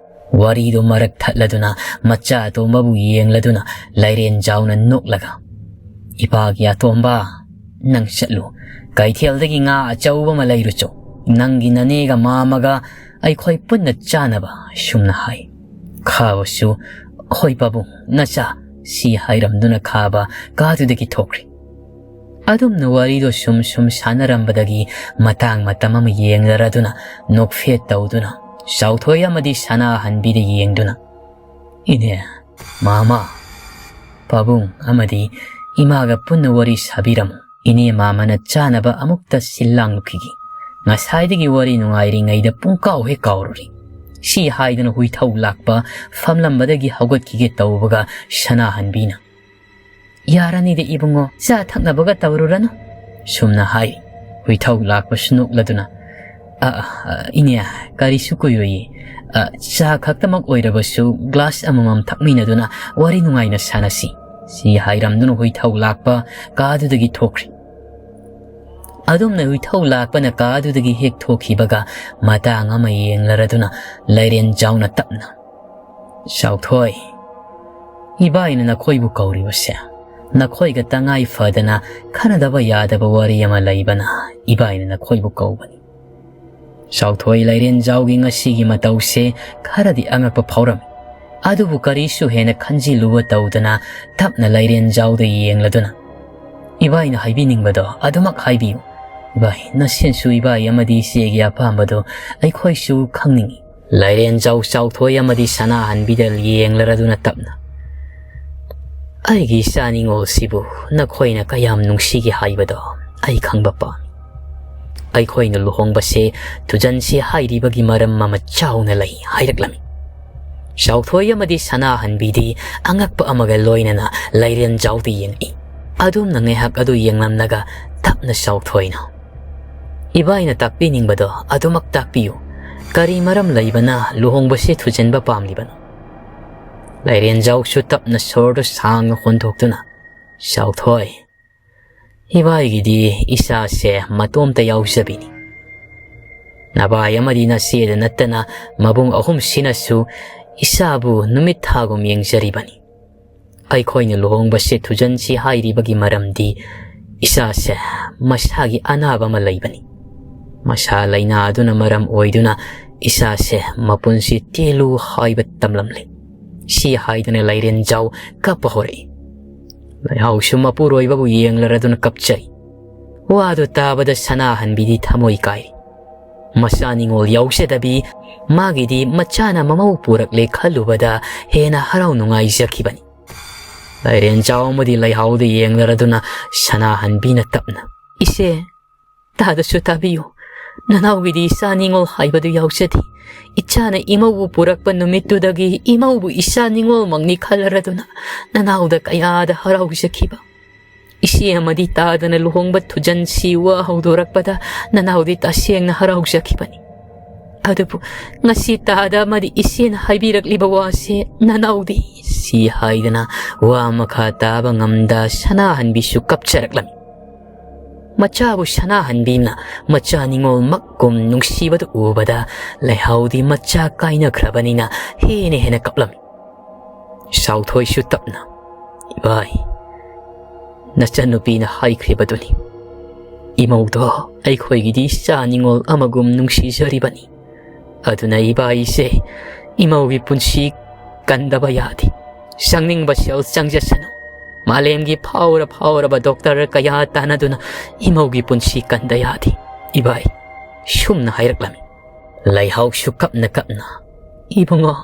ꯋꯥꯔꯤꯗꯨ ꯃꯔꯛ ꯊꯠꯂꯗꯨꯅ ꯃꯆꯥ ꯑꯇꯣꯝꯕꯕꯨ ꯌꯦꯡꯂꯗꯨꯅ ꯂꯥꯏꯔꯦꯟꯖꯥꯎꯅ ꯅꯣꯛꯂꯒ, "ꯏꯄꯥꯒꯤ ꯑꯇꯣꯝꯕ, ꯅꯪ ꯆꯠꯂꯨ, ꯀꯩꯊꯦꯜꯗꯒꯤ ꯉꯥ ꯑꯆꯧꯕ ꯑꯃ ꯂꯩꯔꯨꯆꯣ꯫ ꯅꯪꯒꯤ ꯅꯅꯦꯒ ꯃꯥꯃꯒ ꯑꯩꯈꯣꯏ ꯄꯨꯟꯅ ꯆꯥꯅꯕ" ꯁꯨꯝꯅ ꯍꯥꯏ꯫ ꯈꯥꯕꯁꯨ, "ꯍꯣꯏ ꯄꯥꯕꯨꯡ, ꯅꯆꯥ" ꯁꯤ ꯍꯥꯏꯔꯝꯗꯨꯅ ꯈꯥꯕ ꯀꯥꯗꯨꯗꯒꯤ ꯊꯣꯛꯈ꯭ꯔꯤ꯫ ꯑꯗꯨꯝꯅ ꯋꯥꯔꯤꯗꯣ ꯁꯨꯝ ꯁꯨꯝ ꯁꯥꯟꯅꯔꯝꯕꯗꯒꯤ ꯃꯇꯥꯡ ꯃꯇꯝ ꯑꯃ ꯌꯦꯡꯂꯔꯗꯨꯅ ꯅꯣꯛꯐꯦꯠ ꯇꯧꯗꯨꯅ ꯆꯥꯎꯊꯣꯏ ꯑꯃꯗꯤ ꯁꯅꯥꯍꯟꯕꯤꯗ ꯌꯦꯡꯗꯨꯅ, "ꯏꯅꯦ, ꯃꯥꯃ, ꯄꯥꯕꯨꯡ ꯑꯃꯗꯤ ꯏꯃꯥꯒ ꯄꯨꯟꯅ ꯋꯥꯔꯤ ꯁꯥꯕꯤꯔꯝꯃꯨ꯫ ꯏꯅꯦ ꯃꯥꯃꯅ ꯆꯥꯅꯕ ꯑꯃꯨꯛꯇ ꯁꯤꯜ ꯂꯥꯡꯂꯨꯈꯤꯒꯦ꯫ ꯉꯁꯥꯏꯗꯒꯤ ꯋꯥꯔꯤ ꯅꯨꯡꯉꯥꯏꯔꯤꯉꯩꯗ ꯄꯨꯡꯀꯥꯎ ꯍꯦꯛ ꯀꯥꯎꯔꯨꯔꯦ"꯫ ꯁꯤ ꯍꯥꯏꯗꯨꯅ ꯍꯨꯏꯊꯧ ꯂꯥꯛꯄ ꯐꯝꯂꯝꯕꯗꯒꯤ ꯍꯧꯒꯠꯈꯤꯒꯦ ꯇꯧꯕꯒ ꯁꯅꯥꯍꯟꯕꯤꯅ, "ꯌꯥꯔꯅꯤꯗ ꯏꯕꯨꯡꯉꯣ, ꯆꯥ ꯊꯛꯅꯕꯒ ꯇꯧꯔꯨꯔꯅꯨ" ꯁꯨꯝꯅ ꯍꯥꯏ꯫ ꯍꯨꯏꯊꯧ ꯂꯥꯛꯄꯁꯨ ꯅꯣꯛꯂꯗꯨꯅ, "ꯑ, ꯑ, ꯏꯅꯦ, ꯀꯔꯤꯁꯨ ꯀꯨꯏꯔꯣꯏꯌꯦ꯫ ꯑ, ꯆꯥ ꯈꯛꯇꯃꯛ ꯑꯣꯏꯔꯕꯁꯨ ꯒ꯭ꯂꯥꯁ ꯑꯃꯃꯝ ꯊꯛꯃꯤꯟꯅꯗꯨꯅ ꯋꯥꯔꯤ ꯅꯨꯡꯉꯥꯏꯅ ꯁꯥꯟꯅꯁꯤ꯫ ꯁꯤ ꯍꯥꯏꯔꯝꯗꯨꯅ ꯍꯨꯏꯊꯧ ꯂꯥꯛꯄ ꯀꯥꯗꯨꯗꯒꯤ ꯊꯣꯛꯈ꯭ꯔꯤ꯫ ꯑꯗꯨꯝꯅ ꯍꯨꯏꯊꯧ ꯂꯥꯛꯄꯅ ꯀꯥꯗꯨꯗꯒꯤ ꯍꯦꯛ ꯊꯣꯛꯈꯤꯕꯒ, ꯃꯇꯥꯡ ꯑꯃ ꯌꯦꯡꯂꯔꯗꯨꯅ ꯂꯥꯏꯔꯦꯟꯖꯥꯎꯅ ꯇꯞꯅ, "ꯆꯥꯎꯊꯣꯏ, ꯏꯕꯥꯏꯅ ꯅꯈꯣꯏꯕꯨ ꯀꯧꯔꯤꯕꯁꯦ ꯅꯈꯣꯏꯒ ꯇꯉꯥꯏ ꯐꯗꯅ ꯈꯟꯅꯗꯕ ꯌꯥꯗꯕ ꯋꯥꯔꯤ ꯑꯃ ꯂꯩꯕꯅ ꯏꯕꯥꯏꯅ ꯅꯈꯣꯏꯕꯨ ꯀꯧꯕꯅꯤ꯫" ꯆꯥꯎꯊꯣꯏ ꯂꯥꯏꯔꯦꯟꯖꯥꯎꯒꯤ ꯉꯁꯤꯒꯤ ꯃꯇꯧꯁꯦ ꯈꯔꯗꯤ ꯑꯉꯛꯄ ꯐꯥꯎꯔꯝꯃꯤ꯫ ꯑꯗꯨꯕꯨ ꯀꯔꯤꯁꯨ ꯍꯦꯟꯅ ꯈꯟꯖꯤꯜꯂꯨꯕ ꯇꯧꯗꯅ ꯇꯞꯅ ꯂꯥꯏꯔꯦꯟꯖꯥꯎꯗ ꯌꯦꯡꯂꯗꯨꯅ, "ꯏꯕꯥꯏꯅ ꯍꯥꯏꯕꯤꯅꯤꯡꯕꯗꯣ ꯑꯗꯨꯃꯛ ꯍꯥꯏꯕꯤꯌꯨ꯫ ꯏꯕꯥꯏ, ꯅꯁꯦꯟꯁꯨ ꯏꯕꯥꯏ ꯑꯃꯗꯤ ꯏꯆꯦꯒꯤ ꯑꯄꯥꯝꯕꯗꯣ ꯑꯩꯈꯣꯏꯁꯨ ꯈꯪꯅꯤꯡꯏ꯫" ꯂꯥꯏꯔꯦꯟꯖꯥꯎ ꯆꯥꯎꯊꯣꯏ ꯑꯃꯗꯤ ꯁꯅꯥꯍꯟꯕꯤꯗ ꯌꯦꯡꯂꯔꯗꯨꯅ ꯇꯞꯅ, "ꯑꯩꯒꯤ ꯏꯆꯥ ꯅꯤꯉꯣꯜꯁꯤꯕꯨ ꯅꯈꯣꯏꯅ ꯀꯌꯥꯝ ꯅꯨꯡꯁꯤꯒꯦ ꯍꯥꯏꯕꯗꯣ ꯑꯩ ꯈꯪꯕ ꯄꯥꯝꯃꯤ꯫ ꯑꯩꯈꯣꯏꯅ ꯂꯨꯍꯣꯡꯕꯁꯦ ꯊꯨꯖꯟꯁꯤ ꯍꯥꯏꯔꯤꯕꯒꯤ ꯃꯔꯝ ꯑꯃ ꯆꯥꯎꯅ ꯂꯩ" ꯍꯥꯏꯔꯛꯂꯝꯃꯤ꯫ ꯆꯥꯎꯊꯣꯏ ꯑꯃꯗꯤ ꯁꯅꯥꯍꯟꯕꯤꯗꯤ ꯑꯉꯛꯄ ꯑꯃꯒ ꯂꯣꯏꯅꯅ ꯂꯥꯏꯔꯦꯟꯖꯥꯎꯗ ꯌꯦꯡꯉꯛꯏ꯫ ꯑꯗꯨꯝꯅ ꯉꯥꯏꯍꯥꯛ ꯑꯗꯨ ꯌꯦꯡꯂꯝꯂꯒ ꯇꯞꯅ ꯆꯥꯎꯊꯣꯏꯅ, "ꯏꯕꯥꯏꯅ ꯇꯥꯛꯄꯤꯅꯤꯡꯕꯗꯣ ꯑꯗꯨꯃꯛ ꯇꯥꯛꯄꯤꯌꯨ꯫ ꯀꯔꯤ ꯃꯔꯝ ꯂꯩꯕꯅ ꯂꯨꯍꯣꯡꯕꯁꯦ ꯊꯨꯖꯟꯕ ꯄꯥꯝꯂꯤꯕꯅꯣ?" ꯂꯥꯏꯔꯦꯟꯖꯥꯎꯁꯨ ꯇꯞꯅ ꯁꯣꯔꯗꯨ ꯁꯥꯡꯅ ꯍꯣꯟꯗꯣꯛꯇꯨꯅ, "ꯆꯥꯎꯊꯣꯏ, ꯏꯕꯥꯏꯒꯤꯗꯤ ꯏꯆꯥꯁꯦ ꯃꯇꯣꯝꯇ ꯌꯥꯎꯖꯕꯤꯅꯤ꯫ ꯅꯕꯥꯏ ꯑꯃꯗꯤ ꯅꯆꯦꯗ ꯅꯠꯇꯅ ꯃꯕꯨꯡ ꯑꯍꯨꯝꯁꯤꯅꯁꯨ ꯏꯆꯥꯕꯨ ꯅꯨꯃꯤꯠ ꯊꯥꯒꯨꯝ ꯌꯦꯡꯖꯔꯤꯕꯅꯤ꯫ ꯑꯩꯈꯣꯏꯅ ꯂꯨꯍꯣꯡꯕꯁꯦ ꯊꯨꯖꯟꯁꯤ ꯍꯥꯏꯔꯤꯕꯒꯤ ꯃꯔꯝꯗꯤ ꯏꯆꯥꯁꯦ ꯃꯁꯥꯒꯤ ꯑꯅꯥꯕ ꯑꯃ ꯂꯩꯕꯅꯤ꯫ ꯃꯁꯥ ꯂꯥꯏꯅꯥ ꯑꯗꯨꯅ ꯃꯔꯝ ꯑꯣꯏꯗꯨꯅ ꯏꯆꯥꯁꯦ ꯃꯄꯨꯟꯁꯤ ꯇꯦꯜꯂꯨ ꯍꯥꯏꯕ ꯇꯝꯂꯝꯂꯦ꯫" ꯁꯤ ꯍꯥꯏꯗꯨꯅ ꯂꯥꯏꯔꯦꯟꯖꯥꯎ ꯀꯞꯄ ꯍꯧꯔꯛꯏ꯫ ꯂꯩꯍꯥꯎꯁꯨ ꯃꯄꯨꯔꯣꯏꯕꯕꯨ ꯌꯦꯡꯂꯔꯗꯨꯅ ꯀꯞꯆꯔꯤ꯫ ꯋꯥꯗꯨ ꯇꯥꯕꯗ ꯁꯅꯥꯍꯟꯕꯤꯗꯤ ꯊꯃꯣꯏ ꯀꯥꯏꯔꯤ꯫ ꯃꯆꯥ ꯅꯤꯉꯣꯜ ꯌꯥꯎꯖꯗꯕꯤ, ꯃꯥꯒꯤꯗꯤ ꯃꯆꯥꯅ ꯃꯃꯧ ꯄꯨꯔꯛꯂꯦ ꯈꯜꯂꯨꯕꯗ ꯍꯦꯟꯅ ꯍꯔꯥꯎ ꯅꯨꯡꯉꯥꯏꯖꯈꯤꯕꯅꯤ꯫ ꯂꯥꯏꯔꯦꯟꯖꯥꯎ ꯑꯃꯗꯤ ꯂꯩꯍꯥꯎꯗ ꯌꯦꯡꯂꯔꯗꯨꯅ ꯁꯅꯥꯍꯟꯕꯤꯅ ꯇꯞꯅ, "ꯏꯆꯦ, ꯇꯥꯗꯁꯨ ꯇꯥꯕꯤꯌꯨ꯫ ꯅꯅꯥꯎꯒꯤꯗꯤ ꯏꯆꯥ ꯅꯤꯉꯣꯜ ꯍꯥꯏꯕꯗꯨ ꯌꯥꯎꯖꯗꯦ꯫ ꯏꯆꯥꯅ ꯏꯃꯧꯕꯨ ꯄꯨꯔꯛꯄ ꯅꯨꯃꯤꯠꯇꯨꯗꯒꯤ ꯏꯃꯧꯕꯨ ꯏꯆꯥ ꯅꯤꯉꯣꯜꯃꯛꯅꯤ ꯈꯜꯂꯔꯗꯨꯅ ꯅꯅꯥꯎꯗ ꯀꯌꯥꯗ ꯍꯔꯥꯎꯖꯈꯤꯕ꯫ ꯏꯆꯦ ꯑꯃꯗꯤ ꯇꯥꯗꯅ ꯂꯨꯍꯣꯡꯕ ꯊꯨꯖꯟꯁꯤ ꯋꯥ ꯍꯧꯗꯣꯔꯛꯄꯗ ꯅꯅꯥꯎꯗꯤ ꯇꯁꯦꯡꯅ ꯍꯔꯥꯎꯖꯈꯤꯕꯅꯤ꯫ ꯑꯗꯨꯕꯨ ꯉꯁꯤ ꯇꯥꯗ ꯑꯃꯗꯤ ꯏꯆꯦꯅ ꯍꯥꯏꯕꯤꯔꯛꯂꯤꯕ ꯋꯥꯁꯦ ꯅꯅꯥꯎꯗꯤ ꯁꯤ ꯍꯥꯏꯗꯅ ꯋꯥ ꯃꯈꯥ ꯇꯥꯕ ꯉꯝꯗ ꯁꯅꯥꯍꯟꯕꯤꯁꯨ ꯀꯞꯆꯔꯛꯂꯝꯃꯤ꯫ ꯃꯆꯥꯕꯨ ꯁꯅꯥꯍꯟꯕꯤꯅ ꯃꯆꯥ ꯅꯤꯉꯣꯜꯃꯛ ꯀꯨꯝ ꯅꯨꯡꯁꯤꯕꯗꯨ ꯎꯕꯗ ꯂꯩꯍꯥꯎꯗꯤ ꯃꯆꯥ ꯀꯥꯏꯅꯈ꯭ꯔꯕꯅꯤꯅ ꯍꯦꯟꯅ ꯍꯦꯟꯅ ꯀꯞꯂꯝꯃꯤ꯫ ꯁꯥꯎꯊꯣꯏꯁꯨ ꯇꯞꯅ, "ꯏꯕꯥꯏ, ꯅꯆꯟꯅꯨꯄꯤꯅ ꯍꯥꯏꯈ꯭ꯔꯤꯕꯗꯨꯅꯤ꯫ ꯏꯃꯧꯗꯣ ꯑꯩꯈꯣꯏꯒꯤꯗꯤ ꯏꯆꯥ ꯅꯤꯉꯣꯜ ꯑꯃꯒꯨꯝ ꯅꯨꯡꯁꯤꯖꯔꯤꯕꯅꯤ꯫ ꯑꯗꯨꯅ ꯏꯕꯥꯏꯁꯦ, ꯏꯃꯧꯒꯤ ꯄꯨꯟꯁꯤ ꯀꯟꯗꯕ ꯌꯥꯗꯦ꯫ ꯆꯪꯅꯤꯡꯕ ꯁꯦꯜ ꯆꯪꯖꯁꯅꯨ꯫ ꯃꯥꯂꯦꯝꯒꯤ ꯐꯥꯎꯔ ꯐꯥꯎꯔꯕ ꯗꯣꯛꯇꯔ ꯀꯌꯥ ꯇꯥꯟꯅꯗꯨꯅ ꯏꯃꯧꯒꯤ ꯄꯨꯟꯁꯤ ꯀꯟꯗ ꯌꯥꯗꯦ, ꯏꯕꯥꯏ", ꯁꯨꯝꯅ ꯍꯥꯏꯔꯛꯂꯝꯃꯤ꯫ ꯂꯩꯍꯥꯎꯁꯨ ꯀꯞꯅ ꯀꯞꯅ, "ꯏꯕꯨꯡꯉꯣ,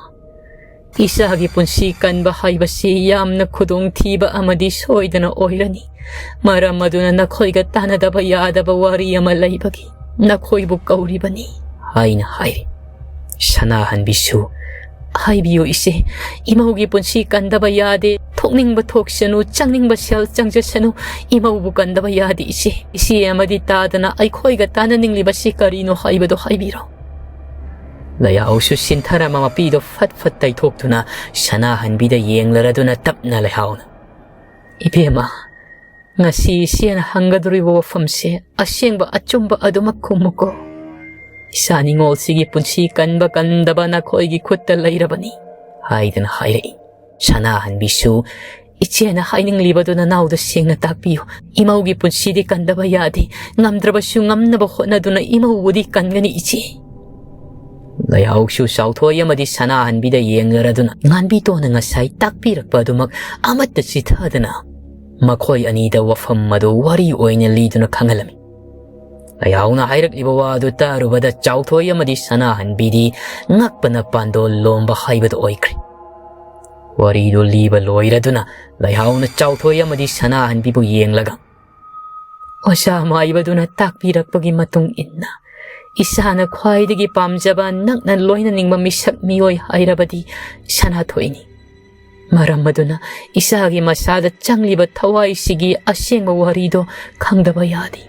ꯏꯆꯥꯒꯤ ꯄꯨꯟꯁꯤ ꯀꯟꯕ ꯍꯥꯏꯕꯁꯤ ꯌꯥꯝꯅ ꯈꯨꯗꯣꯡꯊꯤꯕ ꯑꯃꯗꯤ ꯁꯣꯏꯗꯅ ꯑꯣꯏꯔꯅꯤ꯫ ꯃꯔꯝ ꯑꯗꯨꯅ ꯅꯈꯣꯏꯒ ꯇꯥꯟꯅꯗꯕ ꯌꯥꯗꯕ ꯋꯥꯔꯤ ꯑꯃ ꯂꯩꯕꯒꯤ ꯅꯈꯣꯏꯕꯨ ꯀꯧꯔꯤꯕꯅꯤ", ꯍꯥꯏꯅ ꯍꯥꯏꯔꯤ꯫ ꯁꯅꯥꯍꯟꯕꯤꯁꯨ, "ꯍꯥꯏꯕꯤꯌꯨ ꯏꯆꯦ, ꯏꯃꯧꯒꯤ ꯄꯨꯟꯁꯤ ꯀꯟꯗꯕ ꯌꯥꯗꯦ꯫ ꯊꯣꯛꯅꯤꯡꯕ ꯊꯣꯛꯁꯅꯨ, ꯆꯪꯅꯤꯡꯕ ꯁꯦꯜ ꯆꯪꯖꯁꯅꯨ, ꯏꯃꯧꯕꯨ ꯀꯟꯗꯕ ꯌꯥꯗꯦ ꯏꯆꯦ꯫ ꯏꯆꯦ ꯑꯃꯗꯤ ꯇꯥꯗꯅ ꯑꯩꯈꯣꯏꯒ ꯇꯥꯟꯅꯅꯤꯡꯂꯤꯕꯁꯤ ꯀꯔꯤꯅꯣ ꯍꯥꯏꯕꯗꯣ ꯍꯥꯏꯕꯤꯔꯣ"꯫ ꯂꯩꯍꯥꯎꯁꯨ ꯁꯤꯟꯊꯔꯝꯕ ꯃꯄꯤꯗꯣ ꯐꯠ ꯐꯠ ꯇꯩꯊꯣꯛꯇꯨꯅ ꯁꯅꯥꯍꯟꯕꯤꯗ ꯌꯦꯡꯂꯔꯗꯨꯅ ꯇꯞꯅ ꯂꯩꯍꯥꯎꯅ, "ꯏꯕꯦꯝꯃ, ꯉꯁꯤ ꯏꯆꯦꯅ ꯍꯪꯒꯗꯧꯔꯤꯕ ꯋꯥꯐꯝꯁꯦ ꯑꯁꯦꯡꯕ ꯑꯆꯨꯝꯕ ꯑꯗꯨꯃꯛ ꯈꯨꯝꯃꯨꯀꯣ꯫ ꯏꯆꯥ ꯅꯤꯉꯣꯜꯁꯤꯒꯤ ꯄꯨꯟꯁꯤ ꯀꯟꯕ ꯀꯟꯗꯕ ꯅꯈꯣꯏꯒꯤ ꯈꯨꯠꯇ ꯂꯩꯔꯕꯅꯤ", ꯍꯥꯏꯗꯅ ꯍꯥꯏꯔꯛꯏ꯫ ꯁꯅꯥꯍꯟꯕꯤꯁꯨ, "ꯏꯆꯦꯅ ꯍꯥꯏꯅꯤꯡꯂꯤꯕꯗꯨ ꯅꯅꯥꯎꯗ ꯁꯦꯡꯅ ꯇꯥꯛꯄꯤꯌꯨ꯫ ꯏꯃꯧꯒꯤ ꯄꯨꯟꯁꯤꯗꯤ ꯀꯟꯗꯕ ꯌꯥꯗꯦ꯫ ꯉꯝꯗ꯭ꯔꯕꯁꯨ ꯉꯝꯅꯕ ꯍꯣꯠꯅꯗꯨꯅ ꯏꯃꯧꯕꯨꯗꯤ ꯀꯟꯒꯅꯤ ꯏꯆꯦ"꯫ ꯂꯩꯍꯥꯎꯁꯨ ꯆꯥꯎꯊꯣꯏ ꯑꯃꯗꯤ ꯁꯅꯥꯍꯟꯕꯤꯗ ꯌꯦꯡꯂꯔꯗꯨꯅ ꯉꯥꯟꯕꯤꯇꯣꯟꯅ ꯉꯁꯥꯏ ꯇꯥꯛꯄꯤꯔꯛꯄ ꯑꯗꯨꯃꯛ ꯑꯃꯠꯇ ꯆꯤꯊꯗꯅ ꯃꯈꯣꯏ ꯑꯅꯤꯗ ꯋꯥꯐꯝ ꯑꯗꯨ ꯋꯥꯔꯤ ꯑꯣꯏꯅ ꯂꯤꯗꯨꯅ ꯈꯪꯍꯜꯂꯝꯃꯤ꯫ ꯂꯩꯍꯥꯎꯅ ꯍꯥꯏꯔꯛꯂꯤꯕ ꯋꯥ ꯑꯗꯨ ꯇꯥꯔꯨꯕꯗ ꯆꯥꯎꯊꯣꯏ ꯑꯃꯗꯤ ꯁꯅꯥꯍꯟꯕꯤꯗꯤ ꯉꯛꯄꯅ ꯄꯥꯟꯗꯣꯜ ꯂꯣꯝꯕ ꯍꯥꯏꯕꯗꯨ ꯑꯣꯏꯈ꯭ꯔꯦ꯫ ꯋꯥꯔꯤꯗꯨ ꯂꯤꯕ ꯂꯣꯏꯔꯗꯨꯅ ꯂꯩꯍꯥꯎꯅ ꯆꯥꯎꯊꯣꯏ ꯑꯃꯗꯤ ꯁꯅꯥꯍꯟꯕꯤꯕꯨ ꯌꯦꯡꯂꯒ, "ꯑꯣꯖꯥ ꯃꯥꯏꯕꯗꯨꯅ ꯇꯥꯛꯄꯤꯔꯛꯄꯒꯤ ꯃꯇꯨꯡ ꯏꯟꯅ ꯏꯁꯥꯅ ꯈ꯭ꯋꯥꯏꯗꯒꯤ ꯄꯥꯝꯖꯕ, ꯅꯛꯅ ꯂꯣꯏꯅꯅꯤꯡꯕ ꯃꯤꯁꯛ ꯃꯤꯑꯣꯏ ꯍꯥꯏꯔꯕꯗꯤ ꯁꯅꯥꯊꯣꯏꯅꯤ꯫ ꯃꯔꯝ ꯑꯗꯨꯅ ꯏꯁꯥꯒꯤ ꯃꯁꯥꯗ ꯆꯪꯂꯤꯕ ꯊꯋꯥꯏꯁꯤꯒꯤ ꯑꯁꯦꯡꯕ ꯋꯥꯔꯤꯗꯣ ꯈꯪꯗꯕ ꯌꯥꯗꯦ꯫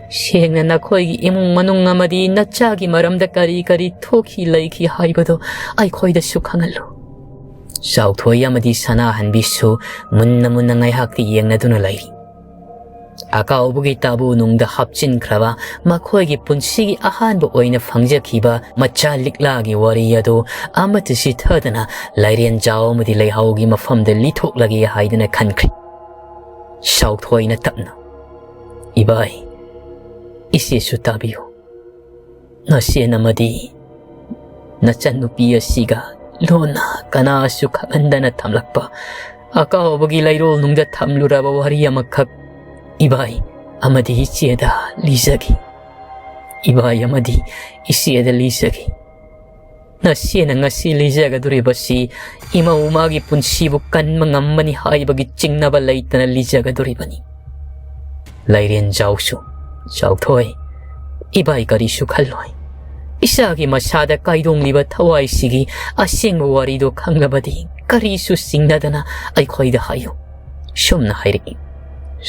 ꯁꯦꯡꯅ ꯅꯈꯣꯏꯒꯤ ꯏꯃꯨꯡ ꯃꯅꯨꯡ ꯑꯃꯗꯤ ꯅꯆꯥꯒꯤ ꯃꯔꯝꯗ ꯀꯔꯤ ꯀꯔꯤ ꯊꯣꯛꯈꯤ ꯂꯩꯈꯤ ꯍꯥꯏꯕꯗꯣ ꯑꯩꯈꯣꯏꯗꯁꯨ ꯈꯪꯍꯜꯂꯨ"꯫ ꯆꯥꯎꯊꯣꯏ ꯑꯃꯗꯤ ꯁꯅꯥꯍꯟꯕꯤꯁꯨ ꯃꯨꯟꯅ ꯃꯨꯟꯅ ꯉꯥꯏꯍꯥꯛꯇꯤ ꯌꯦꯡꯅꯗꯨꯅ ꯂꯩꯔꯤ꯫ ꯑꯀꯥꯎꯕꯒꯤ ꯇꯥꯕꯨ ꯅꯨꯡꯗ ꯍꯥꯞꯆꯤꯟꯈ꯭ꯔꯕ ꯃꯈꯣꯏꯒꯤ ꯄꯨꯟꯁꯤꯒꯤ ꯑꯍꯥꯟꯕ ꯑꯣꯏꯅ ꯐꯪꯖꯈꯤꯕ ꯃꯆꯥ ꯂꯤꯛꯂꯥꯒꯤ ꯋꯥꯔꯤ ꯑꯗꯨ ꯑꯃꯠꯇ ꯆꯤꯊꯗꯅ ꯂꯥꯏꯔꯦꯟꯖꯥꯎ ꯑꯃꯗꯤ ꯂꯩꯍꯥꯎꯒꯤ ꯃꯐꯝꯗ ꯂꯤꯊꯣꯛꯂꯒꯦ ꯍꯥꯏꯗꯨꯅ ꯈꯟꯈ꯭ꯔꯦ꯫ ꯆꯥꯎꯊꯣꯏꯅ ꯇꯞꯅ, "ꯏꯕꯥꯏ, ꯏꯆꯦꯁꯨ ꯇꯥꯕꯤꯌꯨ꯫ ꯅꯆꯦꯟ ꯑꯃꯗꯤ ꯅꯆꯟꯅꯨꯄꯤ ꯑꯁꯤꯒ ꯂꯣꯟꯅ ꯀꯅꯥꯁꯨ ꯈꯪꯍꯟꯗꯅ ꯊꯝꯂꯛꯄ ꯑꯀꯥꯎꯕꯒꯤ ꯂꯩꯔꯣꯜ ꯅꯨꯡꯗ ꯊꯝꯂꯨꯔꯕ ꯋꯥꯔꯤ ꯑꯃꯈꯛ ꯏꯕꯥꯏ ꯑꯃꯗꯤ ꯏꯆꯦꯗ ꯂꯤꯖꯒꯦ꯫ ꯏꯕꯥꯏ ꯑꯃꯗꯤ ꯏꯆꯦꯗ ꯂꯤꯖꯒꯦ꯫ ꯅꯆꯦꯅ ꯉꯁꯤ ꯂꯤꯖꯒꯗꯧꯔꯤꯕꯁꯤ ꯏꯃꯧ ꯃꯥꯒꯤ ꯄꯨꯟꯁꯤꯕꯨ ꯀꯟꯕ ꯉꯝꯕꯅꯤ ꯍꯥꯏꯕꯒꯤ ꯆꯤꯡꯅꯕ ꯂꯩꯇꯅ ꯂꯤꯖꯒꯗꯧꯔꯤꯕꯅꯤ꯫ ꯂꯥꯏꯔꯦꯟꯖꯥꯎꯁꯨ, ꯆꯥꯎꯊꯣꯏ, ꯏꯕꯥꯏ ꯀꯔꯤꯁꯨ ꯈꯜꯂꯣꯏ꯫ ꯏꯆꯥꯒꯤ ꯃꯁꯥꯗ ꯀꯥꯏꯗꯣꯡꯂꯤꯕ ꯊꯋꯥꯏꯁꯤꯒꯤ ꯑꯁꯦꯡꯕ ꯋꯥꯔꯤꯗꯣ ꯈꯪꯂꯕꯗꯤ ꯀꯔꯤꯁꯨ ꯆꯤꯡꯅꯗꯅ ꯑꯩꯈꯣꯏꯗ ꯍꯥꯏꯌꯨ," ꯁꯨꯝꯅ ꯍꯥꯏꯔꯛꯏ꯫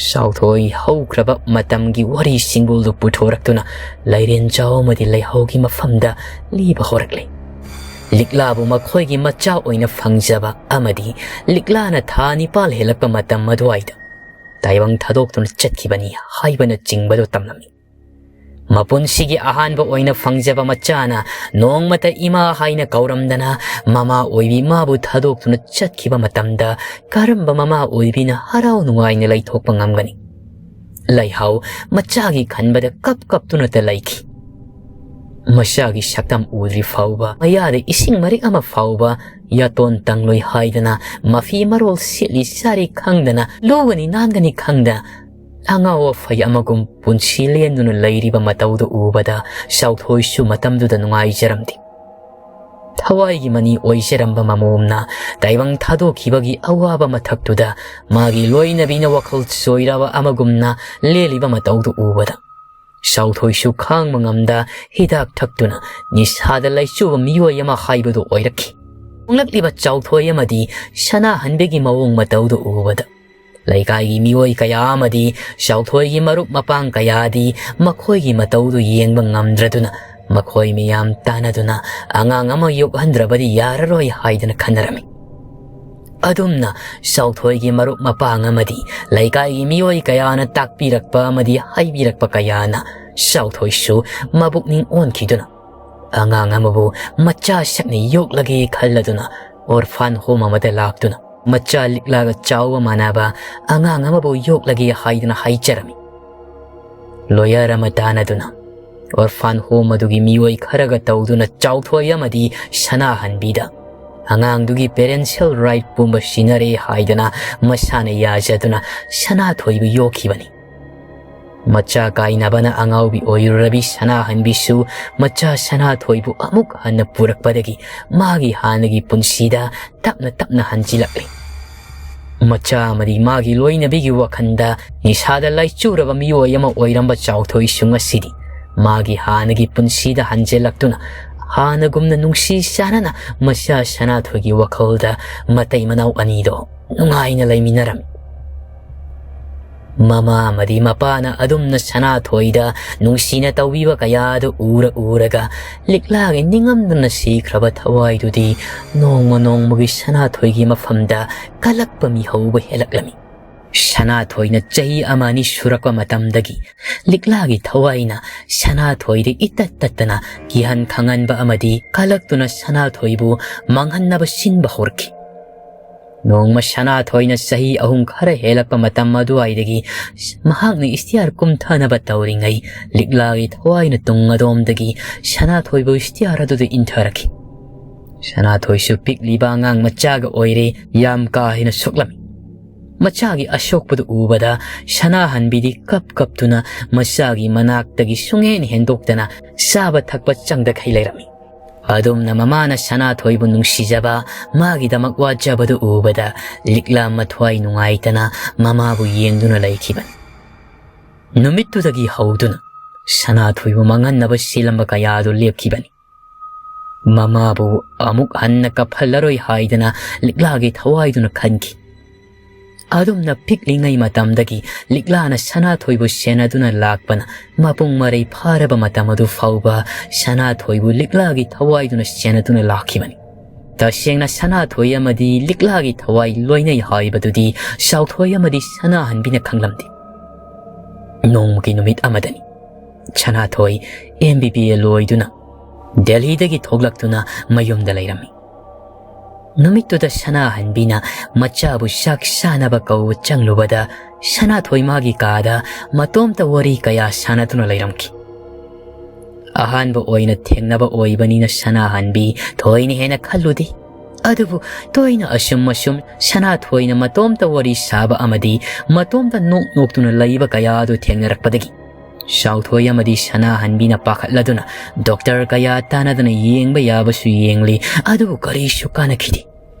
ꯆꯥꯎꯊꯣꯏ ꯍꯧꯈ꯭ꯔꯕ ꯃꯇꯝꯒꯤ ꯋꯥꯔꯤ ꯁꯤꯡꯒꯨꯜꯗꯨ ꯄꯨꯊꯣꯔꯛꯇꯨꯅ ꯂꯥꯏꯔꯦꯟꯖꯥꯎ ꯑꯃꯗꯤ ꯂꯩꯍꯥꯎꯒꯤ ꯃꯐꯝꯗ ꯂꯤꯕ ꯍꯧꯔꯛꯂꯦ꯫ ꯂꯤꯛꯂꯥꯕꯨ ꯃꯈꯣꯏꯒꯤ ꯃꯆꯥ ꯑꯣꯏꯅ ꯐꯪꯖꯕ ꯑꯃꯗꯤ ꯂꯤꯛꯂꯥꯅ ꯊꯥ ꯅꯤꯄꯥꯜ ꯍꯦꯜꯂꯛꯄ ꯃꯇꯝ ꯑꯗꯨꯋꯥꯏꯗ ꯇꯥꯏꯕꯪ ꯊꯥꯗꯣꯛꯇꯨꯅ ꯆꯠꯈꯤꯕꯅꯤ ꯍꯥꯏꯕꯅꯆꯤꯡꯕꯗꯨ ꯇꯝꯂꯝꯃꯤ꯫ ꯃꯄꯨꯟꯁꯤꯒꯤ ꯑꯍꯥꯟꯕ ꯑꯣꯏꯅ ꯐꯪꯖꯕ ꯃꯆꯥꯅ ꯅꯣꯡꯃꯇ ꯏꯃꯥ ꯍꯥꯏꯅ ꯀꯧꯔꯝꯗꯅ ꯃꯃꯥ ꯑꯣꯏꯕꯤ ꯃꯥꯕꯨ ꯊꯥꯗꯣꯛꯇꯨꯅ ꯆꯠꯈꯤꯕ ꯃꯇꯝꯗ ꯀꯔꯝꯕ ꯃꯃꯥ ꯑꯣꯏꯕꯤꯅ ꯍꯔꯥꯎ ꯅꯨꯡꯉꯥꯏꯅ ꯂꯩꯊꯣꯛꯄ ꯉꯝꯒꯅꯤ? ꯂꯩꯍꯥꯎ ꯃꯆꯥꯒꯤ ꯈꯟꯕꯗ ꯀꯞ ꯀꯞꯇꯨꯅꯇ ꯂꯩꯈꯤ꯫ ꯃꯆꯥꯒꯤ ꯁꯛꯇꯝ ꯎꯗ꯭ꯔꯤ ꯐꯥꯎꯕ, ꯃꯌꯥꯗ ꯏꯁꯤꯡ ꯃꯔꯤꯛ ꯑꯃ ꯐꯥꯎꯕ ꯌꯥꯇꯣꯟ ꯇꯪꯂꯣꯏ ꯍꯥꯏꯗꯅ, ꯃꯐꯤ ꯃꯔꯣꯜ ꯁꯦꯠꯂꯤ ꯆꯥꯔꯤ ꯈꯪꯗꯅ, ꯂꯨꯒꯅꯤ ꯅꯥꯟꯒꯅꯤ ꯈꯪꯗꯅ, ꯑꯉꯥꯎ ꯑꯐꯩ ꯑꯃꯒꯨꯝ ꯄꯨꯟꯁꯤ ꯂꯦꯟꯗꯨꯅ ꯂꯩꯔꯤꯕ ꯃꯇꯧꯗꯨ ꯎꯕꯗ ꯆꯥꯎꯊꯣꯏꯁꯨ ꯃꯇꯝꯗꯨꯗ ꯅꯨꯡꯉꯥꯏꯖꯔꯝꯗꯦ꯫ ꯊꯋꯥꯏꯒꯤ ꯃꯅꯤ ꯑꯣꯏꯖꯔꯝꯕ ꯃꯃꯣꯝꯅ ꯇꯥꯏꯕꯪ ꯊꯥꯗꯣꯛꯈꯤꯕꯒꯤ ꯑꯋꯥꯕ ꯃꯊꯛꯇꯨꯗ ꯃꯥꯒꯤ ꯂꯣꯏꯅꯕꯤꯅ ꯋꯥꯈꯜ ꯆꯣꯏꯔꯕ ꯑꯃꯒꯨꯝꯅ ꯂꯦꯜꯂꯤꯕ ꯃꯇꯧꯗꯨ ꯎꯕꯗ ꯆꯥꯎꯊꯣꯏꯁꯨ ꯈꯥꯡꯕ ꯉꯝꯗ ꯍꯤꯗꯥꯛ ꯊꯛꯇꯨꯅ ꯅꯤꯁꯥꯗ ꯂꯩꯆꯨꯕ ꯃꯤꯑꯣꯏ ꯑꯃ ꯍꯥꯏꯕꯗꯨ ꯑꯣꯏꯔꯛꯈꯤ꯫ ꯍꯣꯡꯂꯛꯂꯤꯕ ꯆꯥꯎꯊꯣꯏ ꯑꯃꯗꯤ ꯁꯅꯥꯍꯟꯕꯤꯒꯤ ꯃꯑꯣꯡ ꯃꯇꯧꯗꯨ ꯎꯕꯗ ꯂꯩꯀꯥꯏꯒꯤ ꯃꯤꯑꯣꯏ ꯀꯌꯥ ꯑꯃꯗꯤ ꯆꯥꯎꯊꯣꯏꯒꯤ ꯃꯔꯨꯞ ꯃꯄꯥꯡ ꯀꯌꯥꯗꯤ ꯃꯈꯣꯏꯒꯤ ꯃꯇꯧꯗꯨ ꯌꯦꯡꯕ ꯉꯝꯗ꯭ꯔꯗꯨꯅ ꯃꯈꯣꯏ ꯃꯌꯥꯝ ꯇꯥꯟꯅꯗꯨꯅ ꯑꯉꯥꯡ ꯑꯃ ꯌꯣꯛꯍꯟꯗ꯭ꯔꯕꯗꯤ ꯌꯥꯔꯔꯣꯏ ꯍꯥꯏꯗꯨꯅ ꯈꯟꯅꯔꯝꯃꯤ꯫ ꯑꯗꯨꯝꯅ ꯆꯥꯎꯊꯣꯏꯒꯤ ꯃꯔꯨꯞ ꯃꯄꯥꯡ ꯑꯃꯗꯤ ꯂꯩꯀꯥꯏꯒꯤ ꯃꯤꯑꯣꯏ ꯀꯌꯥꯅ ꯇꯥꯛꯄꯤꯔꯛꯄ ꯑꯃꯗꯤ ꯍꯥꯏꯕꯤꯔꯛꯄ ꯀꯌꯥꯅ ꯆꯥꯎꯊꯣꯏꯁꯨ ꯃꯕꯨꯛꯅꯤꯡ ꯑꯣꯟꯈꯤꯗꯨꯅ ꯑꯉꯥꯡ ꯑꯃꯕꯨ ꯃꯆꯥ ꯁꯛꯅ ꯌꯣꯛꯂꯒꯦ ꯈꯜꯂꯗꯨꯅ orphan home ꯑꯃꯗ ꯂꯥꯛꯇꯨꯅ ꯃꯆꯥ ꯂꯤꯛꯂꯥꯒ ꯆꯥꯎꯕ ꯃꯥꯟꯅꯕ ꯑꯉꯥꯡ ꯑꯃꯕꯨ ꯌꯣꯛꯂꯒꯦ ꯍꯥꯏꯗꯨꯅ ꯍꯥꯏꯖꯔꯝꯃꯤ꯫ Lawyer ꯑꯃ ꯇꯥꯟꯅꯗꯨꯅ orphan home ꯑꯗꯨꯒꯤ ꯃꯤꯑꯣꯏ ꯈꯔꯒ ꯇꯧꯗꯨꯅ ꯆꯥꯎꯊꯣꯏ ꯑꯃꯗꯤ ꯁꯅꯥꯍꯟꯕꯤꯗ ꯑꯉꯥꯡꯗꯨꯒꯤ parental right ꯄꯨꯝꯕ ꯁꯤꯟꯅꯔꯦ ꯍꯥꯏꯗꯨꯅ ꯃꯁꯥꯅ ꯌꯥꯖꯗꯨꯅ ꯁꯅꯥꯊꯣꯏꯕꯨ ꯌꯣꯛꯈꯤꯕꯅꯤ꯫ ꯃꯆꯥ ꯀꯥꯏꯅꯕꯅ ꯑꯉꯥꯎꯕꯤ ꯑꯣꯏꯔꯨꯔꯕꯤ ꯁꯅꯥꯍꯟꯕꯤꯁꯨ ꯃꯆꯥ ꯁꯅꯥꯊꯣꯏꯕꯨ ꯑꯃꯨꯛ ꯍꯟꯅ ꯄꯨꯔꯛꯄꯗꯒꯤ ꯃꯥꯒꯤ ꯍꯥꯟꯅꯒꯤ ꯄꯨꯟꯁꯤꯗ ꯇꯞꯅ ꯇꯞꯅ ꯍꯟꯖꯤꯜꯂꯛꯂꯤ꯫ ꯃꯆꯥ ꯑꯃꯗꯤ ꯃꯥꯒꯤ ꯂꯣꯏꯅꯕꯤꯒꯤ ꯋꯥꯈꯜꯗ ꯅꯤꯁꯥꯗ ꯂꯥꯏꯆꯨꯔꯕ ꯃꯤꯑꯣꯏ ꯑꯃ ꯑꯣꯏꯔꯝꯕ ꯆꯥꯎꯊꯣꯏꯁꯨ ꯉꯁꯤꯗꯤ ꯃꯥꯒꯤ ꯍꯥꯟꯅꯒꯤ ꯄꯨꯟꯁꯤꯗ ꯍꯟꯖꯤꯜꯂꯛꯇꯨꯅ ꯍꯥꯟꯅꯒꯨꯝꯅ ꯅꯨꯡꯁꯤ ꯆꯥꯟꯅꯅ ꯃꯆꯥ ꯁꯅꯥꯊꯣꯏꯒꯤ ꯋꯥꯈꯜꯗ ꯃꯇꯩ ꯃꯅꯥꯎ ꯑꯅꯤꯗꯣ ꯅꯨꯡꯉꯥꯏꯅ ꯂꯩꯃꯤꯟꯅꯔꯝꯃꯤ꯫ ꯃꯃꯥ ꯑꯃꯗꯤ ꯃꯄꯥꯅ ꯑꯗꯨꯝꯅ ꯁꯅꯥꯊꯣꯏꯗ ꯅꯨꯡꯁꯤꯅ ꯇꯧꯕꯤꯕ ꯀꯌꯥꯗꯨ ꯎꯔ ꯎꯔꯒ ꯂꯤꯛꯂꯥꯒꯤ ꯅꯤꯡꯉꯝꯗꯅ ꯁꯤꯈ꯭ꯔꯕ ꯊꯋꯥꯏꯗꯨꯗꯤ ꯅꯣꯡꯃ ꯅꯣꯡꯃꯒꯤ ꯁꯅꯥꯊꯣꯏꯒꯤ ꯃꯐꯝꯗ ꯀꯜꯂꯛꯄ ꯃꯤꯍꯧꯕ ꯍꯦꯜꯂꯛꯂꯝꯃꯤ꯫ ꯁꯅꯥꯊꯣꯏꯅ ꯆꯍꯤ ꯑꯃ ꯑꯅꯤ ꯁꯨꯔꯛꯄ ꯃꯇꯝꯗꯒꯤ ꯂꯤꯛꯂꯥꯒꯤ ꯊꯋꯥꯏꯅ ꯁꯅꯥꯊꯣꯏꯗ ꯏꯇꯠ ꯇꯠꯇꯅ ꯀꯤꯍꯟ ꯈꯪꯍꯟꯕ ꯑꯃꯗꯤ ꯀꯜꯂꯛꯇꯨꯅ ꯁꯅꯥꯊꯣꯏꯕꯨ ꯃꯥꯡꯍꯟꯅꯕ ꯁꯤꯟꯕ ꯍꯧꯔꯛꯈꯤ꯫ ꯅꯣꯡꯃ ꯁꯅꯥꯊꯣꯏꯅ ꯆꯍꯤ ꯑꯍꯨꯝ ꯈꯔ ꯍꯦꯜꯂꯛꯄ ꯃꯇꯝ ꯑꯗꯨꯋꯥꯏꯗꯒꯤ ꯃꯍꯥꯛꯅ stair ꯀꯨꯝꯊꯅꯕ ꯇꯧꯔꯤꯉꯩ ꯂꯤꯛꯂꯥꯒꯤ ꯊꯋꯥꯏꯅ ꯇꯨꯡ ꯑꯗꯣꯝꯗꯒꯤ ꯁꯅꯥꯊꯣꯏꯕꯨ stair ꯑꯗꯨꯗ ꯏꯟꯊꯔꯛꯈꯤ꯫ ꯁꯅꯥꯊꯣꯏꯁꯨ ꯄꯤꯛꯂꯤꯕ ꯑꯉꯥꯡ ꯃꯆꯥꯒ ꯑꯣꯏꯔꯦ, ꯌꯥꯝ ꯀꯥ ꯍꯦꯟꯅ ꯁꯣꯛꯂꯝꯃꯤ꯫ ꯃꯆꯥꯒꯤ ꯑꯁꯣꯛꯄꯗꯨ ꯎꯕꯗ ꯁꯅꯥꯍꯟꯕꯤꯗꯤ ꯀꯞ ꯀꯞꯇꯨꯅ ꯃꯆꯥꯒꯤ ꯃꯅꯥꯛꯇꯒꯤ ꯁꯨꯡꯍꯦꯟ ꯍꯦꯟꯗꯣꯛꯇꯅ ꯆꯥꯕ ꯊꯛꯄ ꯆꯪꯗꯈꯩ ꯂꯩꯔꯝꯃꯤ꯫ ꯑꯗꯨꯝꯅ ꯃꯃꯥꯅ ꯁꯅꯥꯊꯣꯏꯕꯨ ꯅꯨꯡꯁꯤꯖꯕ, ꯃꯥꯒꯤꯗꯃꯛ ꯋꯥꯖꯕꯗꯨ ꯎꯕꯗ ꯂꯤꯛꯂꯥ ꯃꯊ꯭ꯋꯥꯏ ꯅꯨꯡꯉꯥꯏꯇꯅ ꯃꯃꯥꯕꯨ ꯌꯦꯡꯗꯨꯅ ꯂꯩꯈꯤꯕꯅꯤ꯫ ꯅꯨꯃꯤꯠꯇꯨꯗꯒꯤ ꯍꯧꯗꯨꯅ ꯁꯅꯥꯊꯣꯏꯕꯨ ꯃꯥꯡꯍꯟꯅꯕ ꯁꯤꯜꯂꯝꯕ ꯀꯌꯥ ꯑꯗꯨ ꯂꯦꯞꯈꯤꯕꯅꯤ꯫ ꯃꯃꯥꯕꯨ ꯑꯃꯨꯛ ꯍꯟꯅ ꯀꯞꯍꯜꯂꯔꯣꯏ ꯍꯥꯏꯗꯅ ꯂꯤꯛꯂꯥꯒꯤ ꯊꯋꯥꯏꯗꯨꯅ ꯈꯟꯈꯤ꯫ ꯑꯗꯨꯝꯅ ꯄꯤꯛꯂꯤꯉꯩ ꯃꯇꯝꯗꯒꯤ ꯂꯤꯛꯂꯥꯅ ꯁꯅꯥꯊꯣꯏꯕꯨ ꯁꯦꯟꯅꯗꯨꯅ ꯂꯥꯛꯄꯅ ꯃꯄꯨꯡ ꯃꯔꯩ ꯐꯥꯔꯕ ꯃꯇꯝ ꯑꯗꯨ ꯐꯥꯎꯕ ꯁꯅꯥꯊꯣꯏꯕꯨ ꯂꯤꯛꯂꯥꯒꯤ ꯊꯋꯥꯏꯗꯨꯅ ꯁꯦꯟꯅꯗꯨꯅ ꯂꯥꯛꯈꯤꯕꯅꯤ꯫ ꯇꯁꯦꯡꯅ ꯁꯅꯥꯊꯣꯏ ꯑꯃꯗꯤ ꯂꯤꯛꯂꯥꯒꯤ ꯊꯋꯥꯏ ꯂꯣꯏꯅꯩ ꯍꯥꯏꯕꯗꯨꯗꯤ ꯁꯥꯎꯊꯣꯏ ꯑꯃꯗꯤ ꯁꯅꯥꯍꯟꯕꯤꯅ ꯈꯪꯂꯝꯗꯦ꯫ ꯅꯣꯡꯃꯒꯤ ꯅꯨꯃꯤꯠ ꯑꯃꯗꯅꯤ ꯁꯅꯥꯊꯣꯏ ꯑꯦꯝ ꯕꯤ ꯕꯤ ꯑꯦ ꯂꯣꯏꯗꯨꯅ ꯗꯦꯜꯍꯤꯗꯒꯤ ꯊꯣꯛꯂꯛꯇꯨꯅ ꯃꯌꯨꯝꯗ ꯂꯩꯔꯝꯃꯤ꯫ ꯅꯨꯃꯤꯠꯇꯨꯗ ꯁꯅꯥꯍꯟꯕꯤꯅ ꯃꯆꯥꯕꯨ ꯆꯥꯛ ꯆꯥꯅꯕ ꯀꯧꯕ ꯆꯪꯂꯨꯕꯗ ꯁꯅꯥꯊꯣꯏ ꯃꯥꯒꯤ ꯀꯥꯗ ꯃꯇꯣꯝꯇ ꯋꯥꯔꯤ ꯀꯌꯥ ꯁꯥꯟꯅꯗꯨꯅ ꯂꯩꯔꯝꯈꯤ꯫ ꯑꯍꯥꯟꯕ ꯑꯣꯏꯅ ꯊꯦꯡꯅꯕ ꯑꯣꯏꯕꯅꯤꯅ ꯁꯅꯥꯍꯟꯕꯤ ꯊꯣꯏꯅ ꯍꯦꯟꯅ ꯈꯜꯂꯨꯗꯦ꯫ ꯑꯗꯨꯕꯨ ꯇꯣꯏꯅ ꯑꯁꯨꯝ ꯑꯁꯨꯝ ꯁꯅꯥꯊꯣꯏꯅ ꯃꯇꯣꯝꯇ ꯋꯥꯔꯤ ꯁꯥꯕ ꯑꯃꯗꯤ ꯃꯇꯣꯝꯇ ꯅꯣꯛ ꯅꯣꯛꯇꯨꯅ ꯂꯩꯕ ꯀꯌꯥ ꯑꯗꯨ ꯊꯦꯡꯅꯔꯛꯄꯗꯒꯤ ꯁꯥꯎꯊꯣꯏ ꯑꯃꯗꯤ ꯁꯅꯥꯍꯟꯕꯤꯅ ꯄꯥꯈꯠꯂꯗꯨꯅ ꯗꯣꯛꯇꯔ ꯀꯌꯥ ꯇꯥꯟꯅꯗꯨꯅ ꯌꯦꯡꯕ ꯌꯥꯕꯁꯨ ꯌꯦꯡꯂꯤ, ꯑꯗꯨꯕꯨ ꯀꯔꯤꯁꯨ ꯀꯥꯟꯅꯈꯤꯗꯦ꯫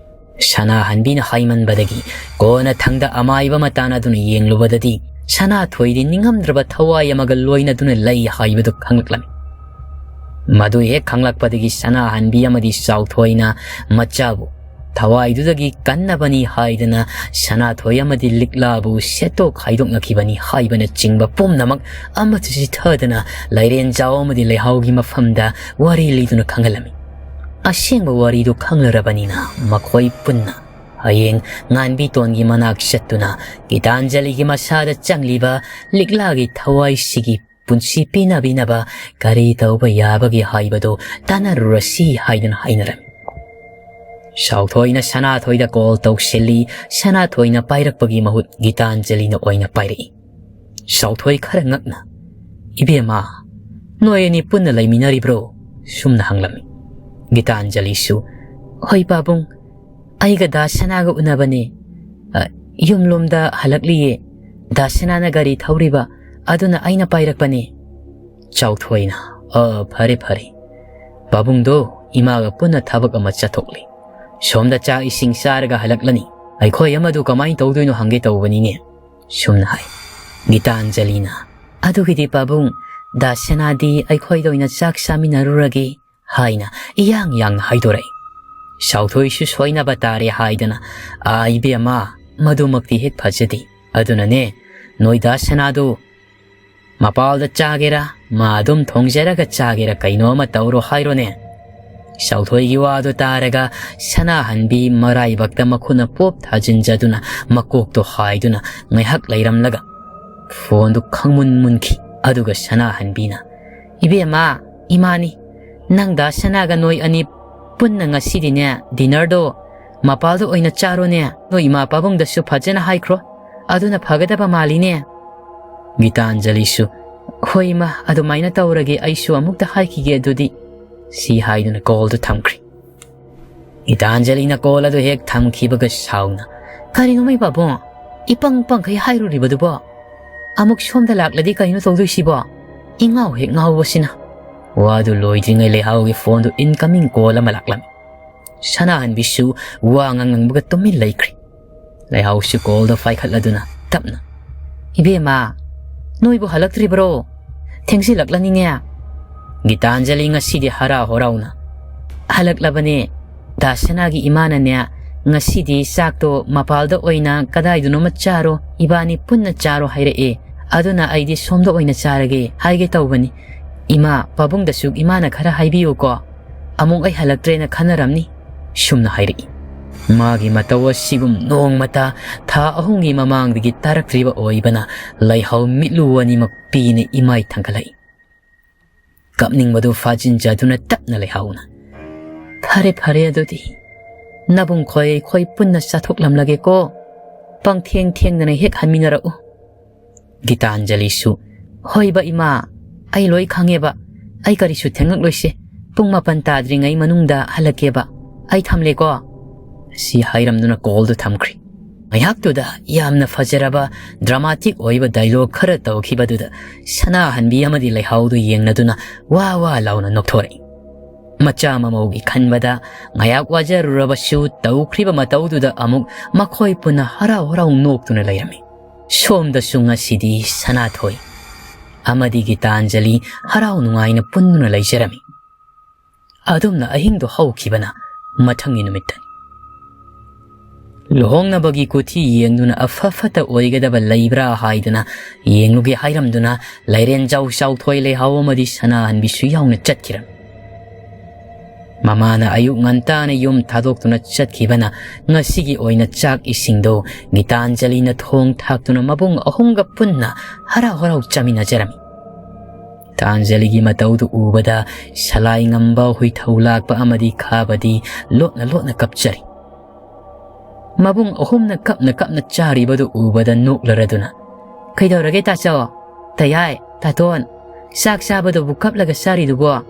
ꯁꯅꯥꯍꯟꯕꯤꯅ ꯍꯥꯏꯃꯟꯕꯗꯒꯤ ꯀꯣꯟꯅ ꯊꯪꯗ ꯑꯃꯥꯏꯕ ꯑꯃ ꯇꯥꯟꯅꯗꯨꯅ ꯌꯦꯡꯂꯨꯕꯗꯗꯤ ꯁꯅꯥꯊꯣꯏꯗꯤ ꯅꯤꯡꯉꯝꯗ꯭ꯔꯕ ꯊꯋꯥꯏ ꯑꯃꯒ ꯂꯣꯏꯅꯗꯨꯅ ꯂꯩ ꯍꯥꯏꯕꯗꯨ ꯈꯪꯂꯛꯂꯝꯃꯤ꯫ ꯃꯗꯨ ꯍꯦꯛ ꯈꯪꯂꯛꯄꯗꯒꯤ ꯁꯅꯥꯍꯟꯕꯤ ꯑꯃꯗꯤ ꯆꯥꯎꯊꯣꯏꯅ ꯃꯆꯥꯕꯨ ꯊꯋꯥꯏꯗꯨꯗꯒꯤ ꯀꯟꯅꯕꯅꯤ ꯍꯥꯏꯗꯅ ꯁꯅꯥꯊꯣꯏ ꯑꯃꯗꯤ ꯂꯤꯛꯂꯥꯕꯨ ꯁꯦꯠꯇꯣꯛ ꯈꯥꯏꯗꯣꯛꯅꯈꯤꯕꯅꯤ ꯍꯥꯏꯕꯅꯆꯤꯡꯕ ꯄꯨꯝꯅꯃꯛ ꯑꯃꯠꯇ ꯆꯤꯊꯗꯅ ꯂꯩꯔꯦꯟꯖꯥꯎ ꯑꯃꯗꯤ ꯂꯩꯍꯥꯎꯒꯤ ꯃꯐꯝꯗ ꯋꯥꯔꯤ ꯂꯤꯗꯨꯅ ꯈꯪꯍꯜꯂꯝꯃꯤ꯫ ꯑꯁꯦꯡꯕ ꯋꯥꯔꯤꯗꯨ ꯈꯪꯂꯔꯕꯅꯤꯅ ꯃꯈꯣꯏ ꯄꯨꯟꯅ ꯍꯌꯦꯡ ꯉꯥꯟꯕꯤꯇꯣꯟꯒꯤ ꯃꯅꯥꯛ ꯆꯠꯇꯨꯅ ꯒꯤꯇꯥꯟꯖꯂꯤꯒꯤ ꯃꯁꯥꯗ ꯆꯪꯂꯤꯕ ꯂꯤꯛꯂꯥꯒꯤ ꯊꯋꯥꯏꯁꯤꯒꯤ ꯄꯨꯟꯁꯤ ꯄꯤꯅꯕꯤꯅꯕ ꯀꯔꯤ ꯇꯧꯕ ꯌꯥꯕꯒꯦ ꯍꯥꯏꯕꯗꯨ ꯇꯥꯟꯅꯔꯨꯔꯁꯤ ꯍꯥꯏꯗꯨꯅ ꯍꯥꯏꯅꯔꯝꯃꯤ꯫ ꯁꯥꯎꯊꯣꯏꯅ ꯁꯅꯥꯊꯣꯏꯗ ꯀꯣꯜ ꯇꯧꯁꯤꯜꯂꯤ꯫ ꯁꯅꯥꯊꯣꯏꯅ ꯄꯥꯏꯔꯛꯄꯒꯤ ꯃꯍꯨꯠ ꯒꯤꯇꯥꯟꯖꯂꯤꯅ ꯑꯣꯏꯅ ꯄꯥꯏꯔꯛꯏ꯫ ꯁꯥꯎꯊꯣꯏ ꯈꯔ ꯉꯛꯅ, "ꯏꯕꯦꯝꯃ, ꯅꯣꯏ ꯑꯅꯤ ꯄꯨꯟꯅ ꯂꯩꯃꯤꯟꯅꯔꯤꯕ꯭ꯔꯣ?" ꯁꯨꯝꯅ ꯍꯪꯂꯝꯃꯤ꯫ ꯒꯤꯇꯥꯟꯖꯂꯤꯁꯨ, "ꯍꯣꯏ ꯄꯥꯕꯨꯡ, ꯑꯩꯒ ꯗꯥ ꯁꯅꯥꯒ ꯎꯅꯕꯅꯦ꯫ ꯑ, ꯌꯨꯝꯂꯣꯝꯗ ꯍꯜꯂꯛꯂꯤꯌꯦ꯫ ꯗꯥ ꯁꯅꯥꯅ ꯒꯥꯔꯤ ꯊꯧꯔꯤꯕ, ꯑꯗꯨꯅ ꯑꯩꯅ ꯄꯥꯏꯔꯛꯄꯅꯦ꯫" ꯆꯥꯎꯊꯣꯏꯅ, "ꯑ, ꯐꯔꯦ ꯐꯔꯦ꯫ ꯄꯥꯕꯨꯡꯗꯣ ꯏꯃꯥꯒ ꯄꯨꯟꯅ ꯊꯕꯛ ꯑꯃ ꯆꯠꯊꯣꯛꯂꯤ꯫ ꯁꯣꯝꯗ ꯆꯥꯛ ꯏꯁꯤꯡ ꯆꯥꯔꯒ ꯍꯜꯂꯛꯂꯅꯤ꯫ ꯑꯩꯈꯣꯏ ꯑꯃꯗꯨ ꯀꯃꯥꯏꯅ ꯇꯧꯗꯣꯏꯅꯣ ꯍꯪꯒꯦ ꯇꯧꯕꯅꯤꯅꯦ꯫" ꯁꯨꯝꯅ ꯍꯥꯏ꯫ ꯒꯤꯇꯥꯟꯖꯂꯤꯅ, "ꯑꯗꯨꯒꯤꯗꯤ ꯄꯥꯕꯨꯡ, ꯗꯥ ꯁꯅꯥꯗꯤ ꯑꯩꯈꯣꯏꯗ ꯑꯣꯏꯅ ꯆꯥꯛ ꯆꯥꯃꯤꯟꯅꯔꯨꯔꯒꯦ" ꯍꯥꯏꯅ ꯏꯌꯥꯡ ꯌꯥꯡꯅ ꯍꯥꯏꯗꯣꯔꯛꯏ꯫ ꯁꯥꯎꯊꯣꯏꯁꯨ ꯁꯣꯏꯅꯕ ꯇꯥꯔꯦ ꯍꯥꯏꯗꯅ, "ꯑꯥ, ꯏꯕꯦꯝꯃ, ꯃꯗꯨꯃꯛꯇꯤ ꯍꯦꯛ ꯐꯖꯗꯦ꯫ ꯑꯗꯨꯅꯅꯦ, ꯅꯣꯏ ꯗꯥ ꯁꯅꯥꯗꯨ ꯃꯄꯥꯜꯗ ꯆꯥꯒꯦꯔꯥ, ꯃꯥ ꯑꯗꯨꯝ ꯊꯣꯡꯖꯔꯒ ꯆꯥꯒꯦꯔꯥ, ꯀꯩꯅꯣ ꯑꯃ ꯇꯧꯔꯣ ꯍꯥꯏꯔꯣꯅꯦ꯫" ꯁꯥꯎꯊꯣꯏꯒꯤ ꯋꯥꯗꯨ ꯇꯥꯔꯒ ꯁꯅꯥꯍꯟꯕꯤ ꯃꯔꯥꯏꯕꯛꯇ ꯃꯈꯨꯠꯅ ꯄꯣꯞ ꯊꯥꯖꯤꯟꯖꯗꯨꯅ ꯃꯀꯣꯛꯇꯣ ꯍꯥꯏꯗꯨꯅ ꯉꯥꯏꯍꯥꯛ ꯂꯩꯔꯝꯂꯒ ꯐꯣꯟꯗꯨ ꯈꯪꯃꯨꯟ ꯃꯨꯟꯈꯤ꯫ ꯑꯗꯨꯒ ꯁꯅꯥꯍꯟꯕꯤꯅ, "ꯏꯕꯦꯝꯃ, ꯏꯃꯥꯅꯤ, ꯅꯪ ꯗꯥ ꯁꯅꯥꯒ ꯅꯣꯏ ꯑꯅꯤ ꯄꯨꯟꯅ ꯉꯁꯤꯗꯤꯅꯦ dinnerꯗꯣ ꯃꯄꯥꯜꯗ ꯑꯣꯏꯅ ꯆꯥꯔꯣꯅꯦ, ꯅꯣꯏ ꯏꯃꯥ ꯄꯥꯕꯨꯡꯗꯁꯨ ꯐꯖꯅ ꯍꯥꯏꯈ꯭ꯔꯣ, ꯑꯗꯨꯅ ꯐꯒꯗꯕ ꯃꯥꯜꯂꯤꯅꯦ꯫" ꯒꯤꯇꯥꯟꯖꯂꯤꯁꯨ, "ꯍꯣꯏ ꯏꯃꯥ, ꯑꯗꯨꯃꯥꯏꯅ ꯇꯧꯔꯒꯦ, ꯑꯩꯁꯨ ꯑꯃꯨꯛꯇ ꯍꯥꯏꯈꯤꯒꯦ ꯑꯗꯨꯗꯤ," ꯁꯤ ꯍꯥꯏꯗꯨꯅ callꯗꯨ ꯊꯝꯈ꯭ꯔꯤ꯫ ꯒꯤꯇꯥꯟꯖꯂꯤꯅ call ꯑꯗꯨ ꯍꯦꯛ ꯊꯝꯈꯤꯕꯒ ꯁꯥꯎꯅ, "ꯀꯔꯤꯅꯣ ꯃꯩ ꯄꯥꯕꯨꯡ? ꯏꯄꯪ ꯄꯪꯈꯩ ꯍꯥꯏꯔꯨꯔꯤꯕꯗꯨꯕꯣ? ꯑꯃꯨꯛ ꯁꯣꯝꯗ ꯂꯥꯛꯂꯗꯤ ꯀꯩꯅꯣ ꯇꯧꯗꯣꯏꯁꯤꯕꯣ? ꯏꯉꯥꯎ ꯍꯦꯛ ꯉꯥꯎꯕꯁꯤꯅ꯫" ꯋꯥꯗꯨ ꯂꯣꯏꯗ꯭ꯔꯤꯉꯩ ꯂꯩꯍꯥꯎꯒꯤ phoneꯗꯨ incoming call ꯑꯃ ꯂꯥꯛꯂꯝꯃꯤ꯫ ꯁꯅꯥꯍꯟꯕꯤꯁꯨ ꯋꯥ ꯉꯥꯡꯉꯝꯕꯒ ꯇꯨꯃꯤꯟ ꯂꯩꯈ꯭ꯔꯤ꯫ ꯂꯩꯍꯥꯎꯁꯨ callꯗꯣ ꯄꯥꯏꯈꯠꯂꯗꯨꯅ ꯇꯞꯅ, "ꯏꯕꯦꯝꯃ, ꯅꯣꯏꯕꯨ ꯍꯜꯂꯛꯇ꯭ꯔꯤꯕ꯭ꯔꯣ? ꯊꯦꯡꯖꯤꯜꯂꯛꯂꯅꯤꯅꯦ꯫" ꯒꯤꯇꯥꯟꯖꯂꯤ ꯉꯁꯤꯗꯤ ꯍꯔꯥꯎ ꯍꯔꯥꯎꯅ, "ꯍꯜꯂꯛꯂꯕꯅꯦ꯫ ꯗꯥ ꯁꯅꯥꯒꯤ ꯏꯃꯥꯅꯅꯦ, ꯉꯁꯤꯗꯤ ꯆꯥꯛꯇꯣ ꯃꯄꯥꯜꯗ ꯑꯣꯏꯅ ꯀꯗꯥꯏꯗꯅꯣꯃ ꯆꯥꯔꯣ, ꯏꯕꯥꯅꯤ ꯄꯨꯟꯅ ꯆꯥꯔꯣ ꯍꯥꯏꯔꯛꯑꯦ꯫ ꯑꯗꯨꯅ ꯑꯩꯗꯤ ꯁꯣꯝꯗ ꯑꯣꯏꯅ ꯆꯥꯔꯒꯦ ꯍꯥꯏꯒꯦ ꯇꯧꯕꯅꯤ꯫ ꯏꯃꯥ, ꯄꯥꯕꯨꯡꯗꯁꯨ ꯏꯃꯥꯅ ꯈꯔ ꯍꯥꯏꯕꯤꯌꯨꯀꯣ꯫ ꯑꯃꯨꯛ ꯑꯩ ꯍꯜꯂꯛꯇ꯭ꯔꯦꯅ ꯈꯟꯅꯔꯝꯅꯤ꯫" ꯁꯨꯝꯅ ꯍꯥꯏꯔꯛꯏ꯫ ꯃꯥꯒꯤ ꯃꯇꯧ ꯑꯁꯤꯒꯨꯝ ꯅꯣꯡꯃꯇ ꯊꯥ ꯑꯍꯨꯝꯒꯤ ꯃꯃꯥꯡꯗꯒꯤ ꯇꯥꯔꯛꯇ꯭ꯔꯤꯕ ꯑꯣꯏꯕꯅ ꯂꯩꯍꯥꯎ ꯃꯤꯠꯂꯨ ꯑꯅꯤꯃꯛ ꯄꯤꯅ ꯏꯃꯥꯏ ꯊꯥꯡꯒꯠꯂꯛꯏ꯫ ꯀꯞꯅꯤꯡꯕꯗꯨ ꯐꯥꯖꯤꯟꯖꯗꯨꯅ ꯇꯞꯅ ꯂꯩꯍꯥꯎꯅ, "ꯐꯔꯦ, ꯐꯔꯦ ꯑꯗꯨꯗꯤ꯫ ꯅꯕꯨꯡ ꯈꯣꯏ ꯑꯩꯈꯣꯏ ꯄꯨꯟꯅ ꯆꯥꯊꯣꯛꯂꯝꯂꯒꯦꯀꯣ꯫ ꯄꯪꯊꯦꯡ ꯊꯦꯡꯗꯅ ꯍꯦꯛ ꯍꯟꯃꯤꯟꯅꯔꯛꯎ꯫" ꯒꯤꯇꯥꯟꯖꯂꯤꯁꯨ, "ꯍꯣꯏꯕ ꯏꯃꯥ, ꯑꯩ ꯂꯣꯏ ꯈꯪꯉꯦꯕ꯫ ꯑꯩ ꯀꯔꯤꯁꯨ ꯊꯦꯡꯉꯛꯂꯣꯏꯁꯦ꯫ ꯄꯨꯡ ꯃꯥꯄꯟ ꯇꯥꯗ꯭ꯔꯤꯉꯩ ꯃꯅꯨꯡꯗ ꯍꯜꯂꯛꯀꯦꯕ꯫ ꯑꯩ ꯊꯝꯂꯦꯀꯣ꯫" ꯁꯤ ꯍꯥꯏꯔꯝꯗꯨꯅ callꯗꯨ ꯊꯝꯈ꯭ꯔꯤ꯫ ꯉꯥꯏꯍꯥꯛꯇꯨꯗ ꯌꯥꯝꯅ ꯐꯖꯔꯕ dramatic ꯑꯣꯏꯕ dialogue ꯈꯔ ꯇꯧꯈꯤꯕꯗꯨꯗ ꯁꯅꯥꯍꯟꯕꯤ ꯑꯃꯗꯤ ꯂꯩꯍꯥꯎꯗꯨ ꯌꯦꯡꯅꯗꯨꯅ ꯋꯥ ꯋꯥ ꯂꯥꯎꯅ ꯅꯣꯛꯊꯣꯔꯛꯏ꯫ ꯃꯆꯥ ꯃꯃꯧꯒꯤ ꯈꯟꯕꯗ ꯉꯥꯏꯍꯥꯛ ꯋꯥꯖꯔꯨꯔꯕꯁꯨ ꯇꯧꯈ꯭ꯔꯤꯕ ꯃꯇꯧꯗꯨꯗ ꯑꯃꯨꯛ ꯃꯈꯣꯏ ꯄꯨꯟꯅ ꯍꯔꯥꯎ ꯍꯔꯥꯎ ꯅꯣꯛꯇꯨꯅ ꯂꯩꯔꯝꯃꯤ꯫ ꯁꯣꯝꯗꯁꯨ ꯉꯁꯤꯗꯤ ꯁꯅꯥꯊꯣꯏ ꯑꯃꯗꯤ ꯒꯤꯇꯥꯟꯖꯂꯤ ꯍꯔꯥꯎ ꯅꯨꯡꯉꯥꯏꯅ ꯄꯨꯟꯗꯨꯅ ꯂꯩꯖꯔꯝꯃꯤ꯫ ꯑꯗꯨꯝꯅ ꯑꯍꯤꯡꯗꯣ ꯍꯧꯈꯤꯕꯅ ꯃꯊꯪꯒꯤ ꯅꯨꯃꯤꯠꯇꯅꯤ꯫ ꯂꯨꯍꯣꯡꯅꯕꯒꯤ ꯀꯨꯊꯤ ꯌꯦꯡꯗꯨꯅ ꯑꯐ ꯐꯠꯇ ꯑꯣꯏꯒꯗꯕ ꯂꯩꯕ꯭ꯔꯥ ꯍꯥꯏꯗꯨꯅ ꯌꯦꯡꯂꯨꯒꯦ ꯍꯥꯏꯔꯝꯗꯨꯅ ꯂꯥꯏꯔꯦꯟꯖꯥꯎ ꯆꯥꯎꯊꯣꯏ ꯂꯩꯍꯥꯎ ꯑꯃꯗꯤ ꯁꯅꯥꯍꯟꯕꯤꯁꯨ ꯌꯥꯎꯅ ꯆꯠꯈꯤꯔꯝꯃꯤ꯫ ꯃꯃꯥꯅ ꯑꯌꯨꯛ ꯉꯟꯇꯥꯅ ꯌꯨꯝ ꯊꯥꯗꯣꯛꯇꯨꯅ ꯆꯠꯈꯤꯕꯅ ꯉꯁꯤꯒꯤ ꯑꯣꯏꯅ ꯆꯥꯛ ꯏꯁꯤꯡꯗꯣ ꯒꯤꯇꯥꯟꯖꯂꯤꯅ ꯊꯣꯡ ꯊꯥꯛꯇꯨꯅ ꯃꯕꯨꯡ ꯑꯍꯨꯝꯒ ꯄꯨꯟꯅ ꯍꯔꯥꯎ ꯍꯔꯥꯎ ꯆꯥꯃꯤꯟꯅꯖꯔꯝꯃꯤ꯫ ꯒꯤꯇꯥꯟꯖꯂꯤꯒꯤ ꯃꯇꯧꯗꯨ ꯎꯕꯗ ꯁꯂꯥꯏ ꯉꯝꯕ, ꯍꯨꯏꯊꯧ ꯂꯥꯛꯄ ꯑꯃꯗꯤ ꯈꯥꯕꯗꯤ ꯂꯣꯠꯅ ꯂꯣꯠꯅ ꯀꯞꯆꯔꯤ꯫ ꯃꯕꯨꯡ ꯑꯍꯨꯝꯅ ꯀꯞꯅ ꯀꯞꯅ ꯆꯥꯔꯤꯕꯗꯨ ꯎꯕꯗ ꯅꯣꯛꯂꯔꯗꯨꯅ, "ꯀꯩꯗꯧꯔꯒꯦ ꯇꯥꯆꯧ? ꯇꯌꯥꯏ, ꯇꯥꯇꯣꯟ, ꯆꯥꯛ ꯆꯥꯕꯗꯨꯕꯨ ꯀꯞꯂꯒ ꯆꯥꯔꯤꯗꯨꯕꯣ?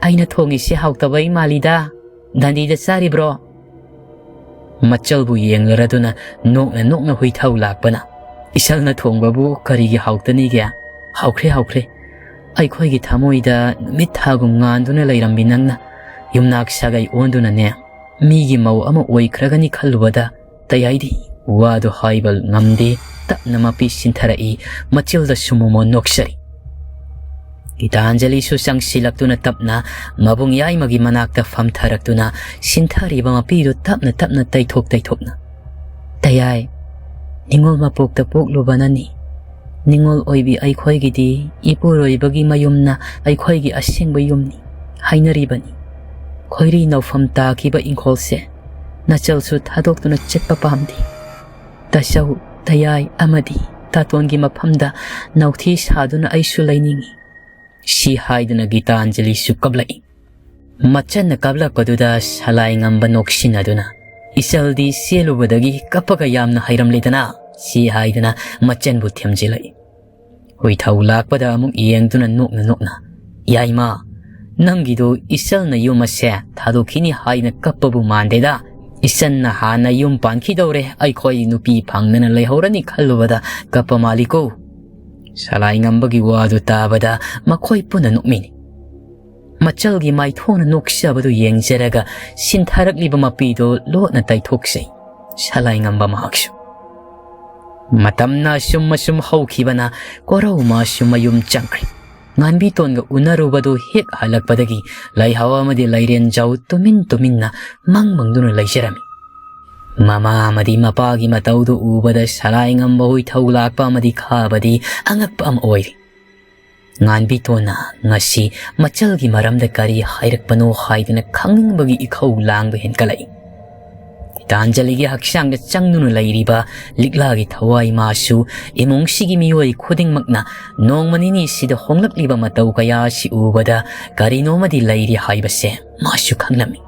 ꯑꯩꯅ ꯊꯣꯡꯉꯤꯁꯤ ꯍꯥꯎꯇꯕꯩ ꯃꯥꯜꯂꯤꯗ꯫ ꯗꯟꯗꯤꯗ ꯆꯥꯔꯤꯕ꯭ꯔꯣ?" ꯃꯆꯜꯕꯨ ꯌꯦꯡꯂꯔꯗꯨꯅ ꯅꯣꯛꯅ ꯅꯣꯛꯅ ꯍꯨꯏꯊꯧ ꯂꯥꯛꯄꯅ, "ꯏꯁꯜꯅ ꯊꯣꯡꯕꯕꯨ ꯀꯔꯤꯒꯤ ꯍꯥꯎꯇꯅꯤꯒꯦ? ꯍꯥꯎꯈ꯭ꯔꯦ, ꯍꯥꯎꯈ꯭ꯔꯦ꯫ ꯑꯩꯈꯣꯏꯒꯤ ꯊꯃꯣꯏꯗ ꯅꯨꯃꯤꯠ ꯊꯥꯒꯨꯝ ꯉꯥꯟꯗꯨꯅ ꯂꯩꯔꯝꯃꯤ ꯅꯪꯅ ꯌꯨꯝꯅꯥꯛ ꯁꯥꯒꯩ ꯑꯣꯟꯗꯨꯅꯅꯦ, ꯃꯤꯒꯤ ꯃꯧ ꯑꯃ ꯑꯣꯏꯈ꯭ꯔꯒꯅꯤ ꯈꯜꯂꯨꯕꯗ ꯇꯌꯥꯏꯗꯤ ꯋꯥꯗꯨ ꯍꯥꯏꯕ ꯉꯝꯗꯦ, ꯇꯞꯅ ꯃꯄꯤ ꯁꯤꯟꯊꯔꯛꯏ, ꯃꯆꯤꯜꯗ ꯁꯨꯃꯣꯃꯣ ꯅꯣꯛꯆꯔꯤ꯫ ꯒꯤꯇꯥꯟꯖꯂꯤꯁꯨ ꯆꯪꯁꯤꯜꯂꯛꯇꯨꯅ ꯇꯞꯅ ꯃꯕꯨꯡ ꯌꯥꯏꯃꯒꯤ ꯃꯅꯥꯛꯇ ꯐꯝꯊꯔꯛꯇꯨꯅ ꯁꯤꯟꯊꯔꯤꯕ ꯃꯄꯤꯗꯨ ꯇꯞꯅ ꯇꯞꯅ ꯇꯩꯊꯣꯛ ꯇꯩꯊꯣꯛꯅ, "ꯇꯌꯥꯏ, ꯅꯤꯉꯣꯜ ꯃꯄꯣꯛꯇ ꯄꯣꯛꯂꯨꯕꯅꯅꯤ꯫ ꯅꯤꯉꯣꯜ ꯑꯣꯏꯕꯤ ꯑꯩꯈꯣꯏꯒꯤꯗꯤ ꯏꯄꯨꯔꯣꯏꯕꯒꯤ ꯃꯌꯨꯝꯅ ꯑꯩꯈꯣꯏꯒꯤ ꯑꯁꯦꯡꯕ ꯌꯨꯝꯅꯤ ꯍꯥꯏꯅꯔꯤꯕꯅꯤ꯫ ꯈꯣꯏꯔꯤ ꯅꯧꯐꯝ ꯇꯥꯈꯤꯕ ꯏꯪꯈꯣꯜꯁꯦ ꯅꯆꯜꯁꯨ ꯊꯥꯗꯣꯛꯇꯨꯅ ꯆꯠꯄ ꯄꯥꯝꯗꯦ꯫ ꯇꯥꯆꯧ, ꯇꯌꯥꯏ ꯑꯃꯗꯤ ꯇꯥꯇꯣꯟꯒꯤ ꯃꯐꯝꯗ ꯅꯧꯊꯤ ꯁꯥꯗꯨꯅ ꯑꯩꯁꯨ ꯂꯩꯅꯤꯡꯏ꯫" ꯁꯤ ꯍꯥꯏꯗꯨꯅ ꯒꯤꯇꯥꯟꯖꯂꯤꯁꯨ ꯀꯞꯂꯛꯏ꯫ ꯃꯆꯟꯅ ꯀꯞꯂꯛꯄꯗꯨꯗ ꯁꯂꯥꯏ ꯉꯝꯕ ꯅꯣꯛꯁꯤꯟꯅꯗꯨꯅ, "ꯏꯆꯜꯗꯤ ꯆꯦꯜꯂꯨꯕꯗꯒꯤ ꯀꯞꯄꯒ ꯌꯥꯝꯅ ꯍꯩꯔꯝꯂꯦꯗꯅ?" ꯁꯤ ꯍꯥꯏꯗꯨꯅ ꯃꯆꯟꯕꯨ ꯊꯦꯝꯖꯤꯜꯂꯛꯏ꯫ ꯍꯨꯏꯊꯧ ꯂꯥꯛꯄꯗ ꯑꯃꯨꯛ ꯌꯦꯡꯗꯨꯅ ꯅꯣꯛꯅ ꯅꯣꯛꯅ, "ꯌꯥꯏꯃ, ꯅꯪꯒꯤꯗꯨ ꯏꯆꯜꯅ ꯌꯨꯝ ꯑꯁꯦ ꯊꯥꯗꯣꯛꯈꯤꯅꯤ ꯍꯥꯏꯅ ꯀꯞꯄꯕꯨ ꯃꯥꯟꯗꯦꯗ꯫ ꯏꯆꯟꯅ ꯍꯥꯟꯅ ꯌꯨꯝ ꯄꯥꯟꯈꯤꯗꯧꯔꯦ, ꯑꯩꯈꯣꯏ ꯅꯨꯄꯤ ꯐꯪꯗꯅ ꯂꯩꯍꯧꯔꯅꯤ ꯈꯜꯂꯨꯕꯗ ꯀꯞꯄ ꯃꯥꯜꯂꯤꯀꯣ?" ꯁꯂꯥꯏ ꯉꯝꯕꯒꯤ ꯋꯥꯗꯨ ꯇꯥꯕꯗ ꯃꯈꯣꯏ ꯄꯨꯟꯅ ꯅꯣꯛꯃꯤꯟꯅꯩ꯫ ꯃꯆꯜꯒꯤ ꯃꯥꯏꯊꯣꯡꯅ ꯅꯣꯛꯆꯕꯗꯨ ꯌꯦꯡꯖꯔꯒ ꯁꯤꯟꯊꯔꯛꯂꯤꯕ ꯃꯄꯤꯗꯨ ꯂꯣꯠꯅ ꯇꯩꯊꯣꯛꯆꯩ ꯁꯂꯥꯏ ꯉꯝꯕ ꯃꯍꯥꯛꯁꯨ꯫ ꯃꯇꯝꯅ ꯑꯁꯨꯝ ꯑꯁꯨꯝ ꯍꯧꯈꯤꯕꯅ ꯀꯣꯔꯧꯃꯁꯨ ꯃꯌꯨꯝ ꯆꯪꯈ꯭ꯔꯦ꯫ ꯉꯥꯟꯕꯤꯇꯣꯟꯒ ꯎꯅꯔꯨꯕꯗꯨ ꯍꯦꯛ ꯍꯜꯂꯛꯄꯗꯒꯤ ꯂꯩꯍꯥꯎ ꯑꯃꯗꯤ ꯂꯩꯔꯦꯟꯖꯧ ꯇꯨꯃꯤꯟ ꯇꯨꯃꯤꯟꯅ ꯃꯪ ꯃꯪꯗꯨꯅ ꯂꯩꯖꯔꯝꯃꯤ꯫ ꯃꯃꯥ ꯑꯃꯗꯤ ꯃꯄꯥꯒꯤ ꯃꯇꯧꯗꯨ ꯎꯕꯗ ꯁꯂꯥꯏ ꯉꯝꯕ ꯍꯨꯏꯊꯧ ꯂꯥꯛꯄ ꯑꯃꯗꯤ ꯈꯥꯕꯗꯤ ꯑꯉꯛꯄ ꯑꯃ ꯑꯣꯏꯔꯤ꯫ ꯉꯥꯟꯕꯤꯇꯣꯟꯅ ꯉꯁꯤ ꯃꯆꯜꯒꯤ ꯃꯔꯝꯗ ꯀꯔꯤ ꯍꯥꯏꯔꯛꯄꯅꯣ ꯍꯥꯏꯗꯨꯅ ꯈꯪꯅꯤꯡꯕꯒꯤ ꯏꯈꯧ ꯂꯥꯡꯕ ꯍꯦꯟꯒꯠꯂꯛꯏ꯫ ꯒꯤꯇꯥꯟꯖꯂꯤꯒꯤ ꯍꯛꯆꯥꯡꯗ ꯆꯪꯗꯨꯅ ꯂꯩꯔꯤꯕ ꯂꯤꯛꯂꯥꯒꯤ ꯊꯋꯥꯏ ꯃꯥꯁꯨ ꯏꯃꯨꯡꯁꯤꯒꯤ ꯃꯤꯑꯣꯏ ꯈꯨꯗꯤꯡꯃꯛꯅ ꯅꯣꯡꯃ ꯅꯤꯅꯤꯁꯤꯗ ꯍꯣꯡꯂꯛꯂꯤꯕ ꯃꯇꯧ ꯀꯌꯥ ꯑꯁꯤ ꯎꯕꯗ ꯀꯔꯤꯅꯣꯃꯗꯤ ꯂꯩꯔꯤ ꯍꯥꯏꯕꯁꯦ ꯃꯥꯁꯨ ꯈꯪꯂꯝꯃꯤ꯫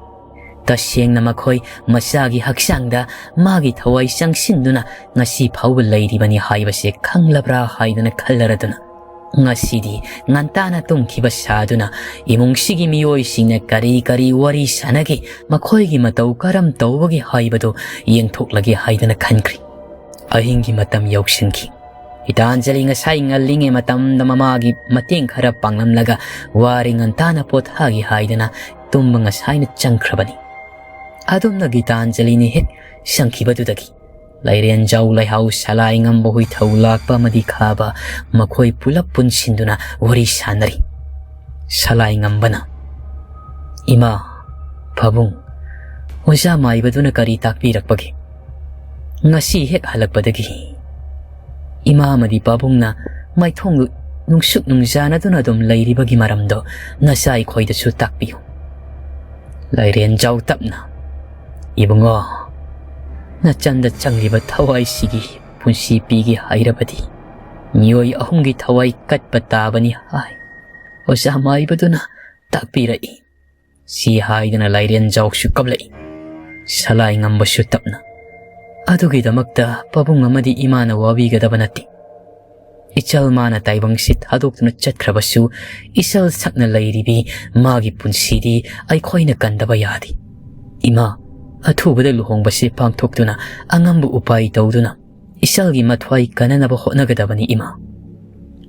ꯇꯁꯦꯡꯅ ꯃꯈꯣꯏ ꯃꯆꯥꯒꯤ ꯍꯛꯆꯥꯡꯗ ꯃꯥꯒꯤ ꯊꯋꯥꯏ ꯆꯪꯁꯤꯟꯗꯨꯅ ꯉꯁꯤ ꯐꯥꯎꯕ ꯂꯩꯔꯤꯕꯅꯤ ꯍꯥꯏꯕꯁꯦ ꯈꯪꯂꯕ꯭ꯔꯥ ꯍꯥꯏꯗꯅ ꯈꯜꯂꯔꯗꯨꯅ ꯉꯁꯤꯗꯤ ꯉꯟꯇꯥꯅ ꯇꯨꯝꯈꯤꯕ ꯁꯥꯗꯨꯅ ꯏꯃꯨꯡꯁꯤꯒꯤ ꯃꯤꯑꯣꯏꯁꯤꯡꯅ ꯀꯔꯤ ꯀꯔꯤ ꯋꯥꯔꯤ ꯁꯥꯅꯒꯦ, ꯃꯈꯣꯏꯒꯤ ꯃꯇꯧ ꯀꯔꯝ ꯇꯧꯕꯒꯦ ꯍꯥꯏꯕꯗꯨ ꯌꯦꯡꯊꯣꯛꯂꯒꯦ ꯍꯥꯏꯗꯅ ꯈꯟꯈ꯭ꯔꯤ꯫ ꯑꯍꯤꯡꯒꯤ ꯃꯇꯝ ꯌꯧꯁꯤꯟꯈꯤ꯫ ꯒꯤꯇꯥꯟꯖꯂꯤ ꯉꯁꯥꯏ ꯉꯜꯂꯤꯉꯩ ꯃꯇꯝꯗ ꯃꯃꯥꯒꯤ ꯃꯇꯦꯡ ꯈꯔ ꯄꯥꯡꯂꯝꯂꯒ ꯋꯥꯔꯦ ꯉꯟꯇꯥꯅ ꯄꯣꯊꯥꯒꯦ ꯍꯥꯏꯗꯅ ꯇꯨꯝꯕ ꯉꯁꯥꯏꯅ ꯆꯪꯈ꯭ꯔꯕꯅꯤ꯫ ꯑꯗꯨꯝꯅ ꯒꯤꯇꯥꯟꯖꯂꯤꯅ ꯍꯦꯛ ꯁꯪꯈꯤꯕꯗꯨꯗꯒꯤ ꯂꯩꯔꯦꯟꯖꯥꯎ, ꯂꯩꯍꯥꯎ, ꯁꯂꯥꯏ ꯉꯝꯕ, ꯍꯨꯏꯊꯧ ꯂꯥꯛꯄ ꯑꯃꯗꯤ ꯈꯥꯕ ꯃꯈꯣꯏ ꯄꯨꯂꯞ ꯄꯨꯟꯁꯤꯟꯗꯨꯅ ꯋꯥꯔꯤ ꯁꯥꯟꯅꯔꯤ꯫ ꯁꯂꯥꯏ ꯉꯝꯕꯅ, "ꯏꯃꯥ, ꯄꯥꯕꯨꯡ, ꯑꯣꯖꯥ ꯃꯥꯏꯕꯗꯨꯅ ꯀꯔꯤ ꯇꯥꯛꯄꯤꯔꯛꯄꯒꯦ? ꯉꯁꯤ ꯍꯦꯛ ꯍꯜꯂꯛꯄꯗꯒꯤ ꯏꯃꯥ ꯑꯃꯗꯤ ꯄꯥꯕꯨꯡꯅ ꯃꯥꯏꯊꯣꯡꯗꯨ ꯅꯨꯡꯁꯨꯛ ꯅꯨꯡꯖꯥꯅꯗꯨꯅ ꯑꯗꯨꯝ ꯂꯩꯔꯤꯕꯒꯤ ꯃꯔꯝꯗꯣ ꯅꯆꯥ ꯑꯩꯈꯣꯏꯗꯁꯨ ꯇꯥꯛꯄꯤꯌꯨ꯫" ꯂꯩꯔꯦꯟꯖꯥꯎ ꯇꯞꯅ, "ꯏꯕꯨꯡꯉꯣ, ꯅꯆꯟꯗ ꯆꯪꯂꯤꯕ ꯊꯋꯥꯏꯁꯤꯒꯤ ꯄꯨꯟꯁꯤ ꯄꯤꯒꯦ ꯍꯥꯏꯔꯕꯗꯤ ꯃꯤꯑꯣꯏ ꯑꯍꯨꯝꯒꯤ ꯊꯋꯥꯏ ꯀꯠꯄ ꯇꯥꯕꯅꯤ ꯍꯥꯏ ꯑꯣꯖꯥ ꯃꯥꯏꯕꯗꯨꯅ ꯇꯥꯛꯄꯤꯔꯛꯏ꯫" ꯁꯤ ꯍꯥꯏꯗꯨꯅ ꯂꯩꯔꯦꯟꯖꯥꯎꯁꯨ ꯀꯞꯂꯛꯏ꯫ ꯁꯂꯥꯏ ꯉꯝꯕꯁꯨ ꯇꯞꯅ, "ꯑꯗꯨꯒꯤꯗꯃꯛꯇ ꯄꯥꯕꯨꯡ ꯑꯃꯗꯤ ꯏꯃꯥꯅ ꯋꯥꯕꯤꯒꯗꯕ ꯅꯠꯇꯦ꯫ ꯏꯆꯜ ꯃꯥꯅ ꯇꯥꯏꯕꯪꯁꯤ ꯊꯥꯗꯣꯛꯇꯨꯅ ꯆꯠꯈ꯭ꯔꯕꯁꯨ ꯏꯆꯜ ꯁꯛꯅ ꯂꯩꯔꯤꯕꯤ ꯃꯥꯒꯤ ꯄꯨꯟꯁꯤꯗꯤ ꯑꯩꯈꯣꯏꯅ ꯀꯟꯗꯕ ꯌꯥꯗꯦ꯫ ꯏꯃꯥ, ꯑꯊꯨꯕꯗ ꯂꯨꯍꯣꯡꯕꯁꯤ ꯄꯥꯡꯊꯣꯛꯇꯨꯅ ꯑꯉꯝꯕ ꯎꯄꯥꯏ ꯇꯧꯗꯨꯅ ꯏꯆꯜꯒꯤ ꯃꯊ꯭ꯋꯥꯏ ꯀꯟꯅꯅꯕ ꯍꯣꯠꯅꯒꯗꯕꯅꯤ ꯏꯃꯥ꯫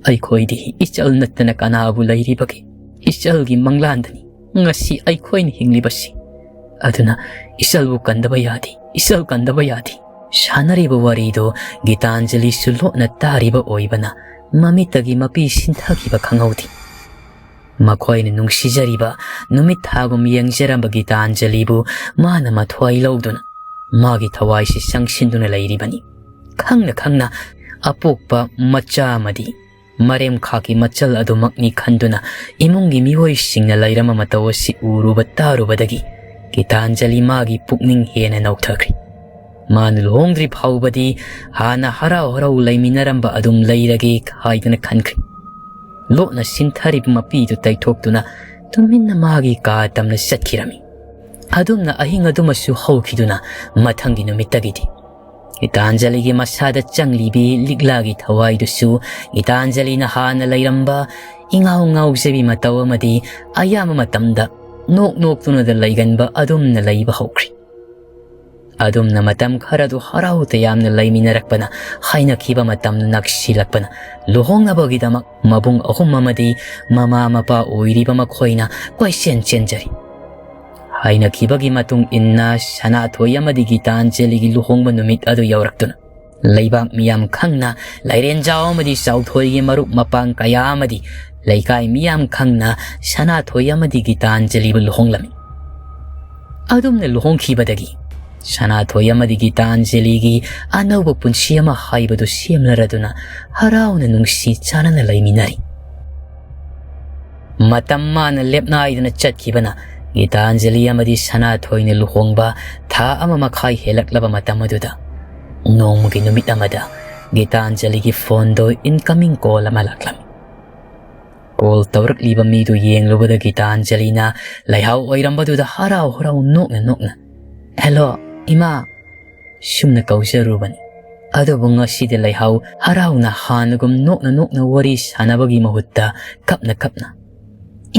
ꯑꯩꯈꯣꯏꯗꯤ ꯏꯆꯜ ꯅꯠꯇꯅ ꯀꯅꯥꯕꯨ ꯂꯩꯔꯤꯕꯒꯦ? ꯏꯆꯜꯒꯤ ꯃꯪꯂꯥꯟꯗꯅꯤ ꯉꯁꯤ ꯑꯩꯈꯣꯏꯅ ꯍꯤꯡꯂꯤꯕꯁꯤ꯫ ꯑꯗꯨꯅ ꯏꯆꯜꯕꯨ ꯀꯟꯗꯕ ꯌꯥꯗꯦ, ꯏꯆꯜ ꯀꯟꯗꯕ ꯌꯥꯗꯦ꯫" ꯁꯥꯟꯅꯔꯤꯕ ꯋꯥꯔꯤꯗꯨ ꯒꯤꯇꯥꯟꯖꯂꯤꯁꯨ ꯂꯣꯠꯅ ꯇꯥꯔꯤꯕ ꯑꯣꯏꯕꯅ ꯃꯃꯤꯠꯇꯒꯤ ꯃꯄꯤ ꯁꯤꯟꯊꯈꯤꯕ ꯈꯪꯍꯧꯗꯦ꯫ ꯃꯈꯣꯏꯅ ꯅꯨꯡꯁꯤꯖꯔꯤꯕ ꯅꯨꯃꯤꯠ ꯊꯥꯒꯨꯝ ꯌꯦꯡꯖꯔꯝꯕ ꯒꯤꯇꯥꯟꯖꯂꯤꯕꯨ ꯃꯥꯅ ꯃꯊ꯭ꯋꯥꯏ ꯂꯧꯗꯨꯅ ꯃꯥꯒꯤ ꯊꯋꯥꯏꯁꯤ ꯆꯪꯁꯤꯟꯗꯨꯅ ꯂꯩꯔꯤꯕꯅꯤ꯫ ꯈꯪꯅ ꯈꯪꯅ ꯑꯄꯣꯛꯄ ꯃꯆꯥ ꯑꯃꯗꯤ ꯃꯔꯦꯝꯈꯥꯛꯀꯤ ꯃꯆꯜ ꯑꯗꯨꯃꯛꯅꯤ ꯈꯟꯗꯨꯅ ꯏꯃꯨꯡꯒꯤ ꯃꯤꯑꯣꯏꯁꯤꯡꯅ ꯂꯩꯔꯝꯕ ꯃꯇꯧ ꯑꯁꯤ ꯎꯔꯨꯕ ꯇꯥꯔꯨꯕꯗꯒꯤ ꯒꯤꯇꯥꯟꯖꯂꯤ ꯃꯥꯒꯤ ꯄꯨꯛꯅꯤꯡ ꯍꯦꯟꯅ ꯅꯧꯊꯈ꯭ꯔꯦ꯫ ꯃꯥꯅ ꯂꯨꯍꯣꯡꯗ꯭ꯔꯤ ꯐꯥꯎꯕꯗꯤ ꯍꯥꯟꯅ ꯍꯔꯥꯎ ꯍꯔꯥꯎ ꯂꯩꯃꯤꯟꯅꯔꯝꯕ ꯑꯗꯨꯝ ꯂꯩꯔꯒꯦ ꯍꯥꯏꯗꯨꯅ ꯈꯟꯈ꯭ꯔꯦ꯫ ꯂꯣꯠꯅ ꯁꯤꯟꯊꯔꯤꯕ ꯃꯄꯤꯗꯨ ꯇꯩꯊꯣꯛꯇꯨꯅ ꯇꯨꯃꯤꯟꯅ ꯃꯥꯒꯤ ꯀꯥ ꯇꯝꯅ ꯆꯠꯈꯤꯔꯝꯃꯤ꯫ ꯑꯗꯨꯝꯅ ꯑꯍꯤꯡ ꯑꯗꯨꯃꯁꯨ ꯍꯧꯈꯤꯗꯨꯅ ꯃꯊꯪꯒꯤ ꯅꯨꯃꯤꯠꯇꯒꯤꯗꯤ ꯒꯤꯇꯥꯟꯖꯂꯤꯒꯤ ꯃꯁꯥꯗ ꯆꯪꯂꯤꯕꯤ ꯂꯤꯛꯂꯥꯒꯤ ꯊꯋꯥꯏꯗꯨꯁꯨ ꯒꯤꯇꯥꯟꯖꯂꯤꯅ ꯍꯥꯟꯅ ꯂꯩꯔꯝꯕ ꯏꯉꯥꯎ ꯉꯥꯎꯖꯕꯤ ꯃꯇꯧ ꯑꯃꯗꯤ ꯑꯌꯥꯝꯕ ꯃꯇꯝꯗ ꯅꯣꯛ ꯅꯣꯛꯇꯨꯅꯗ ꯂꯩꯒꯟꯕ ꯑꯗꯨꯝꯅ ꯂꯩꯕ ꯍꯧꯈ꯭ꯔꯦ꯫ ꯑꯗꯨꯝꯅ ꯃꯇꯝ ꯈꯔꯗꯨ ꯍꯔꯥꯎ ꯇꯌꯥꯝꯅ ꯂꯩꯃꯤꯟꯅꯔꯛꯄꯅ ꯍꯥꯏꯅꯈꯤꯕ ꯃꯇꯝ ꯅꯛꯁꯤꯜꯂꯛꯄꯅ ꯂꯨꯍꯣꯡꯅꯕꯒꯤꯗꯃꯛ ꯃꯕꯨꯡ ꯑꯍꯨꯝ ꯑꯃꯗꯤ ꯃꯃꯥ ꯃꯄꯥ ꯑꯣꯏꯔꯤꯕ ꯃꯈꯣꯏꯅ ꯀꯣꯏꯆꯦꯟ ꯆꯦꯟꯖꯔꯤ꯫ ꯍꯥꯏꯅꯈꯤꯕꯒꯤ ꯃꯇꯨꯡ ꯏꯟꯅ ꯁꯅꯥꯊꯣꯏ ꯑꯃꯗꯤ ꯒꯤꯇꯥꯟꯖꯂꯤꯒꯤ ꯂꯨꯍꯣꯡꯕ ꯅꯨꯃꯤꯠ ꯑꯗꯨ ꯌꯧꯔꯛꯇꯨꯅ ꯂꯩꯕꯥꯛ ꯃꯤꯌꯥꯝ ꯈꯪꯅ ꯂꯥꯏꯔꯦꯟꯖꯥꯎ ꯑꯃꯗꯤ ꯆꯥꯎꯊꯣꯏꯒꯤ ꯃꯔꯨꯞ ꯃꯄꯥꯡ ꯀꯌꯥ ꯑꯃꯗꯤ ꯂꯩꯀꯥꯏ ꯃꯤꯌꯥꯝ ꯈꯪꯅ ꯁꯅꯥꯊꯣꯏ ꯑꯃꯗꯤ ꯒꯤꯇꯥꯟꯖꯂꯤꯕꯨ ꯂꯨꯍꯣꯡꯂꯝꯃꯤ꯫ ꯑꯗꯨꯝꯅ ꯂꯨꯍꯣꯡꯈꯤꯕꯗꯒꯤ ꯁꯅꯥꯊꯣꯏ ꯑꯃꯗꯤ ꯒꯤꯇꯥꯟꯖꯂꯤꯒꯤ ꯑꯅꯧꯕ ꯄꯨꯟꯁꯤ ꯑꯃ ꯍꯥꯏꯕꯗꯨ ꯁꯦꯝꯂꯔꯗꯨꯅ ꯍꯔꯥꯎꯅ ꯅꯨꯡꯁꯤ ꯆꯥꯟꯅꯅ ꯂꯩꯃꯤꯟꯅꯔꯤ꯫ ꯃꯇꯝ ꯃꯥꯅ ꯂꯦꯞꯅꯥꯏꯗꯅ ꯆꯠꯈꯤꯕꯅ ꯒꯤꯇꯥꯟꯖꯂꯤ ꯑꯃꯗꯤ ꯁꯅꯥꯊꯣꯏꯅ ꯂꯨꯍꯣꯡꯕ ꯊꯥ ꯑꯃ ꯃꯈꯥꯏ ꯍꯦꯜꯂꯛꯂꯕ ꯃꯇꯝ ꯑꯗꯨꯗ ꯅꯣꯡꯃꯒꯤ ꯅꯨꯃꯤꯠ ꯑꯃꯗ ꯒꯤꯇꯥꯟꯖꯂꯤꯒꯤ ꯐꯣꯟꯗꯣ incoming call ꯑꯃ ꯂꯥꯛꯂꯝꯃꯤ꯫ ꯀꯣꯜ ꯇꯧꯔꯛꯂꯤꯕ ꯃꯤꯗꯨ ꯌꯦꯡꯂꯨꯕꯗ ꯒꯤꯇꯥꯟꯖꯂꯤꯅ ꯂꯩꯍꯥꯎ ꯑꯣꯏꯔꯝꯕꯗꯨꯗ ꯍꯔꯥꯎ ꯍꯔꯥꯎ ꯅꯣꯛꯅ ꯅꯣꯛꯅ, "ꯍꯦꯜꯂꯣ, ꯏꯃꯥ," ꯁꯨꯝꯅ ꯀꯧꯖꯔꯨꯕꯅꯤ꯫ ꯑꯗꯨꯕꯨ ꯉꯁꯤꯗꯤ ꯂꯩꯍꯥꯎ ꯍꯔꯥꯎꯅ ꯍꯥꯟꯅꯒꯨꯝ ꯅꯣꯛꯅ ꯅꯣꯛꯅ ꯋꯥꯔꯤ ꯁꯥꯟꯅꯕꯒꯤ ꯃꯍꯨꯠꯇ ꯀꯞꯅ ꯀꯞꯅ,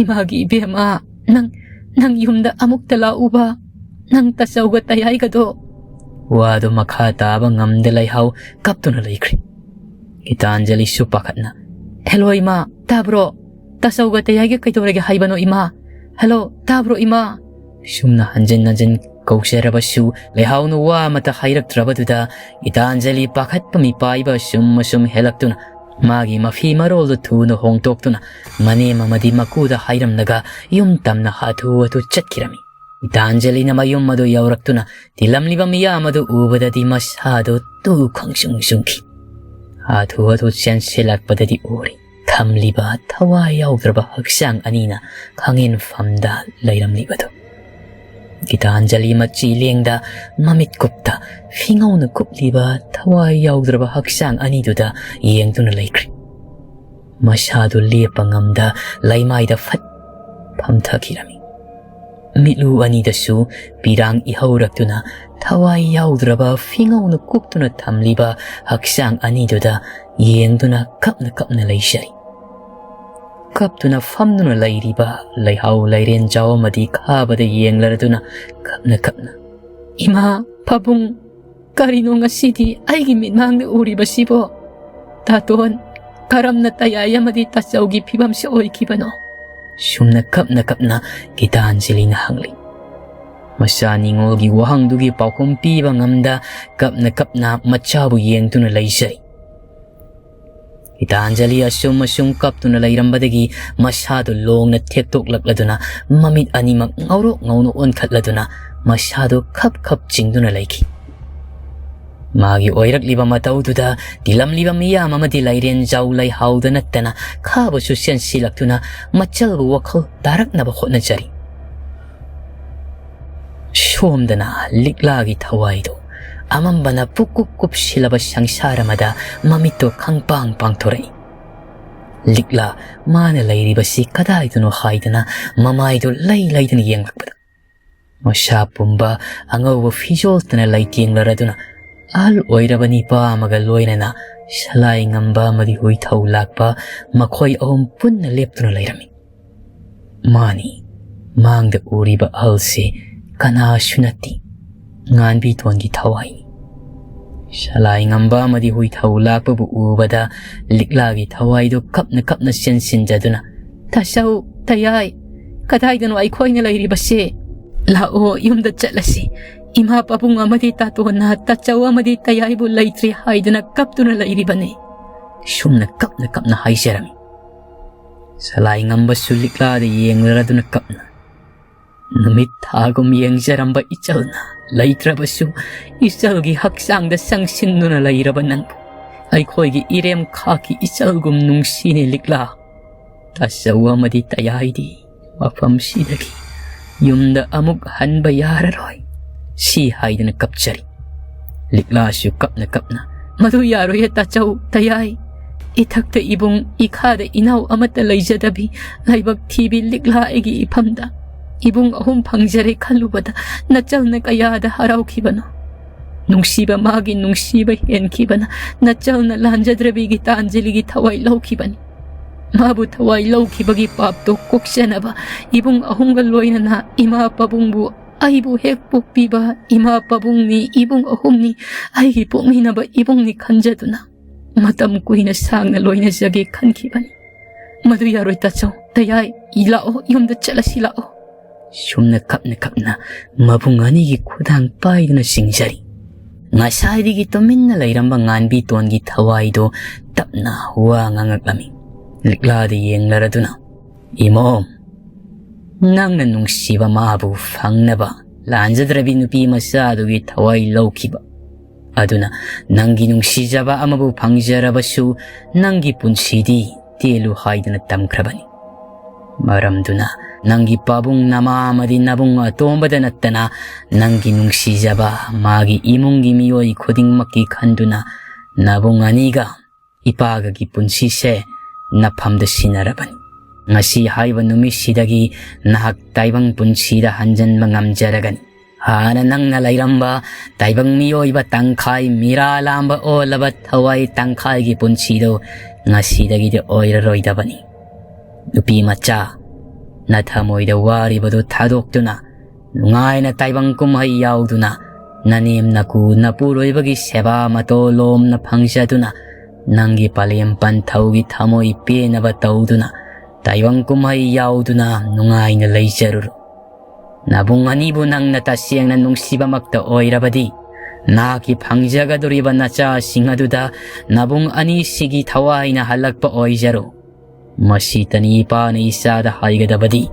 "ꯏꯃꯥꯒꯤ ꯏꯕꯦꯝꯃ, ꯅꯪ, ꯅꯪ ꯌꯨꯝꯗ ꯑꯃꯨꯛꯇ ꯂꯥꯛꯎꯕ, ꯅꯪ ꯇꯥꯆꯧꯒ ꯇꯌꯥꯏꯒꯗꯣ," ꯋꯥꯗꯨ ꯃꯈꯥ ꯇꯥꯕ ꯉꯝꯗ ꯂꯩꯍꯥꯎ ꯀꯞꯇꯨꯅ ꯂꯩꯈ꯭ꯔꯦ꯫ ꯒꯤꯇꯥꯟꯖꯂꯤꯁꯨ ꯄꯥꯈꯠꯅ, "ꯍꯦꯜꯂꯣ ꯏꯃꯥ, ꯇꯥꯕ꯭ꯔꯣ? ꯇꯥꯆꯧꯒ ꯇꯌꯥꯏꯒ ꯀꯩꯗꯧꯔꯒꯦ ꯍꯥꯏꯕꯅꯣ ꯏꯃꯥ? ꯍꯦꯜꯂꯣ, ꯇꯥꯕ꯭ꯔꯣ ꯏꯃꯥ?" ꯁꯨꯝꯅ ꯍꯟꯖꯤꯟ ꯍꯟꯖꯤꯟ ꯀꯧꯖꯔꯕꯁꯨ ꯂꯩꯍꯥꯎꯅ ꯋꯥ ꯑꯃꯠꯇ ꯍꯥꯏꯔꯛꯇ꯭ꯔꯕꯗꯨꯗ ꯒꯤꯇꯥꯟꯖꯂꯤ ꯄꯥꯈꯠꯄ ꯃꯤꯄꯥꯏꯕ ꯑꯁꯨꯝ ꯑꯁꯨꯝ ꯍꯦꯜꯂꯛꯇꯨꯅ ꯃꯥꯒꯤ ꯃꯐꯤ ꯃꯔꯣꯜꯗꯨ ꯊꯨꯅ ꯍꯣꯡꯗꯣꯛꯇꯨꯅ ꯃꯅꯦꯝ ꯑꯃꯗꯤ ꯃꯀꯨꯗ ꯍꯥꯏꯔꯝꯂꯒ ꯌꯨꯝ ꯇꯝꯅ ꯍꯥꯊꯨ ꯍꯥꯊꯨ ꯆꯠꯈꯤꯔꯝꯃꯤ꯫ ꯒꯤꯇꯥꯟꯖꯂꯤꯅ ꯃꯌꯨꯝ ꯑꯗꯨ ꯌꯧꯔꯛꯇꯨꯅ ꯇꯤꯜꯂꯝꯂꯤꯕ ꯃꯤꯌꯥꯝ ꯑꯗꯨ ꯎꯕꯗꯗꯤ ꯃꯁꯥꯗꯨ ꯇꯨ ꯈꯪꯁꯨꯡ ꯁꯨꯡꯈꯤ꯫ ꯍꯥꯊꯨ ꯍꯥꯊꯨ ꯆꯦꯟꯁꯤꯜꯂꯛꯄꯗꯗꯤ ꯎꯔꯤ ꯊꯝꯂꯤꯕ ꯊꯋꯥꯏ ꯌꯥꯎꯗ꯭ꯔꯕ ꯍꯛꯆꯥꯡ ꯑꯅꯤꯅ ꯈꯥꯡꯉꯦꯟꯐꯝꯗ ꯂꯩꯔꯝꯂꯤꯕꯗꯨ꯫ ꯒꯤꯇꯥꯟꯖꯂꯤ ꯃꯆꯤ ꯂꯦꯡꯗ ꯃꯃꯤꯠ ꯀꯨꯞꯇ ꯐꯤꯉꯧꯅ ꯀꯨꯞꯂꯤꯕ ꯊꯋꯥꯏ ꯌꯥꯎꯗ꯭ꯔꯕ ꯍꯛꯆꯥꯡ ꯑꯅꯤꯗꯨꯗ ꯌꯦꯡꯗꯨꯅ ꯂꯩꯈ꯭ꯔꯤ꯫ ꯃꯁꯥꯗꯨ ꯂꯦꯞꯄ ꯉꯝꯗ ꯂꯩꯃꯥꯏꯗ ꯐꯠ ꯐꯝꯊꯈꯤꯔꯝꯃꯤ꯫ ꯃꯤꯠꯂꯨ ꯑꯅꯤꯗꯁꯨ ꯄꯤꯔꯥꯡ ꯏꯍꯧꯔꯛꯇꯨꯅ ꯊꯋꯥꯏ ꯌꯥꯎꯗ꯭ꯔꯕ ꯐꯤꯉꯧꯅ ꯀꯨꯞꯇꯨꯅ ꯊꯝꯂꯤꯕ ꯍꯛꯆꯥꯡ ꯑꯅꯤꯗꯨꯗ ꯌꯦꯡꯗꯨꯅ ꯀꯞꯅ ꯀꯞꯅ ꯂꯩꯖꯔꯤ꯫ ꯀꯞꯇꯨꯅ ꯐꯝꯗꯨꯅ ꯂꯩꯔꯤꯕ ꯂꯩꯍꯥꯎ ꯂꯩꯔꯦꯟꯖꯥꯎ ꯑꯃꯗꯤ ꯈꯥꯕꯗ ꯌꯦꯡꯂꯔꯗꯨꯅ ꯀꯞꯅ ꯀꯞꯅ, "ꯏꯃꯥ, ꯄꯥꯕꯨꯡ, ꯀꯔꯤꯅꯣ ꯉꯁꯤꯗꯤ ꯑꯩꯒꯤ ꯃꯤꯠꯃꯥꯡꯗ ꯎꯔꯤꯕꯁꯤꯕꯣ? ꯇꯥꯇꯣꯟ, ꯀꯔꯝꯅ ꯇꯌꯥꯏ ꯑꯃꯗꯤ ꯇꯥꯆꯧꯒꯤ ꯐꯤꯕꯝꯁꯦ ꯑꯣꯏꯈꯤꯕꯅꯣ?" ꯁꯨꯝꯅ ꯀꯞꯅ ꯀꯞꯅ ꯒꯤꯇꯥꯟꯖꯂꯤꯅ ꯍꯪꯂꯤ꯫ ꯃꯆꯥ ꯅꯤꯉꯣꯜꯒꯤ ꯋꯥꯍꯪꯗꯨꯒꯤ ꯄꯥꯎꯈꯨꯝ ꯄꯤꯕ ꯉꯝꯗ ꯀꯞꯅ ꯀꯞꯅ ꯃꯆꯥꯕꯨ ꯌꯦꯡꯗꯨꯅ ꯂꯩꯖꯩ꯫ ꯒꯤꯇꯥꯟꯖꯂꯤ ꯑꯁꯨꯝ ꯑꯁꯨꯝ ꯀꯞꯇꯨꯅ ꯂꯩꯔꯝꯕꯗꯒꯤ ꯃꯁꯥꯗꯨ ꯂꯣꯡꯅ ꯊꯦꯛꯇꯣꯛꯂꯛꯂꯗꯨꯅ ꯃꯃꯤꯠ ꯑꯅꯤꯃꯛ ꯉꯧꯔꯣꯛ ꯉꯧꯅ ꯑꯣꯟꯈꯠꯂꯗꯨꯅ ꯃꯁꯥꯗꯨ ꯈꯞ ꯈꯞ ꯆꯤꯡꯗꯨꯅ ꯂꯩꯈꯤ꯫ ꯃꯥꯒꯤ ꯑꯣꯏꯔꯛꯂꯤꯕ ꯃꯇꯧꯗꯨꯗ ꯇꯤꯜꯂꯝꯂꯤꯕ ꯃꯤꯌꯥꯝ ꯑꯃꯗꯤ ꯂꯩꯔꯦꯟꯖꯥꯎ ꯂꯩꯍꯥꯎꯗ ꯅꯠꯇꯅ ꯈꯥꯕꯁꯨ ꯆꯦꯟꯁꯤꯜꯂꯛꯇꯨꯅ ꯃꯆꯜꯕꯨ ꯋꯥꯈꯜ ꯇꯥꯔꯛꯅꯕ ꯍꯣꯠꯅꯖꯔꯤ꯫ ꯁꯣꯝꯗꯅ ꯂꯤꯛꯂꯥꯒꯤ ꯊꯋꯥꯏꯗꯨ ꯑꯃꯝꯕꯅ ꯄꯨꯛꯀꯨꯞ ꯀꯨꯞꯁꯤꯜꯂꯕ ꯁꯪꯁꯥꯔ ꯑꯃꯗ ꯃꯃꯤꯠꯇꯨ ꯈꯪꯄꯥꯡ ꯄꯥꯡꯊꯣꯔꯛꯏ꯫ ꯂꯤꯛꯂꯥ ꯃꯥꯅ ꯂꯩꯔꯤꯕꯁꯤ ꯀꯗꯥꯏꯗꯅꯣ ꯍꯥꯏꯗꯅ ꯃꯃꯥꯏꯗꯨ ꯂꯩ ꯂꯩꯗꯨꯅ ꯌꯦꯡꯂꯛꯄꯗ, ꯃꯁꯥ ꯄꯨꯝꯕ ꯑꯉꯧꯕ ꯐꯤꯖꯣꯜꯇꯅ ꯂꯩꯇꯦꯡꯂꯔꯗꯨꯅ ꯑꯍꯜ ꯑꯣꯏꯔꯕ ꯅꯤꯄꯥ ꯑꯃꯒ ꯂꯣꯏꯅꯅ ꯁꯂꯥꯏ ꯉꯝꯕ ꯑꯃꯗꯤ ꯍꯨꯏ ꯊꯧ ꯂꯥꯛꯄ ꯃꯈꯣꯏ ꯑꯍꯨꯝ ꯄꯨꯟꯅ ꯂꯦꯞꯇꯨꯅ ꯂꯩꯔꯝꯃꯤ꯫ ꯃꯥꯅꯤ, ꯃꯥꯡꯗ ꯎꯔꯤꯕ ꯑꯍꯜꯁꯤ ꯀꯅꯥꯁꯨ ꯅꯠꯇꯦ, ꯉꯥꯟꯕꯤꯇꯣꯟꯒꯤ ꯊꯋꯥꯏꯅꯤ꯫ ꯁꯂꯥꯏ ꯉꯝꯕ ꯑꯃꯗꯤ ꯍꯨꯏ ꯊꯧ ꯂꯥꯛꯄꯕꯨ ꯎꯕꯗ ꯂꯤꯛꯂꯥꯒꯤ ꯊꯋꯥꯏꯗꯨ ꯀꯞꯅ ꯀꯞꯅ ꯆꯦꯟꯁꯤꯟꯖꯗꯨꯅ, "ꯇꯥꯆꯧ, ꯇꯌꯥꯏ, ꯀꯗꯥꯏꯗꯅꯣ ꯑꯩꯈꯣꯏꯅ ꯂꯩꯔꯤꯕꯁꯦ? ꯂꯥꯛꯑꯣ, ꯌꯨꯝꯗ ꯆꯠꯂꯁꯤ꯫ ꯏꯃꯥ ꯄꯥꯕꯨꯡ ꯑꯃꯗꯤ ꯇꯥꯇꯣꯟꯅ ꯇꯥꯆꯧ ꯑꯃꯗꯤ ꯇꯌꯥꯏꯕꯨ ꯂꯩꯇ꯭ꯔꯦ ꯍꯥꯏꯗꯨꯅ ꯀꯞꯇꯨꯅ ꯂꯩꯔꯤꯕꯅꯤ"꯫ ꯁꯨꯝꯅ ꯀꯞꯅ ꯀꯞꯅ ꯍꯥꯏꯖꯔꯝꯃꯤ꯫ ꯁꯂꯥꯏ ꯉꯝꯕꯁꯨ ꯂꯤꯛꯂꯥꯗ ꯌꯦꯡꯂꯔꯗꯨꯅ ꯀꯞꯅ, "ꯅꯨꯃꯤꯠ ꯊꯥꯒꯨꯝ ꯌꯦꯡꯖꯔꯝꯕ ꯏꯆꯜꯅ ꯂꯩꯇ꯭ꯔꯕꯁꯨ, ꯏꯆꯜꯒꯤ ꯍꯛꯆꯥꯡꯗ ꯆꯪꯁꯤꯟꯗꯨꯅ ꯂꯩꯔꯕ ꯅꯪꯕꯨ ꯑꯩꯈꯣꯏꯒꯤ ꯏꯔꯦꯝ ꯈꯥꯛꯀꯤ ꯏꯆꯜꯒꯨꯝ ꯅꯨꯡꯁꯤꯅꯦ ꯂꯤꯛꯂꯥ꯫ ꯇꯥꯆꯧ ꯑꯃꯗꯤ ꯇꯌꯥꯏꯗꯤ ꯃꯐꯝꯁꯤꯗꯒꯤ ꯌꯨꯝꯗ ꯑꯃꯨꯛ ꯍꯟꯕ ꯌꯥꯔꯔꯣꯏ" ꯁꯤ ꯍꯥꯏꯗꯨꯅ ꯀꯞꯆꯔꯤ꯫ ꯂꯤꯛꯂꯥꯁꯨ ꯀꯞꯅ ꯀꯞꯅ, "ꯃꯗꯨ ꯌꯥꯔꯣꯏꯌꯦ ꯇꯥꯆꯧ, ꯇꯌꯥꯏ꯫ ꯏꯊꯛꯇ ꯏꯕꯨꯡ, ꯏꯈꯥꯗ ꯏꯅꯥꯎ ꯑꯃꯠꯇ ꯂꯩꯖꯗꯕꯤ ꯂꯥꯏꯕꯛ ꯊꯤꯕꯤ ꯂꯤꯛꯂꯥ ꯑꯩꯒꯤ ꯏꯐꯝꯗ ꯏꯕꯨꯡ ꯑꯍꯨꯝ ꯐꯪꯖꯔꯦ ꯈꯜꯂꯨꯕꯗ ꯅꯆꯜꯅ ꯀꯌꯥꯗ ꯍꯔꯥꯎꯈꯤꯕꯅꯣ꯫ ꯅꯨꯡꯁꯤꯕ ꯃꯥꯒꯤ ꯅꯨꯡꯁꯤꯕ ꯍꯦꯟꯈꯤꯕꯅ ꯅꯆꯜꯅ ꯂꯥꯟꯖꯗ꯭ꯔꯕꯤꯒꯤ ꯇꯥꯟꯖꯂꯤꯒꯤ ꯊꯋꯥꯏ ꯂꯧꯈꯤꯕꯅꯤ꯫ ꯃꯥꯕꯨ ꯊꯋꯥꯏ ꯂꯧꯈꯤꯕꯒꯤ ꯄꯥꯞꯇꯣ ꯀꯣꯛꯆꯅꯕ ꯏꯕꯨꯡ ꯑꯍꯨꯝꯒ ꯂꯣꯏꯅꯅ ꯏꯃꯥ ꯄꯥꯕꯨꯡꯕꯨ, ꯑꯩꯕꯨ ꯍꯦꯛ ꯄꯣꯛꯄꯤꯕ ꯏꯃꯥ ꯄꯥꯕꯨꯡꯅꯤ, ꯏꯕꯨꯡ ꯑꯍꯨꯝꯅꯤ, ꯑꯩꯒꯤ ꯄꯣꯛꯃꯤꯟꯅꯕ ꯏꯕꯨꯡꯅꯤ ꯈꯟꯖꯗꯨꯅ ꯃꯇꯝ ꯀꯨꯏꯅ ꯁꯥꯡꯅ ꯂꯣꯏꯅꯖꯒꯦ ꯈꯟꯈꯤꯕꯅꯤ꯫ ꯃꯗꯨ ꯌꯥꯔꯣꯏ ꯇꯥꯆꯧ, ꯇꯌꯥꯏ, ꯂꯥꯛꯑꯣ, ꯌꯨꯝꯗ ꯆꯠꯂꯁꯤ ꯂꯥꯛꯑꯣ" ꯁꯨꯝꯅ ꯀꯞꯅ ꯀꯞꯅ ꯃꯕꯨꯡ ꯑꯅꯤꯒꯤ ꯈꯨꯗꯥꯡ ꯄꯥꯏꯗꯨꯅ ꯆꯤꯡꯖꯔꯤ꯫ ꯉꯁꯥꯏꯗꯒꯤ ꯇꯨꯃꯤꯟꯅ ꯂꯩꯔꯝꯕ ꯉꯥꯟꯕꯤꯇꯣꯟꯒꯤ ꯊꯋꯥꯏꯗꯣ ꯇꯞꯅ ꯋꯥ ꯉꯥꯡꯉꯛꯂꯝꯃꯤ꯫ ꯂꯤꯛꯂꯥꯗ ꯌꯦꯡꯂꯔꯗꯨꯅ, "ꯏꯃꯣꯝ, ꯅꯪꯅ ꯅꯨꯡꯁꯤꯕ ꯃꯥꯕꯨ ꯐꯪꯅꯕ ꯂꯥꯟꯖꯗ꯭ꯔꯕꯤ ꯅꯨꯄꯤ ꯃꯆꯥꯗꯨꯒꯤ ꯊꯋꯥꯏ ꯂꯧꯈꯤꯕ ꯑꯗꯨꯅ ꯅꯪꯒꯤ ꯅꯨꯡꯁꯤꯖꯕ ꯑꯃꯕꯨ ꯐꯪꯖꯔꯕꯁꯨ ꯅꯪꯒꯤ ꯄꯨꯟꯁꯤꯗꯤ ꯇꯦꯜꯂꯨ ꯍꯥꯏꯗꯨꯅ ꯇꯝꯈ꯭ꯔꯕꯅꯤ꯫ ꯃꯔꯝꯗꯨꯅ ꯅꯪꯒꯤ ꯄꯥꯕꯨꯡ ꯅꯃꯥ ꯑꯃꯗꯤ ꯅꯕꯨꯡ ꯑꯇꯣꯝꯕꯗ ꯅꯠꯇꯅ ꯅꯪꯒꯤ ꯅꯨꯡꯁꯤꯖꯕ ꯃꯥꯒꯤ ꯏꯃꯨꯡꯒꯤ ꯃꯤꯑꯣꯏ ꯈꯨꯗꯤꯡꯃꯛꯀꯤ ꯈꯟꯗꯨꯅ ꯅꯕꯨꯡ ꯑꯅꯤꯒ ꯏꯄꯥꯒꯒꯤ ꯄꯨꯟꯁꯤꯁꯦ ꯅꯐꯝꯗ ꯁꯤꯟꯅꯔꯕꯅꯤ꯫ ꯉꯁꯤ ꯍꯥꯏꯕ ꯅꯨꯃꯤꯠꯁꯤꯗꯒꯤ ꯅꯍꯥꯛ ꯇꯥꯏꯕꯪ ꯄꯨꯟꯁꯤꯗ ꯍꯟꯖꯟꯕ ꯉꯝꯖꯔꯒꯅꯤ꯫ ꯍꯥꯟꯅ ꯅꯪꯅ ꯂꯩꯔꯝꯕ ꯇꯥꯏꯕꯪ ꯃꯤꯑꯣꯏꯕ ꯇꯪꯈꯥꯏ, ꯃꯤꯔꯥ ꯂꯥꯝꯕ ꯑꯣꯜꯂꯕ ꯊꯋꯥꯏ ꯇꯪꯈꯥꯏꯒꯤ ꯄꯨꯟꯁꯤꯗꯣ ꯉꯁꯤꯗꯒꯤꯗꯤ ꯑꯣꯏꯔꯔꯣꯏꯗꯕꯅꯤ꯫ ꯅꯨꯄꯤ ꯃꯆꯥ, ꯅꯊꯃꯣꯏꯗ ꯋꯥꯔꯤꯕꯗꯨ ꯊꯥꯗꯣꯛꯇꯨꯅ ꯅꯨꯡꯉꯥꯏꯅ ꯇꯥꯏꯕꯪ ꯀꯨꯝꯍꯩ ꯌꯥꯎꯗꯨꯅ, ꯅꯅꯦꯝ ꯅꯀꯨ ꯅꯄꯨꯔꯣꯏꯕꯒꯤ ꯁꯦꯕꯥ ꯃꯇꯣꯂꯣꯝꯅ ꯐꯪꯖꯗꯨꯅ, ꯅꯪꯒꯤ ꯄꯂꯦꯝ ꯄꯟꯊꯧꯒꯤ ꯊꯃꯣꯏ ꯄꯦꯟꯅꯕ ꯇꯧꯗꯨꯅ, ꯇꯥꯏꯕꯪ ꯀꯨꯝꯍꯩ ꯌꯥꯎꯗꯨꯅ ꯅꯨꯡꯉꯥꯏꯅ ꯂꯩꯖꯔꯨꯔꯣ꯫ ꯅꯕꯨꯡ ꯑꯅꯤꯕꯨ ꯅꯪꯅ ꯇꯁꯦꯡꯅ ꯅꯨꯡꯁꯤꯕꯃꯛꯇ ꯑꯣꯏꯔꯕꯗꯤ, ꯅꯍꯥꯛꯀꯤ ꯐꯪꯖꯒꯗꯧꯔꯤꯕ ꯅꯆꯥꯁꯤꯡ ꯑꯗꯨꯗ ꯅꯕꯨꯡ ꯑꯅꯤꯁꯤꯒꯤ ꯊꯋꯥꯏꯅ ꯍꯜꯂꯛꯄ ꯑꯣꯏꯖꯔꯣ꯫ ꯃꯁꯤꯇꯅꯤ ꯏꯄꯥꯅ ꯏꯆꯥꯗ ꯍꯥꯏꯒꯗꯕꯗꯤ꯫"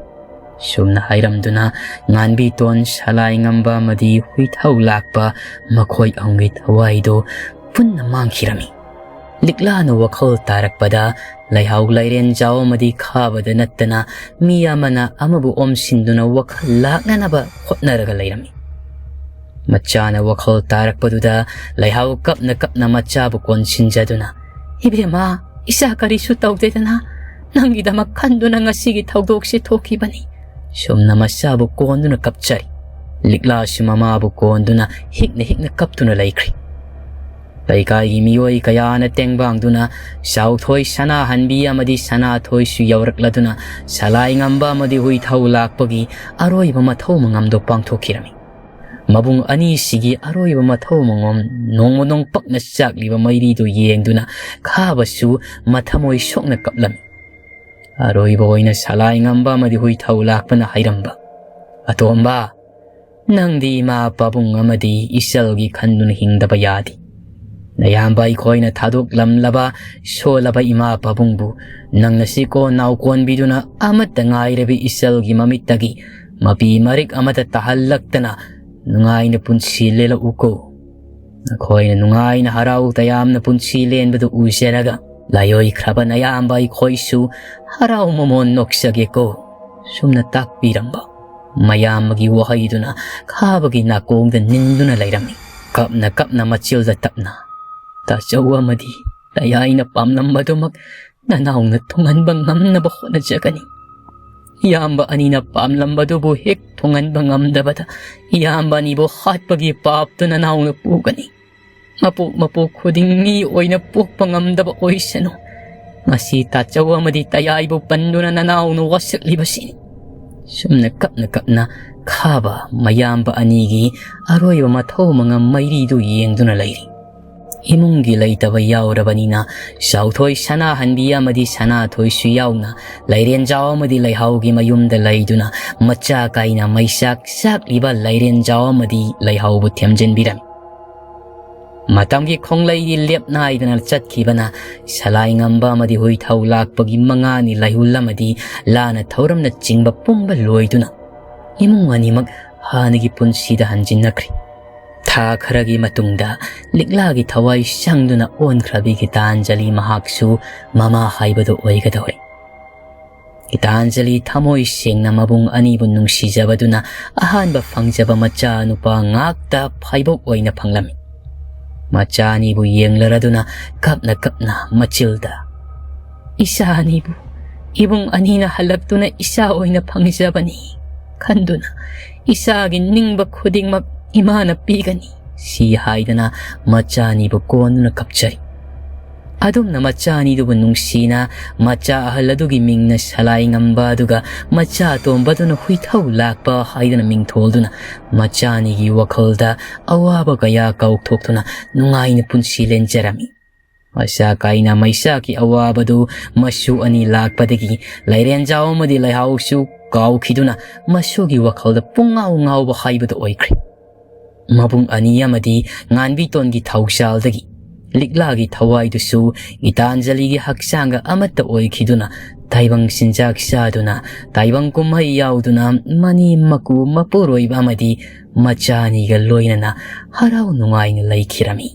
ꯁꯨꯝꯅ ꯍꯥꯏꯔꯝꯗꯨꯅ ꯉꯥꯟꯕꯤꯇꯣꯟ, ꯁꯂꯥꯏ ꯉꯝꯕ ꯑꯃꯗꯤ ꯍꯨꯏꯊꯧ ꯂꯥꯛꯄ ꯃꯈꯣꯏ ꯑꯍꯨꯝꯒꯤ ꯊꯋꯥꯏꯗꯨ ꯄꯨꯟꯅ ꯃꯥꯡꯈꯤꯔꯝꯃꯤ꯫ ꯂꯤꯛꯂꯥꯅ ꯋꯥꯈꯜ ꯇꯥꯔꯛꯄꯗ ꯂꯩꯍꯥꯎ ꯂꯩꯔꯦꯟꯖꯥꯎ ꯑꯃꯗꯤ ꯈꯥꯕꯗ ꯅꯠꯇꯅ ꯃꯤ ꯑꯃꯅ ꯑꯃꯕꯨ ꯑꯣꯝꯁꯤꯟꯗꯨꯅ ꯋꯥꯈꯜ ꯂꯥꯛꯅꯅꯕ ꯍꯣꯠꯅꯔꯒ ꯂꯩꯔꯝꯃꯤ꯫ ꯃꯆꯥꯅ ꯋꯥꯈꯜ ꯇꯥꯔꯛꯄꯗꯨꯗ ꯂꯩꯍꯥꯎ ꯀꯞꯅ ꯀꯞꯅ ꯃꯆꯥꯕꯨ ꯀꯣꯟꯁꯤꯟꯖꯗꯨꯅ, "ꯏꯕꯦꯝꯃ, ꯏꯆꯥ ꯀꯔꯤꯁꯨ ꯇꯧꯗꯦꯗꯅ, ꯅꯪꯒꯤꯗꯃꯛ ꯈꯟꯗꯨꯅ ꯉꯁꯤꯒꯤ ꯊꯧꯗꯣꯛꯁꯤ ꯊꯣꯛꯈꯤꯕꯅꯤ"꯫ ꯁꯨꯝꯅ ꯃꯆꯥꯕꯨ ꯀꯣꯟꯗꯨꯅ ꯀꯞꯆꯔꯤ꯫ ꯂꯤꯛꯂꯥꯁꯨ ꯃꯃꯥꯕꯨ ꯀꯣꯟꯗꯨꯅ ꯍꯤꯛꯅ ꯍꯤꯛꯅ ꯀꯞꯇꯨꯅ ꯂꯩꯈ꯭ꯔꯤ꯫ ꯂꯩꯀꯥꯏꯒꯤ ꯃꯤꯑꯣꯏ ꯀꯌꯥꯅ ꯇꯦꯡꯕꯥꯡꯗꯨꯅ ꯆꯥꯎꯊꯣꯏ ꯁꯅꯥꯍꯟꯕꯤ ꯑꯃꯗꯤ ꯁꯅꯥꯊꯣꯏꯁꯨ ꯌꯧꯔꯛꯂꯗꯨꯅ ꯁꯂꯥꯏ ꯉꯝꯕ ꯑꯃꯗꯤ ꯍꯨꯏ ꯊꯧ ꯂꯥꯛꯄꯒꯤ ꯑꯔꯣꯏꯕ ꯃꯊꯧ ꯃꯉꯝꯗꯣ ꯄꯥꯡꯊꯣꯛꯈꯤꯔꯝꯃꯤ꯫ ꯃꯕꯨꯡ ꯑꯅꯤꯁꯤꯒꯤ ꯑꯔꯣꯏꯕ ꯃꯊꯧ ꯃꯉꯝ ꯅꯣꯡꯃ ꯅꯣꯡꯄꯛꯅ ꯆꯥꯛꯂꯤꯕ ꯃꯩꯔꯤꯗꯨ ꯌꯦꯡꯗꯨꯅ ꯈꯥꯕꯁꯨ ꯃꯊꯃꯣꯏ ꯁꯣꯛꯅ ꯀꯞꯂꯝꯃꯤ꯫ ꯑꯔꯣꯏꯕ ꯑꯣꯏꯅ ꯁꯂꯥꯏ ꯉꯝꯕ ꯑꯃꯗꯤ ꯍꯨꯏ ꯊꯧ ꯂꯥꯛꯄꯅ ꯍꯥꯏꯔꯝꯕ, "ꯑꯇꯣꯝꯕ, ꯅꯪꯗꯤ ꯏꯃꯥ ꯄꯥꯕꯨꯡ ꯑꯃꯗꯤ ꯏꯆꯜꯒꯤ ꯈꯟꯗꯨꯅ ꯍꯤꯡꯗꯕ ꯌꯥꯗꯦ꯫ ꯅꯌꯥꯝꯕ ꯑꯩꯈꯣꯏꯅ ꯊꯥꯗꯣꯛꯂꯝꯂꯕ ꯁꯣꯜꯂꯕ ꯏꯃꯥ ꯄꯥꯕꯨꯡꯕꯨ ꯅꯪꯅ ꯁꯤꯀꯣ ꯅꯥꯎꯀꯣꯟꯕꯤꯗꯨꯅ ꯑꯃꯠꯇ ꯉꯥꯏꯔꯕꯤ ꯏꯆꯜꯒꯤ ꯃꯃꯤꯠꯇꯒꯤ ꯃꯄꯤ ꯃꯔꯤꯛ ꯑꯃꯠꯇ ꯇꯥꯍꯜꯂꯛꯇꯅ ꯅꯨꯡꯉꯥꯏꯅ ꯄꯨꯟꯁꯤ ꯂꯦꯜꯂꯛꯎꯀꯣ꯫ ꯅꯈꯣꯏꯅ ꯅꯨꯡꯉꯥꯏꯅ ꯍꯔꯥꯎ ꯇꯌꯥꯝꯅ ꯄꯨꯟꯁꯤ ꯂꯦꯟꯕꯗꯨ ꯎꯖꯔꯒ ꯂꯥꯏꯑꯣꯏꯈ꯭ꯔꯕ ꯅꯌꯥꯝꯕ ꯑꯩꯈꯣꯏꯁꯨ ꯍꯔꯥꯎ ꯃꯃꯣꯟ ꯅꯣꯛꯆꯒꯦꯀꯣ"꯫ ꯁꯨꯝꯅ ꯇꯥꯛꯄꯤꯔꯝꯕ ꯃꯌꯥꯝꯕꯒꯤ ꯋꯥꯍꯩꯗꯨꯅ ꯈꯥꯕꯒꯤ ꯅꯥꯀꯣꯡꯗ ꯅꯤꯟꯗꯨꯅ ꯂꯩꯔꯝꯃꯤ꯫ ꯀꯞꯅ ꯀꯞꯅ ꯃꯆꯤꯜꯗ ꯇꯞꯅ, "ꯇꯥꯆꯧ ꯑꯃꯗꯤ ꯇꯌꯥꯏꯅ ꯄꯥꯝꯂꯝꯕꯗꯨꯃꯛ ꯅꯅꯥꯎꯅ ꯊꯨꯡꯍꯟꯕ ꯉꯝꯅꯕ ꯍꯣꯠꯅꯖꯒꯅꯤ꯫ ꯏꯌꯥꯝꯕ ꯑꯅꯤꯅ ꯄꯥꯝꯂꯝꯕꯗꯨꯕꯨ ꯍꯦꯛ ꯊꯨꯡꯍꯟꯕ ꯉꯝꯗꯕꯗ ꯏꯌꯥꯝꯕ ꯑꯅꯤꯕꯨ ꯍꯥꯠꯄꯒꯤ ꯄꯥꯞꯇꯨ ꯅꯅꯥꯎꯅ ꯄꯨꯒꯅꯤ꯫ ꯃꯄꯣꯛ ꯃꯄꯣꯛ ꯈꯨꯗꯤꯡ ꯃꯤ ꯑꯣꯏꯅ ꯄꯣꯛꯄ ꯉꯝꯗꯕ ꯑꯣꯏꯁꯅꯨ꯫ ꯉꯁꯤ ꯇꯥꯆꯧ ꯑꯃꯗꯤ ꯇꯌꯥꯏꯕꯨ ꯄꯟꯗꯨꯅ ꯅꯅꯥꯎꯅ ꯋꯥꯁꯛꯂꯤꯕꯁꯤꯅꯤ"꯫ ꯁꯨꯝꯅ ꯀꯞꯅ ꯀꯞꯅ ꯈꯥꯕ ꯃꯌꯥꯝꯕ ꯑꯅꯤꯒꯤ ꯑꯔꯣꯏꯕ ꯃꯊꯧ ꯃꯉꯝ ꯃꯩꯔꯤꯗꯨ ꯌꯦꯡꯗꯨꯅ ꯂꯩꯔꯤ꯫ ꯏꯃꯨꯡꯒꯤ ꯂꯩꯇꯕ ꯌꯥꯎꯔꯕꯅꯤꯅ ꯆꯥꯎꯊꯣꯏ ꯁꯅꯥꯍꯟꯕꯤ ꯑꯃꯗꯤ ꯁꯅꯥꯊꯣꯏꯁꯨ ꯌꯥꯎꯅ ꯂꯩꯔꯦꯟꯖꯥꯎ ꯑꯃꯗꯤ ꯂꯩꯍꯥꯎꯒꯤ ꯃꯌꯨꯝꯗ ꯂꯩꯗꯨꯅ ꯃꯆꯥ ꯀꯥꯏꯅ ꯃꯩꯆꯥꯛ ꯆꯥꯛꯂꯤꯕ ꯂꯩꯔꯦꯟꯖꯥꯎ ꯑꯃꯗꯤ ꯂꯩꯍꯥꯎꯕꯨ ꯊꯦꯝꯖꯤꯟꯕꯤꯔꯝꯃꯤ꯫ ꯃꯇꯝꯒꯤ ꯈꯣꯡꯂꯩꯗꯤ ꯂꯦꯞ ꯅꯥꯏꯗꯅ ꯆꯠꯈꯤꯕꯅ ꯁꯂꯥꯏ ꯉꯝꯕ ꯑꯃꯗꯤ ꯍꯨꯏ ꯊꯧ ꯂꯥꯛꯄꯒꯤ ꯃꯉꯥꯅꯤ ꯂꯩꯍꯨꯜ ꯑꯃꯗꯤ ꯂꯥꯟꯅ ꯊꯧꯔꯝꯅ ꯆꯤꯡꯕ ꯄꯨꯝꯕ ꯂꯣꯏꯗꯨꯅ ꯏꯃꯨꯡ ꯑꯅꯤꯃꯛ ꯍꯥꯟꯅꯒꯤ ꯄꯨꯟꯁꯤꯗ ꯍꯟꯖꯤꯟꯅꯈ꯭ꯔꯤ꯫ ꯊꯥ ꯈꯔꯒꯤ ꯃꯇꯨꯡꯗ ꯂꯤꯛꯂꯥꯒꯤ ꯊꯋꯥꯏ ꯁꯪꯗꯨꯅ ꯑꯣꯟꯈ꯭ꯔꯕꯤ ꯒꯤꯇꯥꯟꯖꯂꯤ ꯃꯍꯥꯛꯁꯨ ꯃꯃꯥ ꯍꯥꯏꯕꯗꯨ ꯑꯣꯏꯒꯗꯧꯔꯦ꯫ ꯒꯤꯇꯥꯟꯖꯂꯤ ꯊꯃꯣꯏ ꯁꯦꯡꯅ ꯃꯕꯨꯡ ꯑꯅꯤꯕꯨ ꯅꯨꯡꯁꯤꯖꯕꯗꯨꯅ ꯑꯍꯥꯟꯕ ꯐꯪꯖꯕ ꯃꯆꯥ ꯅꯨꯄꯥ ꯉꯥꯛꯇ ꯐꯥꯏꯕꯣꯛ ꯑꯣꯏꯅ ꯐꯪꯂꯝꯃꯤ꯫ ꯃꯆꯥ ꯑꯅꯤꯕꯨ ꯌꯦꯡꯂꯔꯗꯨꯅ ꯀꯞꯅ ꯀꯞꯅ ꯃꯆꯤꯜꯗ, "ꯏꯆꯥ ꯑꯅꯤꯕꯨ ꯏꯕꯨꯡ ꯑꯅꯤꯅ ꯍꯜꯂꯛꯇꯨꯅ ꯏꯆꯥ ꯑꯣꯏꯅ ꯐꯪꯖꯕꯅꯤ ꯈꯟꯗꯨꯅ ꯏꯆꯥꯒꯤ ꯅꯤꯡꯕ ꯈꯨꯗꯤꯡꯃꯛ ꯏꯃꯥꯅ ꯄꯤꯒꯅꯤ" ꯁꯤ ꯍꯥꯏꯗꯅ ꯃꯆꯥ ꯑꯅꯤꯕꯨ ꯀꯣꯟꯗꯨꯅ ꯀꯞꯆꯔꯤ꯫ ꯑꯗꯨꯝꯅ ꯃꯆꯥ ꯑꯅꯤꯗꯨꯕꯨ ꯅꯨꯡꯁꯤꯅ ꯃꯆꯥ ꯑꯍꯜ ꯑꯗꯨꯒꯤ ꯃꯤꯡꯅ ꯁꯂꯥꯏ ꯉꯝꯕ ꯑꯗꯨꯒ ꯃꯆꯥ ꯑꯇꯣꯝꯕꯗꯨꯅ ꯍꯨꯏꯊꯧ ꯂꯥꯛꯄ ꯍꯥꯏꯗꯅ ꯃꯤꯡꯊꯣꯜꯗꯨꯅ ꯃꯆꯥ ꯑꯅꯤꯒꯤ ꯋꯥꯈꯜꯗ ꯑꯋꯥꯕ ꯀꯌꯥ ꯀꯥꯎꯊꯣꯛꯇꯨꯅ ꯅꯨꯡꯉꯥꯏꯅ ꯄꯨꯟꯁꯤ ꯂꯦꯟꯖꯔꯝꯃꯤ꯫ ꯃꯆꯥ ꯀꯥꯏꯅ ꯃꯩꯆꯥꯛꯀꯤ ꯑꯋꯥꯕꯗꯨ ꯃꯁꯨ ꯑꯅꯤ ꯂꯥꯛꯄꯗꯒꯤ ꯂꯩꯔꯦꯟꯖꯥꯎ ꯑꯃꯗꯤ ꯂꯩꯍꯥꯎꯁꯨ ꯀꯥꯎꯈꯤꯗꯨꯅ ꯃꯁꯨꯒꯤ ꯋꯥꯈꯜꯗ ꯄꯨꯡꯉꯥꯎ ꯉꯥꯎꯕ ꯍꯥꯏꯕꯗꯨ ꯑꯣꯏꯈ꯭ꯔꯦ꯫ ꯃꯕꯨꯡ ꯑꯅꯤ ꯑꯃꯗꯤ ꯉꯥꯟꯕꯤꯇꯣꯟꯒꯤ ꯊꯧꯁꯥꯜꯗꯒꯤ ꯂꯤꯛꯂꯥꯒꯤ ꯊꯋꯥꯏꯗꯨꯁꯨ ꯒꯤꯇꯥꯟꯖꯂꯤꯒꯤ ꯍꯛꯆꯥꯡꯒ ꯑꯃꯠꯇ ꯑꯣꯏꯈꯤꯗꯨꯅ ꯇꯥꯏꯕꯪ ꯆꯤꯟꯖꯥꯛ ꯆꯥꯗꯨꯅ ꯇꯥꯏꯕꯪ ꯀꯨꯝꯍꯩ ꯌꯥꯎꯗꯨꯅ ꯃꯅꯤ ꯃꯀꯨ ꯃꯄꯨꯔꯣꯏꯕ ꯑꯃꯗꯤ ꯃꯆꯥ ꯑꯅꯤꯒ ꯂꯣꯏꯅꯅ ꯍꯔꯥꯎ ꯅꯨꯡꯉꯥꯏꯅ ꯂꯩꯈꯤꯔꯝꯃꯤ꯫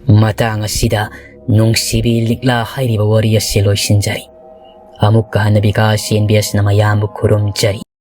ꯃꯇꯥꯡ ꯑꯁꯤꯗ ꯅꯨꯡꯁꯤꯕꯤ ꯂꯤꯛꯂꯥ ꯍꯥꯏꯔꯤꯕ ꯋꯥꯔꯤ ꯑꯁꯤ ꯂꯣꯏꯁꯤꯟꯖꯔꯤ꯫ ꯑꯃꯨꯛꯀ ꯍꯟꯅ ꯕꯤꯀꯥꯁ ꯑꯦꯟ ꯕꯤ ꯑꯦꯁꯅ ꯃꯌꯥꯝꯕꯨ ꯈꯨꯔꯨꯝꯖꯔꯤ꯫